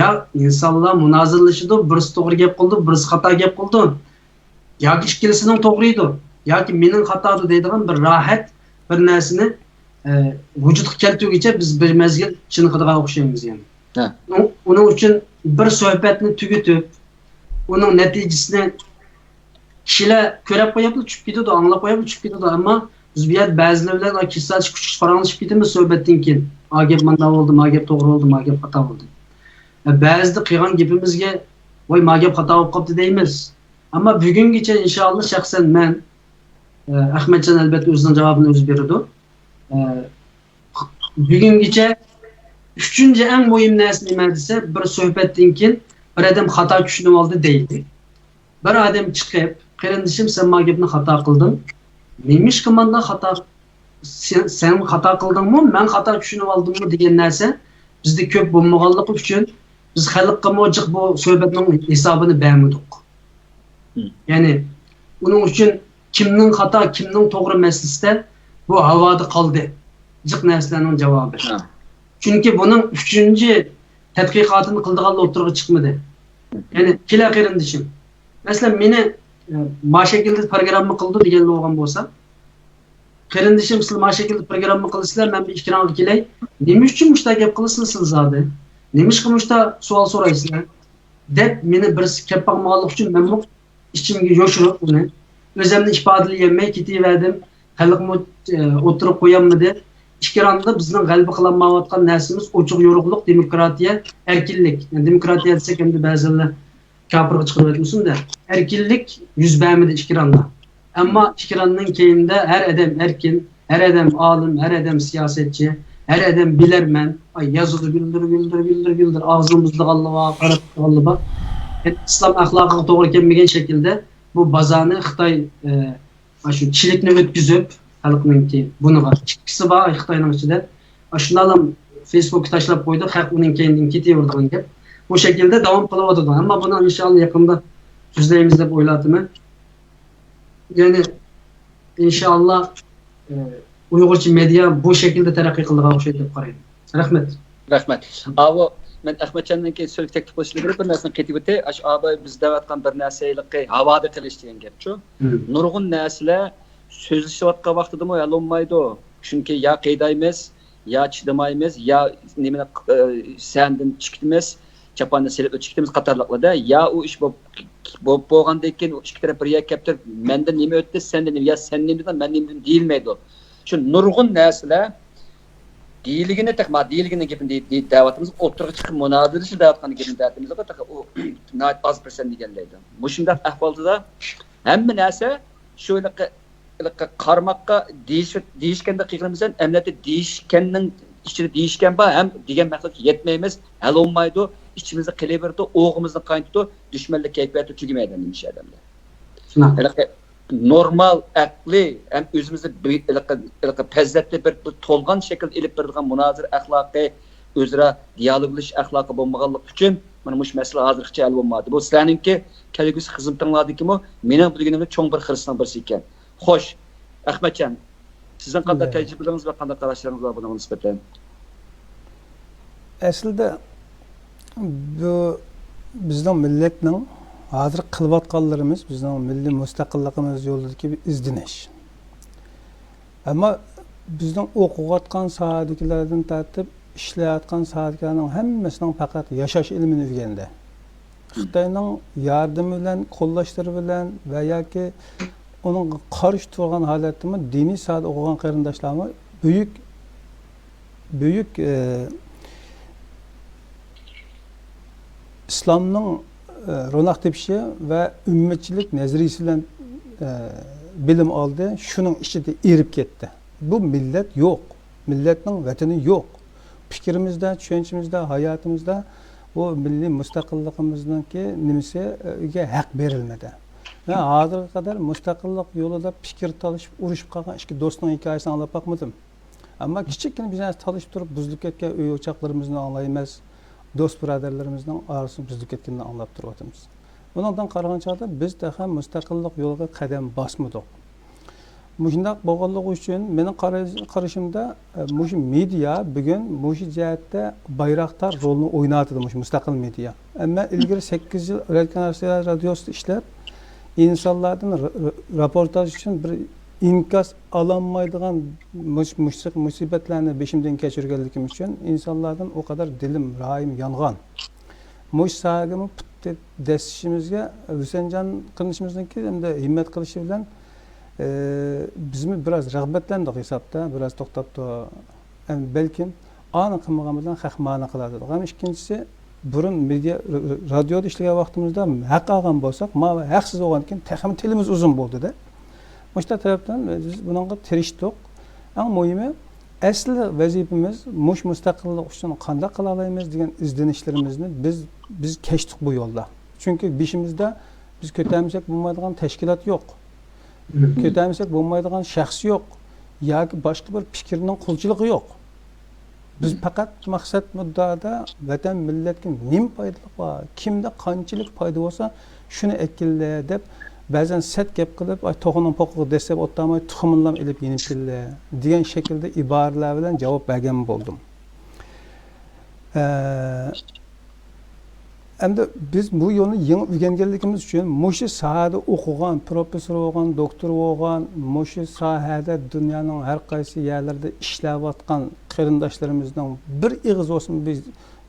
يا ئىنسانلار مۇنازىرىلىشىدۇ، بىرسى توغرا گەپ قىلىدۇ، بىرسى خاتا گەپ قىلىدۇ. ياكى ئىككىلىسىنىڭ توغرىدۇ، ياكى مېنىڭ خاتادۇ دەيدىغان بىر راھەت، بىر نەرسىنى، ئە، ۋۇجۇدقا كەلتۈرگۈچە بىز بىر مەزگىل چېنىقىدىغان ئوخشايمىز يەنە. ھە. ئۇنىڭ، ئۇنىڭ ئۈچۈن بىر سۆھبەتنى تۈگىتىپ، ئۇنىڭ نەتىجىسىنى كىشىلەر كۆرەپ قويۇپلا چۈشۈپ كېتىدۇ، ئاڭلاپ قويۇپلا چۈشۈپ كېتىدۇ. ئەمما بىز بۇ يەردە بەزىلەر بىلەن كېسىلىشىپ كۈچ پاراڭلىشىپ كېتىمىز سۆھبەتتىن كېيىن. ما گەپ مانداق بولدى، ما گەپ توغرا بولدى، ما گەپ خاتا بولدى. ئە، بەزىدە قىلغان گېپىمىزگە، ۋاي، ما گەپ خاتا بولۇپ قاپتۇ دەيمىز. ئەمما بۈگۈنگىچە ئىنشائاللا شەخسەن مەن، ئە، ئەخمەتجان ئەلبەتتە ئۆزىنىڭ جاۋابىنى ئۆزى بېرىدۇ. ئە، بۈگۈنگىچە ئۈچىنچى ئەڭ مۇھىم نەرسە نېمە دېسە، بىر سۆھبەتتىن كېيىن بىر ئادەم خاتا چۈشىنىۋالدى دەيلى. بىر ئادەم چىقىپ، قېرىندىشىم، سەن ما گەپنى خاتا قىلدىڭ. نېمىشقا مانداق خاتا؟ سەن، سەن خاتا قىلدىڭمۇ، مەن خاتا چۈشىنىۋالدىممۇ دېگەن نەرسە بىزدە كۆپ بولمىغانلىقى ئۈچۈن، بىز خەلققىمۇ جىق بۇ سۆھبەتنىڭ ھېسابىنى بەرمىدۇق. مم. يەنى، ئۇنىڭ ئۈچۈن كىمنىڭ خاتا، كىمنىڭ توغرا مەسىلىسىدە بۇ ھاۋادا قالدى. جىق نەرسىلەرنىڭ جاۋابى. ھە. چۈنكى بۇنىڭ ئۈچىنچى تەتقىقاتىنى قىلىدىغانلار ئوتتۇرىغا چىقمىدى. يەنى، كېلە قېرىندىشىم. مەسىلەن، مېنى، ئە، ما شەكىلدە پروگرامما قىلىدۇ دېگەنلەر بولغان بولسا، قېرىندىشىم، سىلەر ما شەكىلدە پروگرامما قىلىسىلەر، مەن بىر ئېكرانغا كېلەي. نېمە ئۈچۈن مۇشتا گەپ قىلىسىلەر سىلەر زادى؟ نېمىشقا مۇشتا سوئال سورايسىلەر؟ دەپ مېنى بىرسى كەپ باقمىغانلىقى ئۈچۈن مەنمۇ ئىچىمگە يوشۇرۇپ ئۇنى، ئۆزۈمنى ئىپادىلىيەلمەي كېتىۋەردىم. خەلقمۇ، ئە، ئوتتۇرىغا قويالمىدى. ئىكراندا بىزنىڭ غەلىبە قىلالمايۋاتقان نەرسىمىز ئوچۇق يورۇقلۇق، دېموكراتىيە، ئەركىنلىك. يەنى دېموكراتىيە دېسەك ئەمدى بەزىلەر كاپىرغا چىقىرىۋەتمىسۇن-دە، ئەركىنلىك يۈز بەرمىدى ئىكراندا. ئەمما ئىكراننىڭ كەينىدە ھەر ئادەم ئەركىن، ھەر ئادەم ئالىم، ھەر ئادەم سىياسەتچى، ھەر ئادەم بىلەرمەن. ئاي، يازىدۇ گۈلدۈر، گۈلدۈر، گۈلدۈر، گۈلدۈر، ئاغزىنى مۇزلىغانلار بار، قاراپ تۇرغانلار بار. يەنى ئىسلام ئەخلاقىغا توغرا كەلمىگەن شەكىلدە بۇ بازارنى خىتاي، ئە، ئاشۇ چىلىكنى ئۆتكۈزۈپ، خەلقنىڭكى بۇنىغا ئىككىسى بار خىتاينىڭ ئىچىدە. ئاشۇلارنىڭ فېيسبۇككا تاشلاپ قويدى، خەق ئۇنىڭ كەينىدىن كېتىۋېرىدىغان گەپ. بۇ شەكىلدە داۋام قىلىۋاتىدۇ. ئەمما بۇنى ئىنشائاللا يېقىندا تۈزلەيمىز دەپ ئويلاۋاتىمەن. يەنى ئىنشائاللا، ئە، ئۇيغۇرچە مېدىيا بۇ شەكىلدە تەرەققىي قىلىدىغان ئوخشايدۇ دەپ قارايمەن. رەھمەت. رەھمەت. ئاۋۇ، مەن ئەخمەتجاندىن كېيىن سۆزگە تەكلىپ قىلىشنى بىلىپ، بىر نەرسىنى قېتىۋېتەي. ئاشۇ ئاباي بىز دەۋاتقان بىر نەرسە ھېلىقى ھاۋادا قېلىش دېگەن گەپچۇ. مم. نۇرغۇن نەرسىلەر سۆزلىشىۋاتقان ۋاقتىدىمۇ ھەل بولمايدۇ. چۈنكى يا قىينايمىز، يا چىدىمايمىز، يا نېمىنى، ئە، سەھنىدىن چىقىمىز، چاپاننى سېلىپ چىقىمىز قاتارلىقلاردا. يا ئۇ ئىش بولۇپ، بولۇپ بولغاندىن كېيىن ئۇ ئىككى تەرەپ بىر يەرگە كەپ تۇرۇپ، مەندىن نېمە ئۆتتى، سەندىن نېمە، يا سەن نېمە دېدىڭ، مەن نېمە دېدىم دېيىلمەيدۇ. شۇ نۇرغۇن نەرسىلەر دېيىلگىنى تېخى، ما دېيىلگىنى گېپىنى دېي-، دېي-، دەۋاتىمىز، ئوتتۇرىغا چىقىپ مۇنازىرىلىشىش دەۋاتقان گېپىنى دەۋاتىمىز، تېخى ئۇ ناھايىتى ئاز پىرسەنت دېگەنلەيدۇ. مۇشۇنداق ئەھۋالدا ھەممە نەرسە شۇ ھېلىقى، ھېلىقى قارىماققا دېيىش-، دېيىشكەندەك قىلغىنىمىز بىلەن، ئەمەلىيەتتە دېيىشكەننىڭ ئىچىدە دېيىشكەن بار، ھەم دېگەن مەقسەتكە يەتمەيمىز، ھەل بولمايدۇ، ئىچىمىزدە قېلىۋېرىدۇ، ئوغىمىزنى قاينىتىدۇ، دۈشمەنلىك كەيپىياتى تۈگىمەيدۇ ئەمدى مۇشۇ ئادەمدە. شۇنداق. ھېلىقى نورمال ئەقلى ھەم ئۆزىمىزنى بى-، ھېلىقى، ھېلىقى پەزىلەتنى بىر، بىر تولغان شەكىلدە ئېلىپ بېرىدىغان مۇنازىرە ئەخلاقى، ئۆزئارا دىيالوگلىشىش ئەخلاقى بولمىغانلىقى ئۈچۈن، مانا مۇشۇ مەسىلە ھازىرغىچە ھەل بولمىدى. بۇ سىلەرنىڭكى كەلگۈسى خىزمىتىڭلاردىكىمۇ مېنىڭ بىلگىنىمدە چوڭ بىر خىرىسنىڭ بىرسى ئىكەن. خوش، ئەخمەتجان، سىزنىڭ قانداق تەجرىبىلىرىڭىز ۋە قانداق قاراشلىرىڭىز بار بۇنىڭغا نىسبەتەن؟ ئەسلىدە بۇ بىزنىڭ مىللەتنىڭ ھازىر قىلىۋاتقانلىرىمىز بىزنىڭ مىللىي مۇستەقىللىقىمىز يولىدىكى بىر ئىزدىنىش. ئەمما بىزنىڭ ئوقۇۋاتقان ساھەدىكىلەردىن تارتىپ ئىشلەۋاتقان ساھەدىكىلەرنىڭ ھەممىسىنىڭ پەقەت ياشاش ئىلمىنى ئۆگەندى. خىتاينىڭ ياردىمى بىلەن، قوللاشلىرى بىلەن ۋە ياكى ئۇنىڭغا قارشى تۇرغان ھالەتتىمۇ دىنىي ساھەدە ئوقۇغان قېرىنداشلارمۇ بۈيۈك، بۈيۈك، ئى، ئىسلامنىڭ، ئى، روناق تېپىشى ۋە ئۈممەتچىلىك نەزەرىيىسى بىلەن، ئى، بىلىم ئالدى، شۇنىڭ ئىچىدە ئېرىپ كەتتى. بۇ مىللەت يوق، مىللەتنىڭ ۋەتىنى يوق. پىكرىمىزدە، چۈشەنچىمىزدە، ھاياتىمىزدا بۇ مىللىي مۇستەقىللىقىمىزنىڭكى نېمىسىگە ھەق بېرىلمىدى. مەن ھازىرغا قەدەر مۇستەقىللىق يولىدا پىكىر تالىشىپ، ئۇرۇشۇپ قالغان ئىككى دوستنىڭ ھېكايىسىنى ئاڭلاپ باقمىدىم. ئەمما كىچىككىنە بىر نەرسە تالىشىپ تۇرۇپ بۇزۇلۇپ كەتكەن ئۆي ئوچاقلىرىمىزنى ئاڭلايمىز، دوست بۇرادەرلىرىمىزنىڭ ئارىسىنى بۇزۇلۇپ كەتكىنىنى ئاڭلاپ تۇرۇۋاتىمىز. بۇنىڭدىن قارىغان چاغدا بىز تېخى مۇستەقىللىق يولىغا قەدەم باسمىدۇق. مۇشۇنداق بولغانلىقى ئۈچۈن مېنىڭ قارا-، قارىشىمدا، ئە، مۇشۇ مېدىيا بۈگۈن مۇشۇ جەھەتتە بايراقدار رولنى ئويناۋاتىدۇ، مۇشۇ مۇستەقىل مېدىيا. ئەمما ئىلگىرى سەككىز يىل رادىيو رادىيوسىدا ئىشلەپ، ئىنسانلاردىن ر-، ر-، راپورتاژ ئۈچۈن بىر ئىنكاس ئالالمايدىغان مۇش-، مۇش-، مۇسىبەتلەرنى بېشىمدىن كەچۈرگەنلىكىم ئۈچۈن ئىنسانلاردىن ئۇ قەدەر دىلىم، رايىم يانغان. مۇشۇ ساھەگىمۇ پۇت دەسسىشىمىزگە ھۈسەنجان قېرىندىشىمىزنىڭكى ئەمدى ھىممەت قىلىشى بىلەن، ئى، بىزمۇ بىراز رىغبەتلەندۇق ھېسابتا، بىراز توختاپتۇ. ئەمدى بەلكىم ئانى قىلمىغان بىلەن خەق مانى قىلار دېدۇق. ھەم ئىككىنچىسى، بۇرۇن مېدىيا، ر-، ر-، رادىيودا ئىشلىگەن ۋاقتىمىزدا ھەق ئالغان بولساق، ماۋۇ ھەقسىز بولغاندىكىن تېخىمۇ تىلىمىز ئۇزۇن بولدى-دە. مۇشۇنداق تەرەپتىن بىز بۇنىڭغا تىرىشتۇق. ئەڭ مۇھىمى، ئەسلى ۋەزىپىمىز مۇشۇ مۇستەقىللىق ئۈچۈن قانداق قىلالايمىز دېگەن ئىزدىنىشلىرىمىزنى بىز، بىز كەچتۇق بۇ يولدا. چۈنكى بېشىمىزدا بىز كۆتەرمىسەك بولمايدىغان تەشكىلات يوق. مم. كۆتەرمىسەك بولمايدىغان شەخس يوق. ياكى باشقا بىر پىكىرنىڭ قولچىلىقى يوق. بىز پەقەت مەقسەت مۇددىئادا ۋەتەن مىللەتكە نېمە پايدىلىق بار، كىمدە قانچىلىك پايدا بولسا، شۇنى ئەكىللە دەپ، بەزەن سەت گەپ قىلىپ، ئاي، توخۇنىڭ پوقىغا دەسسەپ ئولتۇرماي، تۇخۇمىنىلا ئېلىپ يېنىپ كېلىلە دېگەن شەكىلدە ئىبارىلەر بىلەن جاۋاب بەرگەن بولدۇم. ئە، ئەمدى بىز بۇ يولنى يېڭى ئۆگەنگەنلىكىمىز ئۈچۈن، مۇشۇ ساھەدە ئوقۇغان، پروفېسسور بولغان، دوكتور بولغان، مۇشۇ ساھەدە دۇنيانىڭ ھەر قايسى يەرلىرىدە ئىشلەۋاتقان قېرىنداشلىرىمىزنىڭ بىر ئېغىز بولسىمۇ بىز،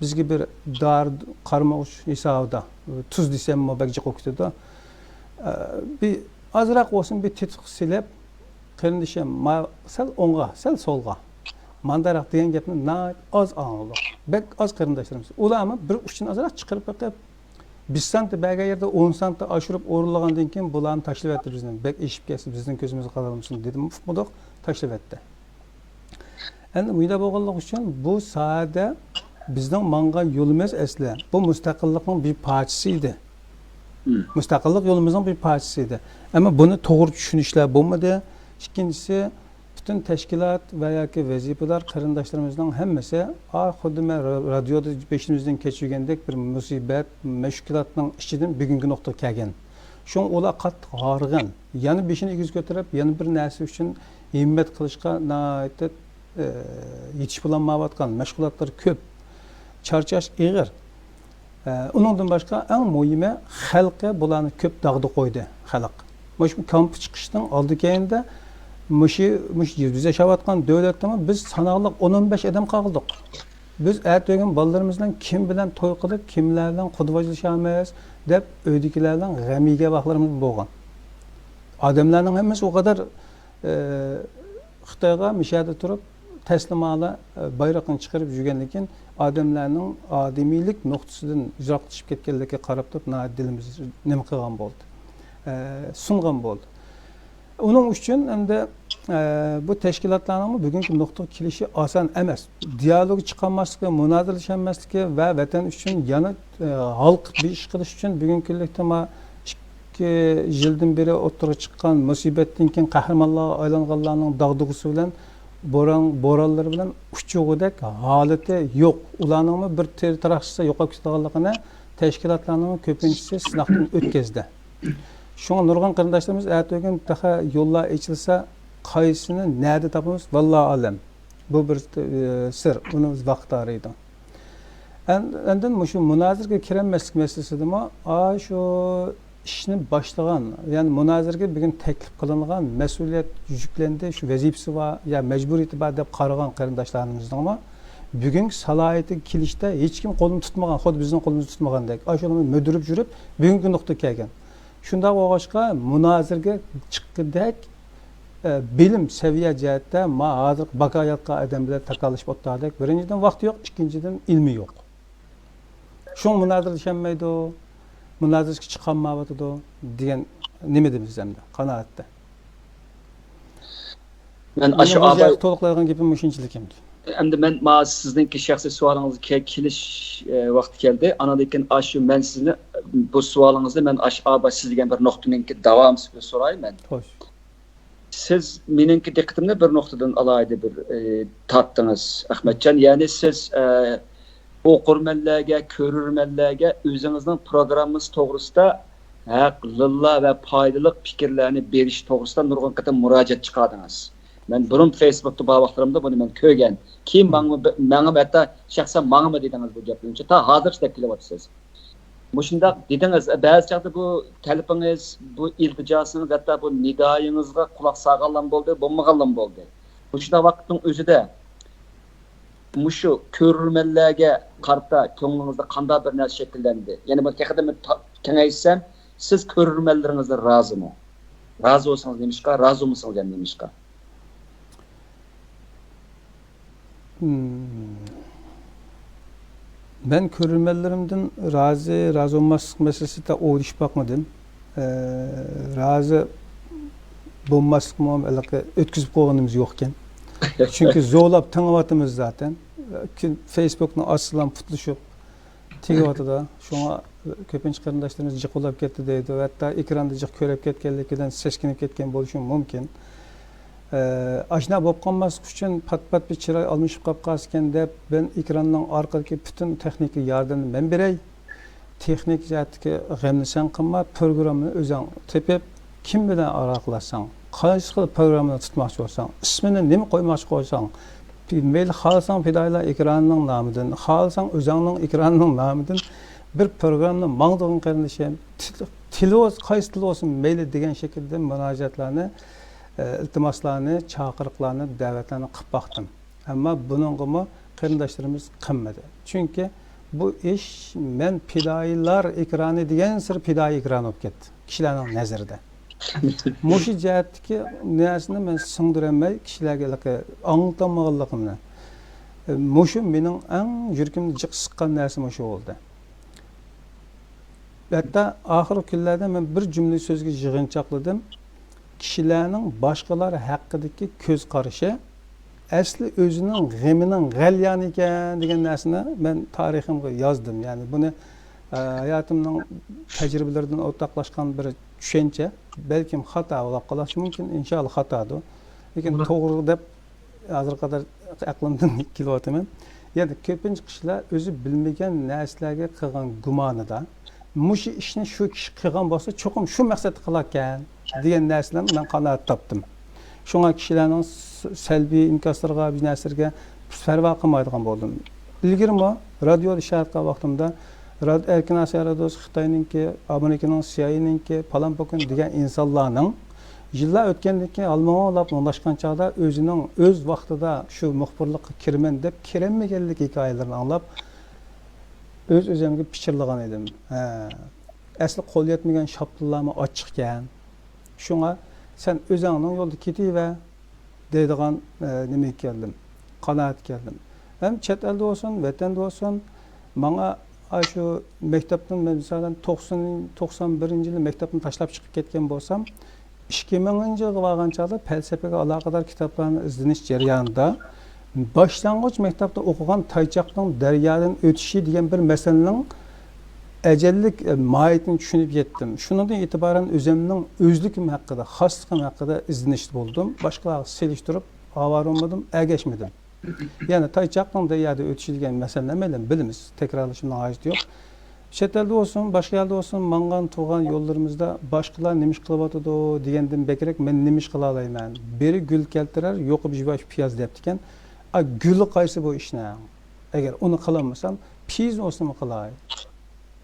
بىزگە بىر دارى قارىمۇچ ھېسابىدا، تۇز دېسەممۇ بەك جىق بولۇپ كېتىدۇ. ئە، بىر ئازراق بولسۇن بىر تېتىق سېلىپ، قېرىندىشىم، ما-، سەل ئوڭغا، سەل سولغا. مانداراق دېگەن گەپنى ناھايىتى ئاز ئاڭلىدۇق. بەك ئاز قېرىنداشلىرىمىز. ئۇلارمۇ بىر ئۇچىنى ئازراق چىقىرىپ بېقىپ، بەش سانتى بەرگەن يەردە ئون سانتى ئاشۇرۇپ ئورۇنلىغاندىن كېيىن بۇلارنى تاشلىۋەتتى بىزنى. بەك ئېشىپ كەتسە بىزنىڭ كۆزىمىزگە قارالمىسۇن دېدىمۇ ئۇقمىدۇق، تاشلىۋەتتى. ئەمدى مۇنداق بولغانلىقى ئۈچۈن بۇ ساھەدە بىزنىڭ ماڭغان يولىمىز ئەسلى بۇ مۇستەقىللىقنىڭ بىر پارچىسى ئىدى. مۇستەقىللىق يولىمىزنىڭ بىر پارچىسى ئىدى. ئەمما بۇنى توغرا چۈشىنىشلەر بولمىدى. ئىككىنچىسى، پۈتۈن تەشكىلات ۋە ياكى ۋەزىپىدار قېرىنداشلىرىمىزنىڭ ھەممىسى، ئا، خۇددى مەن را-، رادىيودا بېشىمىزدىن كەچۈرگەندەك بىر مۇسىبەت، مەشكۇلاتنىڭ ئىچىدىن بۈگۈنكى نۇقتىغا كەلگەن. شۇڭا ئۇلار قاتتىق ھارغىن. يەنە بېشىنى ئېگىز كۆتۈرۈپ، يەنە بىر نەرسە ئۈچۈن ھىممەت قىلىشقا ناھايىتى، ئە، يېتىشىپ بولالمايۋاتقان، مەشغۇلاتلىرى كۆپ، چارچاش ئېغىر. ئە، ئۇنىڭدىن باشقا ئەڭ مۇھىمى، خەلقى بۇلارنى كۆپ داغدا قويدى، خەلق. مۇشۇ كامپا چىقىشنىڭ ئالدى كەينىدە مۇشۇ، مۇشۇ بىز ياشاۋاتقان دۆلەتتىمۇ بىز ساناقلىق ئون ئون بەش ئادەم قالدۇق. بىز ئەتىگۈن بالىلىرىمىز بىلەن كىم بىلەن توي قىلىپ، كىملەر بىلەن قۇدۋاجلىشارمىز دەپ ئۆيدىكىلەرنىڭ غەمىگە ۋاقىتلىرىمىز بولغان. ئادەملەرنىڭ ھەممىسى ئۇ قەدەر، ئە، خىتايغا مىشەدە تۇرۇپ، تەسلىمالا، ئە، بايرىقىنى چىقىرىپ يۈرگەندىن كېيىن، ئادەملەرنىڭ ئادىمىيلىك نۇقتىسىدىن يىراقلىشىپ كەتكەنلىكىگە قاراپ تۇرۇپ، ناھايىتى دىلىمىز نېمە قىلغان بولدى، ئە، سۇنغان بولدى. ئۇنىڭ ئۈچۈن ئەمدى، ئە، بۇ تەشكىلاتلارنىڭمۇ بۈگۈنكى نۇقتىغا كېلىشى ئاسان ئەمەس. دىيالوگغا چىقالماسلىقى، مۇنازىرىلىشەلمەسلىكى ۋە ۋەتەن ئۈچۈن يەنە، ئە، ھالقىپ بىر ئىش قىلىش ئۈچۈن بۈگۈنكى كۈنلۈكتە ما ئىككى يىلدىن بېرى ئوتتۇرىغا چىققان مۇسىبەتتىن كېيىن قەھرىمانلارغا ئايلانغانلارنىڭ داغدۇغىسى بىلەن، بوران، بورانلىرى بىلەن ئۇچىدىغۇدەك ھالىتى يوق. ئۇلارنىڭمۇ بىر تېرە تاراقچىسى يوقاپ كېتىدىغانلىقىنى تەشكىلاتلارنىڭ كۆپىنچىسى سىناقتىن ئۆتكەزدى. شۇڭا نۇرغۇن قېرىنداشلىرىمىز ئەتىگۈن تېخى يوللار ئېچىلسا، قايسىنى نەدە تاپىمىز؟ ۋاللاھۇ ئالەم. بۇ بىر، ئى، سىر، ئۇنى بىز ۋاقىت ئارىيدۇ. ئەن-، ئاندىن مۇشۇ مۇنازىرىگە كىرەلمەسلىك مەسىلىسىدىمۇ، ئاشۇ ئىشنى باشلىغان، يەنى مۇنازىرىگە بۈگۈن تەكلىپ قىلىنغان مەسئۇلىيەت يۈكلەندى، شۇ ۋەزىپىسى بار يا مەجبۇرىيىتى بار دەپ قارىغان قېرىنداشلىرىمىزنىڭمۇ بۈگۈنكى سالاھىيىتىگە كېلىشتە ھېچكىم قولىنى تۇتمىغان، خۇددى بىزنىڭ قولىمىزنى تۇتمىغاندەك، ئاشۇنى مۆدۈرۈپ يۈرۈپ، بۈگۈنكى نۇقتىغا كەلگەن. شۇنداق بولغاچقا، مۇنازىرىگە چىققۇدەك، ئە، بىلىم سەۋىيە جەھەتتە ما ھازىرقى باكاياتقان ئادەم بىلەن تاكاللىشىپ ئولتۇردەك. بىرىنچىدىن، ۋاقتى يوق، ئىككىنچىدىن، ئىلمى يوق. شۇڭا مۇنازىرىلىشەلمەيدۇ، مۇنازىرىلىشكە چىقالمايۋاتىدۇ دېگەن نېمە دەيمىز ئەمدى قانائەتتە. مەن ئاشۇ ئاباي تولۇقلايدىغان گېپىم مۇشۇنچىلىك ئەمدى. ئەمدى مەن ما سىزنىڭكى شەخسىي سوئالىڭىزغا كە-، كېلىش، ئە، ۋاقتى كەلدى. ئاندىن كېيىن ئاشۇ مەن سىزنى، بۇ سوئالىڭىزنى مەن ئاشۇ ئاباي سىز دېگەن بىر نۇقتىنىڭكى داۋامى سىزگە سوراي مەن. خوش. سىز مېنىڭكى دىققىتىمنى بىر نۇقتىدىن ئالاھىدە بىر، ئى، تارتتىڭىز، ئەخمەتجان. يەنى سىز، ئە، ئوقۇرمەنلەرگە، كۆرۈرمەنلەرگە ئۆزىڭىزنىڭ پروگراممىسى توغرىسىدا ھەق، لىللا ۋە پايدىلىق پىكىرلەرنى بېرىش توغرىسىدا نۇرغۇن قېتىم مۇراجىئەت چىقاردىڭىز. مەن بۇرۇن فېيسبۇكتا بار ۋاقىتلىرىمدا بۇنى مەن كۆرگەن. كېيىن ماڭىمۇ، ماڭىمۇ ھەتتا شەخسەن ماڭىمۇ دېدىڭىز بۇ گەپنى. تا ھازىرچە دەپ كېلىۋاتىسىز. مۇشۇنداق دېدىڭىز، بەزى چاغدا بۇ تەلىپىڭىز، بۇ ئىلتىجاسىڭىز، ھەتتا بۇ نىدايىڭىزغا قۇلاق سالغانلارمۇ بولدى، بولمىغانلارمۇ بولدى. مۇشۇنداق ۋاقىتنىڭ ئۆزىدە مۇشۇ كۆرۈرمەنلەرگە قارىتا كۆڭلىڭىزدە قانداق بىر نەرسە شەكىللەندى؟ يەنە بۇنى تېخىدىمۇ تا-، كېڭەيتسەم، سىز كۆرۈرمەنلىرىڭىزدىن رازىمۇ؟ رازى بولسىڭىز نېمىشقا؟ رازى بولمىسىڭىز يەنە نېمىشقا؟ مم. مەن كۆرۈرمەنلىرىمدىن رازى، رازى بولماسلىق مەسىلىسىدە ئويلىشىپ باقمىدىم. ئە، رازى بولماسلىقمۇ ھېلىقى ئۆتكۈزۈپ قويغىنىمىز يوقكەن. چۈنكى زورلاپ تېڭىۋاتىمىز زاتەن. كۈن فېيسبۇكنى ئاچسىلا پۇتلىشىپ تېگىۋاتىدۇ. شۇڭا كۆپىنچە قېرىنداشلىرىمىز جىق ئۇلاپ كەتتى دەيدۇ. ھەتتا ئېكراندا جىق كۆرۈپ كەتكەنلىكىدىن سەسكىنىپ كەتكەن بولۇشى مۇمكىن. ئە، ئاشۇنداق بولۇپ قالماسلىق ئۈچۈن پات-پات بىر چىراي ئالمىشىپ قاپ قالسىكەن دەپ، مەن ئېكراننىڭ ئارقىدىكى پۈتۈن تېخنىكا ياردىمىنى مەن بېرەي. تېخنىكا جەھەتتىكى غەمنى سەن قىلما، پروگراممىنى ئۆزۈڭ تېپىپ، كىم بىلەن ئالاقىلەشسەڭ، قايسى خىل پروگراممىنى تۇتماقچى بولساڭ، ئىسمىنى نېمە قويماقچى بولساڭ، مەيلى خالىساڭ پىدائىيلار ئېكرانىنىڭ نامىدىن، خالىساڭ ئۆزۈڭنىڭ ئېكرانىنىڭ نامىدىن بىر پروگراممىنى ماڭدۇرغىن قېرىندىشىم، تىل، تىلى بولسا، قايسى تىل بولسۇن مەيلى دېگەن شەكىلدە مۇراجىئەتلەرنى، ئە، ئىلتىماسلارنى، چاقىرىقلارنى، دەۋەتلەرنى قىلىپ باقتىم. ئەمما بۇنىڭغىمۇ قېرىنداشلىرىمىز قىلمىدى. چۈنكى بۇ ئىش مەن پىدائىيلار ئېكرانى دېگەنسېرى پىدائىي ئېكران بولۇپ كەتتى كىشىلەرنىڭ نەزىرىدە. مۇشۇ جەھەتتىكى نەرسىنى مەن سىڭدۈرەلمەي، كىشىلەرگە ھېلىقى ئاڭلىتالمىغانلىقىمنى، مۇشۇ مېنىڭ ئەڭ يۈرىكىمنى جىق سىققان نەرسە مۇشۇ بولدى. ھەتتا ئاخىرقى كۈنلەردە مەن بىر جۈملە سۆزگە يىغىنچاقلىدىم. كىشىلەرنىڭ باشقىلار ھەققىدىكى كۆز قارىشى ئەسلى ئۆزىنىڭ غېمىنىڭ غەليانى ئىكەن دېگەن نەرسىنى مەن تارىخىمغا يازدىم. يەنى بۇنى، ئە، ھاياتىمنىڭ تەجرىبىلىرىدىن ئورتاقلاشقان بىر چۈشەنچە. بەلكىم خاتا بولاپ قالىشى مۇمكىن، ئىنشاللا خاتادۇر. لېكىن توغرا دەپ ھازىرغا قەدەر ئەقلىمدىن كېلىۋاتىمەن. يەنى كۆپىنچە كىشىلەر ئۆزى بىلمىگەن نەرسىلەرگە قىلغان گۇمانىدا، مۇشۇ ئىشنى شۇ كىشى قىلغان بولسا، چوقۇم شۇ مەقسەتتە قىلاركەن دېگەن نەرسىلەرنى مەن قانائەت تاپتىم. شۇڭا كىشىلەرنىڭ س-، سەلبىي ئىنكاسلىرىغا، بىر نەرسىلەرگە پەرۋا قىلمايدىغان بولدۇم. ئىلگىرىمۇ رادىيودا ئىش ئەتكەن ۋاقتىمدا، راد-، ئەركىن ئاسىيا رادىيوسى خىتاينىڭكى، ئامېرىكىنىڭ سىئايئېنىڭكى، پالان پوكان دېگەن ئىنسانلارنىڭ يىللار ئۆتكەندىن كېيىن ھالمۇڭلار مۇڭداشقان چاغدا ئۆزىنىڭ ئۆز ۋاقتىدا شۇ مۇخبىرلىققا كىرىمەن دەپ كىرەلمىگەنلىك ھېكايىلىرىنى ئاڭلاپ، ئۆز-ئۆزۈمگە پىچىرلىغان ئىدىم. ھە، ئەسلى قول يەتمىگەن شاپتۇللارمۇ ئاچچىقكەن. شۇڭا سەن ئۆزۈڭنىڭ يولىدا كېتىۋەر دەيدىغان، ئە، نېمىگە كەلدىم، قانائەتكە كەلدىم. ھەم چەت ئەلدە بولسۇن، ۋەتەندە بولسۇن، ماڭا ئاشۇ مەكتەپتىن، مەن مىسالەن توقسان، توقسان بىرىنچى يىلى مەكتەپنى تاشلاپ چىقىپ كەتكەن بولسام، ئىككى مىڭىنچى يىلغا بارغان چاغدا پەلسەپىگە ئالاقىدار كىتابلارنى ئىزدىنىش جەريانىدا باشلانغۇچ مەكتەپتە ئوقۇغان تايچاقنىڭ دەريادىن ئۆتۈشى دېگەن بىر مەسىلىنىڭ ئەجەللىك، ئە، ماھىيىتىنى چۈشىنىپ يەتتىم. شۇنىڭدىن ئېتىبارەن ئۆزۈمنىڭ ئۆزلۈكۈم ھەققىدە، خاسلىقىم ھەققىدە ئىزدىنىشتە بولدۇم. باشقىلارغا سېلىشتۇرۇپ ئاۋارە بولمىدىم، ئەگەشمىدىم. يەنى تايچاقنىڭ دەريادا ئۆتۈشى دېگەن مەسىلىنى ھەممەيلەن بىلىمىز. تەكرارلىشىمنىڭ ھاجىتى يوق. چەت ئەلدە بولسۇن، باشقا يەردە بولسۇن، ماڭغان تۇرغان يوللىرىمىزدا باشقىلار نېمە ئىش قىلىۋاتىدۇ دېگەندىن بەكرەك مەن نېمە ئىش قىلالايمەن؟ بىرى گۈل كەلتۈرەر، يوقى يۈۋەش پىياز دەپتىكەن. ئا، گۈلى قايسى بۇ ئىشنىڭ؟ ئەگەر ئۇنى قىلالمىسام، پىيىزنى ئۆزۈم قىلاي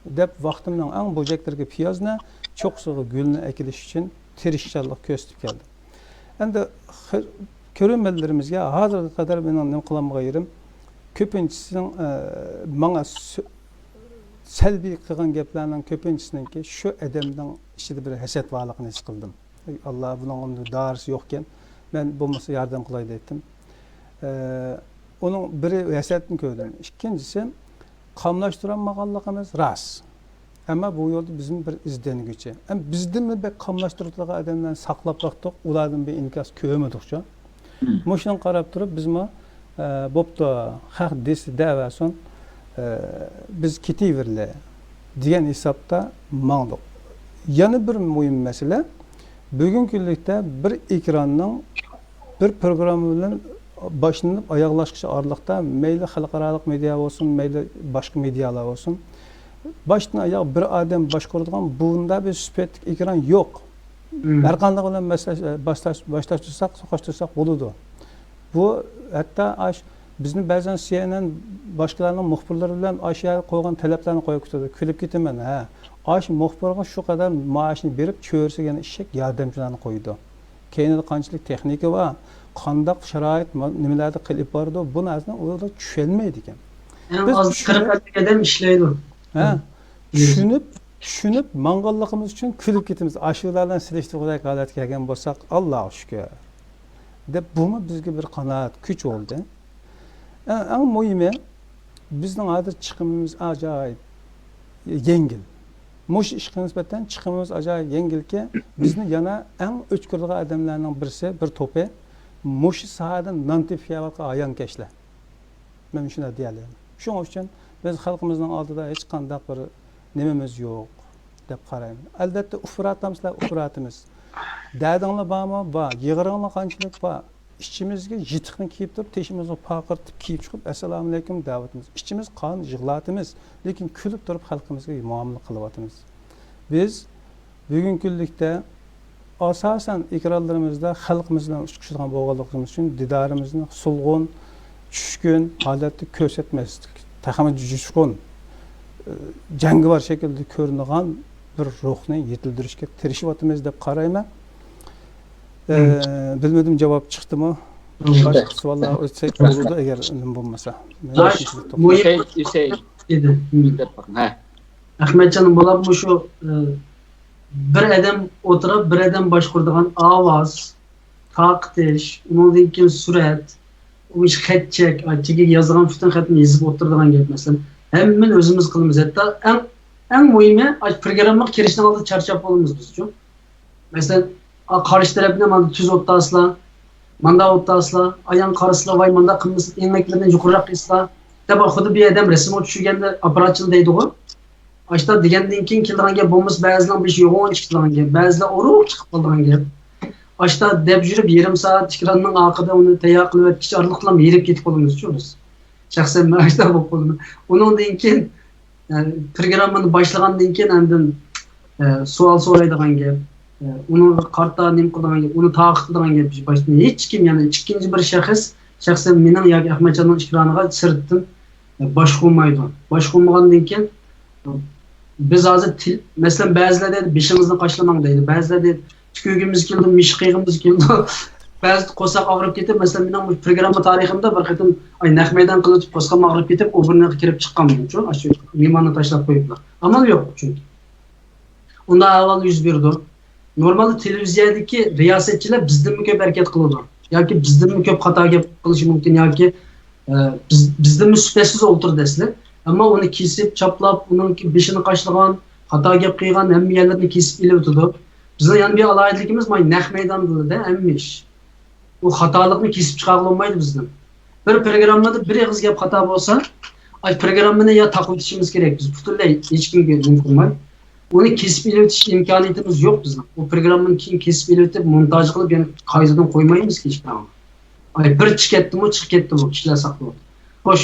دەپ، ۋاقتىمنىڭ ئەڭ بوجەكلىرىگە پىيازنى، چوققىسىغا گۈلنى ئەكېلىش ئۈچۈن تىرىشچانلىق كۆرسىتىپ كەلدىم. ئەمدى خى-، كۆرۈرمەنلىرىمىزگە ھازىرغا قەدەر مېنىڭ نېمە قىلالمىغان يېرىم، كۆپىنچىسىنىڭ، ئە، ماڭا سۆ-، سەلبىي قىلغان گەپلەرنىڭ كۆپىنچىسىنىڭكى شۇ ئادەمنىڭ ئىچىدە بىر ھەسەت بارلىقىنى ھېس قىلدىم. ئەي ئاللا، بۇنىڭ ئۇنداق دارىسى يوقكەن. مەن بولمىسا ياردەم قىلاي دەيتتىم. ئە، ئۇنىڭ بىرى ھەسەتنى كۆردۈم. ئىككىنچىسى، قاملاشتۇرالمىغانلىقىمىز راست. ئەمما بۇ يولدا بىزمۇ بىر ئىزدەنگۈچى. ئەم، بىزدىنمۇ بەك قاملاشتۇرىدىغان ئادەملەرنى ساقلاپ باقتۇق، ئۇلاردىن بىر ئىنكاس كۆرمىدۇقچۇ. مم. مۇشۇنىڭغا قاراپ تۇرۇپ بىزمۇ، ئە، بوپتۇ، خەق دېسە دەۋەرسۇن، ئە، بىز كېتىۋېرىلى دېگەن ھېسابتا ماڭدۇق. يەنە بىر مۇھىم مەسىلە، بۈگۈنكى كۈنلۈكتە بىر ئېكراننىڭ بىر پروگرامما بىلەن باشلىنىپ ئاياغلاشقۇچە ئارىلىقتا مەيلى خەلقئارالىق مېدىيا بولسۇن، مەيلى باشقا مېدىيالار بولسۇن، باشتىن ئاياغ بىر ئادەم باشقۇرىدىغان بۇنداق بىر سۈپەتلىك ئېكران يوق. مم. ھەر قانداق بىلەن مەسلەش-، باشلاش-، باشلاشتۇرساق، سوقۇشتۇرساق بولىدۇ. بۇ ھەتتا ئاش بىزنى بەزەن سىئېنئېن باشقىلارنىڭ مۇخبىرلىرى بىلەن ئاشۇ يەردە قويغان تەلەپلەرنى قويۇپ كېتىدۇ. كۈلۈپ كېتىمەن، ھە. ئاشۇ مۇخبىرغا شۇ قەدەر مائاشنى بېرىپ، چۆرىسىگە يەنە ئىششەك ياردەمچىلەرنى قويىدۇ. كەينىدە قانچىلىك تېخنىكا بار، قانداق شارائىت، ما-، نېمىلەردە قىلىپ بارىدۇ، بۇ نەرسىنى ئۇلار چۈشەنمەيدىكەن. ئەڭ بىز ئاز چۈشىنىپ قىرىق ئادەم ئىشلەيدۇ. ھە، چۈشىنىپ، چۈشىنىپ ماڭغانلىقىمىز ئۈچۈن كۈلۈپ كېتىمىز. ئاشۇلار بىلەن سېلىشتۇرغۇدەك ھالەتكە كەلگەن بولساق، ئاللاغا شۈكۈر، دەپ، بۇمۇ بىزگە بىر قانائەت، كۈچ بولدى. ئەڭ، ئەڭ مۇھىمى، بىزنىڭ ھازىر چىقىمىمىز ئاجايىپ يەڭگىل. مۇشۇ ئىشقا نىسبەتەن چىقىمىمىز ئاجايىپ يەڭگىلكى، بىزنى يەنە ئەڭ ئۆچ كۆرىدىغان ئادەملەرنىڭ بىرسى، بىر توپى، مۇشۇ ساھەدىن نان تېپىپ يەۋاتقان ھايانكەشلەر. مەن شۇنداق دېيەلەيمەن. شۇنىڭ ئۈچۈن بىز خەلقىمىزنىڭ ئالدىدا ھېچقانداق بىر نېمىمىز يوق دەپ قارايمەن. ئەلۋەتتە، ئۇپراتامسىلەر، ئۇپراتىمىز. دەردىڭلار بارمۇ؟ بار. يىغىرىڭلار قانچىلىك؟ بار. ئىچىمىزگە يىتىقنى كىيىپ تۇرۇپ، تېشىمىزغا پارقىرىتىپ كىيىپ چىقىپ، ئەسسالامۇئەلەيكۇم دەۋاتىمىز. ئىچىمىز قان يىغلاتىمىز، لېكىن كۈلۈپ تۇرۇپ خەلقىمىزگە مۇئامىلە قىلىۋاتىمىز. بىز بۈگۈنكى كۈنلۈكتە ئاساسەن ئېكرانلىرىمىزدا خەلقىمىز بىلەن ئۇچرىشىدىغان بولغانلىقىمىز ئۈچۈن دىدارىمىزنى سولغۇن، چۈشكۈن ھالەتتە كۆرسەتمەسلىك، تېخىمۇ جۇشقۇن، ئى، جەڭگىۋار شەكىلدە كۆرۈنىدىغان بىر روھنى يېتىلدۈرۈشكە تىرىشىۋاتىمىز دەپ قارايمەن. ئى، مم. بىلمىدىم، جاۋاب چىقتىمۇ؟ مم. باشقا سوئاللار ئۆتسەك بولىدۇ، ئەگەر نېمە بولمىسا. مۇھىم. ھۈسەين، ھۈسەين. ئىدى. مم. دەپ باقىڭ، ھە. ئەخمەتجان، بولۇپ مۇشۇ، ئى، بىر ئادەم ئولتۇرۇپ، بىر ئادەم باشقۇرىدىغان ئاۋاز، تارقىتىش، ئۇنىڭدىن كېيىن سۈرئەت، ئۇ ئىش خەت چەك، ئاي، چېكىگە يازىدىغان پۈتۈن خەتنى يېزىپ ئولتۇرىدىغان گەپ، مەسىلەن. ھەممىنى ئۆزىمىز قىلىمىز. ھەتتا ئەڭ، ئەڭ مۇھىمى، ئاي، پروگراممىغا كىرىشنىڭ ئالدىدا چارچاپ بولىمىز بىزچۇ. مەسىلەن، ئا، قارشى تەرەپنى مانا تۈز ئولتۇرسىلا، ماندا ئولتۇرسىلا، ئايان قارىسىلا، ۋاي، ماندا قىلمىسىلا، ئېڭەكلىرىنى يۇقىرىراق قىلسىلا، دەپ خۇددى بىر ئادەم رەسىمگە چۈشۈرگەندە ئاپپاراتچىلا دەيدىغۇ. ئاشتا دېگەندىن كېيىن كېلىدىغان گەپ بولمىسا، بەزىلەرنىڭ بېشى يوغان چىقىدىغان گەپ، بەزىلەر ئورۇق چىقىپ قالىدىغان گەپ. ئاشتا دەپ يۈرۈپ، يېرىم سائەت ئېكراننىڭ ئارقىدا ئۇنى تەييار قىلىۋەتكۈچە ئارىلىقلا ھېرىپ كېتىپ قالىمىزچۇ بىز. شەخسەن مەن ئاشتا بولۇپ قالىمەن. ئۇنىڭدىن كېيىن، ئە، پروگراممىنى باشلىغاندىن كېيىن ئاندىن، ئە، سوئال سورايدىغان گەپ، ئە، ئۇنىڭغا قارىتا نېمە قىلىدىغان گەپ، ئۇنى تارقىتىدىغان گەپ، باشتىن ھېچكىم، يەنى ئىككىنچى بىر شەخس، شەخسەن مېنىڭ ياكى ئەخمەتجاننىڭ ئېكرانىغا سىرتتىن، ئە، باش قومايدۇ. باش قومىغاندىن كېيىن، بىز ھازىر تىل-، مەسىلەن، بەزىلەر دەيدۇ، «بېشىڭىزنى قاشلىماڭ» دەيدۇ. بەزىلەر دەيدۇ، «تۈكۈرگۈمىز كېلىدۇ، مىشقىغىمىز كېلىدۇ.» بەزىدە قورساق ئاغرىپ كېتىپ، مەسىلەن، مېنىڭ پروگرامما تارىخىمدا بىر قېتىم، ئاي، نەق مەيدان قىلىۋېتىپ، قورسىقىمنى ئاغرىپ كېتىپ، ئوبورنىغا كىرىپ چىققانمەن شۇ، ئاشۇ مېھماننى تاشلاپ قويۇپلا. ئامال يوق، چۈنكى. ئۇنداق ئەھۋال يۈز بېرىدۇ. نورمالدا تېلېۋىزىيەدىكى رىياسەتچىلەر بىزدىنمۇ كۆپ ھەرىكەت قىلىدۇ. ياكى بىزدىنمۇ كۆپ خاتا گەپ قىلىشى مۇمكىن، ياكى، ئە، بىز، بىزدىنمۇ سۈپەتسىز ئولتۇرىدۇ دەسلى. ئەمما ئۇنى كېسىپ، چاپلاپ، ئۇنىڭ بېشىنى قاشلىغان، خاتا گەپ قىلغان ھەممە يەرلىرىنى كېسىپ ئېلىۋېتىدۇ. بىزنىڭ يەنە بىر ئالاھىدىلىكىمىز، مانا، نەق مەيداندىلا ھەممە ئىش. ئۇ خاتالىقنى كېسىپ چىقارغىلى بولمايدۇ بىزنىڭ. بىر پروگراممىدا بىر ئېغىز گەپ خاتا بولسا، ئاي، پروگراممىنى يا تاقىۋېتىشىمىز كېرەك بىز پۈتۈنلەي ھېچكىمگە نېمە قىلماي. ئۇنى كېسىپ ئېلىۋېتىش ئىمكانىيىتىمىز يوق بىزنىڭ. ئۇ پروگراممىنى كېيىن كېسىپ ئېلىۋېتىپ، مونتاژ قىلىپ، يەنە قايتىدىن قويمايمىز ھېچقاچان. ئاي، بىر چىقىپ كەتتىمۇ، چىقىپ كەتتىمۇ، كىشىلەر ساق بولدى. خوش،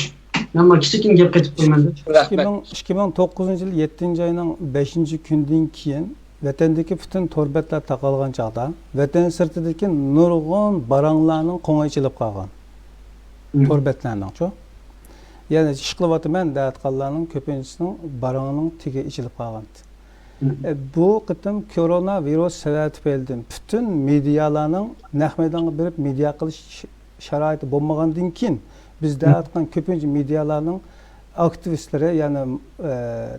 مەن مانا كىچىككىنە گەپ قېتىپ قويىمەن دە. رەھمەت. ئىككى مىڭ، ئىككى مىڭ توققۇزىنچى يىل يەتتىنچى ئاينىڭ بەشىنچى كۈنىدىن كېيىن ۋەتەندىكى پۈتۈن تور بەتلەر تاقالغان چاغدا، ۋەتەن سىرتىدىكى نۇرغۇن باراڭلارنىڭ قوڭى ئېچىلىپ قالغان. مم. تور بەتلەرنىڭچۇ؟ يەنى ئىش قىلىۋاتىمەن دەۋاتقانلارنىڭ كۆپىنچىسىنىڭ باراڭىنىڭ تېگى ئېچىلىپ قالغان. مم. ئە، بۇ قېتىم كورونا ۋىرۇس سەۋەبى تۈپەيلىدىن پۈتۈن مېدىيالارنىڭ نەق مەيدانغا بېرىپ مېدىيا قىلىش شارائىتى بولمىغاندىن كېيىن، بىز دەۋاتقان كۆپىنچە مېدىيالارنىڭ ئاكتىۋىستلىرى، يەنى، ئە،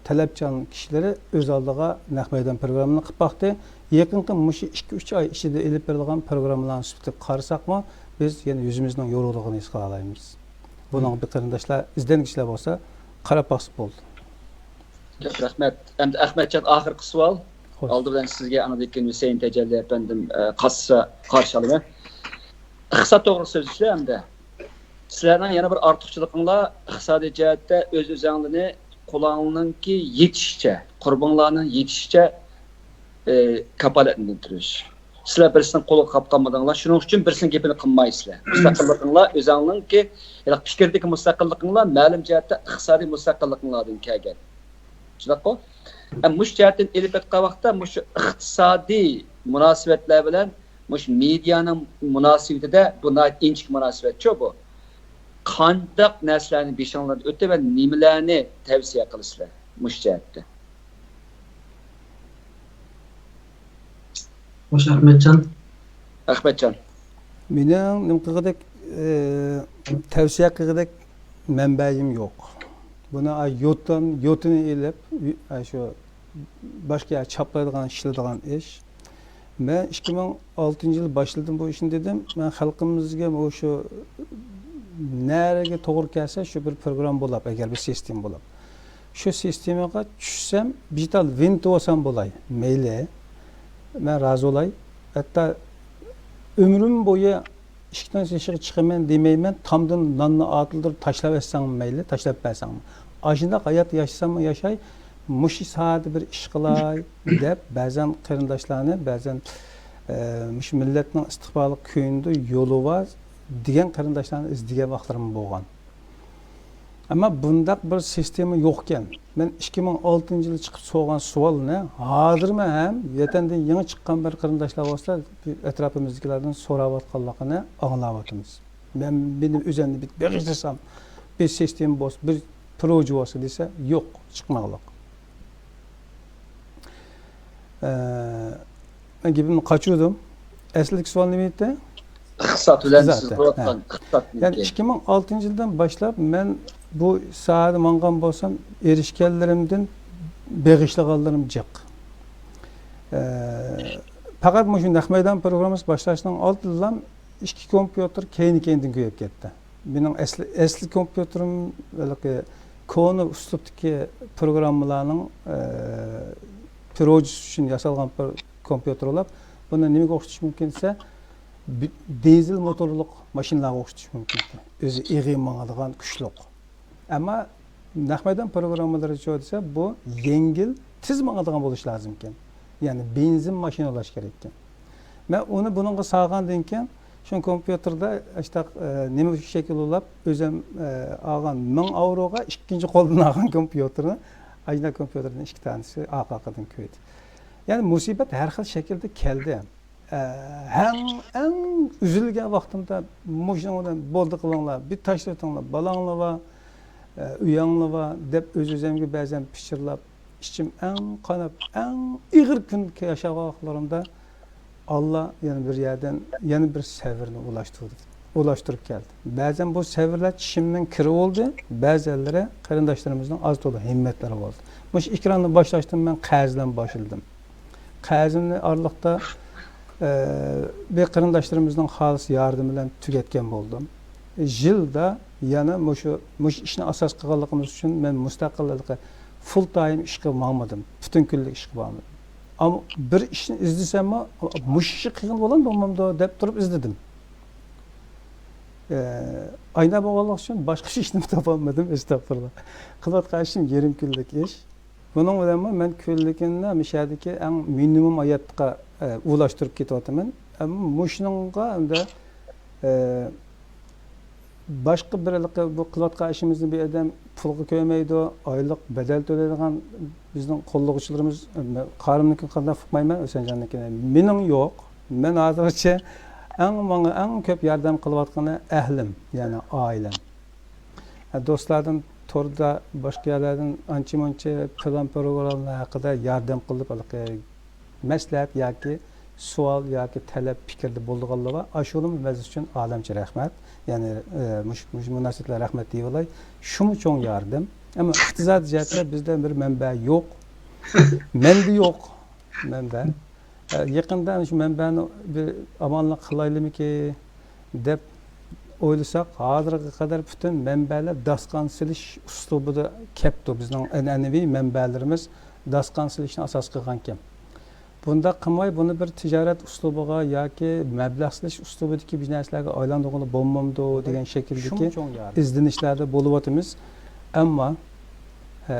تەلەپچان كىشىلىرى ئۆز ئالدىغا نەق مەيدان پروگراممىنى قىلىپ باقتى. يېقىنقى مۇشۇ ئىككى، ئۈچ ئاي ئىچىدە ئېلىپ بېرىلغان پروگراممىلارنىڭ سۈپىتىگە قارىساقمۇ، بىز يەنە يۈزىمىزنىڭ يورۇقلۇقىنى ھېس قىلالايمىز. بۇنىڭغا بىر قېرىنداشلار، ئىزدەنگۈچىلەر بولسا، قاراپ باقسا بولدى. كۆپ رەھمەت. ئەمدى ئەخمەتجان، ئاخىرقى سوئال. خوش. ئالدى بىلەن سىزگە، ئاندىن كېيىن ھۈسەيىن تەجەللى ئەپەندىم، ئە، قاسسا قارشى ئالىمەن. ئىقتىساد توغرىسىدا سۆزلىسە ئەمدى. سىلەرنىڭ يەنە بىر ئارتۇقچىلىقىڭلار ئىقتىسادىي جەھەتتە ئۆز-ئۆزۈڭلارنى قولۇڭلارنىڭكى يېتىشىچە، قۇربىڭلارنىڭ يېتىشىچە، ئى، كاپالەتلەندۈرۈش. سىلەر بىرسىنىڭ قولىغا قاپقانمىدىڭلار، شۇنىڭ ئۈچۈن بىرسىنىڭ گېپىنى قىلمايسىلەر. مۇستەقىللىقىڭلار ئۆزۈڭلارنىڭكى، يەنى پىكىردىكى مۇستەقىللىقىڭلار مەلۇم جەھەتتە ئىقتىسادىي مۇستەقىللىقىڭلاردىن كەلگەن. شۇنداققۇ؟ ئە، مۇشۇ جەھەتتىن ئېلىپ ئېيتقان ۋاقىتتا، مۇشۇ ئىقتىسادىي مۇناسىۋەتلەر بىلەن مۇشۇ مېدىيانىڭ مۇناسىۋىتىدە بۇ ناھايىتى ئىنچىكە مۇناسىۋەتچۇ بۇ. قانداق نەرسىلەرنى بېشىڭلاردىن ئۆتۈپ ۋە نېمىلەرنى تەۋسىيە قىلىسىلەر مۇشۇ جەھەتتە؟ خوش، ئەخمەتجان. ئەخمەتجان. مېنىڭ نېمە قىلغۇدەك، ئى، تەۋسىيە قىلغۇدەك مەنبەيىم يوق. بۇنى، ئاي، يوتان-، يوتىنى ئېلىپ، ئاي، شۇ باشقا يەر چاپلايدىغان، ئىشلىتىدىغان ئىش. مەن ئىككى مىڭ ئالتىنچى يىل باشلىدىم بۇ ئىشنى دېدىم. مەن خەلقىمىزگە مۇشۇ نەرىگە توغرا كەلسە، شۇ بىر پروگرامما بولاپ، ئەگەر بىر سىستېما بولاپ. شۇ سىستېمىغا چۈشسەم، بىر تال ۋىنتى بولسام بولاي. مەيلى. مەن رازى بولاي. ھەتتا ئۆمرۈم بويى ئىشىكنىڭ تېشىغا چىقىمەن دېمەيمەن، تامدىن ناننى ئاتىلدۇرۇپ تاشلاپ ئەتسەڭمۇ مەيلى، تاشلاپ بەرسەڭمۇ. ئاشۇنداق ھايات ياشىساممۇ ياشاي، مۇشۇ ساھەدە بىر ئىش قىلاي دەپ، بەزەن قېرىنداشلارنى، بەزەن، ئە، مۇشۇ مىللەتنىڭ ئىستىقبالىغا كۆيۈنىدۇ، يولى بار دېگەن قېرىنداشلارنى ئىزدىگەن ۋاقىتلىرىم بولغان. ئەمما بۇنداق بىر سىستېما يوقكەن. مەن ئىككى مىڭ ئالتىنچى يىلى چىقىپ سورىغان سوئالنى ھازىرمۇ ھەم ۋەتەندىن يېڭى چىققان بىر قېرىنداشلار بولسا، ئەتراپىمىزدىكىلەردىن سوراۋاتقانلىقىنى ئاڭلاۋاتىمىز. مەن، مېنى ئۆزۈمنى بىر بېغىشلىسام، بىر سىستېما بولسا، بىر پروژې بولسا دېسە، يوق، چىقماقلىق. ئە، مەن گېپىمنى قاچۇردۇم. ئەسلىدىكى سوئال نېمە ئىدى؟ ئىقتىساد بىلەن سىز ئىقتىساد، ھە. قىلىۋاتقان ئىقتىساد يەنى نېمىكى؟ ئىككى مىڭ ئالتىنچى يىلدىن باشلاپ مەن بۇ ساھەدە ماڭغان بولسام، ئېرىشكەنلىرىمدىن بېغىشلىغانلىرىم جىق. ئە، پەقەت مۇشۇ نەق مەيدان پروگراممىسى باشلاشنىڭ ئالدىدىلا ئىككى كومپيۇتېر كەينى-كەينىدىن كۆيۈپ كەتتى. مېنىڭ ئەسلى، ئەسلى كومپيۇتېرىم ھېلىقى كونا ئۇسلۇبتىكى پروگراممىلارنىڭ، ئە، پروجېكت ئۈچۈن ياسالغان بىر كومپيۇتېر بولۇپ، بۇنى نېمىگە ئوخشىتىش مۇمكىن دېسە، بى-، دىزېل موتورلۇق ماشىنىلارغا ئوخشىتىش مۇمكىن. ئۆزى ئېغىر ماڭىدىغان، كۈچلۈك. ئەمما نەق مەيدان پروگراممىلىرىچۇ دېسە، بۇ يەڭگىل، تېز ماڭىدىغان بولۇشى لازىمكەن. يەنى بېنزىن ماشىنا بولۇش كېرەككەن. مەن ئۇنى بۇنىڭغا سالغاندىن كېيىن، شۇ كومپيۇتېردا ئاشتاق، ئە، نېمە شەكىل ئۇلاپ، ئۆزۈم، ئە، ئالغان مىڭ ئاۋروغا ئىككىنچى قولدىن ئالغان كومپيۇتېرنى، ئاجنا كومپيۇتېردىن ئىككى دانىسى ئارقا-ئارقىدىن كۆيدى. يەنى مۇسىبەت ھەر خىل شەكىلدە كەلدى. ئە، ھەم ئەڭ ئۈزۈلگەن ۋاقتىمدا مۇشۇنىڭ بىلەن بولدى قىلىڭلار، بىر تاشلىۋېتىڭلار، بالاڭلار بار، ئە، ئۆيۈڭلار بار، دەپ ئۆز-ئۆزۈمگە بەزەن پىچىرلاپ، ئىچىم ئەڭ قاناپ، ئەڭ ئېغىر كۈن ياشاۋاتقانلىرىمدا، ئاللا يەنە بىر يەردىن يەنە بىر سەۋرنى ئۇلاشتۇردى، ئۇلاشتۇرۇپ كەلدى. بەزەن بۇ سەۋرلەر چىشىمنىڭ كىرى بولدى، بەزەنلىرى قېرىنداشلىرىمىزنىڭ ئاز-تولا ھىممەتلىرى بولدى. مۇشۇ ئېكراننى باشلاشتىن مەن قەرز بىلەن باشلىدىم. قەرزىمنى ئارىلىقتا، ئە، بىر قېرىنداشلىرىمىزنىڭ خالىس ياردىمى بىلەن تۈگەتكەن بولدۇم. يىلدا يەنە مۇشۇ، مۇشۇ ئىشنى ئاساس قىلغانلىقىمىز ئۈچۈن مەن مۇستەقىل فۇل تايم ئىشقا ماڭمىدىم. پۈتۈن كۈنلۈك ئىشقا بارمىدىم. ئەمما بىر ئىشنى ئىزدىسەممۇ، مۇشۇ ئىشنى قىلغىلى بولامدۇ، بولمامدۇ دەپ تۇرۇپ ئىزدىدىم. ئە، ئاينا بولغانلىقى ئۈچۈن باشقا ئىشنى تاپالمىدىم، ئەستەغپۇرۇللا. قىلىۋاتقان ئىشىم يېرىم كۈنلۈك ئىش. بۇنىڭ بىلەنمۇ مەن كۈنلۈكۈمنى مۇشۇ يەردىكى ئەڭ مىنىمۇم ھاياتقا، ئە، ئۇلاشتۇرۇپ كېتىۋاتىمەن. ئەمما مۇشۇنىڭغا ئەمدى، ئە، باشقا بىر ھېلىقى بۇ قىلىۋاتقان ئىشىمىزنى بىر ئادەم پۇلغا كۆرمەيدۇ، ئايلىق بەدەل تۆلەيدىغان بىزنىڭ قوللىغۇچىلىرىمىز، قارىمنىڭكىنى قانداق ئۇقمايمەن، ھۈسەنجاننىڭكىنى. مېنىڭ يوق. مەن ھازىرغىچە ئەڭ ماڭا ئەڭ كۆپ ياردەم قىلىۋاتقىنى ئەھلىم، يەنى ئائىلەم. دوستلاردىن، توردا، باشقا يەرلەردىن ئانچە-مۇنچە پىلان پروگراممىلار ھەققىدە ياردەم قىلىپ، ھېلىقى مەسلىھەت ياكى سوئال ياكى تەلەپ پىكىردە بولىدىغانلار بار. ئاشۇلىمۇ مەززىسى ئۈچۈن ئالەمچە رەھمەت. يەنى، ئە، مۇشۇ، مۇشۇ مۇناسىۋەتلەر رەھمەت دېيىۋالاي. شۇمۇ چوڭ ياردەم. ئەمما ئىقتىسادىي جەھەتتە بىزدە بىر مەنبە يوق. مەنبە يوق. مەنبە. ئە، يېقىندا شۇ مەنبەنى بىر ئامانلىق قىلايلىمىكى دەپ ئويلىساق، ھازىرغا قەدەر پۈتۈن مەنبەلەر داستىخان سېلىش ئۇسلۇبىدا كەپتۇ. بىزنىڭ ئەنئەنىۋى مەنبەلىرىمىز داستىخان سېلىشنى ئاساس قىلغانكەن. بۇنداق قىلماي، بۇنى بىر تىجارەت ئۇسلۇبىغا ياكى مەبلەغ سېلىش ئۇسلۇبىدىكى بىر نەرسىلەرگە ئايلاندۇرغىلى بولمامدۇ دېگەن شەكىلدىكى ئىزدىنىشلەردە بولۇۋاتىمىز. ئەمما، ئە،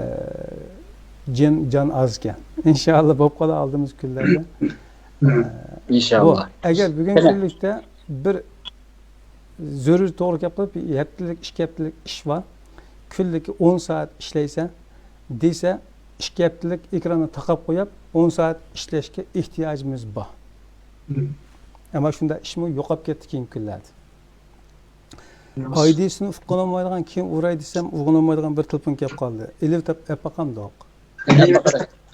جىن، جان ئازكەن. ئىنشائاللا، بولۇپ قالار ئالدىمىزدىكى كۈنلەردە. ئە، ئىنشائاللا. بۇ، ئەگەر بۈگۈنكى كۈنلۈكتە بىر زۆرۈر توغرا گەپ قىلىپ، ھەپتىلىك، ئىككى ھەپتىلىك ئىش بار. كۈنلۈكى ئون سائەت ئىشلەيسەن دېسە، ئىككى ھەپتىلىك ئېكراننى تاقاپ قويۇپ، ئون سائەت ئىشلەشكە ئېھتىياجىمىز بار. مم. ئەمما شۇنداق ئىشمۇ يوقاپ كەتتى كېيىنكى كۈنلەردە. ئايدىسىنى ئۇققىنىمايدىغان، كىم ئۇراي دېسەم، ئۇققىنىمايدىغان بىر تېلېفون كەپ قالدى. ئېلىۋېتىپ ئەپ باقامدۇق؟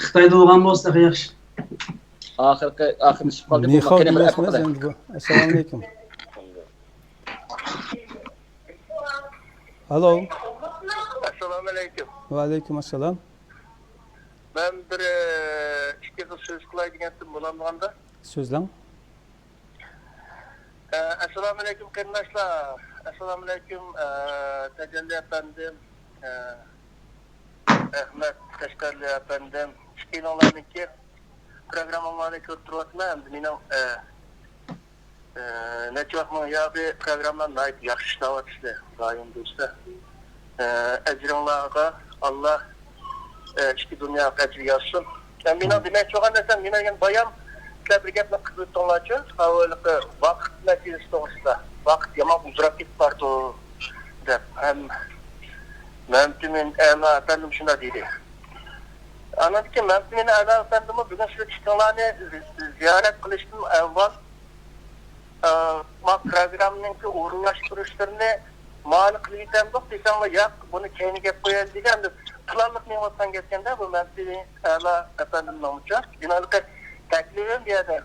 خىتايدا بولغان بولسا تېخى ياخشى. ئاخىرقى، ئاخىرلىشىپ قالدى. نىخاۋ دېمەسمىز ئەمدى بۇ. ئەسسالامۇئەلەيكۇم. ئالو. ئەسسالامۇئەلەيكۇم. ۋەئەلەيكۇم ئەسسالام. مەن بىر، ئىككى قىز سۆز قىلاي دېگەنتىم، بولامدىغاندا؟ سۆزلەڭ. ئەسسالامۇئەلەيكۇم قېرىنداشلار. ئەسسالامۇئەلەيكۇم، تەجەللى ئەپەندىم، ئەخمەت قەشقەرلى ئەپەندىم. ئىككىيلەننىڭكى پروگراممىڭلارنى كۆرۈپ تۇرۇۋاتىمەن. ئەمدى مېنىڭ، ئە، ئە، نەچچە ۋاقىت ماڭا ياقى پروگرامما ناھايىتى ياخشى ئىشلەۋاتىسىلەر، خۇدايىم بۇيرۇسا. ئە، ئەجرىڭلارغا ئاللا، ئە، ئىككى دۇنيا ئەجرى يازسۇن. ئە، مېنىڭ دېمەكچى بولغان نەرسەم، مېنىڭ يەنە بايام سىلەر بىر گەپنى قىلىپ ئۆتتۈڭلارچۇ، ھېلىقى ۋاقىت مەسىلىسى توغرىسىدا. ۋاقىت يامان ئۇزىراپ كېتىپ بارىدۇ، دەپ. ھەم مەمتىمىن ئەلا ئەپەندىم شۇنداق دېدى. ئاندىن كېيىن مەمتىمىن ئەلا ئەپەندىمۇ بۈگۈن سىز ئىككىڭلارنى زىيارەت قىلىشتىن ئەۋۋال، ئە، ما پروگراممىنىڭكى ئورۇنلاشتۇرۇشلىرىنى مانى قىلىۋېتەمدۇق دېسەڭلار، ياق، بۇنى كەينىگە قويايلى دېگەن، ئەمدى پىلانلىق مېڭىۋاتقان گەپكەندە، بۇ مەمتىمىن ئەلا ئەپەندىمنىڭمۇچۇ. بۇنىڭلىقى تەكلىپىم بۇ يەردە.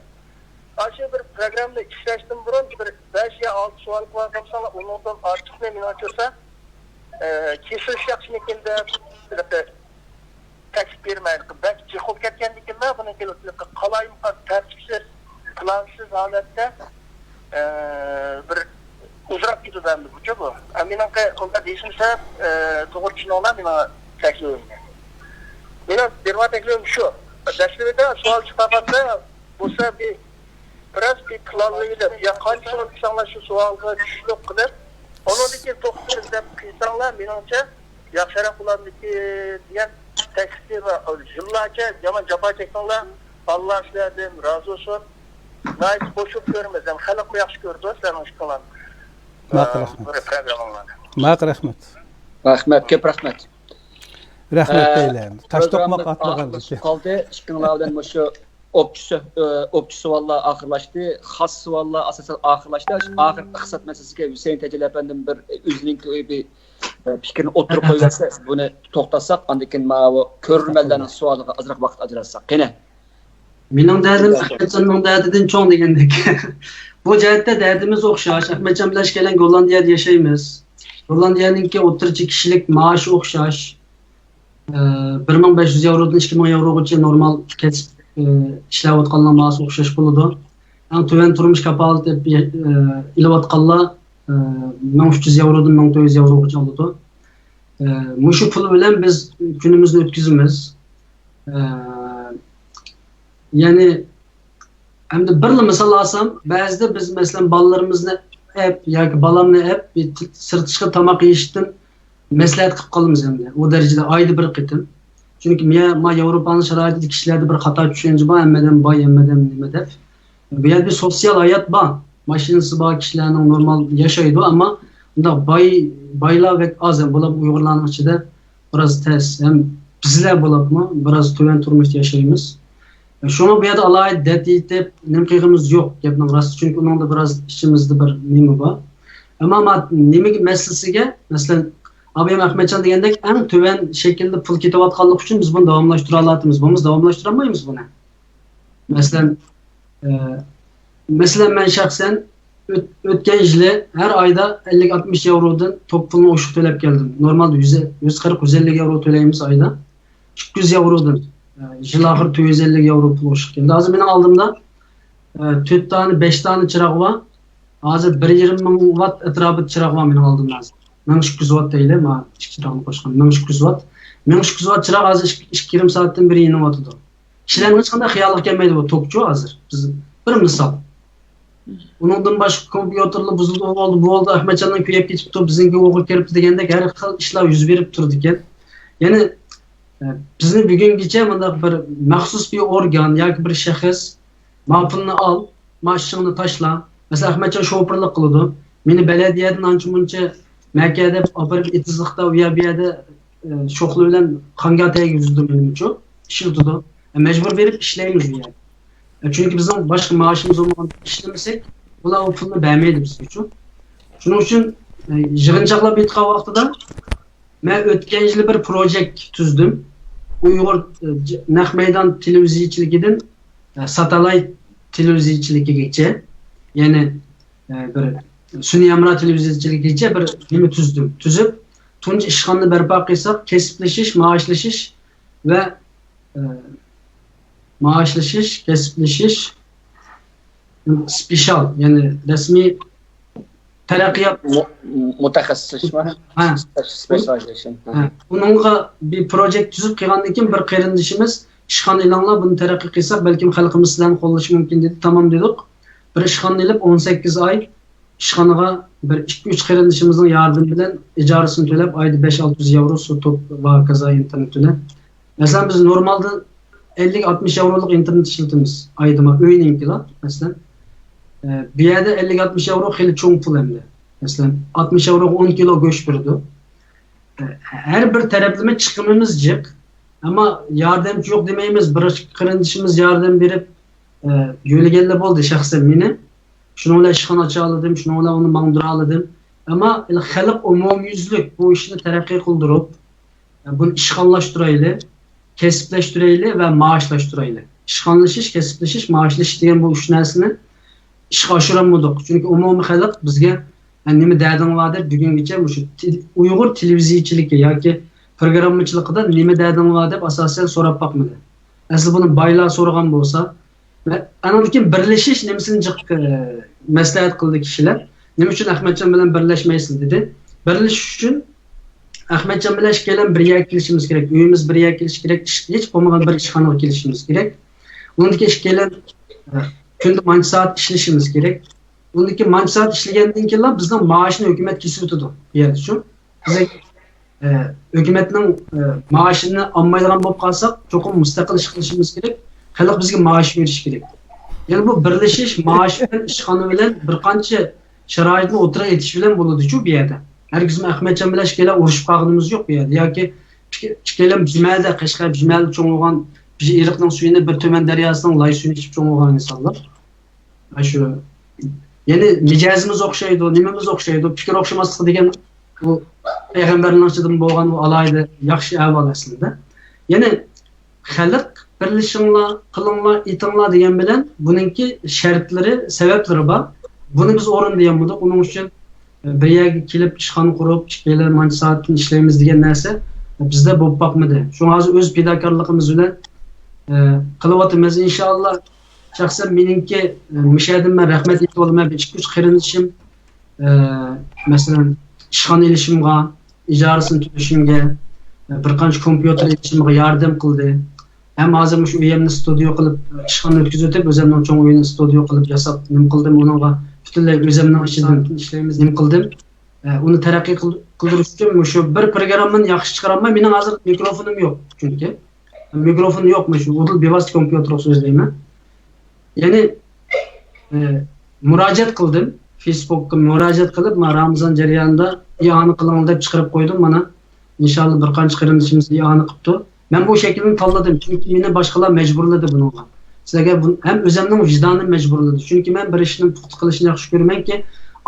ئاشۇ بىر پروگراممىنى ئىشلەشتىن بۇرۇن بىر بەش يا ئالتە سوئال قىلىۋالغان بولساڭلار، ئۇنىڭدىن ئارتۇقنى مېنىڭچە بولسا، ئە، كېسىلىش ياخشىمىكىن دەپ، تەكلىپ بېرىمەن. بەك جىق بولۇپ كەتكەندىكىن، مەن بۇنىڭ كېلىپ قالايمىقان، تەرتىپسىز، پىلانسىز ھالەتتە، ئە، بىر ئۇزىراپ كېتىدۇ ئەمدى بۇچۇ بۇ. مېنىڭكى ئۇنداق دېيىشىمسە، ئە، توغرا چۈشىنىڭلار مېنىڭ تەكلىپىمنى. مېنىڭ بېرىدىغان تەكلىپىم شۇ. دەسلىپىدە سوئال چىقارغاندا بولسا بىر، بىراز بىر پىلانلىۋېلىپ، يا قانچە سوئال قىلساڭلار شۇ سوئالغا چۈشىنىپ قىلىپ، ئۇنىڭدىن كېيىن توختىلىپ دەپ قىلساڭلار مېنىڭچە ياخشىراق بولامدىكىن دېگەن تەكلىپى بار. يىللارچە يامان جاپا چەكتىڭلار. ئاللا سىلەردىن رازى بولسۇن. ناھايىتى قوشۇپ كۆرىمىز. ھەم خەلقمۇ ياخشى كۆرىدۇ سىلەرنىڭ ئىشقىلارنى. ماقۇل، رەھمەت. پروگراممىڭلارنى. ماقۇل، رەھمەت. رەھمەت، كۆپ رەھمەت. رەھمەت ئە، دەيلى. تاش توقماق پروگراممىز ئاتمىغان ئاخىرلىشىپ قالدى. ئىككىڭلار بىلەن مۇشۇ ئوپچە سۆ-، ئە، ئوپچە سوئاللار ئاخىرلاشتى. خاس سوئاللار ئاساسەن ئاخىرلاشتى. شۇ ئاخىرقى ئىقتىساد مەسىلىسىگە ھۈسەين تەجەل ئەپەندىم بىر ئۆزىنىڭكى بىر، ئە، پىكرىنى ئوتتۇرىغا قويۇۋەتسە، بۇنى توختاتساق، ئاندىن كېيىن ماۋۇ كۆرۈرمەنلەرنىڭ سوئالىغا ئازراق ۋاقىت ئاجراتساق. قېنى. مېنىڭ دەردىم ئەخمەتجاننىڭ دەردىدىن چوڭ دېگەندەك. بۇ جەھەتتە دەردىمىز ئوخشاش. ئەخمەتجان بىلەن ئىككىيلەن گوللاندىيەدە ياشايمىز. گوللاندىيەنىڭكى ئوتتۇرىچە كىشىلىك مائاشى ئوخشاش. ئە، بىر مىڭ بەش يۈز ياۋرودىن ئىككى مىڭ ياۋروغىچە نورمال كەسىپ، ئە، ئىشلەۋاتقانلار مائاشى ئوخشاش بولىدۇ. ئەڭ تۆۋەن تۇرمۇش كاپالىتى، ئە، ئېلىۋاتقانلار، ئە، مىڭ ئۈچ يۈز ياۋرودىن مىڭ تۆت يۈز ياۋروغىچە ئالىدۇ. ئە، مۇشۇ پۇل بىلەن بىز كۈنىمىزنى ئۆتكۈزىمىز. ئە، يەنى، ئەمدى بىرلا مىسال ئالسام، بەزىدە بىز، مەسىلەن، بالىلىرىمىزنى ئەپ ياكى بالامنى ئەپ، بىر سىرتقا تاماق يېيىشتىن مەسلىھەت قىلىپ قالىمىز ئەمدى. ئۇ دەرىجىدە ئايدا بىر قېتىم. چۈنكى مە-، ما ياۋروپانىڭ شارائىتىدا كىشىلەردە بىر خاتا چۈشەنچە بار، ھەممە ئادەم باي، ھەممە ئادەم نېمە دەپ. بۇ يەردە بىر سوتسىيال ھايات بار. ماشىنىسى بار كىشىلەرنىڭ نورمال ياشايدۇ، ئەمما بۇنداق باي، بايلار بەك ئاز. ھەم بولۇپ ئۇيغۇرلارنىڭ ئىچىدە بىراز تەس. ھەم بىزلەر بولۇپمۇ بىراز تۆۋەن تۇرمۇشتا ياشايمىز. شۇڭا بۇ يەردە ئالاھىدە دەرد ئېيتىپ، نېمە قىلغىنىمىز يوق، گەپنىڭ راستى. چۈنكى ئۇنىڭدا بىراز ئىچىمىزدە بىر نېمە بار. ئەمما ما-، نېمە مەسىلىسىگە، مەسىلەن، ئابايام ئەخمەتجان دېگەندەك، ئەڭ تۆۋەن شەكىلدە پۇل كېتىۋاتقانلىقى ئۈچۈن بىز بۇنى داۋاملاشتۇرالاتىمىز. بولمىسا داۋاملاشتۇرالمايمىز بۇنى. مەسىلەن، ئە، مەسىلەن، مەن شەخسەن ئۆت-، ئۆتكەن يىلى ھەر ئايدا ئەللىك ئاتمىش ياۋرودىن توك پۇلىنى ئوشۇق تۆلەپ كەلدىم. نورمالدا يۈز، يۈز قىرىق، يۈز ئەللىك ياۋرو تۆلەيمىز ئايدا. ئىككى يۈز ياۋرودىن، ئە، يىل ئاخىرى تۆت يۈز ئەللىك ياۋرو پۇل ئوشۇق كەلدى. ھازىر مېنىڭ ئالدىمدا، ئە، تۆت دانە، بەش دانە چىراغ بار. ھازىر بىر يېرىم مىڭ ۋات ئەتراپىدا چىراغ بار مېنىڭ ئالدىمدا ھازىر. مىڭ ئىككى يۈز ۋات دەيلى، مانا ئىككى چىراغنى قوشقان. مىڭ ئىككى يۈز ۋات. مىڭ ئىككى يۈز ۋات چىراغ ھازىر ئىككى، ئىككى يېرىم سائەتتىن بېرى يېنىۋاتىدۇ. كىشىلەرنىڭ ھېچقانداق خىيالىغا كەلمەيدۇ بۇ توكچۇ ھازىر. بىز بىر مىسال. ئۇنىڭدىن باشقا كومپيۇتېرلار بۇزۇلدى، ئۇ بولدى، بۇ بولدى، ئەخمەتجاننىڭ كۆيۈپ كېتىپتۇ، بىزنىڭكى ئوغرى كىرىپتۇ دېگەندەك ھەر خىل ئىشلار يۈز بېرىپ تۇرىدىكەن. يەنى، ئە، بىزنى بۈگۈنگىچە مۇنداق بىر مەخسۇس بىر ئورگان ياكى بىر شەخس، ما پۇلنى ئال، ما ئىشىڭنى تاشلا. مەسىلەن، ئەخمەتجان شوپۇرلۇق قىلىدۇ. مېنى بەلەدىيەدىن ئانچە مۇنچە مەكە دەپ ئاپىرىپ ئېتىزلىقتا ئۇ يەر بۇ يەردە، ئە، شوخلا بىلەن قانگا تەيگۈزىدۇ مېنىمچۇ، ئىشلىتىدۇ. ئە، مەجبۇر بېرىپ ئىشلەيمىز ئۇ يەردە. ئە، چۈنكى بىزنىڭ باشقا مائاشىمىز بولمىغاندا ئىشلىمىسەك، ئۇلار ئۇ پۇلنى بەرمەيدۇ بىزگىچۇ. شۇنىڭ ئۈچۈن، ئە، يىغىنچاقلاپ ئېيتقان ۋاقتىدا، مەن ئۆتكەن يىلى بىر پروجېكت تۈزدۈم. ئۇيغۇر، ئە، ج-، نەق مەيدان تېلېۋىزىيىچىلىكىدىن، ئە، ساتالايت تېلېۋىزىيىچىلىكىگىچە، يەنى، ئە، بىر سۈنئىي ھەمراھ تېلېۋىزىيىچىلىكىگىچە بىر نېمە تۈزدۈم. تۈزۈپ، تۇنجى ئىشخانىنى بەرپا قىلساق، كەسىپلىشىش، مائاشلىشىش ۋە، ئە، مائاشلىشىش، كەسىپلىشىش، سپېشال، يەنى رەسمىي تەرەققىيات. مۇ-، مۇتەخەسسىسلىشىشمۇ؟ ھە. سپېشالىزېيشن. ھە. بۇنىڭغا بىر پروجېكت تۈزۈپ قىلغاندىن كېيىن، بىر قېرىندىشىمىز، «ئىشخانا ئېلىڭلار، بۇنى تەرەققىي قىلساق، بەلكىم خەلقىمىز سىلەرنى قوللىشى مۇمكىن» دېدى. تامام دېدۇق. بىر ئىشخانا ئېلىپ، ئون سەككىز ئاي ئىشخانىغا بىر ئىككى، ئۈچ قېرىندىشىمىزنىڭ ياردىمى بىلەن ئىجارىسىنى تۆلەپ، ئايدا بەش، ئالتە يۈز ياۋرو سۇ، توك ۋە ھاكازا ئىنتېرنېت تۆلەپ. مەسىلەن، بىز نورمالدا ئەللىك، ئاتمىش ياۋرولۇق ئىنتېرنېت ئىشلىتىمىز ئايدا، ما ئۆينىڭكىلا، مەسىلەن. ئە، بۇ يەردە ئەللىك، ئاتمىش ياۋرو خېلى چوڭ پۇل ئەمدى. مەسىلەن، ئاتمىش ياۋروغا ئون كىلو گۆش بېرىدۇ. ئە، ھەر بىر تەرەپلىمە چىقىمىمىز جىق، ئەمما ياردەمچى يوق دېمەيمىز. بىر قېرىندىشىمىز ياردەم بېرىپ، ئە، يۆلىگەنلا بولدى شەخسەن مېنى. شۇنىڭ بىلەن ئىشخانا ئاچالىدىم، شۇنىڭ بىلەن ئۇنى ماڭدۇرالىدىم. ئەمما خەلق ئومۇميۈزلۈك بۇ ئىشنى تەرەققىي قىلدۇرۇپ، بۇنى ئىشخانىلاشتۇرايلى، كەسىپلەشتۈرەيلى ۋە مائاشلاشتۇرايلى. ئىشخانىلىشىش، كەسىپلىشىش، مائاشلىشىش دېگەن بۇ ئۈچ نەرسىنى ئىشقا ئاشۇرالمىدۇق. چۈنكى ئومۇمىي خەلق بىزگە، «ھە، نېمە دەردىڭ بار؟» دەپ بۈگۈنگىچە مۇشۇ تېل-، ئۇيغۇر تېلېۋىزىيىچىلىكى ياكى پروگراممىچىلىقىدا «نېمە دەردىڭ بار؟» دەپ ئاساسەن سوراپ باقمىدى. ئەسلى بۇنى بايلار سورىغان بولسا، ۋە ئانىڭدىن كېيىن بىرلىشىش نېمىسىنى جىق، ئە، مەسلىھەت قىلدى كىشىلەر. «نېمە ئۈچۈن ئەخمەتجان بىلەن بىرلەشمەيسىز؟» دېدى. بىرلىشىش ئۈچۈن ئەخمەتجان بىلەن ئىككىيلەن بىر يەرگە كېلىشىمىز كېرەك. ئۆيىمىز بىر يەرگە كېلىشى كېرەك. ئىش-، ھېچ بولمىغان بىر ئىشخانىغا كېلىشىمىز كېرەك. ئۇنىڭدىن كېيىن ئىككىيلەن، ئە، كۈندە مانچە سائەت ئىشلىشىمىز كېرەك. ئۇنىڭدىن كېيىن مانچە سائەت ئىشلىگەندىن كېيىنلا بىزنىڭ مائاشنى ھۆكۈمەت كېسىۋېتىدۇ بۇ يەردە شۇ. بىز، ئە، ھۆكۈمەتنىڭ، ئە، مائاشىنى ئالمايدىغان بولۇپ قالساق، چوقۇم مۇستەقىل ئىش قىلىشىمىز كېرەك. خەلق بىزگە مائاش بېرىشى كېرەك. يەنى بۇ بىرلىشىش، مائاش بىلەن ئىشخانا بىلەن بىر قانچە شارائىتنى ئوتتۇرىغا ئېتىش بىلەن بولىدۇچۇ بۇ يەردە. ھەرگىزمۇ ئەخمەتجان بىلەن ئىككىيلەن ئۇرۇشۇپ قالغىنىمىز يوق بۇ يەردە. ياكى ئىككى-، ئىككىيلەن بىر مەھەللىدە، قەشقەر بىر مەھەللىدە چوڭ بولغان، بىر ئېرىقنىڭ سۈيىنى، بىر تۆمەن دەرياسىنىڭ لاي سۈيىنى ئىچىپ چوڭ بولغان ئىنسانلار. ئاشۇ، يەنى مىجەزىمىز ئوخشايدۇ، نېمىمىز ئوخشايدۇ، پىكىر ئوخشىماسلىقى دېگەن بۇ پەيغەمبەرنىڭ ئىچىدىمۇ بولغان ئۇ ئالاھىدە ياخشى ئەھۋال ئەسلىدە. يەنى خەلق بىرلىشىڭلار، قىلىڭلار، ئېتىڭلار دېگەن بىلەن بۇنىڭكى شەرتلىرى، سەۋەبلىرى بار. بۇنى بىز ئورۇندىيالمىدۇق. ئۇنىڭ ئۈچۈن بىر يەرگە كېلىپ ئىشخانا قۇرۇپ، ئىككىيلەن مانچە سائەتتىن ئىشلەيمىز دېگەن نەرسە بىزدە بولۇپ باقمىدى. شۇڭا ھازىر ئۆز پىداكارلىقىمىز بىلەن، ئە، قىلىۋاتىمىز. ئىنشائاللا، شەخسەن مېنىڭكى، ئە، مۇشۇ يەردىن مەن رەھمەت ئېيتىۋالىمەن. بىر ئىككى، ئۈچ قېرىندىشىم، ئە، مەسىلەن، ئىشخانا ئېلىشىمغا، ئىجارىسىنى تۆلىشىمگە، ئە، بىر قانچە كومپيۇتېر ئېلىشىمغا ياردەم قىلدى. ھەم ھازىر مۇشۇ ئۆيۈمنى ستۇدىيو قىلىپ، ئىشخانا ئۆتكۈزۈۋېتىپ، ئۆزۈمنىڭ چوڭ ئۆيىنى ستۇدىيو قىلىپ ياساپ، نېمە قىلدىم، ئۇنىڭغا پۈتۈنلەي ئۆزۈمنىڭ ئىچىدىن ئىشلەيمىز، نېمە قىلدىم. ئە، ئۇنى تەرەققىي قىل-، قىلدۇرۇش ئۈچۈن مۇشۇ بىر پروگراممىنى ياخشى چىقىرالماي، مېنىڭ ھازىر مىكروفونۇم يوق، چۈنكى. مىكروفون يوق، مۇشۇ ئۇدۇل بىۋاسىتە كومپيۇتېرغا سۆزلەيمەن. يەنى، ئە، مۇراجىئەت قىلدىم. فېيسبۇكقا مۇراجىئەت قىلىپ، ما رامىزان جەريانىدا ئىئانە قىلىڭلار دەپ چىقىرىپ قويدۇم، مانا. ئىنشاللا بىر قانچە قېرىندىشىمىز ئىئانە قىپتۇ. مەن بۇ شەكىلنى تاللىدىم، چۈنكى مېنى باشقىلار مەجبۇرلىدى بۇنىڭغا. سىلەرگە بۇ، ھەم ئۆزۈمنىڭ ۋىجدانىم مەجبۇرلىدى. چۈنكى مەن بىر ئىشنى پۇختا قىلىشنى ياخشى كۆرىمەنكى،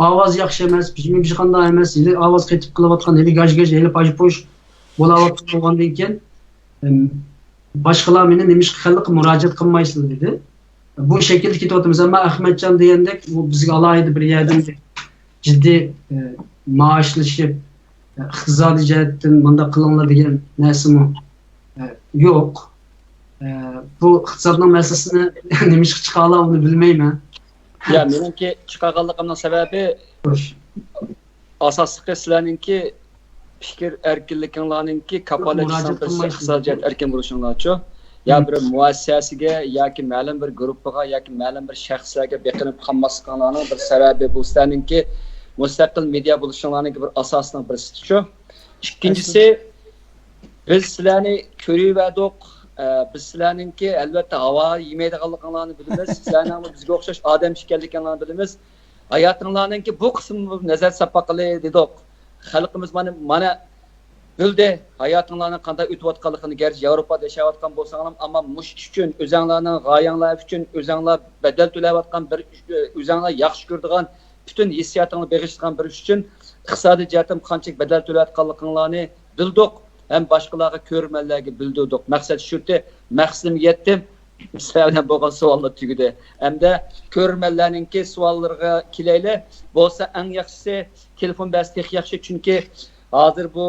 ئاۋاز ياخشى ئەمەس، بىر قانداق ئەمەس، ھېلى ئاۋاز قېتىپ قىلىۋاتقان، ھېلى گاژ-گاژ، ھېلى پاژ-پۇژ بولاۋاتقان بولغاندىن كېيىن، ئىم، باشقىلار مېنى نېمىشقا خەلققە مۇراجىئەت قىلمايسىلەر دېدى. بۇ شەكىلدە كېتىۋاتىمىز، ئەمما ئەخمەتجان دېگەندەك، بۇ بىزگە ئالاھىدە بىر يەردىن جىددىي، ئە، مائاشلىشىپ، ئە، ئىقتىسادىي جەھەتتىن مۇنداق قىلىڭلار دېگەن نەرسىمۇ، ئە، يوق. ئە، بۇ ئىقتىسادنىڭ مەسىلىسىنى نېمىشقا چىقارغان، ئۇنى بىلمەيمەن. يا، مېنىڭكى چىقارغانلىقىمنىڭ سەۋەبى، خوش. ئاساسلىقى سىلەرنىڭكى پىكىر ئەركىنلىكىڭلارنىڭكى كاپالەتچىسىنىڭ بىرسى ئىقتىسادىي جەھەتتە ئەركىن بولۇشۇڭلارچۇ؟ يا بىر مۇئەسسەسىگە ياكى مەلۇم بىر گۇرۇپپىغا ياكى مەلۇم بىر شەخسلەرگە بېقىنىپ قالماسلىقىڭلارنىڭ بىر سەۋەبى بۇ سىلەرنىڭكى مۇستەقىل مېدىيا بولۇشۇڭلارنىڭكى بىر ئاساسىنىڭ بىرسىچۇ. ئىككىنچىسى، بىز سىلەرنى كۆرۈۋەردۇق. ئە، بىز سىلەرنىڭكى، ئەلۋەتتە، ھاۋا يېمەيدىغانلىقىڭلارنى بىلىمىز. سىلەرنىڭ بىزگە ئوخشاش ئادەم ئىكەنلىكىڭلارنى بىلىمىز. ھاياتىڭلارنىڭكى بۇ قىسمىنى نەزەر ساپ باققىلى دېدۇق. خەلقىمىز مانا، مانا بىلدى، ھاياتىڭلارنىڭ قانداق ئۆتۈۋاتقانلىقىنى. گەرچە ياۋروپادا ياشاۋاتقان بولساڭلار، ئەمما مۇشۇ ئىش ئۈچۈن، ئۆزەڭلارنىڭ غايەڭلار ئۈچۈن، ئۆزەڭلار بەدەل تۆلەۋاتقان بىر، ئۆزەڭلار ياخشى كۆرىدىغان، پۈتۈن ھېسسىياتىڭلارنى بېغىشلىغان بىر ئىش ئۈچۈن ئىقتىسادىي جەھەتتىن قانچىلىك بەدەل تۆلەۋاتقانلىقىڭلارنى بىلدۇق ھەم باشقىلارغا، كۆرۈرمەنلەرگە بىلدۈردۇق. مەقسەت شۇتى، مەقسىتىمگە يەتتىم. سىلەر بىلەن بولغان سوئاللار تۈگىدى. ئەمدى كۆرۈرمەنلەرنىڭكى سوئاللىرىغا كېلەيلى. بولسا ئەڭ ياخشىسى تېلېفون بەرسە تېخى ياخشى، چۈنكى ھازىر بۇ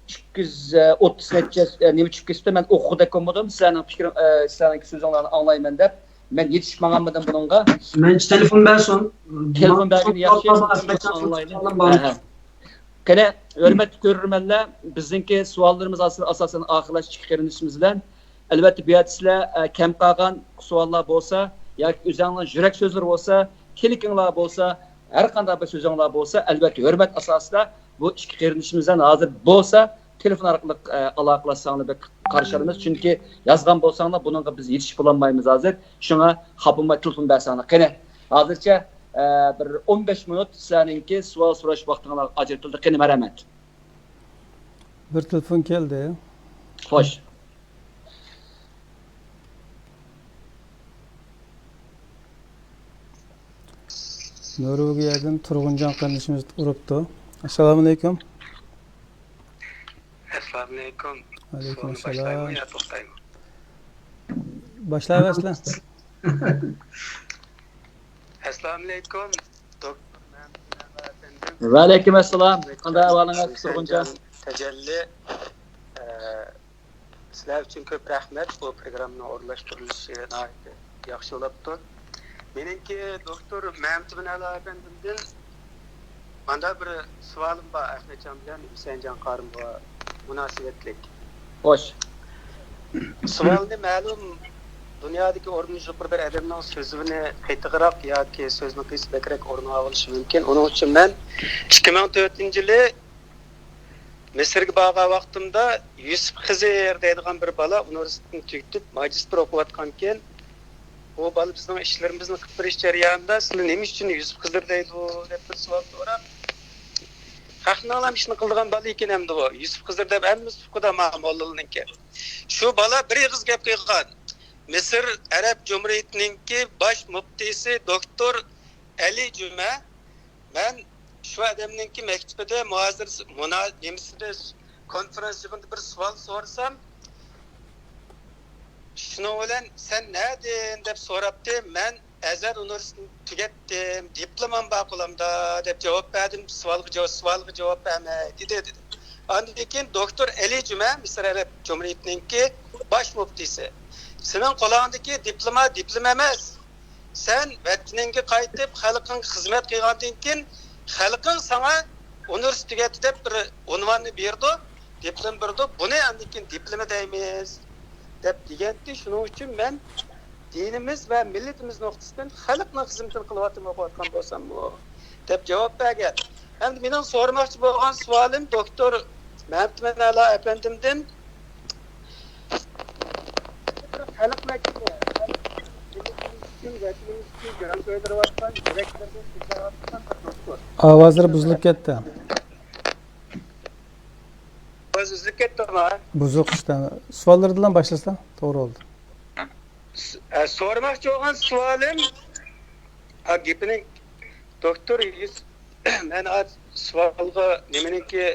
ئىككى يۈز ئوتتۇز نەچچە، ئە، نېمە چۈشۈپ كېتىپتۇ، مەن ئوقۇغۇدەك بولمىدىم. سىلەرنىڭ پىكرىڭ، ئە، سىلەرنىڭكى سۆزۈڭلارنى ئاڭلايمەن دەپ مەن يېتىشىپ ماڭالمىدىم بۇنىڭغا. مەنچە تېلېفون بەرسۇن. تېلېفون بەرگىنى ياخشى، ئاڭلايلى. ھە، ھە. قېنى، ھۆرمەتلىك كۆرۈرمەنلەر، بىزنىڭكى سوئاللىرىمىز ئاساسەن ئاخىرلاشتى ئىككى قېرىندىشىمىز بىلەن. ئەلۋەتتە، بۇ يەردە سىلەر، ئە، كەم قالغان سوئاللار بولسا ياكى ئۆزەڭلارنىڭ يۈرەك سۆزلىرى بولسا، تىلىكىڭلار بولسا، ھەر قانداق بىر سۆزۈڭلار بولسا، ئەلۋەتتە، ھۆرمەت ئاساسىدا بۇ ئىككى قېرىندىشىمىز بىلەن ھازىر بولسا تېلېفون ئارقىلىق، ئە، ئالاقىلاشساڭلار بەك قارشى ئالىمىز. چۈنكى يازغان بولساڭلار بۇنىڭغا بىز يېتىشىپ بولالمايمىز ھازىر. شۇڭا خاپا بولماي تېلېفون بەرسەڭلار. قېنى، ھازىرچە، ئە، بىر ئون بەش مىنۇت سىلەرنىڭكى سوئال سوراش ۋاقتىڭلار ئاجرىتىلدى. قېنى، مەرھەمەت. بىر تېلېفون كەلدى. خوش. نورۋېگىيەدىن تۇرغۇنجان قېرىندىشىمىز ئۇرۇپتۇ. ئەسسالامۇئەلەيكۇم. ئەسسالامۇئەلەيكۇم. ۋەئەلەيكۇم سوئالنى ئەسسالام. باشلايمۇ يا توختايمۇ؟ باشلاۋەرسىلە. ئەسسالامۇئەلەيكۇم، دوكتور مەمتىمىن ئەپەندىم. ۋەئەلەيكۇم ئەسسالام. قانداق ئەھۋالىڭىز، تۇرغۇنجان؟ تەجەللى. ئە، سىلەر ئۈچۈن كۆپ رەھمەت. بۇ پروگراممىنىڭ ئورۇنلاشتۇرۇلۇشى ناھايىتى ياخشى بولۇپتۇ. مېنىڭكى دوكتور مەمتىمىن ئەپەندىمدىن ماندا بىر سوئالىم بار ئەخمەتجان بىلەن ھۈسەيىنجان قارىمغا مۇناسىۋەتلىك. خوش. سوئالنى مەلۇم دۇنيادىكى ئورنى يۇقىرى بىر ئادەمنىڭ سۆزىنى قېتىغىراق ياكى سۆزىنىڭ قىيىسى بەكرەك ئورۇن ئالىشى مۇمكىن. ئۇنىڭ ئۈچۈن مەن ئىككى مىڭ تۆتىنچى يىلى مىسىرغا بارغان ۋاقتىمدا يۈسۈپ خىزىر دەيدىغان بىر بالا ئۇنىۋېرسىتېتنى تۈگىتىپ ماگىستىر ئوقۇۋاتقانىكەن. ئۇ بالا بىزنىڭ ئىشلىرىمىزنى قىلىپ بېرىش جەريانىدا سىلى نېمە ئۈچۈن يۈسۈپ خىزىر دەيدۇ دەپ بىر سوئال سوراپ، خەقنىڭلام ئىشىنى قىلىدىغان بالا ئىكەن ئەمدى ئۇ. يۈسۈپ خىزىر دەپ ھەممىسى ئۇقىدۇ ماڭا موللىنىڭكى. شۇ بالا بىر ئېغىز گەپ قىلغان. مىسىر ئەرەب جۇمھۇرىيىتىنىڭكى باش مۇپتىسى دوكتور ئەلى جۈمە. مەن شۇ ئادەمنىڭكى مەكتىپىدە مۇھازىرە مۇنا نېمىسىدە كونفېرانس يىغىنىدا بىر سوئال سورىسام، شۇنىڭ بىلەن سەن نەدىن دەپ سوراپتۇ. مەن ئەزھەر ئۇنىۋېرسىتېتىنى تۈگەتتىم، دىپلومام بار قولۇمدا دەپ جاۋاب بەردىم. سوئالغا جاۋاب، سوئالغا جاۋاب بەرمەي دېدى دېدى. ئاندىن كېيىن دوكتور ئەلى جۈمە، مىسىر ئەرەب جۇمھۇرىيىتىنىڭكى باش مۇپتىسى، سېنىڭ قولۇڭدىكى دىپلوما دىپلوما ئەمەس. سەن ۋەتىنىڭگە قايتىپ خەلقىڭگە خىزمەت قىلغاندىن كېيىن خەلقىڭ ساڭا ئۇنىۋېرسىتېت تۈگەتتى دەپ بىر ئۇنۋاننى بېرىدۇ، دىپلوم بېرىدۇ. بۇنى ئاندىن كېيىن دىپلوما دەيمىز دەپ دېگەنتى. شۇنىڭ ئۈچۈن مەن دىنىمىز ۋە مىللىتىمىز نۇقتىسىدىن خەلقنىڭ خىزمىتىنى قىلىۋاتىمەن ئوقۇۋاتقان بولساممۇ دەپ جاۋاب بەرگەن. ئەمدى مېنىڭ سورىماقچى بولغان سوئالىم دوكتور مەمتىمىن ئەلا ئەپەندىمدىن، خەلق ۋەكىلى، خەلق مىللىتىمىز ئۈچۈن، ۋەتىنىمىز ئۈچۈن جان كۆيدۈرۈۋاتقان، يۈرەكلىرىدىن سۆزلەۋاتقان بىر دوكتور. ئاۋازلىرى بۇزۇلۇپ كەتتى. ئاۋاز ئۈزۈلۈپ كەتتىما؟ بۇزۇق ئىشتا. سوئاللىرىدىن باشلىسا توغرا بولدى. س- ئە، سورىماقچى بولغان سوئالىم، ھە، گېپىنى دوكتور يۈس-، مەن ھازىر سوئالغا نېمىنىڭكى،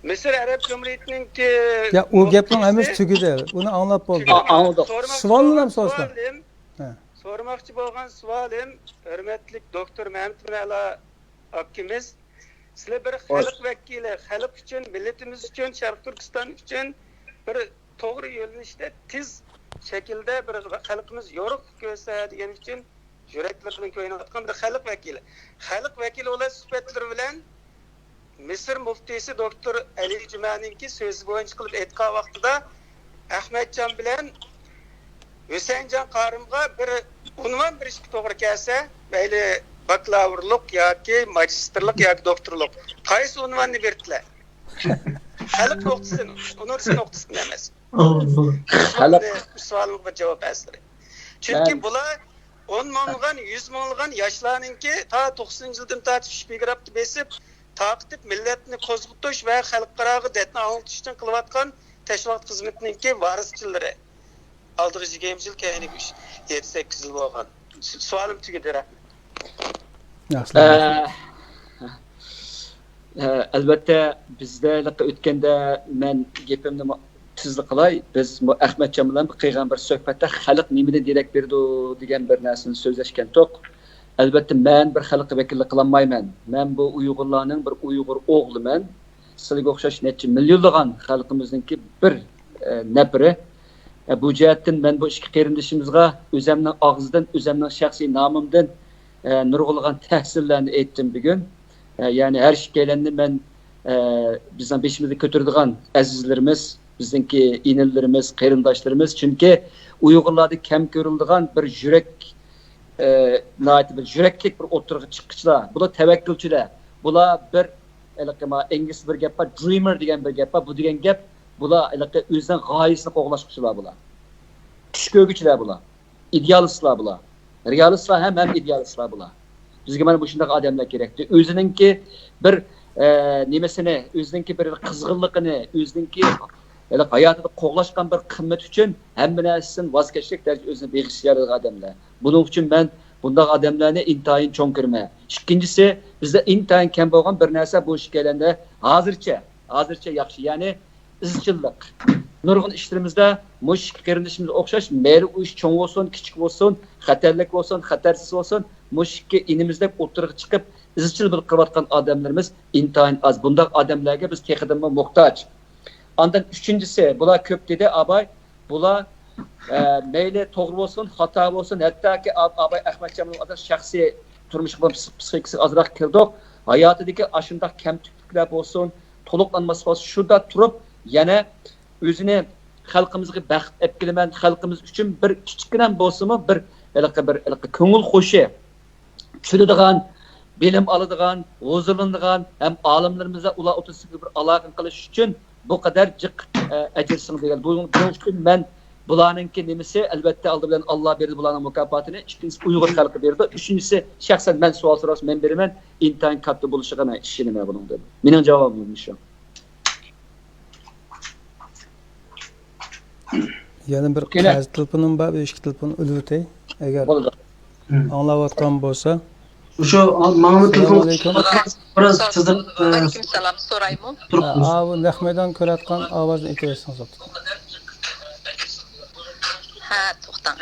مىسىر ئەرەب جۇمھۇرىيىتىنىڭكى يا، ئۇ گەپنىڭ مۇفتىسى ھەممىسى تۈگىدى. ئۇنى ئاڭلاپ بولدى. ئا- ئاڭلىدۇق. سورىماقچى سوئالنى بولغان ھەم سورىسا. سوئالىم، ھە. سورىماقچى بولغان سوئالىم، ھۆرمەتلىك دوكتور مەمتىمىن ئەلا ئاكىمىز، سىلەر بىر خەلق ۋەكىلى، خەلق ئۈچۈن، مىللىتىمىز ئۈچۈن، شەرقىي تۈركىستان ئۈچۈن بىر توغرا يۆنىلىشتە تېز شەكىلدە بىر خەلقىمىز يورۇقلۇق كۆرسە دېگەن ئۈچۈن يۈرەكلىرىدىن كۆيۈنۈۋاتقان بىر خەلق ۋەكىلى. خەلق ۋەكىلى بولغان سۈپەتلىرى بىلەن مىسىر مۇفتىسى دوكتور ئەلى جۈمەنىڭكى سۆزى بويىچە قىلىپ ئېيتقان ۋاقتىدا ئەخمەتجان بىلەن ھۈسەيىنجان قارىمغا بىر ئۇنۋان بېرىشكە توغرا كەلسە، مەيلى باكلاۋۇرلۇق ياكى ماگىستىرلىق ياكى دوكتورلۇق، قايسى ئۇنۋاننى بېرىتىلە؟ خەلق نۇقتىسىدىن، ئۇنىۋېرسىتېت نۇقتىسىدىن ئەمەس. خەلق سوئالىمغا جاۋاب ئەسلى. چۈنكى مەن- بۇلار ئون مىڭلىغان، يۈز مىڭلىغان ياشلارنىىڭكى تا توقسىنىنچى يىلدىن تارتىپ شپىگراپنى بېسىپ، تارقىتىپ مىللەتنى قوزغىتىش ۋە خەلقئاراغا دەردنى ئاڭلىتىش ئۈچۈن قىلىۋاتقان تەشۋىقات خىزمىتىنىڭكى ۋارىسچىلىرى. ئالدىغا يىگىرمە يىل، كەينىگە ئۈچ، يەتتە، سەككىز يىل بولغان. سوئالىم تۈگىدى، رەھمەت. ياخشى. ئە، ئە، ئەلۋەتتە، بىزدە ھېلىقى ئۆتكەندە مەن گېپىمنى مۇ-، تېزلا قىلاي. بىز مۇ-، ئەخمەتجان بىلەن قىلغان بىر سۆھبەتتە خەلق نېمىدىن دېرەك بېرىدۇ دېگەن بىر نەرسىنى سۆزلەشكەنتۇق. ئەلۋەتتە، مەن بىر خەلققە ۋەكىللىك قىلالمايمەن. مەن بۇ ئۇيغۇرلارنىڭ بىر ئۇيغۇر ئوغلىمەن. سىلىگە ئوخشاش نەچچە مىليونلىغان خەلقىمىزنىڭكى بىر، ئە، نەپىرى. ئە، بۇ جەھەتتىن مەن بۇ ئىككى قېرىندىشىمىزغا ئۆزەمنىڭ ئاغزىدىن، ئۆزەمنىڭ شەخسىي نامىمدىن، ئە، نۇرغۇنلىغان تەھسىنلەرنى ئېيتتىم بۈگۈن. ئە، يەنى ھەر ئىككىيلەننى مەن، ئە، بىزنىڭ بېشىمىزدا كۆتۈرىدىغان ئەزىزلىرىمىز، بىزنىڭكى ئىنىلىرىمىز، قېرىنداشلىرىمىز. چۈنكى ئۇيغۇرلاردا كەم كۆرۈلىدىغان بىر يۈرەك، ئە، ناھايىتى بىر يۈرەكلىك بىر ئوتتۇرىغا چىققۇچىلار. بۇلار تەۋەككۈلچىلەر. بۇلار بىر، ھېلىقى ما ئىنگلىزچە بىر گەپ بار، dreamer دېگەن بىر گەپ بار. بۇ دېگەن گەپ، بۇلار ھېلىقى ئۆزىنىڭ غايىسىنى قوغلاشقۇچىلار بۇلار. چۈش كۆرگۈچىلەر بۇلار. ئىدېئالىستلار بۇلار. رېئالىستلار ھەم، ھەم ئىدېئالىستلار بۇلار. بىزگە مانا مۇشۇنداق ئادەملەر كېرەكتى. ئۆزىنىڭكى بىر، ئە، نېمىسىنى، ئۆزىنىڭكى بىر قىزغىنلىقىنى، ئۆزىنىڭكى ھېلىقى ھاياتىدا قوغلاشقان بىر قىممىتى ئۈچۈن ھەممە نەرسىدىن ۋاز كەچكەندەك دەرىجىدە ئۆزىنى بېغىشلىيالىدىغان ئادەملەر. بۇنىڭ ئۈچۈن مەن بۇنداق ئادەملەرنى ئىنتايىن چوڭ كۆرىمەن. ئىككىنچىسى، بىزدە ئىنتايىن كەم بولغان بىر نەرسە بۇ ئىككىيلەندە ھازىرچە، ھازىرچە ياخشى. يەنى ئىزچىللىق. نۇرغۇن ئىشلىرىمىزدا مۇشۇ ئىككى قېرىندىشىمىزغا ئوخشاش، مەيلى ئۇ ئىش چوڭ بولسۇن، كىچىك بولسۇن، خەتەرلىك بولسۇن، خەتەرسىز بولسۇن، مۇشۇ ئىككى ئىنىمىزدەك ئوتتۇرىغا چىقىپ، ئىزچىل بىر قىلىۋاتقان ئادەملىرىمىز ئىنتايىن ئاز. بۇنداق ئادەملەرگە بىز تېخىدىنمۇ موھتاج. ئاندىن ئۈچىنچىسى، بۇلار كۆپ دېدى ئاباي، بۇلار، ئە، مەيلى توغرا بولسۇن، خاتا بولسۇن، ھەتتاكى ئاب-، ئاباي ئەخمەتجان بىلەن شەخسىي تۇرمۇشقا بولغان پسىخ-، پسىخىكىسىغا ئازراق كىردۇق. ھاياتىدىكى ئاشۇنداق كەمتۈكلۈكلەر بولسۇن، تولۇقلانماس بولسۇن، شۇدا تۇرۇپ يەنە ئۆزىنى خەلقىمىزگە بەخت ئەپ كېلىمەن، خەلقىمىز ئۈچۈن بىر كىچىككىنە بولسىمۇ بىر ھېلىقى بىر ھېلىقى كۆڭۈل خۇشى، چۈشىنىدىغان، بىلىم ئالىدىغان، ھۇزۇرلىنىدىغان ھەم ئالىملىرىمىز بىلەن ئۇلار ئوتتۇرىسىدا بىر ئالاقە قىلىش ئۈچۈن بۇ قەدەر جىق، ئە، ئەجىر سىڭدۈرگەن. بۇ، بۇنىڭ ئۈچۈن مەن بۇلارنىڭكى نېمىسى، ئەلۋەتتە، ئالدى بىلەن ئاللا بېرىدۇ بۇلارنىڭ مۇكاپاتىنى، ئىككىنچىسى ئۇيغۇر خەلقى بېرىدۇ، ئۈچىنچىسى شەخسەن مەن سوئال سورىسا مەن بېرىمەن، ئىنتايىن كاتتا بولۇشىغا مەن ئىشىنىمەن بۇنىڭدىن. مېنىڭ جاۋابىم شۇ. يەنە بىر قەرز تېلېفونۇم بار، بىر ئىككى تېلېفون ئۈلۈۋېتەي، ئەگەر ئاڭلاۋاتقان بولسا. شۇ ماڭىمۇ تېلېفون بىراز تېزرەك. ۋەئەلەيكۇم سالام، سورايمۇ؟ ئاۋۇ نەق مەيدان كۆرۈۋاتقان ئاۋازنى ئېيتىۋەتسىڭىز بوپتۇ. ھە، توختاڭ.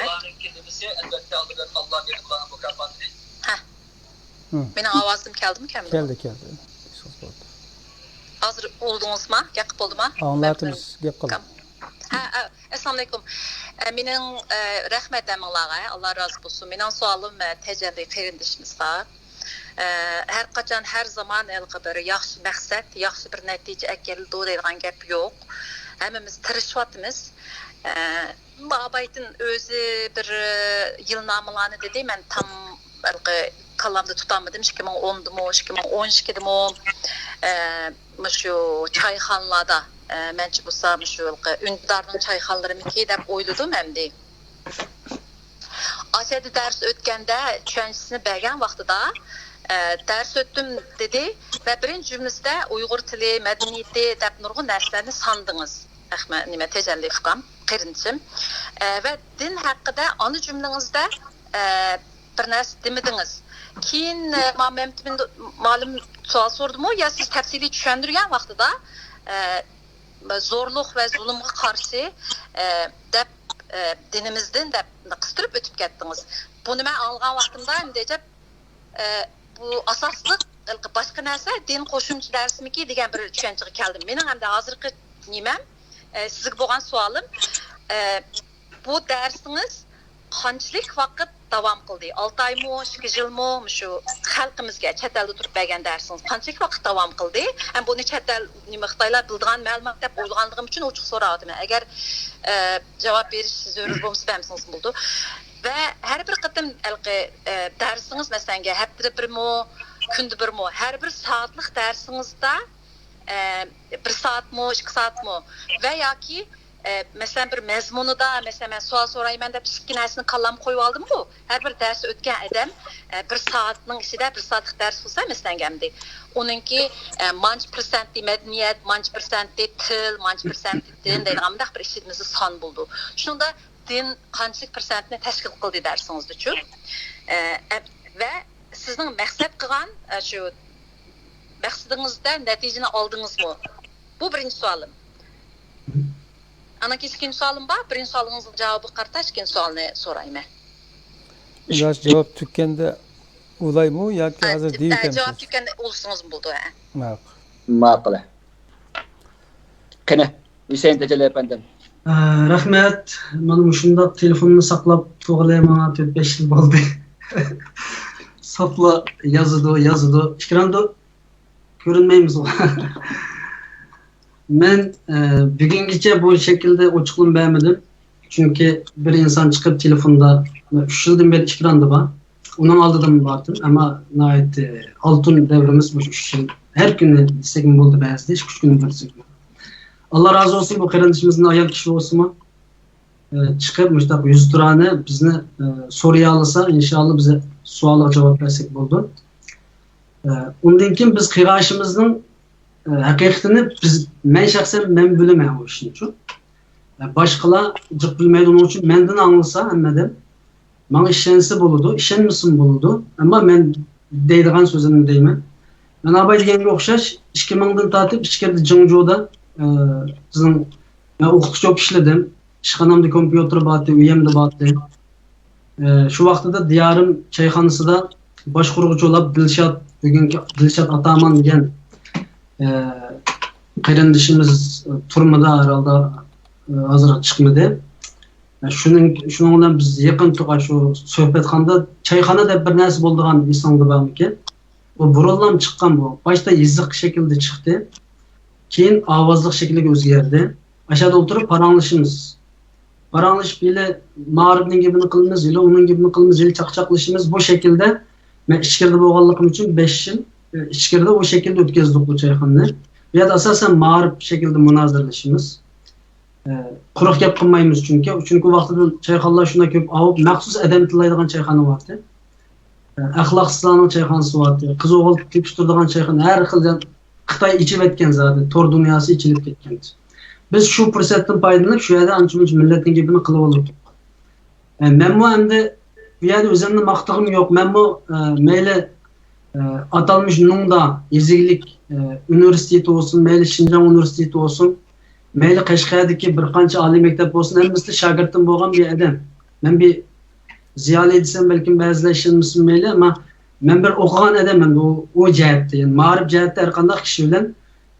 ھە. مېنىڭ ئاۋازىم كەلدىمۇ، كەلمىدىمۇ؟ كەلدى، كەلدى. ئېسىڭىز بولدى. ھازىر ئۇلدىڭىزما؟ گەپ قىلدىما؟ ئاڭلاتىمىز، گەپ قىلىڭ. ھە، ئە، ئەسسالامۇئەلەيكۇم. ئە، مېنىڭ، ئە، رەھمەت ھەممىڭلارغا، ئاللا رازى بولسۇن. مېنىڭ سوئالىم، ئە، تەجەللى قېرىندىشىمىزغا. ئە، ھەر قاچان، ھەر زامان ھېلىقى بىر ياخشى مەقسەت، ياخشى بىر نەتىجە ئەكېلىدۇ دەيدىغان گەپ يوق. ھەممىمىز تىرىشىۋاتىمىز. ئە، بابايتىن ئۆزى بىر، ئە، يىلنامىلارنى دېدى، مەن تام ھېلىقى كاللامدا تۇتالمىدىم، ئىككى مىڭ ئوندىمۇ، ئىككى مىڭ ئون ئىككىدىمۇ، ئە، مۇشۇ چايخانىلاردا، ئە، مەنچە بولسا مۇشۇ ھېلىقى ئۈندىدارنىڭ چايخانىلىرىمىكى دەپ ئويلىدىم ئەمدى. ئاشۇ يەردە دەرس ئۆتكەندە چۈشەنچىسىنى بەرگەن ۋاقتىدا، ئە، دەرس ئۆتتۈم دېدى ۋە بىرىنچى جۈملىسىدە ئۇيغۇر تىلى، مەدەنىيىتى دەپ نۇرغۇن نەرسىلەرنى ساندىڭىز. رەھمەت، نېمە، تەجەللى ئۇكام، قېرىندىشىم. ئە، ۋە دىن ھەققىدە ئانا جۈملىڭىزدە، ئە، بىر نەرسە دېمىدىڭىز. كېيىن، ئە، ما-، مەمتىمىن مۇئەللىم سوئال سورىدىمۇ يا سىز تەپسىلىي چۈشەندۈرگەن ۋاقتىدا، ئە، زورلۇق ۋە زۇلۇمغا قارشى، ئە، دەپ، ئە، دىنىمىزدىن دەپ قىستۇرۇپ ئۆتۈپ كەتتىڭىز. بۇنى مەن ئاڭلىغان ۋاقتىمدا ئەمدى ئەجەب، ئە، بۇ ئاساسلىق ھېلىقى باشقا نەرسە دىن قوشۇمچە دەرسمىكى دېگەن بىر چۈشەنچىگە كەلدىم. مېنىڭ ئەمدى ھازىرقى نېمەم، ئە، سىزگە بولغان سوئالىم، ئە، بۇ دەرسىڭىز قانچىلىك ۋاقىت داۋام قىلدى؟ ئالتە ئايمۇ، ئىككى يىلمۇ مۇشۇ خەلقىمىزگە، چەت ئەلدە تۇرۇپ بەرگەن دەرسىڭىز قانچىلىك ۋاقىت داۋام قىلدى؟ ھەم بۇنى چەت ئەل، نېمە، خىتايلار بىلىدىغان مەلۇمات دەپ ئويلىغانلىقىم ئۈچۈن ئوچۇق سوراۋاتىمەن. ئەگەر، ئە، جاۋاب بېرىش زۆرۈر بولمىسا بەرمىسىڭىزمۇ بولىدۇ. ۋە ھەر بىر قېتىم ھېلىقى، ئە، دەرسىڭىز، مەسىلەنگە، ھەپتىدە بىرمۇ، كۈندە بىرمۇ، ھەر بىر سائەتلىك دەرسىڭىزدە، ئە، بىر سائەتمۇ، ئىككى سائەتمۇ ۋە ياكى، ئە، مەسىلەن، بىر مەزمۇنىدا، مەسىلەن، مەن سوئال سورايمەن دەپ ئىككى نەرسىنى كاللامغا قويۇۋالدىمغۇ، ھەر بىر دەرس ئۆتكەن ئادەم، ئە، بىر سائەتنىڭ ئىچىدە، بىر سائەتلىك دەرس بولسا، مەسىلەنگە ئەمدى ئۇنىڭكى، ئە، مانچە پىرسەنتى مەدەنىيەت، مانچە پىرسەنتى تىل، مانچە پىرسەنتى دىن دەيدىغان مۇنداق بىر ئىشىمىزدە سان بولىدۇ. شۇنىڭدا دىن قانچىلىك پىرسەنتنى تەشكىل قىلدى دەرسىڭىزدىچۇ؟ ئە، ئە، ۋە سىزنىڭ مەقسەت قىلغان، ئە، شۇ مەقسىتىڭىزدە نەتىجىنى ئالدىڭىزمۇ؟ بۇ بىرىنچى سوئالىم. ئاندىن كېيىن ئىككىنچى سوئالىم بار. بىرىنچى سوئالىڭىزنىڭ جاۋابىغا قارىتا ئىككىنچى سوئالنى سورايمەن. ياش جاۋاب تۈگكەندە ئۇلايمۇ ياكى ھازىر دېيىكەمسىز؟ جاۋاب تۈگكەندە ئۇلىسىڭىزمۇ بولىدۇ، ھە. ماقۇل. ماقۇل. قېنى، ھۈسەيىن تەجەللى ئەپەندىم. رەھمەت. مانا مۇشۇنداق تېلېفوننى ساقلاپ تۇرغىلى ماڭا تۆت بەش يىل بولدى. ساپلا يازىدۇ، يازىدۇ. ئېكراندا كۆرۈنمەيمىزغۇ. مەن، ئە، بۈگۈنگىچە بۇ شەكىلدە ئوچۇقلىما بەرمىدىم. چۈنكى بىر ئىنسان چىقىپ تېلېفوندا، ئۈچ يىلدىن بېرى ئېكراندا بار. ئۇنىڭ ئالدىدىمۇ باردىم، ئەمما ناھايىتى ئالتۇن دەۋرىمىز مۇشۇ ئۈچ يىل. ھەر كۈنى دېسەكمۇ بولدى، بەزىدە ئىككى ئۈچ كۈنى بىر دېسەكمۇ. ئاللا رازى بولسۇن، بۇ قېرىندىشىمىزدىن ئايال كىشى بولسىمۇ، ئە، چىقىپ مۇشۇنداق يۈزتۇرانە بىزنى، ئە، سورىيالىسا، ئىنشائاللا بىز سوئالغا جاۋاب بەرسەك بولىدۇ. ئە، ئۇندىن كېيىن بىز قىلغان ئىشىمىزنىڭ، ئە، ھەقىقىتىنى بىز، مەن شەخسەن مەن بىلىمەن ئۇ ئىشنىچۇ. ئە، باشقىلار جىق بىلمەيدۇ، ئۇنىڭ ئۈچۈن مەندىن ئاڭلىسا ھەممە ئادەم ماڭا ئىشەنسە بولىدۇ، ئىشەنمىسىمۇ بولىدۇ. ئەمما مەن دەيدىغان سۆزۈمنى دەيمەن. مەن ئاباي دېگەنگە ئوخشاش ئىككى مىڭدىن تارتىپ ئىچكىرىدە جىڭجۇدا، ئە، بىزنىڭ، مەن ئوقۇتقۇچى بولۇپ ئىشلىدىم. ئىشخانامدا كومپيۇتېر بارتى، ئۆيۈمدە بارتى. ئە، شۇ ۋاقتىدا دىيارىم چايخانىسىدا باشقۇرغۇچى بولاپ دىلشات، بۈگۈنكى دىلشات ئاتامان دېگەن، ئە، قېرىندىشىمىز تۈرمىدە ھەرھالدا، ئە، ھازىر چىقمىدى. شۇنىڭ، شۇنىڭ بىلەن بىز يېقىن تۇرغان شۇ سۆھبەتخانىدا چايخانا دەپ بىر نەرسە بولىدىغان، ئېسىڭدە بارمىكىن؟ بۇ بۇرۇنلام چىققان بۇ. باشتا يېزىق شەكلىدە چىقتى. كېيىن ئاۋازلىق شەكىلگە ئۆزگەردى. ئاشۇ يەردە ئولتۇرۇپ پاراڭلىشىمىز. پاراڭلىشىپ ھېلى مائارىپنىڭ گېپىنى قىلىمىز، ھېلى ئۇنىڭ گېپىنى قىلىمىز، ھېلى چاقچاقلىشىمىز. بۇ شەكىلدە مەن ئىچكىرىدە بولغانلىقىم ئۈچۈن بەش يىل، ئە، ئىچكىرىدە ئۇ شەكىلدە ئۆتكۈزدۇق بۇ چايخانىنى. بۇ يەردە ئاساسەن مائارىپ شەكلىدە مۇنازىرىلىشىمىز. ئە، قۇرۇق گەپ قىلمايمىز چۈنكى. چۈنكى ۋاقتىدا چايخانىلار شۇنداق كۆپ ئاۋۇپ، مەخسۇس ئادەم تىللايدىغان چايخانا بارتى. ئە، ئەخلاقسىزلارنىڭ چايخانىسى بارتى. قىز ئوغۇل تېپىشتۇرىدىغان چايخانا، ھەر خىل خىتاي ئېچىۋەتكەن زادى، تور دۇنياسى ئېچىلىپ كەتكەن. بىز شۇ پۇرسەتتىن پايدىلىنىپ، شۇ يەردە ئانچە-مۇنچە مىللەتنىڭ گېپىنى قىلىۋالدۇق. ئە، مەنمۇ ئەمدى بۇ يەردە ئۆزۈمنى ماختىغۇم يوق. مەنمۇ، ئە، مەيلى، ئە، ئاتالمىش نۇڭدا يېزا ئىگىلىك، ئە، ئۇنىۋېرسىتېتى بولسۇن، مەيلى شىنجاڭ ئۇنىۋېرسىتېتى بولسۇن، مەيلى قەشقەردىكى بىر قانچە ئالىي مەكتەپ بولسۇن، ھەممىسىدە شاگىرتىم بولغان بىر ئادەم. مەن بىر زىيالىي دېسەم، بەلكىم بەزىلەر ئىشەنمىسۇن مەيلى، ئەمما مەن بىر ئوقۇغان ئادەممەن ئۇ، ئۇ جەھەتتە، يەنى مائارىپ جەھەتتە ھەر قانداق كىشى بىلەن،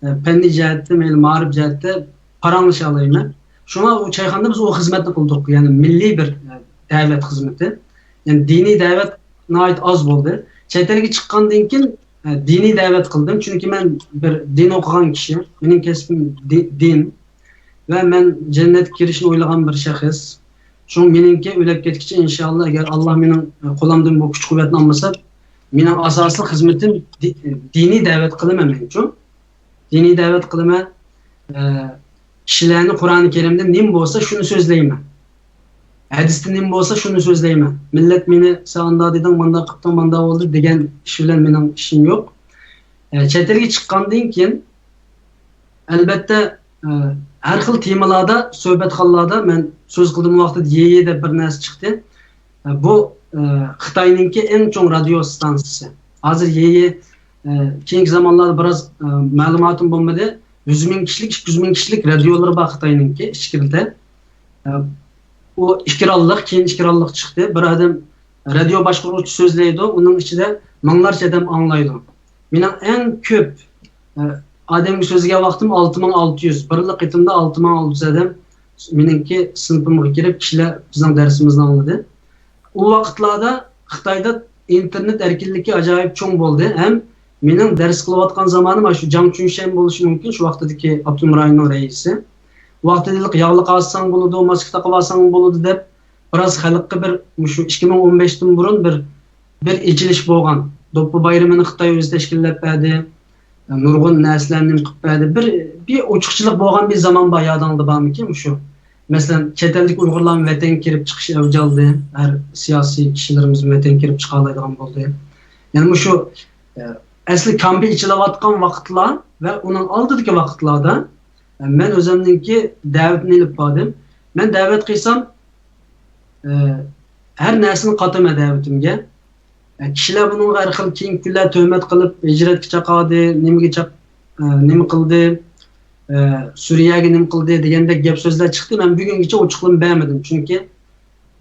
ئە، پەننىي جەھەتتە، مەيلى مائارىپ جەھەتتە پاراڭلىشالايمەن. شۇڭا ئۇ چايخانىدا بىز ئۇ خىزمەتنى قىلدۇق، يەنى مىللىي بىر، ئە، دەۋەت خىزمىتى. يەنى دىنىي دەۋەت ناھايىتى ئاز بولدى. چەت ئەلگە چىققاندىن كېيىن، ئە، دىنىي دەۋەت قىلدىم، چۈنكى مەن بىر دىن ئوقۇغان كىشى، مېنىڭ كەسپىم دى-، دىن. ۋە مەن جەننەتكە كىرىشنى ئويلىغان بىر شەخس. شۇڭا مېنىڭكى ئۆلۈپ كەتكۈچە ئىنشائاللا، ئەگەر ئاللا مېنىڭ، ئە، قولۇمدىن بۇ كۈچ-قۇۋۋەتنى ئالمىسا، مېنىڭ ئاساسلىق خىزمىتىم دى-، دىنىي دەۋەت قىلىمەن مەنچۇ. دىنىي دەۋەت قىلىمەن. ئە، كىشىلەرنى قۇرئان كەرىمدە نېمە بولسا شۇنى سۆزلەيمەن. ھەدىستە نېمە بولسا شۇنى سۆزلەيمەن. مىللەت مېنى سەن ئانداق دېدىڭ، مانداق قىپتىڭ، مانداق بولدى دېگەن ئىش بىلەن مېنىڭ ئىشىم يوق. ئە، چەت ئەلگە چىققاندىن كېيىن، ئەلبەتتە، ئە، ھەر خىل تېمىلاردا، سۆھبەتخانىلاردا مەن سۆز قىلدىم ۋاقتىدا يېيې دەپ بىر نەرسە چىقتى. ئە، بۇ، ئە، خىتاينىڭكى ئەڭ چوڭ رادىيو ئىستانسىسى. ھازىر يېيې، ئە، كېيىنكى زامانلاردا بىراز، ئە، مەلۇماتىم بولمىدى. يۈز مىڭ كىشىلىك، ئىككى يۈز مىڭ كىشىلىك رادىيولىرى بار خىتاينىڭكى ئىچكىرىدە. ئە، ئۇ ئىككى ئېكرانلىق، كېيىن ئىككى ئېكرانلىق چىقتى. بىر ئادەم رادىيو باشقۇرغۇچى سۆزلەيدۇ، ئۇنىڭ ئىچىدە مىڭلارچە ئادەم ئاڭلايدۇ. مېنىڭ ئەڭ كۆپ، ئە، ئادەمگە سۆزلىگەن ۋاقتىم ئالتە مىڭ ئالتە يۈز، بىرلا قېتىمدا ئالتە مىڭ ئالتە يۈز ئادەم مېنىڭكى سىنىپىمغا كىرىپ، كىشىلەر بىزنىڭ دەرسىمىزنى ئاڭلىدى. ئۇ ۋاقىتلاردا خىتايدا ئىنتېرنېت ئەركىنلىكى ئاجايىپ چوڭ بولدى ھەم مېنىڭ دەرس قىلىۋاتقان زامانىم شۇ جاڭ چۈنشەن بولۇشى مۇمكىن، شۇ ۋاقتىدىكى ئاپتونوم رايوننىڭ رەئىسى. ۋاقتىدا ياغلىق ئالساڭ بولىدۇ، ماسكا تاقىۋالساڭ بولىدۇ دەپ، بىراز خەلققە بىر، مۇشۇ ئىككى مىڭ ئون بەشتىن بۇرۇن بىر، بىر ئېچىلىش بولغان. دوپپا بايرىمىنى خىتاي ئۆزى تەشكىللەپ بەردى. نۇرغۇن نەرسىلەرنى نېمە قىلىپ بەردى. بىر، بىر ئوچۇقچىلىق بولغان بىر زامان بار، يادىڭدا بارمىكىن مۇشۇ؟ مەسىلەن، چەت ئەلدىكى ئۇيغۇرلارمۇ ۋەتەنگە كىرىپ چىقىش ئەۋج ئالدى. ھەر سىياسىي كىشىلىرىمىز ۋەتەنگە كىرىپ چىقالايدىغان بولدى. يەنى مۇشۇ، ئە، ئەسلى كامپى ئېچىلىۋاتقان ۋاقىتلار ۋە ئۇنىڭ ئالدىدىكى ۋاقىتلاردا، ئە، مەن ئۆزۈمنىڭكى دەۋىتىنى ئېلىپ باردىم. مەن دەۋەت قىلسام، ئە، ھەر نەرسىنى قاتىمەن دەۋىتىمگە. ئە، كىشىلەر بۇنىڭغا ھەر خىل كېيىنكى كۈنلەر تۆھمەت قىلىپ، ھىجرەتكە چاقاردى، نېمىگە چاق-، ئە، نېمە قىلدى، ئە، سۈرىيەگە نېمە قىلدى دېگەندەك گەپ سۆزلەر چىقتى. مەن بۈگۈنگىچە ئوچۇقلىما بەرمىدىم، چۈنكى،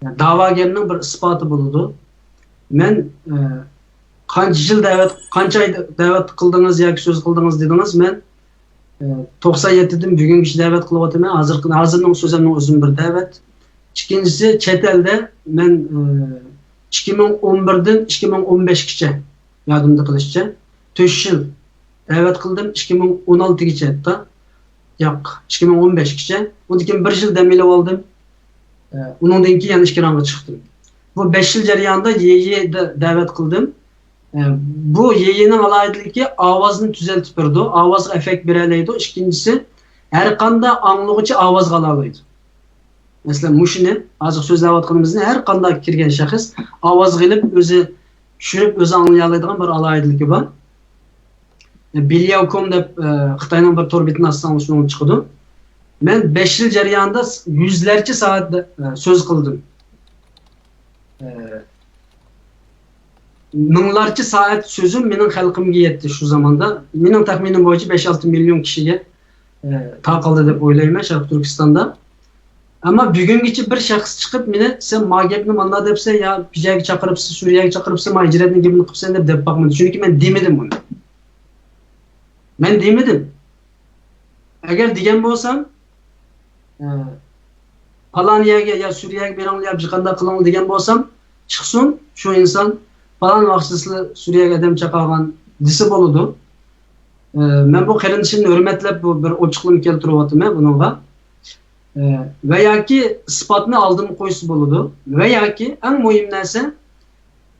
ئە، دەۋاگەرنىڭ بىر ئىسپاتى بولىدۇ. مەن، ئە، قانچە يىل دەۋەت، قانچە ئاي دەۋەت قىلدىڭىز ياكى سۆز قىلدىڭىز دېدىڭىز، مەن، ئە، توقسان يەتتىدىن بۈگۈنگىچە دەۋەت قىلىۋاتىمەن. ھازىرقى، ھازىرنىڭ سۆزۈمنىڭ ئۆزىمۇ بىر دەۋەت. ئىككىنچىسى، چەت ئەلدە مەن، ئە، ئىككى مىڭ ئون بىردىن ئىككى مىڭ ئون بەشكىچە، يادىمدا قېلىشىچە، تۆت يىل دەۋەت قىلدىم، ئىككى مىڭ ئون ئالتىگىچە ھەتتا. ياق، ئىككى مىڭ ئون بەشكىچە. ئۇندىن كېيىن بىر يىل دەم ئېلىۋالدىم. ئە، ئۇنىڭدىن كېيىن يەنە ئېكرانغا چىقتىم. بۇ بەش يىل جەريانىدا يېيېدە دەۋەت قىلدىم. ئە، بۇ يېيېنىڭ ئالاھىدىلىكى ئاۋازنى تۈزەلتىپ بېرىدۇ، ئاۋازغا ئەففېكت بېرەلەيدۇ. ئىككىنچىسى، ھەر قانداق ئاڭلىغۇچى ئاۋازغا ئالالايدۇ. مەسىلەن، مۇشۇنى، ھازىر سۆزلەۋاتقىنىمىزنى ھەر قانداق كىرگەن شەخس ئاۋازغا ئېلىپ، ئۆزى چۈشۈرۈپ، ئۆزى ئاڭلىيالايدىغان بىر ئالاھىدىلىكى بار. بىلياۋ كوم دەپ، ئە، خىتاينىڭ بىر تور بېتىنى ئاچساڭلار شۇنىڭ چىقىدۇ. مەن بەش يىل جەريانىدا يۈزلەرچە سائەت، ئە، سۆز قىلدىم. ئە، مىڭلارچە سائەت سۆزۈم مېنىڭ خەلقىمگە يەتتى شۇ زاماندا. مېنىڭ تەخمىنىم بويىچە بەش-ئالتە مىليون كىشىگە، ئە، تارقالدى دەپ ئويلايمەن شەرقىي تۈركىستاندا. ئەمما بۈگۈنگىچە بىر شەخس چىقىپ مېنى، «سەن ما گەپنى مانداق دەپسەن، يا بىر يەرگە چاقىرىپسەن، سۈرىيەگە چاقىرىپسەن، ما ھىجرەتنىڭ گېپىنى قىپسەن» دەپ، دەپ باقمىدى. چۈنكى مەن دېمىدىم ئۇنى. مەن دېمىدىم. ئەگەر دېگەن بولسام، ئە، پالان يەرگە يا سۈرىيەگە بېرىڭلار يا بىر قانداق قىلىڭلار دېگەن بولسام، چىقسۇن شۇ ئىنسان، پالان ۋاقىتتا سىلەر سۈرىيەگە ئادەم چاقارغان، دېسە بولىدۇ. ئە، مەن بۇ قېرىندىشىمنى ھۆرمەتلەپ بۇ بىر ئوچۇقلىما كەلتۈرۈۋاتىمەن بۇنىڭغا. ئە، ۋە ياكى ئىسپاتنى ئالدىمغا قويسا بولىدۇ. ۋە ياكى ئەڭ مۇھىم نەرسە،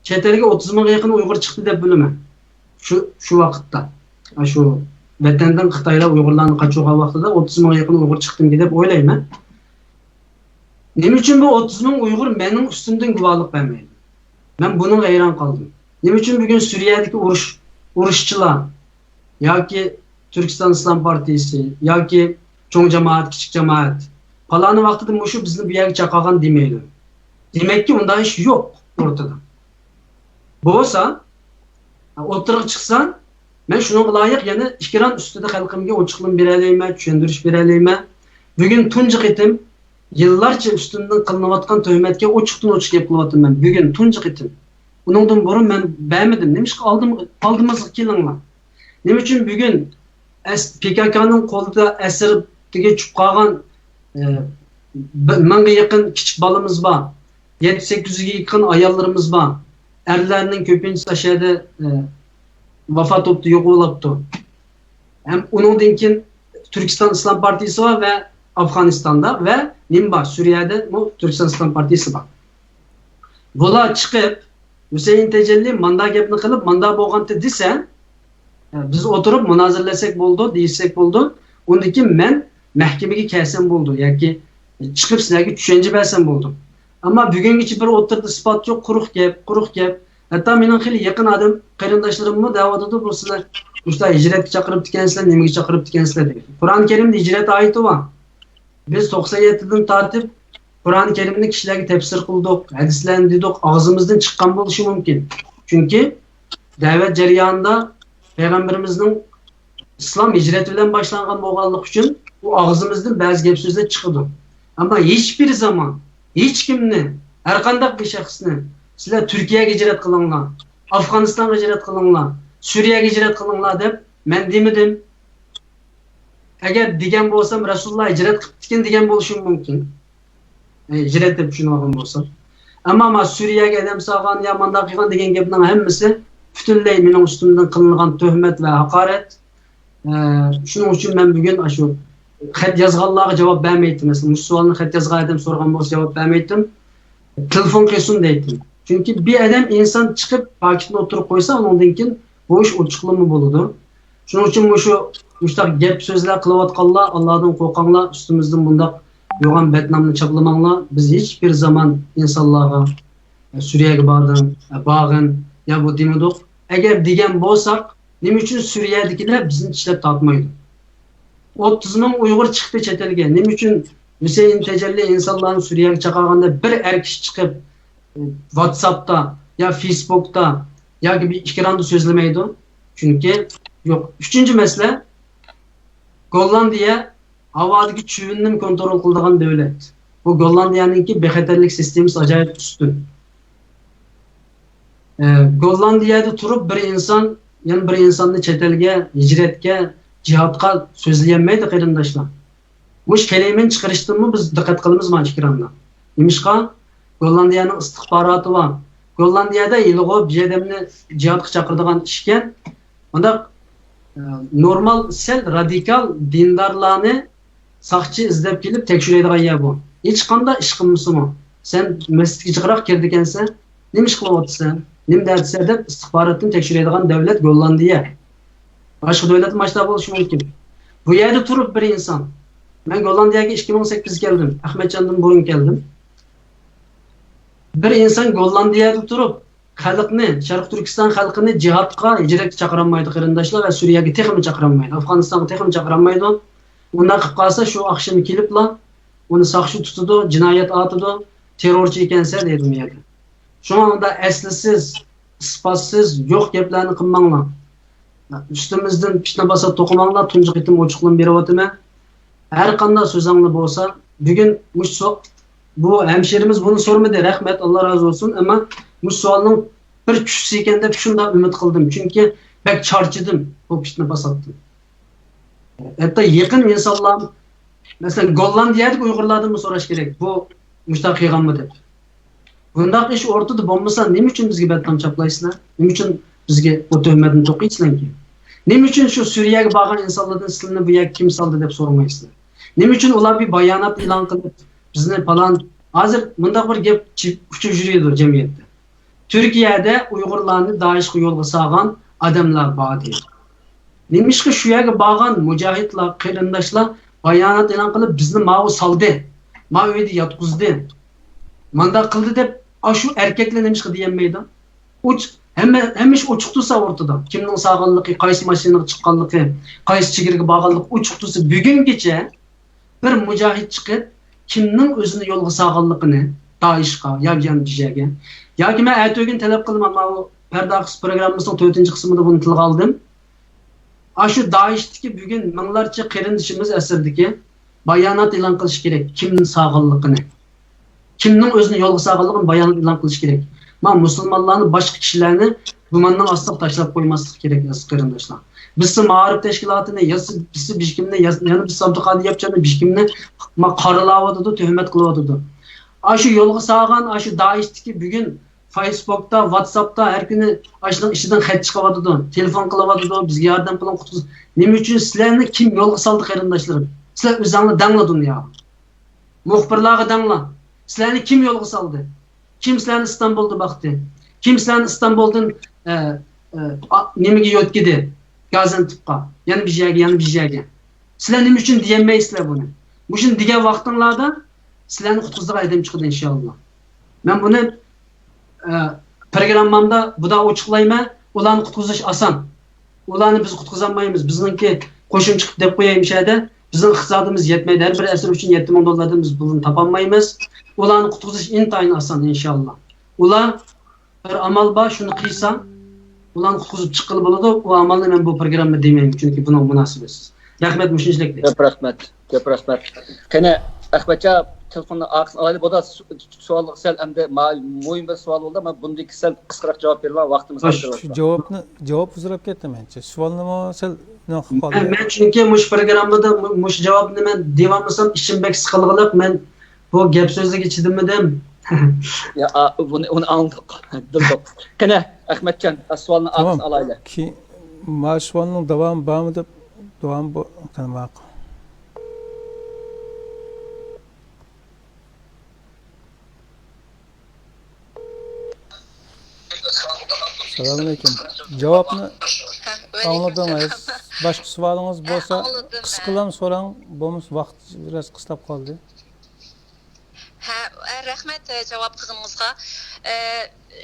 چەت ئەلگە ئوتتۇز مىڭغا يېقىن ئۇيغۇر چىقتى دەپ بىلىمەن. شۇ، شۇ ۋاقىتتا. ئاشۇ ۋەتەندىن خىتايلار ئۇيغۇرلارنى قاچۇرغان ۋاقتىدا ئوتتۇز مىڭغا يېقىن ئۇيغۇر چىقتىمىكىن دەپ ئويلايمەن. نېمە ئۈچۈن بۇ ئوتتۇز مىڭ ئۇيغۇر مېنىڭ ئۈستۈمدىن گۇۋاھلىق بەرمەيدۇ؟ مەن بۇنىڭغا ھەيران قالدىم. نېمە ئۈچۈن بۈگۈن سۈرىيەدىكى ئۇرۇش، ئۇرۇشچىلار ياكى تۈركىستان ئىسلام پارتىيىسى ياكى چوڭ جامائەت، كىچىك جامائەت پالانى ۋاقتىدا مۇشۇ بىزنى بۇ يەرگە چاقىرغان دېمەيدۇ؟ دېمەككى، ئۇنداق ئىش يوق ئورتىدا. بولسا، ئوتتۇرىغا چىقسا، مەن شۇنىڭغا لايىق يەنە ئېكران ئۈستىدە خەلقىمگە ئوچۇقلىما بېرەلەيمەن، چۈشەندۈرۈش بېرەلەيمەن. بۈگۈن تۇنجى قېتىم يىللارچە ئۈستۈمدىن قىلىنىۋاتقان تۆھمەتكە ئوچۇقتىن ئوچۇق گەپ قىلىۋاتىمەن. بۈگۈن تۇنجى قېتىم. ئۇنىڭدىن بۇرۇن مەن بەرمىدىم. نېمىشقا ئالدىم-، ئالدىمىزغا كېلىڭلار؟ نېمە ئۈچۈن بۈگۈن ئەس-، پى كاكانىڭ قولىدا ئەسىرىگە چۈشۈپ قالغان، ئە، بىر مىڭغا يېقىن كىچىك بالىمىز بار، يەتتە سەككىز يۈزگە يېقىن ئاياللىرىمىز بار، ئەرلەرنىڭ كۆپىنچىسى ئاشۇ يەردە، ئە، ۋاپات بوپتۇ، يوقىلىپتۇ. ھەم ئۇنىڭدىن كېيىن تۈركىستان ئىسلام پارتىيىسى بار ۋە ئافغانىستاندا ۋە نېمە بار؟ سۈرىيەدىمۇ تۈركىستان ئىسلام پارتىيىسى بار. بۇلار چىقىپ، ھۈسەيىن تەجەللى ماندا گەپنى قىلىپ، ماندا بولغانتى دېسە، بىز ئولتۇرۇپ مۇنازىرىلەشسەك بولىدۇ، دېيىشسەك بولىدۇ. ئۇندىن كېيىن مەن مەھكىمىگە كەلسەم بولىدۇ ياكى چىقىپ سىلەرگە چۈشەنچە بەرسەم بولىدۇ. ئەمما بۈگۈنگىچە بىر ئوتتۇرىدا ئىسپات يوق، قۇرۇق گەپ، قۇرۇق گەپ. ھەتتا مېنىڭ خېلى يېقىن ئادەم، قېرىنداشلىرىممۇ دەۋاتىدۇ، بۇ سىلەر مۇشۇنداق ھىجرەتكە چاقىرىپتىكەنسىلەر، نېمىگە چاقىرىپتىكەنسىلەر دەيدۇ. قۇرئان كەرىمدە ھىجرەت ئايىتى بار. بىز توقسان يەتتىدىن تارتىپ قۇرئان كەرىمنى كىشىلەرگە تەپسىر قىلدۇق، ھەدىسلەرنى دېدۇق، ئاغزىمىزدىن چىققان بولۇشى مۇمكىن. چۈنكى دەۋەت جەريانىدا پەيغەمبىرىمىزنىڭ ئىسلام ھىجرەت بىلەن باشلانغان بولغانلىقى ئۈچۈن ئۇ ئاغزىمىزدىن بەزى گەپ سۆزلەر چىقىدۇ. ئەمما ھېچبىر زامان ھېچكىمنى، ھەرقانداق بىر شەخسنى، سىلەر تۈركىيەگە ھىجرەت قىلىڭلار، ئافغانىستانغا ھىجرەت قىلىڭلار، سۈرىيەگە ھىجرەت قىلىڭلار دەپ مەن دېمىدىم. ئەگەر دېگەن بولسام، رەسۇلۇللا ھىجرەت قىپتىكەن دېگەن بولۇشۇم مۇمكىن. ئە، ھىجرەت دەپ چۈشىنىۋالغان بولسا. ئەمما ما سۈرىيەگە ئادەم سالغان يا مانداق قىلغان دېگەن گەپنىڭ ھەممىسى پۈتۈنلەي مېنىڭ ئۈستۈمدىن قىلىنغان تۆھمەت ۋە ھاقارەت. ئە، شۇنىڭ ئۈچۈن مەن بۈگۈن ئاشۇ خەت يازغانلارغا جاۋاب بەرمەيتتىم. مەسىلەن، مۇشۇ سوئالنى خەت يازغان ئادەم سورىغان بولسا جاۋاب بەرمەيتتىم. تېلېفون قىلسۇن دەيتتىم. چۈنكى بىر ئادەم ئىنسان چىقىپ پاكىتنى ئوتتۇرىغا قويسا، ئۇنىڭدىن كېيىن بۇ ئىش ئوچۇقلىما بولىدۇ. شۇنىڭ ئۈچۈن مۇشۇ، مۇشۇنداق گەپ سۆزلەر قىلىۋاتقانلار، ئاللادىن قورقۇڭلار، ئۈستىمىزدىن بۇنداق يوغان بەتنامنى چاپلىماڭلار. بىز ھېچبىر زامان ئىنسانلارغا، سۈرىيەگە باردىڭ، بارغىن، يا بۇ دېمىدۇق. ئەگەر دېگەن بولساق، نېمە ئۈچۈن سۈرىيەدىكىلەر بىزنى چىشلەپ تارتمايدۇ؟ ئوتتۇز مىڭ ئۇيغۇر چىقتى چەت ئەلگە. نېمە ئۈچۈن ھۈسەيىن تەجەللى ئىنسانلارنى سۈرىيەگە چاقىرغاندا بىر ئەر كىشى چىقىپ، ۋاتساپتا يا فېيسبۇكتا ياكى بىر ئېكراندا سۆزلىمەيدۇ؟ چۈنكى يوق. ئۈچىنچى مەسىلە، گوللاندىيە ھاۋادىكى چۈۋۈننى كونترول قىلىدىغان دۆلەت. بۇ گوللاندىيەنىڭكى بىخەتەرلىك سىستېمىسى ئاجايىپ ئۈستۈن. ئە، گوللاندىيەدە تۇرۇپ بىر ئىنسان يەنە بىر ئىنساننى چەت ئەلگە، ھىجرەتكە، جىھادقا سۆزلىيەلمەيدۇ، قېرىنداشلار. مۇشۇ كەلىمىنى چىقىرىشتىنمۇ بىز دىققەت قىلىمىز مانا ئېكراندا. نېمىشقا؟ گوللاندىيەنىڭ ئىستىخباراتى بار. گوللاندىيەدە ھېلىغۇ بىر ئادەمنى جىھادقا چاقىرىدىغان ئىشكەن. ئۇنداق، ئە، نورمال، سەل رادىكال دىندارلارنى ساقچى ئىزدەپ كېلىپ تەكشۈرەيدىغان يەر بۇ. ھېچقانداق ئىش قىلمىسىمۇ، سەن مەسچىتكە جىقراق كىرىدىكەنسەن، نېمە ئىش قىلىۋاتىسەن، نېمە دەردىسەن دەپ ئىستىخباراتتىن تەكشۈرەيدىغان دۆلەت گوللاندىيە. باشقا دۆلەتمۇ ماشۇنداق بولۇشى مۇمكىن. بۇ يەردە تۇرۇپ بىر ئىنسان، مەن گوللاندىيەگە ئىككى مىڭ سەككىز كەلدىم، ئەخمەتجاندىن بۇرۇن كەلدىم. بىر ئىنسان گوللاندىيەدە تۇرۇپ، خەلقنى، شەرقىي تۈركىستان خەلقىنى جىھادقا، ھىجرەتكە چاقىرالمايدۇ، قېرىنداشلار، ۋە سۈرىيەگە تېخىمۇ چاقىرالمايدۇ، ئافغانىستانغا تېخىمۇ چاقىرالمايدۇ. ئۇنداق قىلىپ قالسا، شۇ ئاخشىمى كېلىپلا ئۇنى ساقچى تۇتىدۇ، جىنايەت ئارتىدۇ، تېررورچى ئىكەنسەن دەيدۇ ئۇ يەردە. شۇڭا ئۇنداق ئەسلىسىز، ئىسپاتسىز، يوق گەپلەرنى قىلماڭلار. ئۈستىمىزدىن پىتنە پاسات توقۇماڭلار، تۇنجى قېتىم ئوچۇقلىما بېرىۋاتىمەن. ھەر قانداق سۆزۈڭلار بولسا، بۈگۈن مۇشۇ سو-، بۇ ھەمشىرىمىز بۇنى سورىمىدى، رەھمەت، ئاللا رازى بولسۇن، ئەمما مۇشۇ سوئالنىڭ بىر چۈشسە ئىكەن دەپ شۇنداق ئۈمىد قىلدىم، چۈنكى بەك چارچىدىم بۇ پىتنە پاساتتىن. ھەتتا يېقىن ئىنسانلار، مەسىلەن، گوللاندىيەدىكى ئۇيغۇرلاردىنمۇ سوراش كېرەك، بۇ مۇشۇنداق قىلغانمۇ دەپ. بۇنداق ئىش ئورتىدا بولمىسا، نېمە ئۈچۈن بىزگە بەتنام چاپلايسىلەر؟ نېمە ئۈچۈن بىزگە بۇ تۆھمەتنى توقۇيسىلەركى؟ نېمە ئۈچۈن شۇ سۈرىيەگە بارغان ئىنسانلاردىن سىلىنى بۇ يەرگە كىم سالدى دەپ سورىمايسىلەر؟ نېمە ئۈچۈن ئۇلار بىر بايانات ئېلان قىلىپ، بىزنى پالان، ھازىر مۇنداق بىر گەپ چى-، ئۇچۇپ يۈرىدۇ جەمئىيەتتە. تۈركىيەدە ئۇيغۇرلارنى دائىشقا يولغا سالغان ئادەملەر بار دەيدۇ. نېمىشقا شۇ يەرگە بارغان مۇجاھىدلار، قېرىنداشلار بايانات ئېلان قىلىپ، بىزنى ماۋۇ سالدى، ماۋۇ ئۆيدە ياتقۇزدى، مانداق قىلدى دەپ، ئاشۇ ئەركەكلەر نېمىشقا دېيەلمەيدۇ؟ ئوچ-، ھەممە، ھەممە ئىش ئوچۇق تۇرسا ئورتىدا. كىمنىڭ سالغانلىقى، قايسى ماشىنىغا چىققانلىقى، قايسى چېگرىگە بارغانلىقى ئوچۇق تۇرسا، بۈگۈنگىچە بىر مۇجاھىد چىقىپ، كىمنىڭ ئۆزىنى يولغا سالغانلىقىنى، دائىشقا ياكى يەنە بىر يەرگە. ياكى مەن ئەتىگۈن تەلەپ قىلىمەن، ماۋۇ پەردە ئارقىسى پروگراممىسىنىڭ تۆتىنچى قىسمىدا بۇنى تىلغا ئالدىم. ئاشۇ دائىشتىكى بۈگۈن مىڭلارچە قېرىندىشىمىز ئەسىردىكى بايانات ئېلان قىلىش كېرەك، كىمنى سالغانلىقىنى. كىمنىڭ ئۆزىنى يولغا سالغانلىقىنى بايان ئېلان قىلىش كېرەك. ما مۇسۇلمانلارنى، باشقا كىشىلەرنى گۇماننىڭ ئاستىغا تاشلاپ قويماسلىق كېرەك، ئەزىز قېرىنداشلار. بىزسى مائارىپ تەشكىلاتىنى، يا سى-، بىزسى بىر كىمنى، يا، يەنە بىزسى ئابدۇقادىر ياپچاننى، بىر كىمنى ما قارىلاۋاتىدۇ، تۆھمەت قىلىۋاتىدۇ. ئاشۇ يولغا سالغان، ئاشۇ دائىشتىكى بۈگۈن فېيسبۇكتا، ۋاتساپتا ھەر كۈنى ئاشۇنىڭ ئىچىدىن خەت چىقىۋاتىدۇ، تېلېفون قىلىۋاتىدۇ، بىزگە ياردەم قىلىڭ، قۇتقۇز-، نېمە ئۈچۈن سىلەرنى كىم يولغا سالدى، قېرىنداشلىرىم؟ سىلەر ئۆزۈڭلار دەڭلار دۇنياغا. مۇخبىرلارغا دەڭلار. سىلەرنى كىم يولغا سالدى؟ كىم سىلەرنى ئىستانبۇلدا باقتى؟ كىم سىلەرنى ئىستانبۇلدىن، ئە، ئە، ئا-، نېمىگە يۆتكىدى؟ گازىئانتېپقا. يەنە بىر يەرگە، يەنە بىر يەرگە. سىلەر نېمە ئۈچۈن دېيەلمەيسىلەر بۇنى؟ مۇشۇنى دېگەن ۋاقتىڭلاردا سىلەرنى قۇتقۇزىدىغان ئادەم چىقىدۇ، ئىنشائاللا. مەن بۇنى، ئە، پروگراممامدا بۇدا ئوچۇقلايمەن. ئۇلارنى قۇتقۇزۇش ئاسان. ئۇلارنى بىز قۇتقۇزالمايمىز. بىزنىڭكى قوشۇن چىقىپ دەپ قوياي مۇشۇ يەردە. بىزنىڭ ئىقتىسادىمىز يەتمەيدۇ. ھەر بىر ئەسىر ئۈچۈن يەتتە مىڭ دوللاردىن بىز پۇلنى تاپالمايمىز. ئۇلارنى قۇتقۇزۇش ئىنتايىن ئاسان، ئىنشائاللا. ئۇلار بىر ئامال بار، شۇنى قىلسا، ئۇلارنى قۇتقۇزۇپ چىققىلى بولىدۇ. ئۇ ئامالنى مەن بۇ پروگراممىدا دېمەيمەن، چۈنكى بۇنىڭ مۇناسىۋەتسىز. رەھمەت، مۇشۇنچىلىك. كۆپ رەھمەت. كۆپ رەھمەت. قېنى، ئەخمەتجان، تېلېفوننى ئارقىسىنى ئالايلى. بۇدا سو-، سوئالغا سەل ئەمدى ما-، مۇھىم بىر سوئال بولدى. مەن بۇندىكى سەل قىسقىراق جاۋاب بېرىمەن، ۋاقتىمىز ئاز قېلىپ قالدى. جاۋابنى، جاۋاب ئۇزىراپ كەتتى مەنچە. سوئالنىمۇ سەل نېمە قىلىپ قالدى. مەن، مەن چۈنكى مۇشۇ پروگراممىدا مۇ-، مۇشۇ جاۋابنى مەن دېيىۋالمىسام، ئىچىم بەك سىقىلغىلىق. مەن بۇ گەپ سۆزلىگە چىدىمىدىم. يا، ئا، بۇنى، ئۇنى ئاڭلىدۇق. بىلدۇق. قېنى، ئەخمەتجان، سوئالنى ئارقىسىنى ئالايلى. كېيىن، ما سوئالنىڭ داۋامى بارمۇ دەپ، داۋامى بو-، قېنى ماقۇل. ئەسسالامۇئەلەيكۇم. جاۋابنى ئاڭلىدىڭىز. باشقا سوئالىڭىز بولسا، قىسقىلا سوراڭ، بولمىسا ۋاقىت بىراز قىستاپ قالدى. ھە، ئە، رەھمەت، ئە، جاۋاب قىلغىنىڭىزغا. ئە،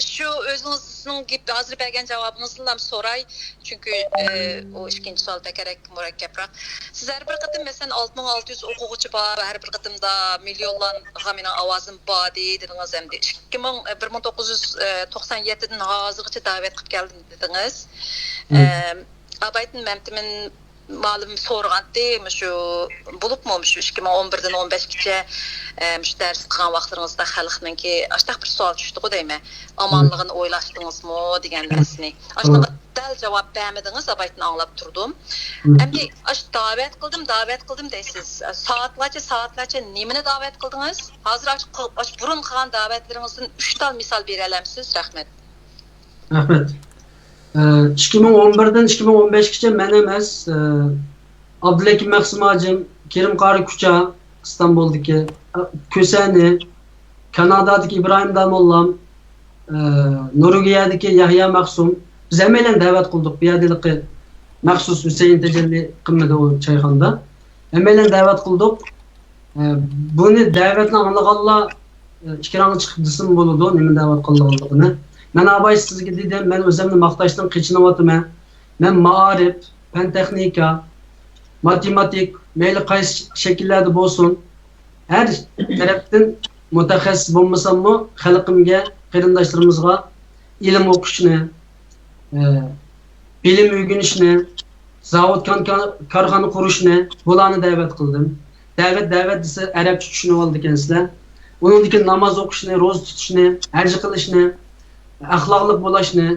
شۇ ئۆزىڭىزنىڭ گېپ، ھازىر بەرگەن جاۋابىڭىزدىنلا سوراي، چۈنكى، ئە، ئۇ ئىككىنچى سوئال بەكرەك مۇرەككەپراق. سىز ھەر بىر قېتىم، مەسىلەن، ئالتە مىڭ ئالتە يۈز ئوقۇغۇچى بار، ھەر بىر قېتىمدا مىليونلارغا مېنىڭ ئاۋازىم باردى دېدىڭىز، ئەمدى ئىككى مىڭ، بىر مىڭ توققۇز يۈز توقسان يەتتىدىن ھازىرغىچە دەۋەت قىلىپ كەلدىم دېدىڭىز. ئەم، ئابايتىن مەمتىمىن مالىم سورىغانتى، مۇشۇ، بولۇپمۇ مۇشۇ ئىككى مىڭ ئون بىردىن ئون بەشكىچە، ئە، مۇشۇ دەرس قىلغان ۋاقىتلىرىڭىزدا خەلقنىڭكى ئاشتاق بىر سوئال چۈشتىغۇ دەيمەن. ئامانلىقىنى ئويلاشتىڭىزمۇ دېگەن نەرسىنى. ئاشۇنىڭغا دەل جاۋاب بەرمىدىڭىز، ئابايتىن ئاڭلاپ تۇردۇم. ئەمدى ئاشۇ دەۋەت قىلدىم، دەۋەت قىلدىم دەيسىز. سائەتلەرچە، سائەتلەرچە نېمىنى دەۋەت قىلدىڭىز؟ ھازىر ئاشۇ قىل-، ئاشۇ بۇرۇن قىلغان دەۋەتلىرىڭىزدىن ئۈچ تال مىسال بېرەلەمسىز؟ رەھمەت. رەھمەت. ئە، ئىككى مىڭ ئون بىردىن ئىككى مىڭ ئون بەشكىچە مەن ئەمەس، ئە، ئابدۇلھەكىم مەخسۇم ھاجىم، كېرىم قارى كۇچا، ئىستانبۇلدىكى، ئە، كۈسەنى، كانادادىكى ئىبراھىم داموللام، ئە، نورۋېگىيەدىكى يەھيا مەخسۇم، بىز ھەممەيلەن دەۋەت قىلدۇق. بۇ يەردە ھېلىقى مەخسۇس ھۈسەيىن تەجەللى قىلمىدى ئۇ چايخانىدا. ھەممەيلەن دەۋەت قىلدۇق. ئە، بۇنى دەۋەتنى ئاڭلىغانلار، ئە، ئېكرانغا چىقىپ دېسىمۇ بولىدۇ، نېمە دەۋەتقانلىقىنى. مەن ئاباي سىزگە دېدىم، مەن ئۆزۈمنى ماختاشتىن قېچىنىۋاتىمەن. مەن مائارىپ، پەن تېخنىكا، ماتېماتىك، مەيلى قايسى شەكىللەردە بولسۇن، ھەر تەرەپتىن مۇتەخەسسىس بولمىساممۇ، خەلقىمگە، قېرىنداشلىرىمىزغا ئىلىم ئوقۇشنى، ئە، بىلىم ئۆگىنىشنى، زاۋۇت، كان-، كان-، كارخانا قۇرۇشنى، بۇلارنى دەۋەت قىلدىم. دەۋەت، دەۋەت دېسە، ئەرەبچە چۈشىنىۋالىدىكەنسىلەر. ئۇنىڭدىن كېيىن ناماز ئوقۇشنى، روزا تۇتۇشنى، ھەج قىلىشنى، ئەخلاقلىق بولۇشنى،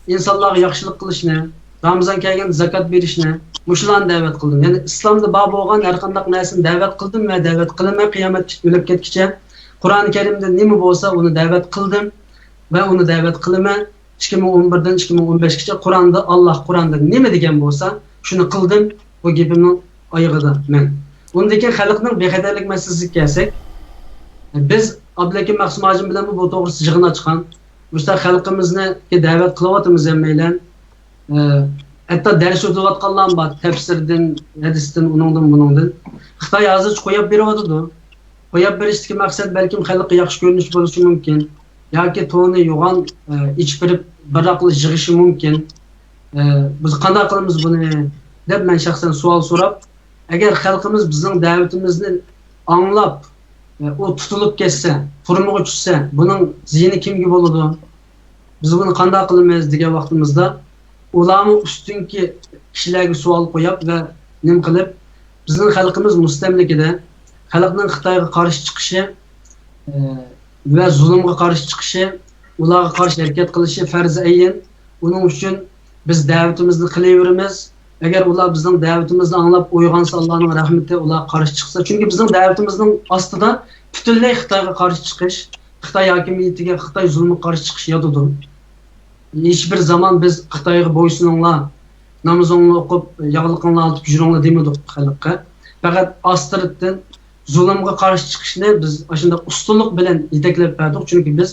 ئىنسانلارغا ياخشىلىق قىلىشنى، رامىزان كەلگەندە زاكات بېرىشنى، مۇشۇلارنى دەۋەت قىلدىم. يەنى ئىسلامدا بار بولغان ھەر قانداق نەرسىنى دەۋەت قىلدىم ۋە دەۋەت قىلىمەن، قىيامەت ئۆلۈپ كەتكۈچە. قۇرئان كەرىمدە نېمە بولسا، ئۇنى دەۋەت قىلدىم ۋە ئۇنى دەۋەت قىلىمەن. ئىككى مىڭ ئون بىردىن ئىككى مىڭ ئون بەشكىچە قۇرئاندا، ئاللاھ قۇرئاندا نېمە دېگەن بولسا، شۇنى قىلدىم، بۇ گېپىمنىڭ ئايىغىدا مەن. ئۇندىن كېيىن خەلقنىڭ بىخەتەرلىك مەسىلىسىگە كەلسەك، بىز ئابدۇلھەكىم مەخسۇم ھاجىم بىلەنمۇ بۇ توغرىسىدا يىغىن ئاچقان. مۇشۇنداق خەلقىمىزنى دەۋەت قىلىۋاتىمىز ھەممەيلەن. ئە، ھەتتا دەرس ئۆتۈۋاتقانلارمۇ بار، تەپسىردىن، ھەدىستىن، ئۇنىڭدىن، بۇنىڭدىن. خىتاي ھازىرچە قويۇپ بېرىۋاتىدۇ. قويۇپ بېرىشتىكى مەقسەت بەلكىم خەلققە ياخشى كۆرۈنۈش بولۇشى مۇمكىن. ياكى تونى يوغان، ئە، ئېچىپ بېرىپ بىراقلا يىغىشى مۇمكىن. ئە، بىز قانداق قىلىمىز بۇنى دەپ مەن شەخسەن سوئال سوراپ، ئەگەر خەلقىمىز بىزنىڭ دەۋىتىمىزنى ئاڭلاپ، ئە، ئۇ تۇتۇلۇپ كەتسە، تۈرمىگە چۈشسە، بۇنىڭ زىيىنى كىمگە بولىدۇ؟ بىز بۇنى قانداق قىلىمىز دېگەن ۋاقتىمىزدا، ئۇلارمۇ ئۈستۈنكى كىشىلەرگە سوئال قويۇپ ۋە نېمە قىلىپ، بىزنىڭ خەلقىمىز مۇستەملىكىدە، خەلقنىڭ خىتايغا قارشى چىقىشى، ئە، ۋە زۇلۇمغا قارشى چىقىشى، ئۇلارغا قارشى ھەرىكەت قىلىشى پەرزى ئەين. ئۇنىڭ ئۈچۈن بىز دەۋىتىمىزنى قىلىۋېرىمىز. ئەگەر ئۇلار بىزنىڭ دەۋىتىمىزنى ئاڭلاپ ئويغانسا، ئاللانىڭ رەھمىتى ئۇلارغا قارشى چىقسا. چۈنكى بىزنىڭ دەۋىتىمىزنىڭ ئاستىدا پۈتۈنلەي خىتايغا قارشى چىقىش، خىتاي ھاكىمىيىتىگە، خىتاي زۇلمىغا قارشى چىقىش ياتىدۇ. ھېچ بىر زامان بىز خىتايغا بويسۇنۇڭلار، نامىزىڭلارنى ئوقۇپ، ياغلىقىڭلارنى ئارتىپ يۈرۈڭلار دېمىدۇق خەلققە. پەقەت ئاستىرتتىن زۇلۇمغا قارشى چىقىشنى بىز ئاشۇنداق ئۇستىلىق بىلەن يېتەكلەپ بەردۇق، چۈنكى بىز،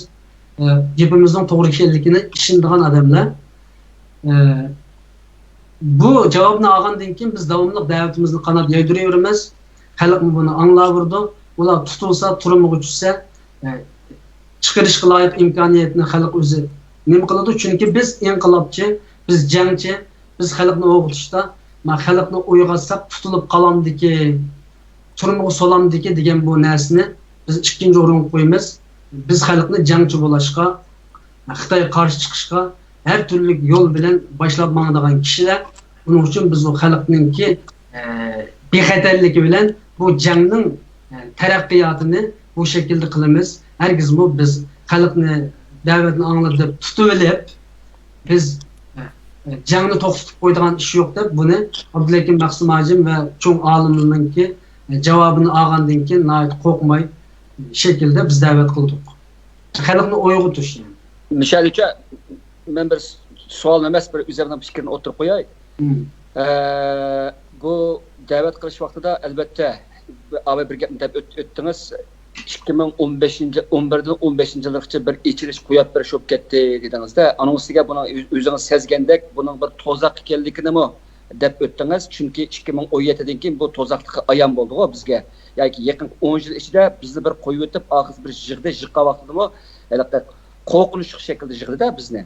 ئە، گېپىمىزنىڭ توغرا ئىكەنلىكىنى ئىشىنىدىغان ئادەملەر. ئە، بۇ جاۋابنى ئالغاندىن كېيىن بىز داۋاملىق دەۋىتىمىزنى قانات يايدۇرۇۋېرىمىز. خەلقمۇ بۇنى ئاڭلاۋېرىدۇ. ئۇلار تۇتۇلسا، تۈرمىگە چۈشسە، ئە، چىقىرىشقا لايىق ئىمكانىيەتنى خەلق ئۆزى نېمە قىلىدۇ؟ چۈنكى بىز ئىنقىلابچى، بىز جەڭچى، بىز خەلقنى ئويغىتىشتا، مانا، خەلقنى ئويغاتساق تۇتۇلۇپ قالامدىكى، تۈرمىگە سولامدىكى دېگەن بۇ نەرسىنى بىز ئىككىنچى ئورۇنغا قويىمىز. بىز خەلقنى جەڭچى بولۇشقا، خىتايغا قارشى چىقىشقا ھەر تۈرلۈك يول بىلەن باشلاپ ماڭىدىغان كىشىلەر. بۇنىڭ ئۈچۈن بىز بۇ خەلقنىڭكى، ئە، بىخەتەرلىكى بىلەن بۇ جەڭنىڭ، ئە، تەرەققىياتىنى بۇ شەكىلدە قىلىمىز. ھەرگىزمۇ بىز خەلقنى دەۋەتنى ئاڭلىدى دەپ تۇتۇۋېلىپ، بىز، ئە، جەڭنى توختىتىپ قويىدىغان ئىش يوق دەپ، بۇنى ئابدۇلھەكىم مەخسۇم ھاجىم ۋە چوڭ ئالىملارنىڭكى، ئە، جاۋابىنى ئالغاندىن كېيىن ناھايىتى قورقماي شەكىلدە بىز دەۋەت قىلدۇق. خەلقنى ئويغىتىش، يەنى. مىشەل ئۈچۈن مەن بىر سوئال ئەمەس، بىر ئۆزۈمنىڭ پىكرىنى ئوتتۇرىغا قوياي. مم. ئە، بۇ دەۋەت قىلىش ۋاقتىدا، ئەلۋەتتە، ئاۋۋال بىر گەپنى دەپ ئۆت-، ئۆتتىڭىز. ئىككى مىڭ ئون بەشىنچى، ئون بىردىن ئون بەشىنچى يىللىقىچە بىر ئېچىلىش قويۇپ بېرىش بولۇپ كەتتى دېدىڭىز-دە. ئانىڭ ئۈستىگە بۇنىڭ ئۆز-، ئۆزىڭىز سەزگەندەك، بۇنىڭ بىر تۇزاق ئىكەنلىكىنىمۇ دەپ ئۆتتىڭىز. چۈنكى ئىككى مىڭ ئون يەتتىدىن كېيىن بۇ تۇزاقلىقى ئايان بولدىغۇ بىزگە. ياكى يېقىنقى ئون يىل ئىچىدە بىزنى بىر قويۇۋېتىپ، ئاخىرسى بىر يىغدى، يىغقان ۋاقتىدىمۇ ھېلىقى قورقۇنچلۇق شەكىلدە يىغدى-دە بىزنى.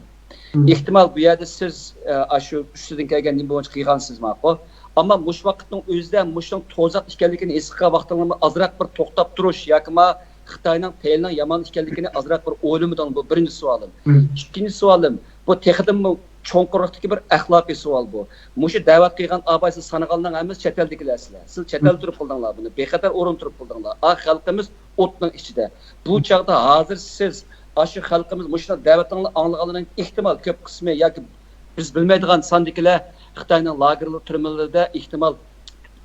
مم. ئېھتىمال، بۇ يەردە سىز، ئە، ئاشۇ ئۈستىدىن كەلگەن نېمە بويىچە قىلغانسىز، ماقۇل. ئەمما مۇشۇ ۋاقىتنىڭ ئۆزىدە مۇشۇنىڭ تۇزاق ئىكەنلىكىنى ھېس قىلغان ۋاقتىڭلارمۇ ئازراق بىر توختاپ تۇرۇش ياكىما خىتاينىڭ پەيلىنىڭ يامان ئىكەنلىكىنى ئازراق بىر ئويلىمىدىڭ؟ بۇ بىرىنچى سوئالىم. مم. ئىككىنچى سوئالىم، بۇ تېخىدىنمۇ چوڭقۇرلۇقتىكى بىر ئەخلاقىي سوئال بۇ. مۇشۇ دەۋەت قىلغان ئابايسى سانىغانلارنىڭ ھەممىسى چەت ئەلدىكىلەر سىلەر. سىز چەت ئەلدە تۇرۇپ قىلدىڭلار بۇنى. بىخەتەر ئورۇن تۇرۇپ قىلدىڭلار. ئا، خەلقىمىز ئوتنىڭ ئىچىدە. بۇ چاغدا ھازىر سىز ئاشۇ خەلقىمىز مۇشۇنداق دەۋەتنى ئاڭلىغانلىرىنىڭ ئېھتىمال كۆپ قىسمى ياكى بىز بىلمەيدىغان ساندىكىلەر خىتاينىڭ لاگېرلىرى، تۈرمىلىرىدە ئېھتىمال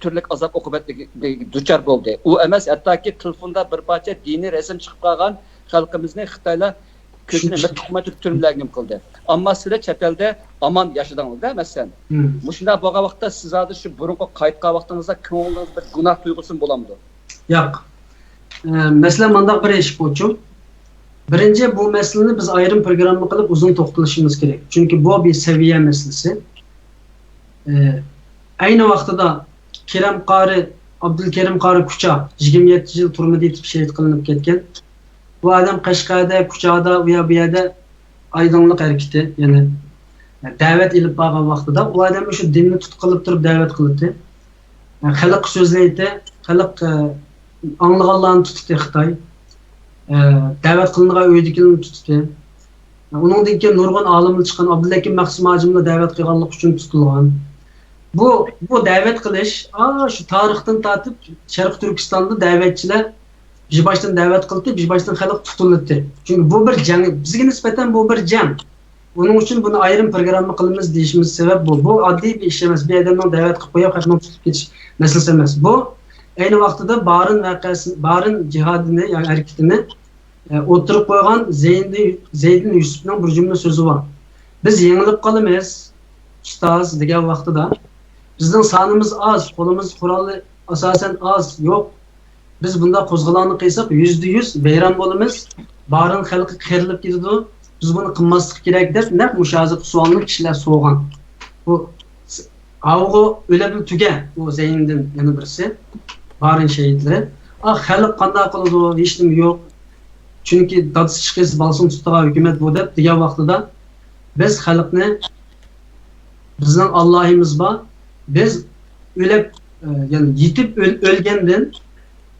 تۈرلۈك ئازاب ئوقۇبەتلىرىگە دۇچار بولدى. ئۇ ئەمەس، ھەتتاكى تېلېفوندا بىر پارچە دىنىي رەسىم چىقىپ قالغان خەلقىمىزنى خىتايلار كۆزىنى مىت قىلماي تۇرۇپ تۈرمىلەرگە نېمە قىلدى. ئەمما سىلەر چەت ئەلدە ئامان ياشىدىڭلار-دە، مەسىلەن. مم. مۇشۇنداق بولغان ۋاقىتتا سىز ھازىر شۇ بۇرۇنقى قايتقان ۋاقتىڭىزدا كۆڭلىڭىز بىر گۇناھ تۇيغۇسىمۇ بولامدۇ؟ ياق. ئە، مەسىلە مۇنداق بىر ئىش بۇچۇ. بىرىنچى، بۇ مەسىلىنى بىز ئايرىم پروگرامما قىلىپ ئۇزۇن توختىلىشىمىز كېرەك. چۈنكى بۇ بىر سەۋىيە مەسىلىسى. ئە، ئەينى ۋاقتىدا كېرەم قارى، ئابدۇلكېرىم قارى كۇچا يىگىرمە يەتتە يىل تۈرمىدە يېتىپ شېھىت قىلىنىپ كەتكەن. بۇ ئادەم قەشقەردە، كۇچادا، ئۇ يەر بۇ يەردە ئايدىڭلىق ھەرىكىتى، يەنى دەۋەت ئېلىپ بارغان ۋاقتىدا ئۇ ئادەم شۇ دىننى تۇتقا قىلىپ تۇرۇپ دەۋەت قىلاتتى. خەلققە سۆزلەيتتى، خەلق، ئە، ئاڭلىغانلارنى تۇتتى خىتاي. ئە، دەۋەت قىلىنغان ئۆيدىكىلەرنى تۇتتى. ئۇنىڭدىن كېيىن نۇرغۇن ئالىملار چىققان، ئابدۇلھەكىم مەخسۇم ھاجىمنى دەۋەت قىلغانلىقى ئۈچۈن تۇتۇلغان. بۇ، بۇ دەۋەت قىلىش، ئا، شۇ تارىختىن تارتىپ شەرقىي تۈركىستاندا دەۋەتچىلەر بىر باشتىن دەۋەت قىلدى، بىر باشتىن خەلق تۇتۇلدى. چۈنكى بۇ بىر جەڭ، بىزگە نىسبەتەن بۇ بىر جەڭ. ئۇنىڭ ئۈچۈن بۇنى ئايرىم پروگرامما قىلىمىز دېيىشىمىز سەۋەب بۇ. بۇ ئاددىي بىر ئىش ئەمەس. بىر ئادەمنىڭ دەۋەت قىلىپ قويۇپ، خەلقنىڭ تۇتۇپ كېتىش مەسىلىسى ئەمەس. بۇ ئەينى ۋاقتىدا بارىن ۋەقەسى، بارىن جىھادىنى، يەنى ھەرىكىتىنى، ئە، ئوتتۇرىغا قويغان زەيدى-، زەيدىن يۈسۈپنىڭ بىر جۈملە سۆزى بار. بىز يېڭىلىپ قالىمىز، ئۇستاز دېگەن ۋاقتىدا، بىزنىڭ سانىمىز ئاز، قولىمىز قورالى ئاساسەن ئاز، يوق. بىز بۇنداق قوزغىلاڭنى قىلساق، يۈزدە يۈز ۋەيران بولىمىز، بارىن خەلقى قىرىلىپ كېتىدۇ، بىز بۇنى قىلماسلىق كېرەك، دەپ نەق مۇشۇ ھازىرقى سوئالنى كىشىلەر سورىغان. بۇ س-، ئاۋۇ ئۆلەپلا تۈگە، ئۇ زەينىدىن يەنە بىرسى، بارىن شېھىتلىرى. ئا، خەلق قانداق قىلىدۇ، ھېچنېمە يوق. چۈنكى دادىسى چىقىرسا بالىسىنى تۇتىدىغان ھۆكۈمەت بۇ دەپ دېگەن ۋاقتىدا، بىز خەلقنى، بىزنىڭ ئاللاھىمىز بار، بىز ئۆلۈپ، ئە، يەنى يېتىپ ئۆل-، ئۆلگەندىن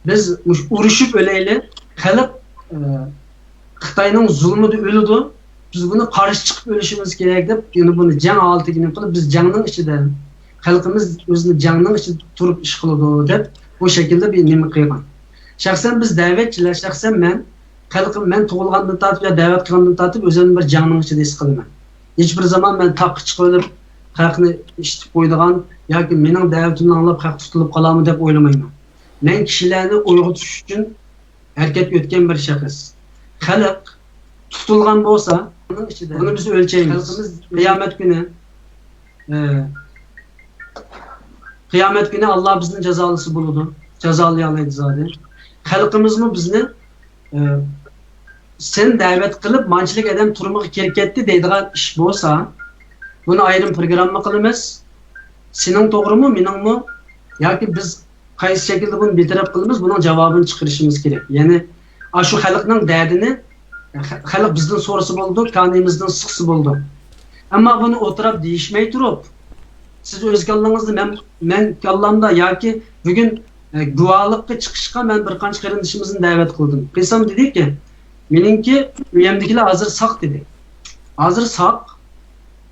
بىز مۇشۇ ئۇرۇشۇپ ئۆلەيلى، خەلق، ئە، خىتاينىڭ زۇلمىدا ئۆلىدۇ، بىز بۇنى قارشى چىقىپ ئۆلۈشىمىز كېرەك دەپ، يەنە بۇنى جەڭ ھالىتىگە نېمە قىلىپ، بىز جەڭنىڭ ئىچىدە، خەلقىمىز ئۆزىنى جەڭنىڭ ئىچىدە تۇرۇپ ئىش قىلىدۇ دەپ، بۇ شەكىلدە بىر نېمە قىلغان. شەخسەن بىز دەۋەتچىلەر، شەخسەن مەن خەلقىم، مەن تۇغۇلغاندىن تارتىپ يا دەۋەت قىلغاندىن تارتىپ ئۆزۈمنى بىر جەڭنىڭ ئىچىدە ھېس قىلىمەن. ھېچبىر زامان مەن تاغقا چىقىۋېلىپ خەقنى ئىشتىپ قويىدىغان ياكى مېنىڭ دەۋىتىمنى ئاڭلاپ خەق تۇتۇلۇپ قالارمۇ دەپ ئويلىمايمەن. مەن كىشىلەرنى ئويغىتىش ئۈچۈن ھەرىكەتكە ئۆتكەن بىر شەخس. خەلق تۇتۇلغان بولسا، بۇنى بىز ئۆلچەيمىز. خەلقىمىز قىيامەت كۈنى، ئە، قىيامەت كۈنى ئاللا بىزنى جازالىسا بولىدۇ. جازالىيالايدۇ زادى. خەلقىمىزمۇ بىزنى، ئە، سەن دەۋەت قىلىپ مانچىلىك ئادەم تۈرمىگە كىرىپ كەتتى دەيدىغان ئىش بولسا، بۇنى ئايرىم پروگرامما قىلىمىز. سېنىڭ توغرىمۇ، مېنىڭمۇ؟ ياكى بىز قايسى شەكىلدە بۇنى بىر تەرەپ قىلىمىز، بۇنىڭ جاۋابىنى چىقىرىشىمىز كېرەك. يەنى ئاشۇ خەلقنىڭ دەردىنى خە-، خەلق بىزدىن سورىسا بولىدۇ، كانىيىمىزدىن سىقسا بولىدۇ. ئەمما بۇنى ئوتتۇرا دېيىشمەي تۇرۇپ، سىز ئۆز كاللىڭىزدا، مەن، مەن كاللامدا ياكى بۈگۈن، ئە، گۇۋاھلىققا چىقىشقا مەن بىر قانچە قېرىندىشىمىزنى دەۋەت قىلدىم. قىلسام دېدىكى، مېنىڭكى ئۆيەمدىكىلەر ھازىر ساق دېدى. ھازىر ساق.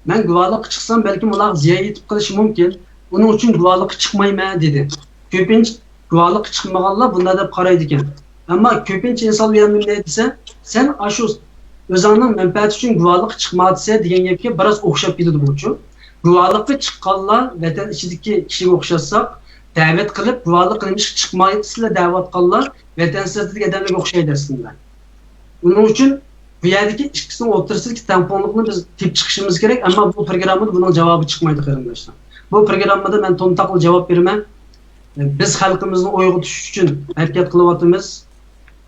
مەن گۇۋاھلىققا چىقسام، بەلكىم ئۇلارغا زىيان يېتىپ قېلىشى مۇمكىن. ئۇنىڭ ئۈچۈن گۇۋاھلىققا چىقمايمەن دېدى. كۆپىنچە گۇۋاھلىققا چىقمىغانلار بۇنداق دەپ قارايدىكەن. ئەمما كۆپىنچە ئىنسانلار يەنە نېمە دەيدۇ دېسە، سەن ئاشۇ ئۆزۈڭنىڭ مەنپەئەتى ئۈچۈن گۇۋاھلىققا چىقمايسەن دېگەن گەپكە بىراز ئوخشاپ كېتىدۇ بۇچۇ. گۇۋاھلىققا چىققانلار ۋەتەن ئىچىدىكى كىشىگە ئوخشاتساق، دەۋەت قىلىپ، گۇۋاھلىققا نېمىشقا چىقمايسىلەر دەۋاتقانلار ۋەتەن سىرتىدىكى ئادەملەرگە ئوخشايدۇ ئەسلىدە. ئۇنىڭ ئۈچۈن بۇ يەردىكى ئىككىسىنىڭ ئوتتۇرىسىدىكى تەڭپۇڭلۇقنى بىز تېپىپ چىقىشىمىز كېرەك، ئەمما بۇ پروگراممىدا بۇنىڭ جاۋابى چىقمايدۇ، قېرىنداشلار. بۇ پروگراممىدا مەن تومتاقلا جاۋاب بېرىمەن. بىز خەلقىمىزنى ئويغىتىش ئۈچۈن ھەرىكەت قىلىۋاتىمىز.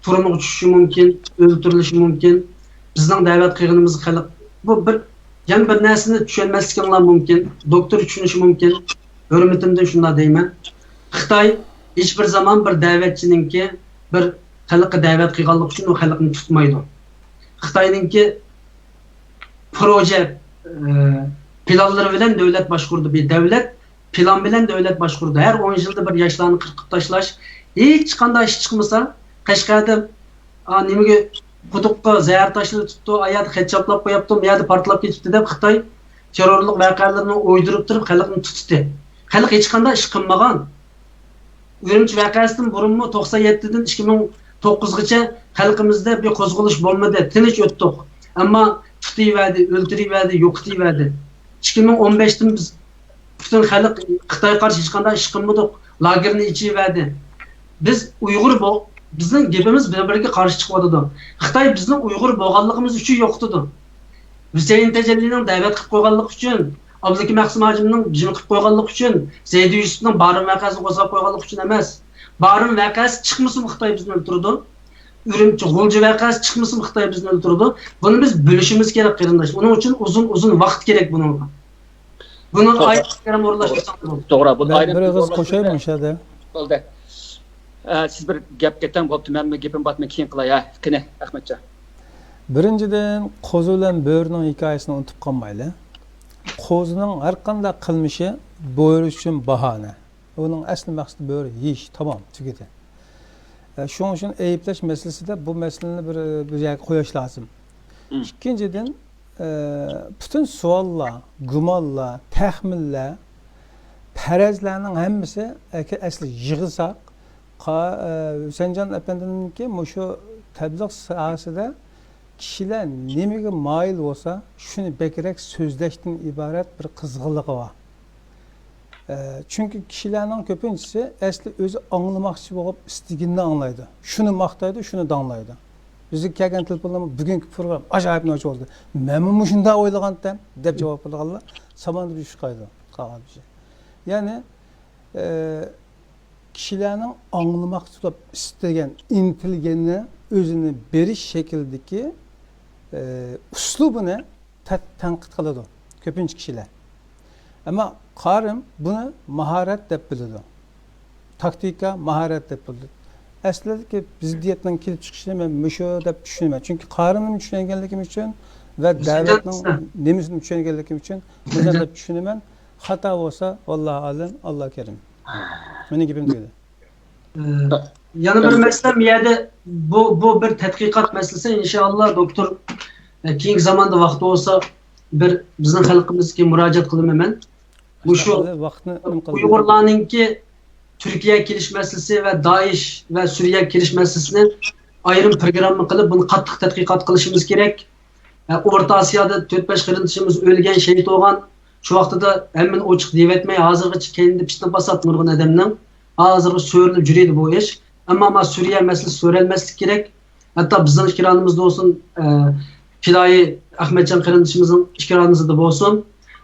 تۈرمىگە چۈشۈشى مۇمكىن، ئۆلتۈرۈلۈشى مۇمكىن. بىزنىڭ دەۋەت قىلغىنىمىز خەلق. بۇ بىر، يەنە بىر نەرسىنى چۈشەنمەسلىكىڭلار مۇمكىن. دوكتور چۈشىنىشى مۇمكىن. ھۆرمىتىمدىن شۇنداق دەيمەن. خىتاي ھېچ بىر زامان بىر دەۋەتچىنىڭكى بىر خەلققە دەۋەت قىلغانلىقى ئۈچۈن ئۇ خەلقنى تۇتمايدۇ. خىتاينىڭكى پروژە، ئە، پىلانلىرى بىلەن دۆلەت باشقۇرىدۇ. بىر دەۋلەت پىلان بىلەن دۆلەت باشقۇرىدۇ. ھەر ئون يىلدا بىر ياشلارنى قىرقىپ تاشلاش، ھېچقانداق ئىش چىقمىسا، قەشقەردە، ئا، نېمىگە، قۇدۇققا زەھەر تاشلىتىپتۇ، ئا يەردە خەت چاپلاپ قويۇپتۇ، بۇ يەردە پارتلاپ كېتىپتۇ دەپ خىتاي تېررورلۇق ۋەقەلىرىنى ئويدۇرۇپ تۇرۇپ خەلقنى تۇتتى. خەلق ھېچقانداق ئىش قىلمىغان. ئۈرۈمچى ۋەقەسىدىن بۇرۇنمۇ توقسان يەتتىدىن ئىككى مىڭ توققۇزغىچە خەلقىمىزدە بىر قوزغىلىش بولمىدى، تىنچ ئۆتتۇق. ئەمما تۇتۇۋەردى، ئۆلتۈرۈۋەردى، يوقىتىۋەردى. ئىككى مىڭ ئون بەشتىن بىز پۈتۈن خەلق خىتايغا قارشى ھېچقانداق ئىش قىلمىدۇق، لاگېرنى ئېچىۋەردى. بىز ئۇيغۇر بو-، بىزنىڭ گېپىمىز بىر-بىرىگە قارشى چىقىۋاتىدۇ. خىتاي بىزنىڭ ئۇيغۇر بولغانلىقىمىز ئۈچۈن يوقىتىدۇ. ھۈسەيىن تەجەللىنىڭ دەۋەت قىلىپ قويغانلىقى ئۈچۈن، ئابلىكىم ھەقسىم ھاجىمنىڭ جىم قىلىپ قويغانلىقى ئۈچۈن، زەيدى يۈسۈپنىڭ بارىن ۋەقەسىنى قوزغاپ قويغانلىقى ئۈچۈن ئەمەس. بارىن ۋەقەسى چىقمىسىمۇ خىتاي بىزنى ئۆلتۈرىدۇ. ئۈرۈمچى، غۇلجا ۋەقەسى چىقمىسىمۇ خىتاي بىزنى ئۆلتۈرىدۇ. بۇنى بىز بىلىشىمىز كېرەك، قېرىنداش. ئۇنىڭ ئۈچۈن ئۇزۇن، ئۇزۇن ۋاقىت كېرەك بۇنىڭغا. بۇنى توغرا. ئايرىم پروگرامما ئورۇنلاشتۇرساڭ بولىدۇ. توغرا، بۇنى مەن ئايرىم بىر ئېغىز قوشايمۇ مۇشۇ يەردە؟ بولدى. ئە، سىز بىر گەپ كەتتىڭ، بوپتۇ، مەنمۇ گېپىم بار، مەن كېيىن قىلاي، ھە. قېنى، ئەخمەتجان. بىرىنچىدىن، قوزا بىلەن بۆرىنىڭ ھېكايىسىنى ئۇنتۇپ قالمايلى. قوزىنىڭ ھەر قانداق قىلمىشى بۆرە ئۈچۈن باھانە. ئۇنىڭ ئەسلى مەقسىتى بۆرە يېيىش، تامام، تۈگىدى. ئە، شۇنىڭ ئۈچۈن ئەيىبلەش مەسىلىسىدە بۇ مەسىلىنى بىر، بىر يەرگە قويۇش لازىم. مم. ئىككىنچىدىن، ئە، پۈتۈن سوئاللار، گۇمانلار، تەخمىنلەر، پەرەزلەرنىڭ ھەممىسى، ئەگەر ئەسلى يىغساق، قا-، ئە، ھۈسەنجان ئەپەندىنىڭكى مۇشۇ تەبلىغ ساھەسىدە كىشىلەر نېمىگە مايىل بولسا، شۇنى بەكرەك سۆزلەشتىن ئىبارەت بىر قىزغىنلىقى بار. ئە، چۈنكى كىشىلەرنىڭ كۆپىنچىسى ئەسلى ئۆزى ئاڭلىماقچى بولۇپ ئىستىگىنىنى ئاڭلايدۇ. شۇنى ماختايدۇ، شۇنى داڭلايدۇ. بىزگە كەلگەن تېلېفونلارمۇ بۇگۈنكى پروگرامما ئاجايىپ ناچار بولدى. مەنمۇ مۇشۇنداق ئويلىغانتىم دەپ جاۋاب بېرىدىغانلار ساماندا بىر يۈز قايدۇ قالغان بىر شەي. يەنى، ئە، كىشىلەرنىڭ ئاڭلىماقچى بولۇپ ئىستىگەن، ئىنتىلگەننى ئۆزىنى بېرىش شەكلىدىكى، ئە، ئۇسلۇبىنى تە-، تەنقىد قىلىدۇ كۆپىنچە كىشىلەر. ئەمما قارىم بۇنى ماھارەت دەپ بىلىدۇ. تاكتىكا، ماھارەت دەپ بىلىدۇ. ئەسلىدىكى زىددىيەتنىڭ كېلىپ چىقىشىنى مەن مۇشۇ دەپ چۈشىنىمەن. چۈنكى قارىمنى چۈشەنگەنلىكىم ئۈچۈن ۋە دەۋەتنىڭ نېمىسىنى چۈشەنگەنلىكىم ئۈچۈن مۇشۇنداق دەپ چۈشىنىمەن. خاتا بولسا، ۋاللاھۇ ئالەم، ئاللا كەرىم. مېنىڭ گېپىم تۈگىدى. ئە، يەنە بىر مەسىلە، بۇ يەردە بۇ، بۇ بىر تەتقىقات مەسىلىسى. ئىنشائاللا، دوكتور، ئە، كېيىنكى زاماندا ۋاقتى بولسا، بىر بىزنىڭ خەلقىمىزگە مۇراجىئەت قىلىمەن مەن. مۇشۇ ئۇيغۇرلارنىڭكى تۈركىيەگە كېلىش مەسىلىسى ۋە دائىش ۋە سۈرىيەگە كېلىش مەسىلىسىنى ئايرىم پروگرامما قىلىپ، بۇنى قاتتىق تەتقىقات قىلىشىمىز كېرەك. ئە، ئورتا ئاسىيادا تۆت-بەش قېرىندىشىمىز ئۆلگەن، شېھىت بولغان. شۇ ۋاقتىدا ھەممىنى ئوچۇق دېيىۋەتمەي، ھازىرغىچە كەينىدە پىتنە پاسات نۇرغۇن ئادەمنىڭ. ھازىرغا سۆرىلىپ يۈرىدۇ بۇ ئىش. ئەمما ما سۈرىيە مەسىلىسى سۆرەلمەسلىكى كېرەك. ھەتتا بىزنىڭ ئىكرانىمىزدا بولسۇن، ئە، پىدائىي ئەخمەتجان قېرىندىشىمىزنىڭ ئىكرانىمىزدا بولسۇن،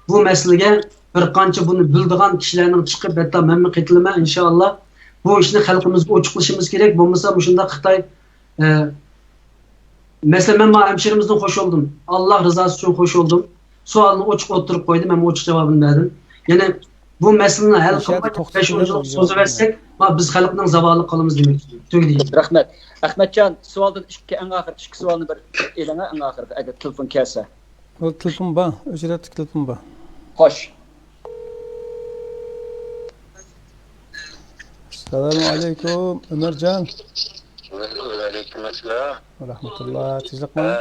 بۇ مەسىلىگە بىر قانچە بۇنى بىلىدىغان كىشىلەرنىڭ چىقىپ، ھەتتا مەنمۇ قېتىلىمەن، ئىنشائاللا، بۇ ئىشنى خەلقىمىزگە ئوچۇقلىشىمىز كېرەك. بولمىسا مۇشۇنداق خىتاي، ئە، مەسىلەن، مەن ما ھەمشىرىمىزدىن خوش بولدۇم. ئاللا رىزاسى ئۈچۈن خوش بولدۇم. سوئالنى ئوچۇق ئوتتۇرىغا قويدۇم، ھەم ئوچۇق جاۋابىنى بەردىم. يەنى بۇ مەسىلىنى ھەل قىلماي بەش ئون يىل سوزۇۋەتسەك، ما بىز خەلقنىڭ زاۋالى قالىمىز دېمەكچى. تۈگىدى. رەھمەت. ئەخمەتجان، سوئالدىن ئىككى، ئەڭ ئاخىرقى ئىككى سوئالنى بىر ئېلىڭە، ئەڭ ئاخىرقى، ئەگەر تېلېفون كەلسە. ئۇ تېلېفون بار، ئۆچۈرەتتىكى تېلېفون بار. خوش. ئەسسالامۇ ئەلەيكۇم، ئۆمەرجان. ۋەئەلەيكۇم ئەسسالام. ۋە رەھمەتۇللا، تىنچلىقمۇ؟ ھە.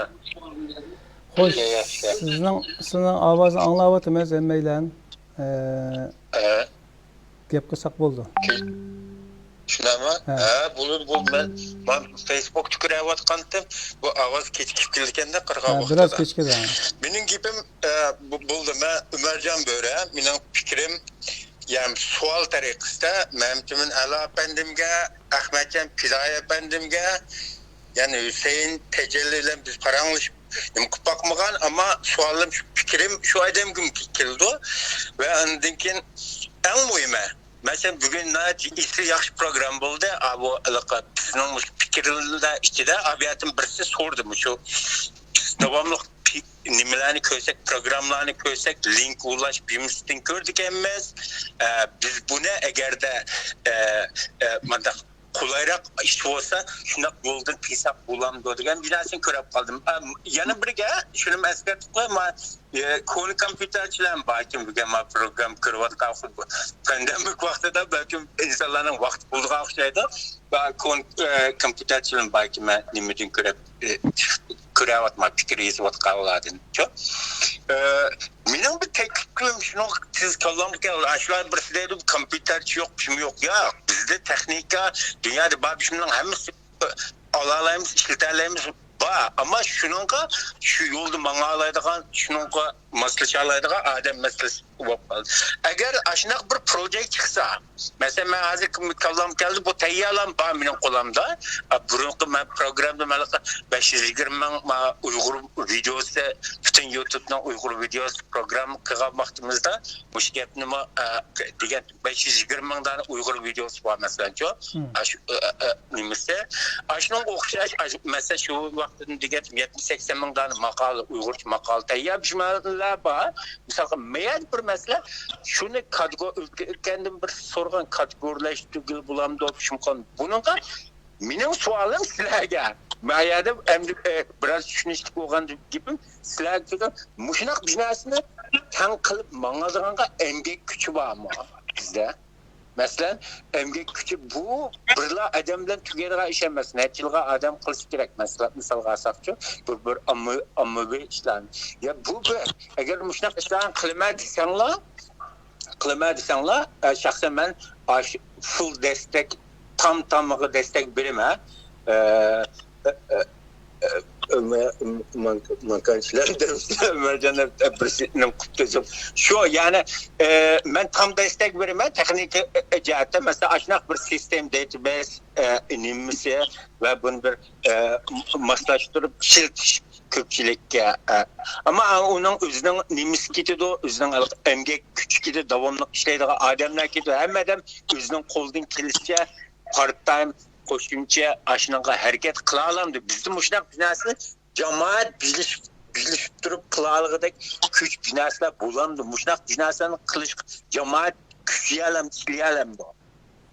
خوش، ياخشى. سىزنىڭ، سىزنىڭ ئاۋازىنى ئاڭلاۋاتىمىز ھەممەيلەن. ئە، ھە. گەپ قىلساق بولىدۇ. شۇنداقمۇ؟ ھە. ھە، بولىدۇ، بولىدۇ. مەن، مەن فېيسبۇكتا كۆرۈۋاتقانتىم. بۇ ئاۋاز كېچىكىپ كېلىدىكەندە، قىرغاق ھە، بىراز ۋاقتىدا. كېچىكىدۇ، ھە. مېنىڭ گېپىم، ئە، بۇ، بولدى. مەن ئۆمەرجان بۆرە. مېنىڭ پىكرىم، يەنى سوئال تەرىقىسىدە مەمتىمىن ئەلا ئەپەندىمگە، ئەخمەتجان پىدائىي ئەپەندىمگە، يەنى ھۈسەيىن تەجەللى بىلەن بىز پاراڭلىشىپ نېمە قىلىپ باقمىغان، ئەمما سوئالىم شۇ، پىكرىم شۇ ئادەمگىمۇ كېلىدۇ. ۋە ئاندىن كېيىن ئەڭ مۇھىمى، مەسىلەن، بۈگۈن ناھايىتى ئېسىل ياخشى پروگرامما بولدى. ئا، بۇ ھېلىقى بىزنىڭ مۇشۇ پىكىرلەر ئىچىدە ئابىياتىم بىرسى سورىدى، مۇشۇ بىز داۋاملىق پى-، نېمىلەرنى كۆرسەك، پروگراممىلارنى كۆرسەك، لىنك ئۇلاش بىمىستىن كۆرىدىكەنمىز. ئە، بىز بۇنى ئەگەردە، ئە، ئە، مۇنداق قولايراق ئىش بولسا، شۇنداق يولدىن قىلساق بولامدۇ دېگەن بىر نەرسىنى كۆرۈپ قالدىم. ئە، يەنە بىرگە شۇنى ئەسكەرتىپ قوياي، ما، ئە، كونا كومپيۇتېرچىلەرمۇ باركەن، بۈگۈن ما پروگرامما كۆرۈۋاتقان خۇددى پاندېمىك ۋاقتىدا بەلكىم ئىنسانلارنىڭ ۋاقتى بولىدىغان ئوخشايدۇ. با-، كون-، ئە، كومپيۇتېرچىلەرمۇ باركى، مەن نېمىدىن كۆرۈپ، ئە، كۆرۈۋاتىمەن، پىكىر يېزىۋاتقانلاردىن. شۇ. ئە، مېنىڭ بىر تەكلىپىم شۇنىڭغا تېز كاللامغا كەلدى. ئاشۇلار بىرسى دەيدۇ، كومپيۇتېرچى يوق، كىم يوق. ياق، بىزدە تېخنىكا، دۇنيادا بار بۇ ئىشلارنىڭ ھەممىسى ئالالايمىز، ئىشلىتەلەيمىز، بار. ئەمما شۇنىڭغا، شۇ يولدا ماڭالايدىغان، شۇنىڭغا ماسلىشالايدىغان ئادەم مەسىلىسى بولۇپ قالدى. ئەگەر ئاشۇنداق بىر پروجېكت چىقسا، مەسىلەن، مەن ھازىر كاللام كەلدى، بۇ تەييارلام بار مېنىڭ قولۇمدا. ئا، بۇرۇنقى مەن پروگراممىدا مەن بەش يۈز يىگىرمە مىڭ ما-، ئۇيغۇر ۋىدېئوسى، پۈتۈن يۇتۇبنىڭ ئۇيغۇر ۋىدېئوسى پروگرامما قىلغان ۋاقتىمىزدا مۇشۇ گەپنىمۇ، ئا، دېگەن بەش يۈز يىگىرمە مىڭ دانە ئۇيغۇر ۋىدېئوسى بار، مەسىلەن، شۇ. مم. ئاشۇ، ئە، ئە، نېمىسى؟ ئاشۇنىڭغا ئوخشاش، ئاشۇ، مەسىلەن، شۇ ۋاقىتتىن دېگەن يەتمىش سەكسەن مىڭ دانە ماقالە، ئۇيغۇرچە ماقالە تەييار، شۇ مەسىلىلەر بار. مىسالغا، مەن بىر مەسىلە، شۇنى كاتېگور-، ئۆتكەندىن بىر سورىغان كاتېگورىلاشتۇرغىلى بولامدۇ، شۇمقان بۇنىڭغا مېنىڭ سوئالىم سىلەرگە. ما يەردە ئەمدى، ئە، بىراز چۈشىنىشلىك بولغان گېپىم سىلەرگە، مۇشۇنداق بىر نەرسىنى تەڭ قىلىپ ماڭىدىغانغا ئەمگەك كۈچى بارمۇ بىزدە؟ مەسىلەن، ئەمگەك كۈچى بۇ بىرلا ئادەم بىلەن تۈگەيدىغان ئىش ئەمەس. نەچچە يىلغا ئادەم قىلىشى كېرەك. مەسىلەن، مىسالغا ئالساقچۇ، بۇ بىر ئامما-، ئاممىۋى ئىشلارنى. يا بۇ بىر، ئەگەر مۇشۇنداق ئىشلارنى قىلىمەن دېسەڭلار، قىلىمەن دېسەڭلار، ئە، شەخسەن مەن ئاش-، فۇل دەستەك، تام تامىغا دەستەك بېرىمەن. ئە، ئە، ئە، ئە، ماكانچىلار دەپ، ئۆمەرجان دەپ، بىرسىنىڭ قۇتلىسۇن. شۇ، يەنى، ئە، مەن تام دەستەك بېرىمەن تېخنىكا جەھەتتە. مەسىلەن، ئاشۇنداق بىر سىستېم، داتابەيس، ئە، نېمىسى ۋە بۇنى بىر، ئە، ماسلاشتۇرۇپ ئىشلىتىش كۆپچىلىككە. ئە، ئەمما ئۇنىڭ ئۆزىنىڭ نېمىسى كېتىدۇ، ئۆزىنىڭ ئەمگەك كۈچى كېتىدۇ، داۋاملىق ئىشلەيدىغان ئادەملەر كېتىدۇ. ھەممە ئادەم ئۆزىنىڭ قولىدىن كېلىشىچە پارت تايم، قوشۇمچە ئاشۇنىڭغا ھەرىكەت قىلالامدۇ؟ بىزدە مۇشۇنداق بىر نەرسىنى جامائەت بىرلىشىپ، بىرلىشىپ تۇرۇپ قىلالىغۇدەك كۈچ، بىر نەرسىلەر بولامدۇ؟ مۇشۇنداق بىر نەرسىلەرنى قىلىشقا جامائەت كۈچىيەلەمدۇ، ئىشلىيەلەمدۇ؟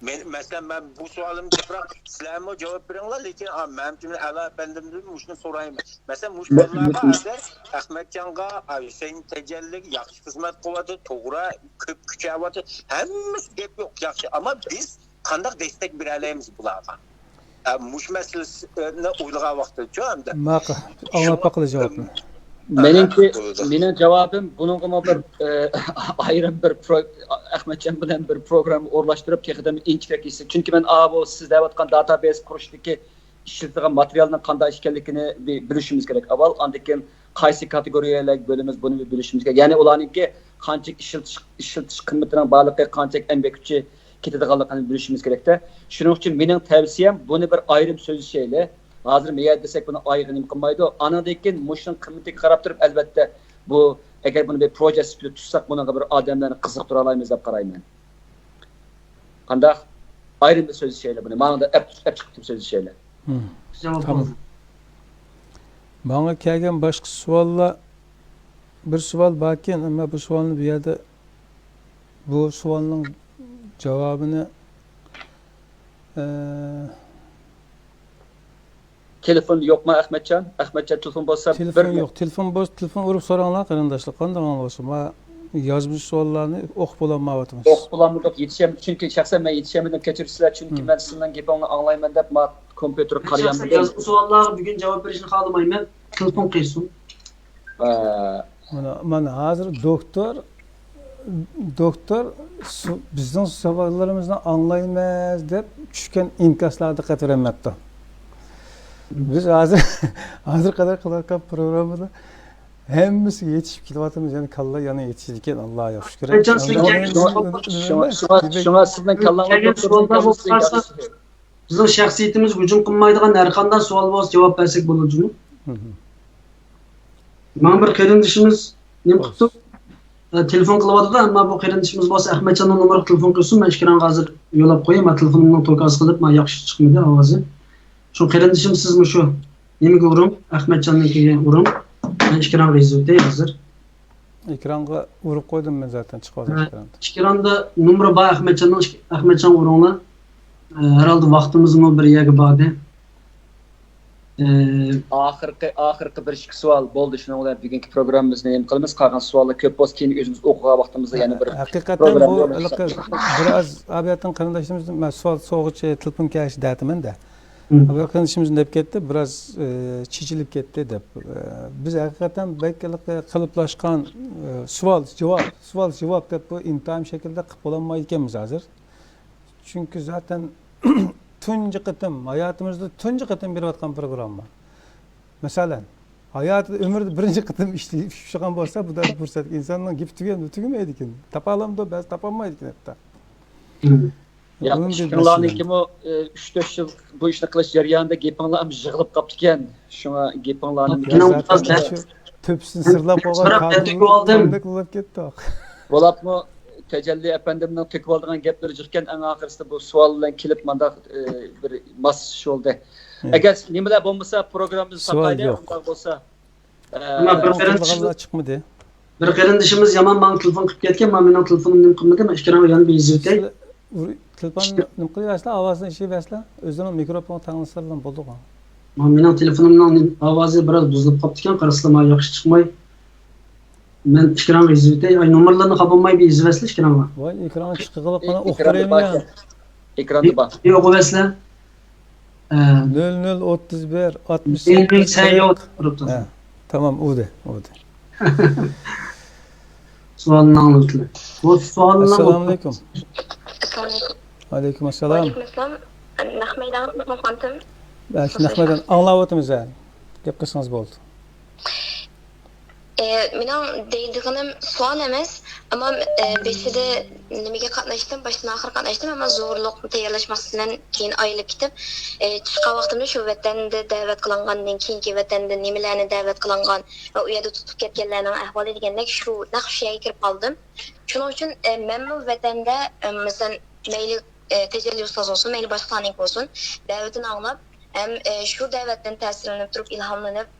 مەن، مەسىلەن، مەن بۇ سوئالىمنى جىقراق، سىلەرمۇ جاۋاب بېرىڭلار، لېكىن، ئا، مەمتىمىن ئەلا ئەپەندىمدىن مۇشۇنى سورايمەن. مەسىلەن، مۇشۇ مە-، بالىلارغا مە-، ھازىر ئەخمەتجانغا، ئا، ھۈسەيىن تەجەللىگە ياخشى خىزمەت قىلىۋاتىدۇ، توغرا، كۆپ كۈچەۋاتىدۇ، ھەممىسى گەپ يوق، ياخشى. ئەمما بىز قانداق دەستەك بېرەلەيمىز بۇلارغا؟ ئە، مۇشۇ مەسىلىنى ئويلىغان ۋاقتىدىچۇ ئەمدى. ماقۇل. ئاڭلاپ باقىلى جاۋابنى. مېنىڭكى، بولىدۇ. مېنىڭ جاۋابىم بۇنىڭغىمۇ بىر، ئە، ئايرىم بىر پرو-، ئەخمەتجان بىلەن بىر پروگرامما ئورۇنلاشتۇرۇپ، تېخىدىن ئىنچىكىرەك كېتىشسەك. چۈنكى مەن ئاۋۇ سىز دەۋاتقان داتابەيس قۇرۇشتىكى ئىشلىتىدىغان ماتېرىيالنىڭ قانداق ئىكەنلىكىنى بى-، بىلىشىمىز كېرەك ئاۋۋال. ئاندىن كېيىن قايسى كاتېگورىيەلەرگە بۆلىمىز، بۇنى بىلىشىمىز كېرەك. يەنى ئۇلارنىڭكى قانچە ئىشلىتىش، ئىشلىتىش قىممىتىنىڭ بارلىقى، قانچە ئەمگەك كۈچى كېتىدىغانلىقىنى بىلىشىمىز كېرەكتە. شۇنىڭ ئۈچۈن مېنىڭ تەۋسىيەم، بۇنى بىر ئايرىم سۆزلىشەيلى. ھازىر مەيەر دېسەك، بۇنى ئايىغى نېمە قىلمايدۇ. ئانىڭدىن كېيىن مۇشۇنىڭ قىممىتىگە قاراپ تۇرۇپ، ئەلۋەتتە، بۇ، ئەگەر بۇنى بىر پروژە سۈپىتىدە تۇتساق، بۇنىڭغا بىر ئادەملەرنى قىزىقتۇرالايمىز دەپ قارايمەن. قانداق؟ ئايرىم بىر سۆزلىشەيلى بۇنى. ماڭا ئەپ، ئەپ چىقىپ سۆزلىشەيلى. مم. جاۋاب تامام. بولدى. ماڭا كەلگەن باشقا سوئاللار، بىر سوئال باركەن، ئەمما بۇ سوئالنى بۇ يەردە، بۇ سوئالنىڭ جاۋابىنى، ئە، تېلېفون يوقما، ئەخمەتجان؟ ئەخمەتجان، تېلېفون بولسا، تېلېفون بىر يوق. تېلېفون بولسا، تېلېفون ئۇرۇپ سوراڭلار، قېرىنداشلار. قانداق ئاڭلىسۇن؟ ما يازما سوئاللارنى ئوقۇپ بولالمايۋاتىمىز. ئوقۇپ بولالمىدۇق، يېتىشەلمىدۇق. چۈنكى شەخسەن مەن يېتىشەلمىدىم، كەچۈرۈشسىلەر. چۈنكى مم. مەن سىزنىڭ گېپىڭلارنى ئاڭلايمەن دەپ، ما كومپيۇتېر قارىيالمىدىم. شەخسەن يازما سوئاللارغا بۈگۈن جاۋاب بېرىشنى خالىمايمەن. تېلېفون قىلسۇن. ئە، مانا، مانا ھازىر دوكتور، دوكتور سو-، بىزنىڭ سوئاللىرىمىزنى ئاڭلايمىز دەپ چۈشكەن ئىنكاسلارغا دىققەت بېرەلمەپتۇ. بىز ھازىر، ھازىر قەدەر قىلىۋاتقان پروگراممىدا ھەممىسىگە يېتىشىپ كېلىۋاتىمىز، يەنى كاللا يەنە يېتىشىدىكەن، ئاللا ياخشى كۆرەر. ئەمدى شۇڭا، شۇڭا، شۇڭا، شۇڭا سىزنىڭ كاللاڭلار دوكتور بىلەن بىزنىڭ شەخسىيىتىمىزگە ھۇجۇم قىلمايدىغان ھەر قانداق سوئال بولسا جاۋاب بەرسەك بولىدۇ جۇمۇ. مم. ماڭا بىر قېرىندىشىمىز نېمە قىپتۇ؟ ئە، تېلېفون قىلىۋاتىدۇ، ئەمما بۇ قېرىندىشىمىز بولسا ئەخمەتجاننىڭ نومۇرىغا تېلېفون قىلسۇن، مەن ئىككىرەڭگە ھازىر يوللاپ قوياي، مانا تېلېفونۇمنىڭ توكاسى قىلىپ، مانا ياخشى چىقمىدى ئاۋازى. شۇ قېرىندىشىم سىزمۇ شۇ نېمىگە ئۇرۇڭ، ئەخمەتجاننىڭكىگە ئۇرۇڭ، مەن ئىككىرەڭگە يېزىۋېتەي ھازىر. ئېكرانغا ئۇرۇپ قويدۇم مەن زاتەن، چىقىۋاتىدۇ ھە، ئېكراندا. ئىككىراندا نومۇرى بار ئەخمەتجاننىڭ، ئەخمەتجانغا ئۇرۇڭلار. ئە، ھەرھالدا ۋاقتىمىزمۇ بىر يەرگە باردى. ئە، ئاخىرقى، ئاخىرقى بىر ئىككى سوئال بولدى. شۇنىڭ بىلەن بۈگۈنكى پروگراممىمىزنى نېمە قىلىمىز؟ قالغان سوئاللار كۆپ بولسا، كېيىن ئۆزىمىز ئوقۇغان ۋاقتىمىزدا يەنە بىر ھەقىقەتەن پروگرامما بۇ ئورۇنلاشتۇرىمىز. بىر ئاز ئابىياتتىن قېرىنداشلىرىمىزدىن مەن سوئال سوغۇچى تېلېفون كەلگەچ دەتىمەن-دە. مم. بىر قېرىندىشىمىز دەپ كەتتى، بىراز، ئى، چېچىلىپ كەتتى دەپ. ئى، بىز ھەقىقەتەن بەك قېلىپلاشقان، ئى، سوئال، جاۋاب، سوئال، جاۋاب دەپ بۇ ئىمتىھان شەكلىدە قىلىپ بولالمايدىكەنمىز ھازىر. چۈنكى زاتەن تۇنجى قېتىم، ھاياتىمىزدا تۇنجى قېتىم بېرىۋاتقان پروگرامما. مەسىلەن، ھاياتىدا، ئۆمرىدە بىرىنچى قېتىم ئىشلىشىدىغان بولسا، بۇنداق پۇرسەت ئىنساننىڭ گېپى تۈگەمدۇ، تۈگىمەيدىكەن. تاپالامدۇ، بەزى تاپالمايدىكەن ھەتتا. مم. ياق، ئىككىڭلارنىڭكىمۇ، ئى، ئۈچ تۆت يىل بۇ ئىشنى قىلىش جەريانىدا گېپىڭلار ھەم يىغىلىپ قاپتىكەن. شۇڭا گېپىڭلارنى مېنىڭ بىراز تۆپىسىنى سىرلاپ قويغان كالدەك بولۇپ كەتتۇق. بولۇپمۇ تەجەللى ئەپەندىمنىڭ تۆكۈۋالىدىغان گەپلىرى جىقكەن، ئەڭ ئاخىرسىدا بۇ سوئال بىلەن كېلىپ مانداق، ئى، بىر ماسلىشىش بولدى. ئەگەر نېمىلەر بولمىسا، پروگراممىمىز ساقايدى، ئۇنداق بولسا. ئەمما بىر قېرىندىشىمىز، بىر قېرىندىشىمىز يامان ماڭا تېلېفون قىلىپ كەتكەن، مانا مېنىڭ تېلېفونۇم نېمە قىلمىدى، مەن ئىككىرەڭگە يەنە بىر يېزىۋېتەي. تېلېفون نېمە قىلىۋەرسىلە، ئاۋازىنى ئېچىۋەرسىلە، ئۆزىنىڭ مىكروفونىغا تەڭلىسىلا بولىدىغۇ. مانا مېنىڭ تېلېفونۇمنىڭ نېمە، ئاۋازى بىراز بۇزۇلۇپ قاپتىكەن، قارىسىلا مانا ياخشى چىقماي. مەن ئېكرانغا يېزىۋېتەي. ئاي، نومۇرلارنى خاپىماي بىر يېزىۋەرسىلە ئېكرانغا. ۋاي، ئېكرانغا چىققىلى قانا ئوقۇپ بېرەيمەن. ئېكراندا بار. ئوقۇۋەرسىلە. ئە. نۆل نۆل ئوتتۇز بىر، ئاتمىش سەككىز، قىرىق. ھە، تامام، ئۇدى، ئۇدى. سوئالنى ئاڭلىۋېتىلى. بۇ سوئالنى ئەسسالامۇئەلەيكۇم. ئەسسالامۇئەلەيكۇم. ۋەئەلەيكۇم ئەسسالام. ۋەئەلەيكۇم ئەسسالام. نەق مەيدان ئوقۇغانتىم. ھە، شۇ نەق مەيدان ئاڭلاۋاتىمىز ھە. گەپ قىلسىڭىز بولدى. ئە، مېنىڭ دەيدىغىنىم سوئال ئەمەس، ئەمما، ئە، بېشىدا نېمىگە قاتناشتىم، باشتىن ئاخىر قاتناشتىم، ئەمما زورلۇق تەييارلاش مەقسىتى بىلەن كېيىن ئايرىلىپ كېتىپ، ئە، چىققان ۋاقتىمدا شۇ ۋەتەندە دەۋەت قىلىنغاندىن كېيىنكى ۋەتەندە نېمىلەرنى دەۋەت قىلىنغان ۋە ئۇ يەردە تۇتۇپ كەتكەنلەرنىڭ ئەھۋالى دېگەندەك شۇ نەق شۇ يەرگە كىرىپ قالدىم. شۇنىڭ ئۈچۈن، ئە، مەنمۇ ۋەتەندە، ئە، مەسىلەن، مەيلى، ئە، تەجەللى ئۇستاز بولسۇن، مەيلى باشقىلارنىڭكى بولسۇن، دەۋىتىنى ئاڭلاپ، ھەم، ئە، شۇ دەۋەتتىن تەسىرلىنىپ تۇرۇپ ئىلھاملىنىپ،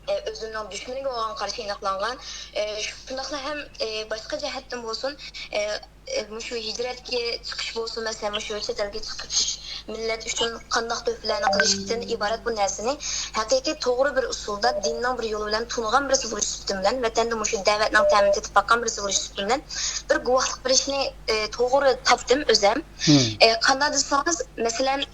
ئە، ئۆزۈمنىڭ دۈشمىنىگە بولغان قارشى ئېنىقلانغان، ئە، شۇنداقلا ھەم، ئە، باشقا جەھەتتىن بولسۇن، ئە، ئە، مۇشۇ ھىجرەتكە چىقىش بولسۇن، مەسىلەن، مۇشۇ چەت ئەلگە چىقىش مىللەت ئۈچۈن قانداق تۆھپىلەرنى قىلىشتىن ئىبارەت بۇ نەرسىنى ھەقىقىي توغرا بىر ئۇسۇلدا دىننىڭ بىر يولى بىلەن تونۇغان بىرسى بولۇش سۈپىتىم بىلەن، ۋەتەندە مۇشۇ دەۋەتنىڭ تەمىنى تېتىپ باققان بىرسى بولۇش سۈپىتىم بىلەن بىر گۇۋاھلىق بېرىشنى، ئە، توغرا تاپتىم ئۆزەم. ئە، قانداق دېسىڭىز، مەسىلەن،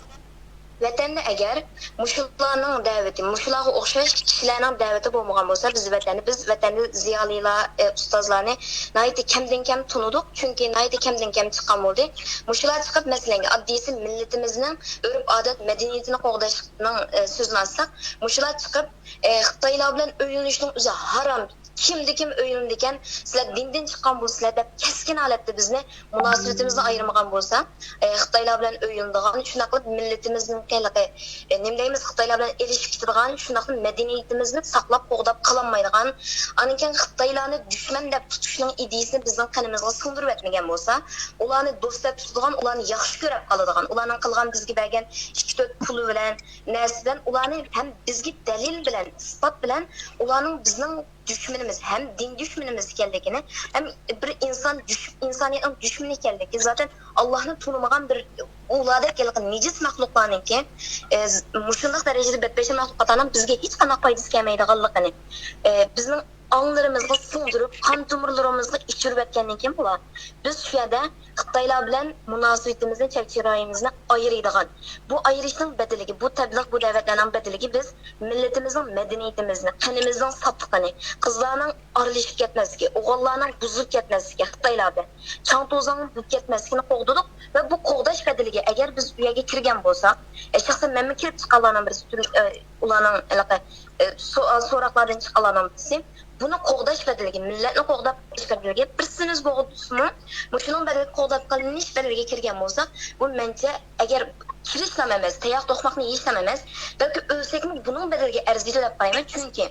ۋەتەندە ئەگەر مۇشۇلارنىڭ دەۋىتى، مۇشۇلارغا ئوخشاش كىشىلەرنىڭ دەۋىتى بولمىغان بولسا، بىز ۋەتەندە، بىز ۋەتەندە زىيالىيلار، ئە، ئۇستازلارنى ناھايىتى كەمدىن كەم تونۇدۇق، چۈنكى ناھايىتى كەمدىن كەم چىققان بولدى. مۇشۇلار چىقىپ، مەسىلەن، ئاددىيسى مىللىتىمىزنىڭ ئۆرپ-ئادەت، مەدەنىيىتىنى قوغداشنىڭ، ئە، سۆزىنى ئاچساق، مۇشۇلار چىقىپ، ئە، خىتايلار بىلەن ئۆيلىنىشنىڭ ئۆزى ھارام، كىمدە كىم ئۆيلىنىدىكەن، سىلەر دىندىن چىققان بولىسىلەر دەپ كەسكىن ھالەتتە بىزنى مۇناسىۋىتىمىزنى ئايرىمىغان بولسا، ئە، خىتايلار بىلەن ئۆيلىنىدىغان، شۇنداقلا مىللىتىمىزنىڭ ھېلىقى، ئە، نېمە دەيمىز، خىتايلار بىلەن ئېلىشىپ كېتىدىغان، شۇنداقلا مەدەنىيىتىمىزنى ساقلاپ، قوغداپ قالالمايدىغان، ئاندىن كېيىن خىتايلارنى دۈشمەن دەپ تۇتۇشنىڭ ئىدىيىسىنى بىزنىڭ قېنىمىزغا سىڭدۈرۈۋەتمىگەن بولسا، ئۇلارنى دوست دەپ تۇتىدىغان، ئۇلارنى ياخشى كۆرۈپ قالىدىغان، ئۇلارنىڭ قىلغان بىزگە بەرگەن ئىككى تۆت پۇلى بىلەن، نەرسە بىلەن ئۇلارنى ھەم بىزگە دەلىل بىلەن، ئىسپات بىلەن ئۇلارنىڭ بىزنىڭ دۈشمىنىمىز ھەم دىن دۈشمىنىمىز ئىكەنلىكىنى، ھەم بىر ئىنسان دۈش-، ئىنسانىيەتنىڭ دۈشمىنى ئىكەنلىكى، زاتەن ئاللاھنى تونۇمىغان بىر ئۇلاردەك ھېلىقى نىجىس مەخلۇقلارنىڭكى، ئە، ز-، مۇشۇنداق دەرىجىدە بەتبەشىر مەخلۇقاتلارنىڭ بىزگە ھېچقانداق پايدىسى كەلمەيدىغانلىقىنى، ئە، بىزنىڭ ئاڭلىرىمىزغا سىڭدۈرۈپ، قان تومۇرلىرىمىزغا ئىچۈرۈۋەتكەندىن كېيىن بۇلار، بىز شۇ يەردە خىتايلار بىلەن مۇناسىۋىتىمىزنى، چەك-چىرايىمىزنى ئايرىيدىغان، بۇ ئايرىشنىڭ بەدىلىگە، بۇ تەبلىغ، بۇ دەۋەتلەرنىڭ بەدىلىگە بىز مىللىتىمىزنىڭ مەدەنىيىتىمىزنى، قېنىمىزنىڭ ساپلىقىنى، قىزلارنىڭ ئارىلىشىپ كەتمەسلىكى، ئوغۇللارنىڭ بۇزۇلۇپ كەتمەسلىكى، خىتايلار بىلەن چاڭ-توزاڭ بولۇپ كەتمەسلىكىنى قوغدىدۇق ۋە بۇ قوغداش بەدىلىگە ئەگەر بىز ئۇ يەرگە كىرگەن بولساق، ئە، شەخسەن مەنمۇ كىرىپ چىققانلارنىڭ بىرسى، تۈرك، ئە، ئۇلارنىڭ ھېلىقى، ئە، سوئال سوراقلاردىن چىققانلارنىڭ بىرسى، بۇنى قوغداش بەدىلىگە، مىللەتنى قوغداش بەدىلىگە، بىرسىمىز بولسىمۇ، مۇشۇنىڭ بەدىلىگە قوغداپ قېلىنىش بەدىلىگە كىرگەن بولساق، بۇ مەنچە ئەگەر كىرىشلام ئەمەس، تاياق توقماقنى يېيىشلام ئەمەس، بەلكى ئۆلسەكمۇ بۇنىڭ بەدىلىگە ئەرزىيدۇ دەپ قارايمەن. چۈنكى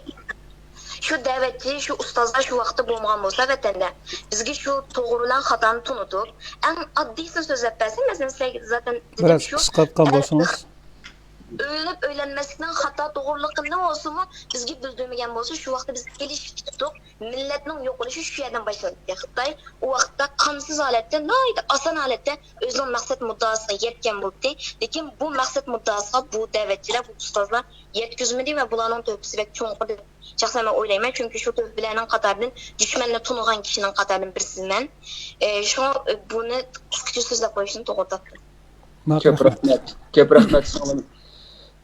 شۇ دەۋەتچى، شۇ ئۇستازلار شۇ ۋاقىتتا بولمىغان بولسا ۋەتەندە، بىزگە شۇ توغرا بىلەن خاتانى تونۇتۇپ، ئەڭ ئاددىيسىنى سۆزلەپ بەرسە، مەسىلەن، سىلەرگە زاتەن دېدىم بىراز شۇ، قىسقارتقان بولسىڭىز. ئۆيلىنىپ ئۆيلەنمەسلىكنىڭ خاتا توغرىلىقىنى بولسىمۇ بىزگە بىلدۈرمىگەن بولسا، شۇ ۋاقىتتا بىز ئېلىشىپ كېتىپتۇق. مىللەتنىڭ يوقىلىشى شۇ يەردىن باشلىنىپتۇ. خىتاي ئۇ ۋاقىتتا قانسىز ھالەتتە، ناھايىتى ئاسان ھالەتتە ئۆزىنىڭ مەقسەت مۇددىئاسىغا يەتكەن بولدى. لېكىن بۇ مەقسەت مۇددىئاسىغا بۇ دەۋەتچىلەر، بۇ ئۇستازلار يەتكۈزمىدى ۋە بۇلارنىڭ تۆھپىسى بەك چوڭقۇر دەپ شەخسەن مەن ئويلايمەن. چۈنكى شۇ تۆھپىلەرنىڭ قاتارىدىن دۈشمەننى تونۇغان كىشىنىڭ قاتارىدىن بىرسىمەن. ئى، شۇڭا، ئى، بۇنى قىسقىچە سۆزلەپ قويۇشنى توغرا تاپتىم. كۆپ رەھمەت. كۆپ رەھمەت، سىڭلىم.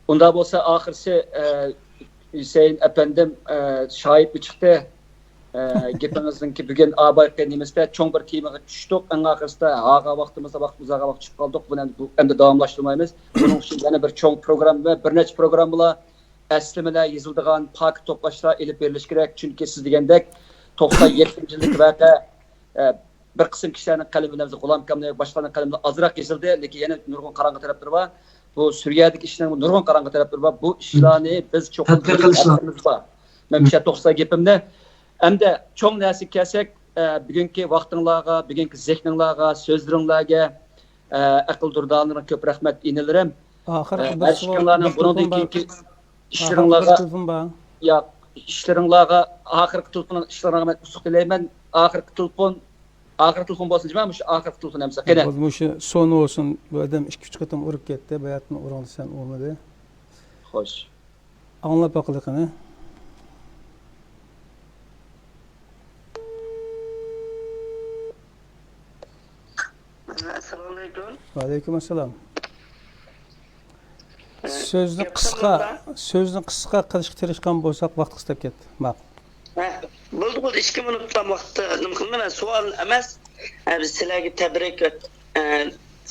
ئۇنداق بولسا، ئاخىرسى، ئە، ھۈسەيىن ئەپەندىم، ئە، شاھىتمۇ چىقتى. ئە، گېپىڭىزنىڭكى بۈگۈن ئابايقى نېمىسىدە چوڭ بىر تېمىغا چۈشتۇق. ئەڭ ئاخىرسىدا ھاغا ۋاقتىمىزدا ۋاقىت ئۇزاققا ۋاقىت چۈشۈپ قالدۇق. بۇنى ئەمدى، بۇ، ئەمدى داۋاملاشتۇرمايمىز. بۇنىڭ ئۈچۈن يەنە بىر چوڭ پروگرامما، بىر نەچچە پروگراممىلار، ئەسلىمىلەر يېزىلىدىغان پاكىت توپلاشلار ئېلىپ بېرىلىشى كېرەك. چۈنكى سىز دېگەندەك توقسان يەتتىنچى يىلدىكى ۋەقە، ئە، بىر قىسىم كىشىلەرنىڭ قەلىمى بىلەن، مىسال، غۇلام كامىل باشقىلارنىڭ قەلىمى بىلەن ئازراق يېزىلدى، لېكىن يەنە نۇرغۇن قاراڭغۇ تەرەپلىرى بار. بۇ سۈرىيەدىكى ئىشنىڭ نۇرغۇن قاراڭغۇ تەرەپلىرى بار. بۇ ئىشلارنى بىز چوقۇم تەتقىق قىلىش لازىم. مەن مۇشۇ توغرىسىدا گېپىمنى، ئەمدى چوڭ نەرسىگە كەلسەك، ئە، بۈگۈنكى ۋاقتىڭلارغا، بۈگۈنكى زېھنىڭلارغا، سۆزلىرىڭلارگە، ئە، ئەقىل دۇردانىلىرىڭ كۆپ رەھمەت، ئىنىلىرىم. ئاخىرقى ئە، بىر ھەر سوئال، ئىككىڭلارنىڭ بىر بۇنىڭدىن تېلېفون بار. كېيىنكى ئاخىرقى ئىشلىرىڭلارغا، بىر تېلېفون بار. ياق، ئىشلىرىڭلارغا، ئاخىرقى تېلېفوننىڭ ئىشلىرىڭلارغا مەن ئۇتۇق تىلەيمەن. ئاخىرقى تېلېفون، ئاخىرقى تېلېفون بولسۇن جۇما، مۇشۇ ئاخىرقى تېلېفون ئەمسە. قېنى. بولدى، مۇشۇ سونا بولسۇن. بۇ ئادەم ئىككى، ئۈچ قېتىم ئۇرۇپ كەتتى، باياتىن ئۇرۇڭ دېسەم ئۇرمىدى. خوش. ئاڭلاپ باقىلى قېنى. ئەسسالامۇئەلەيكۇم. ۋەئەلەيكۇم ئەسسالام. ئە، سۆزنى قىسقا، سۆزنى قىسقا قىلىشقا تىرىشقان بولساق، ۋاقىت قىستاپ كەتتى. ماقۇل. ھە، بولدى، بولدى. ئىككى مىنۇتلا ۋاقىتتا نېمە قىلىمەن؟ سوئال ئەمەس. ئە، بىز سىلەرگە تەبرىك، ئە،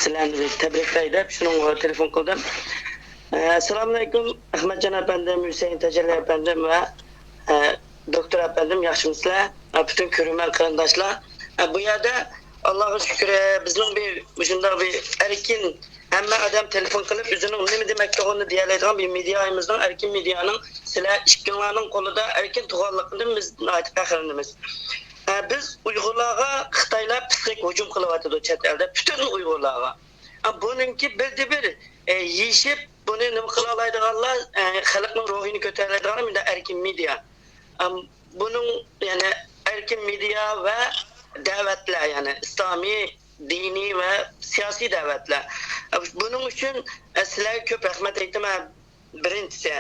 سىلەرنى بىز تەبرىكلەي دەپ شۇنىڭغا تېلېفون قىلدىم. ئەسسالامۇئەلەيكۇم، ئەخمەتجان ئەپەندىم، ھۈسەيىن تەجەللى ئەپەندىم ۋە، ئە، دوكتور ئەپەندىم، ياخشىمۇسىلەر؟ ئە، پۈتۈن كۆرۈرمەن قېرىنداشلار. ئە، بۇ يەردە، ئاللاغا شۈكرى، بىزنىڭ بىر، مۇشۇنداق بىر ئەركىن، ھەممە ئادەم تېلېفون قىلىپ، ئۆزىنىڭ نېمە دېمەكچىدىغىنى دېيەلەيدىغان بىر مېدىيايىمىزنىڭ، ئەركىن مېدىيانىڭ سىلەر ئىككىڭلارنىڭ قولىدا ئەركىن تۇرغانلىقىدىن بىز ناھايىتى پەخىرلىنىمىز. ئە، بىز ئۇيغۇرلارغا خىتايلار پىسخىك ھۇجۇم قىلىۋاتىدۇ چەت ئەلدە، پۈتۈن ئۇيغۇرلارغا. ئە، بۇنىڭكى بىردىنبىر، ئە، يېشىپ، بۇنى نېمە قىلالايدىغانلار، ئە، خەلقنىڭ روھىنى كۆتۈرەلەيدىغانلار مۇنداق ئەركىن مېدىيا. ئەم، بۇنىڭ، يەنى ئەركىن مېدىيا ۋە دەۋەتلەر، يەنى ئىسلامىي، دىنىي ۋە سىياسىي دەۋەتلەر. ئە، بۇنىڭ ئۈچۈن، ئە، سىلەرگە كۆپ رەھمەت ئېيتىمەن. بىرىنچىسى.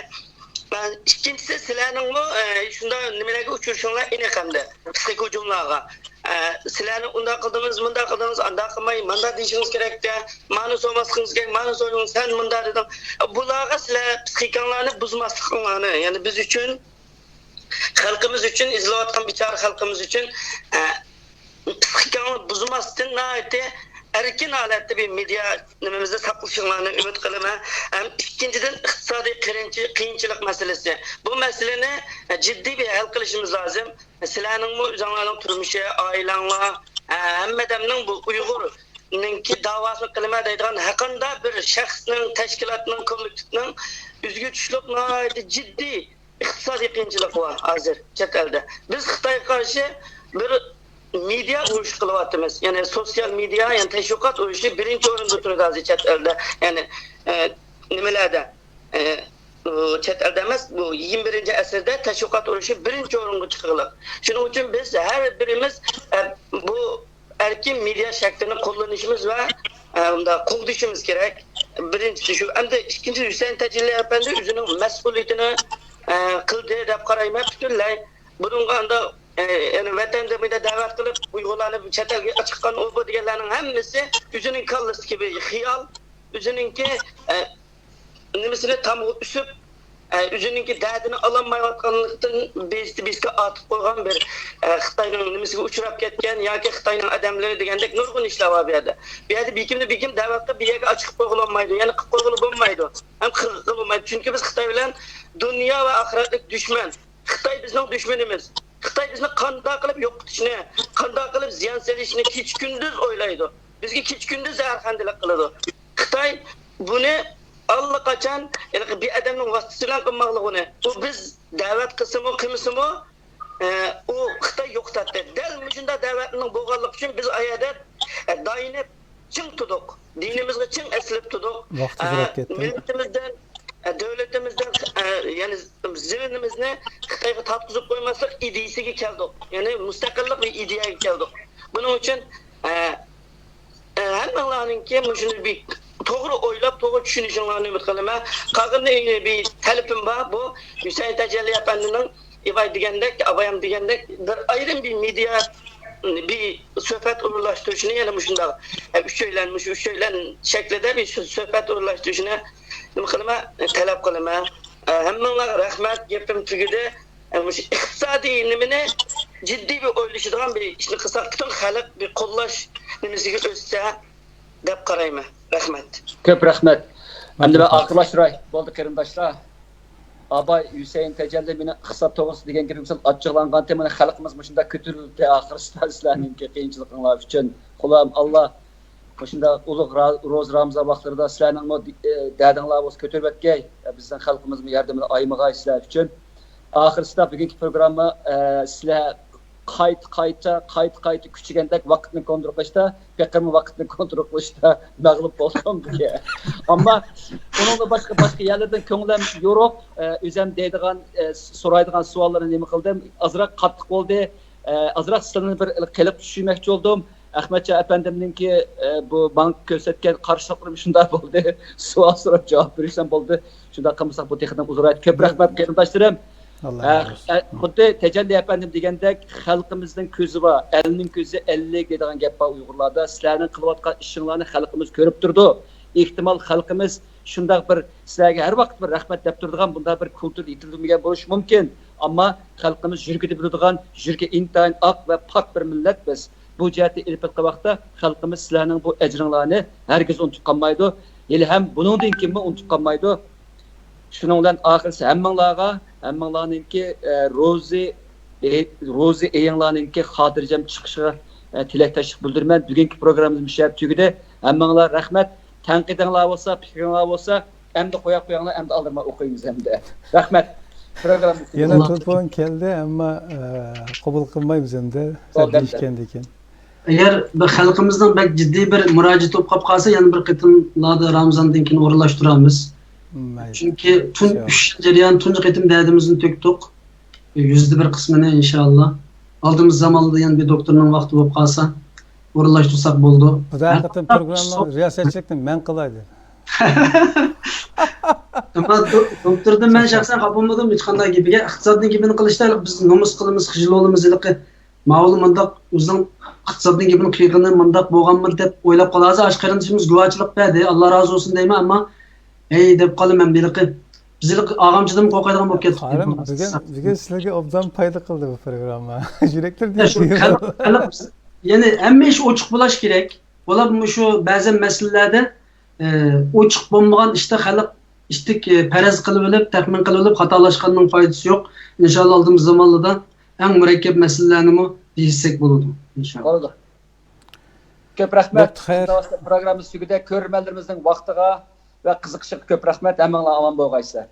ئىككىنچىسى، سىلەرنىڭمۇ، ئە، شۇنداق نېمىلەرگە ئۇچرىشىڭلار ئېنىق ئەمدى. پىسخىك ھۇجۇملارغا. ئە، سىلەرنى ئۇنداق قىلدىڭىز، مۇنداق قىلدىڭىز، ئانداق قىلماي، مانداق دېيىشىڭىز كېرەكتى. مانا سورىماسلىقىڭىز كېرەك، مانا سورىدىڭىز، سەن مۇنداق دېدىڭ. بۇلارغا سىلەر پىسخىكاڭلارنى بۇزماسلىقىڭلارنى، يەنى بىز ئۈچۈن، خەلقىمىز ئۈچۈن، ئېزىلىۋاتقان بىچارە خەلقىمىز ئۈچۈن، ئە، پىسخىكاڭنى بۇزماستىن، ناھايىتى ئەركىن ھالەتتە بىر مېدىيا نېمىمىزنى ساقلىشىڭلارنى ئۈمىد قىلىمەن. ھەم ئىككىنچىدىن، ئىقتىسادىي قىرىنچى-، قىيىنچىلىق مەسىلىسى. بۇ مەسىلىنى، ئە، جىددىي بىر ھەل قىلىشىمىز لازىم. سىلەرنىڭمۇ ئۆزۈڭلارنىڭ تۇرمۇشى، ئائىلەڭلار، ئە، ھەممە ئادەمنىڭ بۇ ئۇيغۇرنىڭكى داۋاسىنى قىلىمەن دەيدىغان ھەرقانداق بىر شەخسنىڭ، تەشكىلاتنىڭ، كوللېكتىپنىڭ ئۆزىگە تۇشلۇق ناھايىتى جىددىي ئىقتىسادىي قىيىنچىلىق بار ھازىر چەت ئەلدە. بىز خىتايغا قارشى بىر مېدىيا ئۇرۇشى قىلىۋاتىمىز. يەنى سوتسىيال مېدىيا، يەنى تەشۋىقات ئۇرۇشى بىرىنچى ئورۇندا تۇرىدۇ ھازىر چەت ئەلدە. يەنى، ئە، نېمىلەردە، ئە، ئۇ چەت ئەلدە ئەمەس، بۇ يىگىرمە بىرىنچى ئەسىردە تەشۋىقات ئۇرۇشى بىرىنچى ئورۇنغا چىقىرلىق. شۇنىڭ ئۈچۈن بىز ھەر بىرىمىز، ئە، بۇ ئەركىن مېدىيا شەكلىنى قوللىنىشىمىز ۋە، ئە، ئۇنداق قوغدىشىمىز كېرەك. بىرىنچىسى شۇ. ئەمدى ئىككىنچى، ھۈسەيىن تەجەللى ئەپەندى ئۆزىنىڭ مەسئۇلىيىتىنى، ئە، قىلدى دەپ قارايمەن پۈتۈنلەي. بۇنىڭغا ئانداق، ئە، يەنى ۋەتەندە مۇنداق دەۋەت قىلىپ، ئۇيغۇرلارنى چەت ئەلگە چىققان ئۇ بۇ دېگەنلەرنىڭ ھەممىسى ئۆزىنىڭ كاللىسىدىكى بىر خىيال، ئۆزىنىڭكى، ئە، نېمىسىنى تامغا ئۈسۈپ، ئە، ئۆزىنىڭكى دەردىنى ئالالمايۋاتقانلىقتىن بېزىتىپ بېزىككە ئارتىپ قويغان بىر، ئە، خىتاينىڭ نېمىسىگە ئۇچراپ كەتكەن ياكى خىتاينىڭ ئادەملىرى دېگەندەك نۇرغۇن ئىشلار بار بۇ يەردە. بۇ يەردە بېكىمدىن بېكىم دەۋەت قىلىپ، بۇ يەرگە ئاچىقىپ قويغىلى بولمايدۇ، يەنە قىلىپ قويغىلى بولمايدۇ، ھەم قىلغىلى بولمايدۇ. چۈنكى بىز خىتاي بىلەن دۇنيا ۋە ئاخىرەتلىك دۈشمەن. خىتاي بىزنىڭ دۈشمىنىمىز. خىتاي بىزنى قانداق قىلىپ يوقىتىشنى، قانداق قىلىپ زىيان سېلىشنى كېچە-كۈندۈز ئويلايدۇ. بىزگە كېچە-كۈندۈز زەھەرخەندىلىك قىلىدۇ. خىتاي بۇنى ئاللىقاچان ھېلىقى بىر ئادەمنىڭ ۋاسىتىسى بىلەن قىلماقلىقىنى، ئۇ بىز دەۋەت قىلسىمۇ، قىلمىسىمۇ، ئە، ئۇ خىتاي يوقىتاتتى. دەل مۇشۇنداق دەۋەتنىڭ بولغانلىقى ئۈچۈن بىز ئايەدە، ئە، دايىنىپ چىڭ تۇردۇق. دىنىمىزغا چىڭ ئېسىلىپ تۇردۇق. ۋاقتى ئە، ئۇزاپ كەتتى. مىللىتىمىزدىن، ئە، دۆلىتىمىزدىن، ئە، يەنى زېمىنىمىزنى خىتايغا تارتقۇزۇپ قويماسلىق ئىدىيىسىگە كەلدۇق. يەنى مۇستەقىللىق بىر ئىدىيەگە كەلدۇق. بۇنىڭ ئۈچۈن، ئە، ئە، ھەممىڭلارنىڭكى مۇشۇنى بىر توغرا ئويلاپ، توغرا چۈشىنىشىڭلارنى ئۈمىد قىلىمەن. قالغىنى بىر تەلىپىم بار. بۇ ھۈسەيىن تەجەللى ئەپەندىنىڭ ئىباي دېگەندەك، ئابايام دېگەندەك، بىر ئايرىم بىر مېدىيا، بىر سۆھبەت ئورۇنلاشتۇرۇشنى يەنە مۇشۇنداق، ئە، ئۈچەيلەن، مۇشۇ ئۈچەيلەن شەكلىدە بىر سۆ-، سۆھبەت ئورۇنلاشتۇرۇشنى نېمە قىلىمەن، تەلەپ قىلىمەن. ئە، ھەممىڭلارغا رەھمەت، گېپىم تۈگىدى. ئە، مۇشۇ ئىقتىسادىي نېمىنى جىددىي بىر ئويلىشىدىغان بىر ئىشنى قىلساق، پۈتۈن خەلق بىر قوللاش نېمىسىگە ئۆتسە دەپ قارايمەن. رەھمەت. كۆپ رەھمەت. ئەمدى مەن ئاخىرلاشتۇراي. بولدى، قېرىنداشلار. ئاباي ھۈسەيىن تەجەللى مېنىڭ ئىقتىساد توغرىسىدا دېگەن گېپىم سەل ئاچچىقلانغانتى، مانا خەلقىمىز مۇشۇنداق كۆتۈرۈلدى ئاخىرسىدا سىلەرنىڭكى قىيىنچىلىقىڭلار ئۈچۈن. خۇدايىم ئاللا مۇشۇنداق ئۇلۇغ را-، روزا رامىزان ۋاقىتلىرىدا سىلەرنىڭمۇ دى-، ئە، دەردىڭلار بولسا كۆتۈرۈۋەتكەي. ئە، بىزنىڭ خەلقىمىزمۇ ياردىمىنى ئايىمىغاي سىلەر ئۈچۈن. ئاخىرسىدا بۈگۈنكى پروگرامما، ئە، سىلەر قايتا، قايتا، قايتا، قايتا كۈچىگەندەك ۋاقىتنى كونترول قىلىشتا، پېقىرمۇ ۋاقىتنى كونترول قىلىشتا مەغلۇپ بولدۇم بۈگۈن. ئەمما ئۇنىڭدىن باشقا، باشقا يەرلەردىن كۆڭلۈم يورۇق. ئە، ئۆزۈم دەيدىغان، ئە، سورايدىغان سوئاللارنى نېمە قىلدىم؟ ئازراق قاتتىق بولدى. ئە، ئازراق سىلەرنى بىر قېلىپقا چۈشۈرمەكچى بولدۇم. ئەخمەتجان ئەپەندىمنىڭكى، ئە، بۇ ماڭا كۆرسەتكەن قارشىلىقلىرىم شۇنداق بولدى. سوئال سوراپ جاۋاب بېرىشسەم بولدى. شۇنداق قىلمىساق بۇ تېخىدىن ئۇزىرايدۇ. كۆپ رەھمەت قېرىنداشلىرىم. ئاللا ئە، رازى بولسۇن. ئە، خۇددى تەجەللى ئەپەندىم دېگەندەك، خەلقىمىزنىڭ كۆزى بار، ئەلنىڭ كۆزى ئەللىك دەيدىغان گەپ بار ئۇيغۇرلاردا. سىلەرنىڭ قىلىۋاتقان ئىشىڭلارنى خەلقىمىز كۆرۈپ تۇرىدۇ. ئېھتىمال خەلقىمىز شۇنداق بىر سىلەرگە ھەر ۋاقىت بىر رەھمەت دەپ تۇرىدىغان بۇنداق بىر كۇلتۇر يېتىلدۈرمىگەن بولۇشى مۇمكىن. ئەمما خەلقىمىز يۈرىكىدە بىلىدىغان، يۈرىكى ئىنتايىن ئاق ۋە پاك بىر مىللەت بىز. بۇ جەھەتتە ئېلىپ ئېيتقان ۋاقىتتا خەلقىمىز سىلەرنىڭ بۇ ئەجرىڭلارنى ھەرگىز ئۇنتۇپ قالمايدۇ. ھېلىھەم بۇنىڭدىن كېيىنمۇ ئۇنتۇپ قالمايدۇ. شۇنىڭ بىلەن ئاخىرسى ھەممىڭلارغا، ھەممىڭلارنىڭكى، ئە، روزى، ئېي-، روزى ئېيىڭلارنىڭكى خاتىرجەم چىقىشىغا، ئە، تىلەكداشلىق بىلدۈرىمەن. بۈگۈنكى پروگراممىمىز مۇشۇ يەردە تۈگىدى. ھەممىڭلار رەھمەت. تەنقىدىڭلار بولسا، پىكرىڭلار بولسا، ئەمدى قويۇپ قويۇڭلار، ئەمدى ئالدىرىماي ئوقۇيمىز ئەمدى. رەھمەت. پروگرامما يەنە تېلېفون كەلدى، ئەمما، ئە، قوبۇل قىلمايمىز ئەمدى. سەن دېيىشكەندىكىن. ئەگەر بىر خەلقىمىزنىڭ بەك جىددىي بىر مۇراجىئىتى بولۇپ قاپ قالسا، يەنە بىر قېتىملاردا رامىزاندىن كېيىن ئورۇنلاشتۇرارمىز. مم، مەيلى. چۈنكى تۈن ئۈچ يىل جەريان تۇنجى قېتىم دەردىمىزنى تۆكتۇق. يۈزدە بىر قىسمىنى ئىنشائاللا. ئالدىمىز زاماندا يەنە بىر دوكتورنىڭ ۋاقتى بولۇپ قالسا، ئورۇنلاشتۇرساق بولىدۇ. بۇ ھەر قېتىم پروگرامما رىياسەتچىلىكنى مەن قىلاي دېدى. ئەمما دو-، دوكتوردىن مەن شەخسەن خاپا بولمىدىم ھېچقانداق گېپىگە. ئىقتىسادنىڭ گېپىنى قىلىشتا بىز نومۇس قىلىمىز، خىجىل بولىمىز ھېلىقى. ماۋۇلا مۇنداق ئۆزىنىڭ ئىقتىسادنىڭ گېپىنى قىلغىنى مۇنداق بولغانمىدى دەپ ئويلاپ قالىدۇ. ئاشۇ قېرىندىشىمىز گۇۋاچىلىق بەردى، ئاللا رازى بولسۇن دەيمەن، ئەمما ھەي دەپ قالىمەن ھېلىقى. بىز ھېلىقى ئاغامچىدىن قورقايدىغان بولۇپ كەتتۇق. قارىم، بۈگۈن، بۈگۈن سىلەرگە ئوبدان پايدا قىلدى بۇ پروگرامما. يۈرەكلىرىدىن يا، شۇ خەلق، خەلق، يەنى ھەممە ئىش ئوچۇق بولاش كېرەك. بولۇپ مۇشۇ بەزى مەسىلىلەردە، ئە، ئوچۇق بولمىغان ئىشتا خەلق ئىشتىك، ئە، پەرەز قىلىۋېلىپ، تەخمىن قىلىۋېلىپ، خاتالاشقاننىڭ پايدىسى يوق. ئىنشاللا ئالدىمىز زامانلىدا ئەڭ مۇرەككەپ مەسىلىلەرنىمۇ يېزىشسەك بولىدۇ، ئىنشاللا. بولىدۇ. كۆپ رەھمەت. پروگراممىمىز تۈگىدى. كۆرۈرمەنلىرىمىزنىڭ ۋاقتىغا ۋە قىزىقىشىغا كۆپ رەھمەت. ھەممىڭلار ئامان بولغايسىلەر.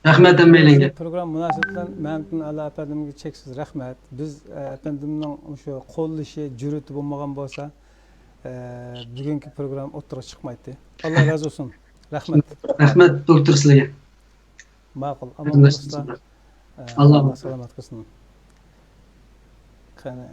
رەھمەت ھەممەيلەنگە. پروگرامما مۇناسىۋىتى بىلەن مەمتىن ئەلا ئەپەندىمگە چەكسىز رەھمەت. بىز، ئە، ئەپەندىمنىڭ مۇشۇ قوللىشى، جۈرئىتى بولمىغان بولسا، ئە، بۈگۈنكى پروگرامما ئوتتۇرىغا چىقمايتتى. ئاللا رازى بولسۇن. رەھمەت. رەھمەت دوكتور سىلەرگە. ماقۇل. ئامان بولۇڭلار. ئە، ئاللا سالامەت قىلسۇن. قېنى.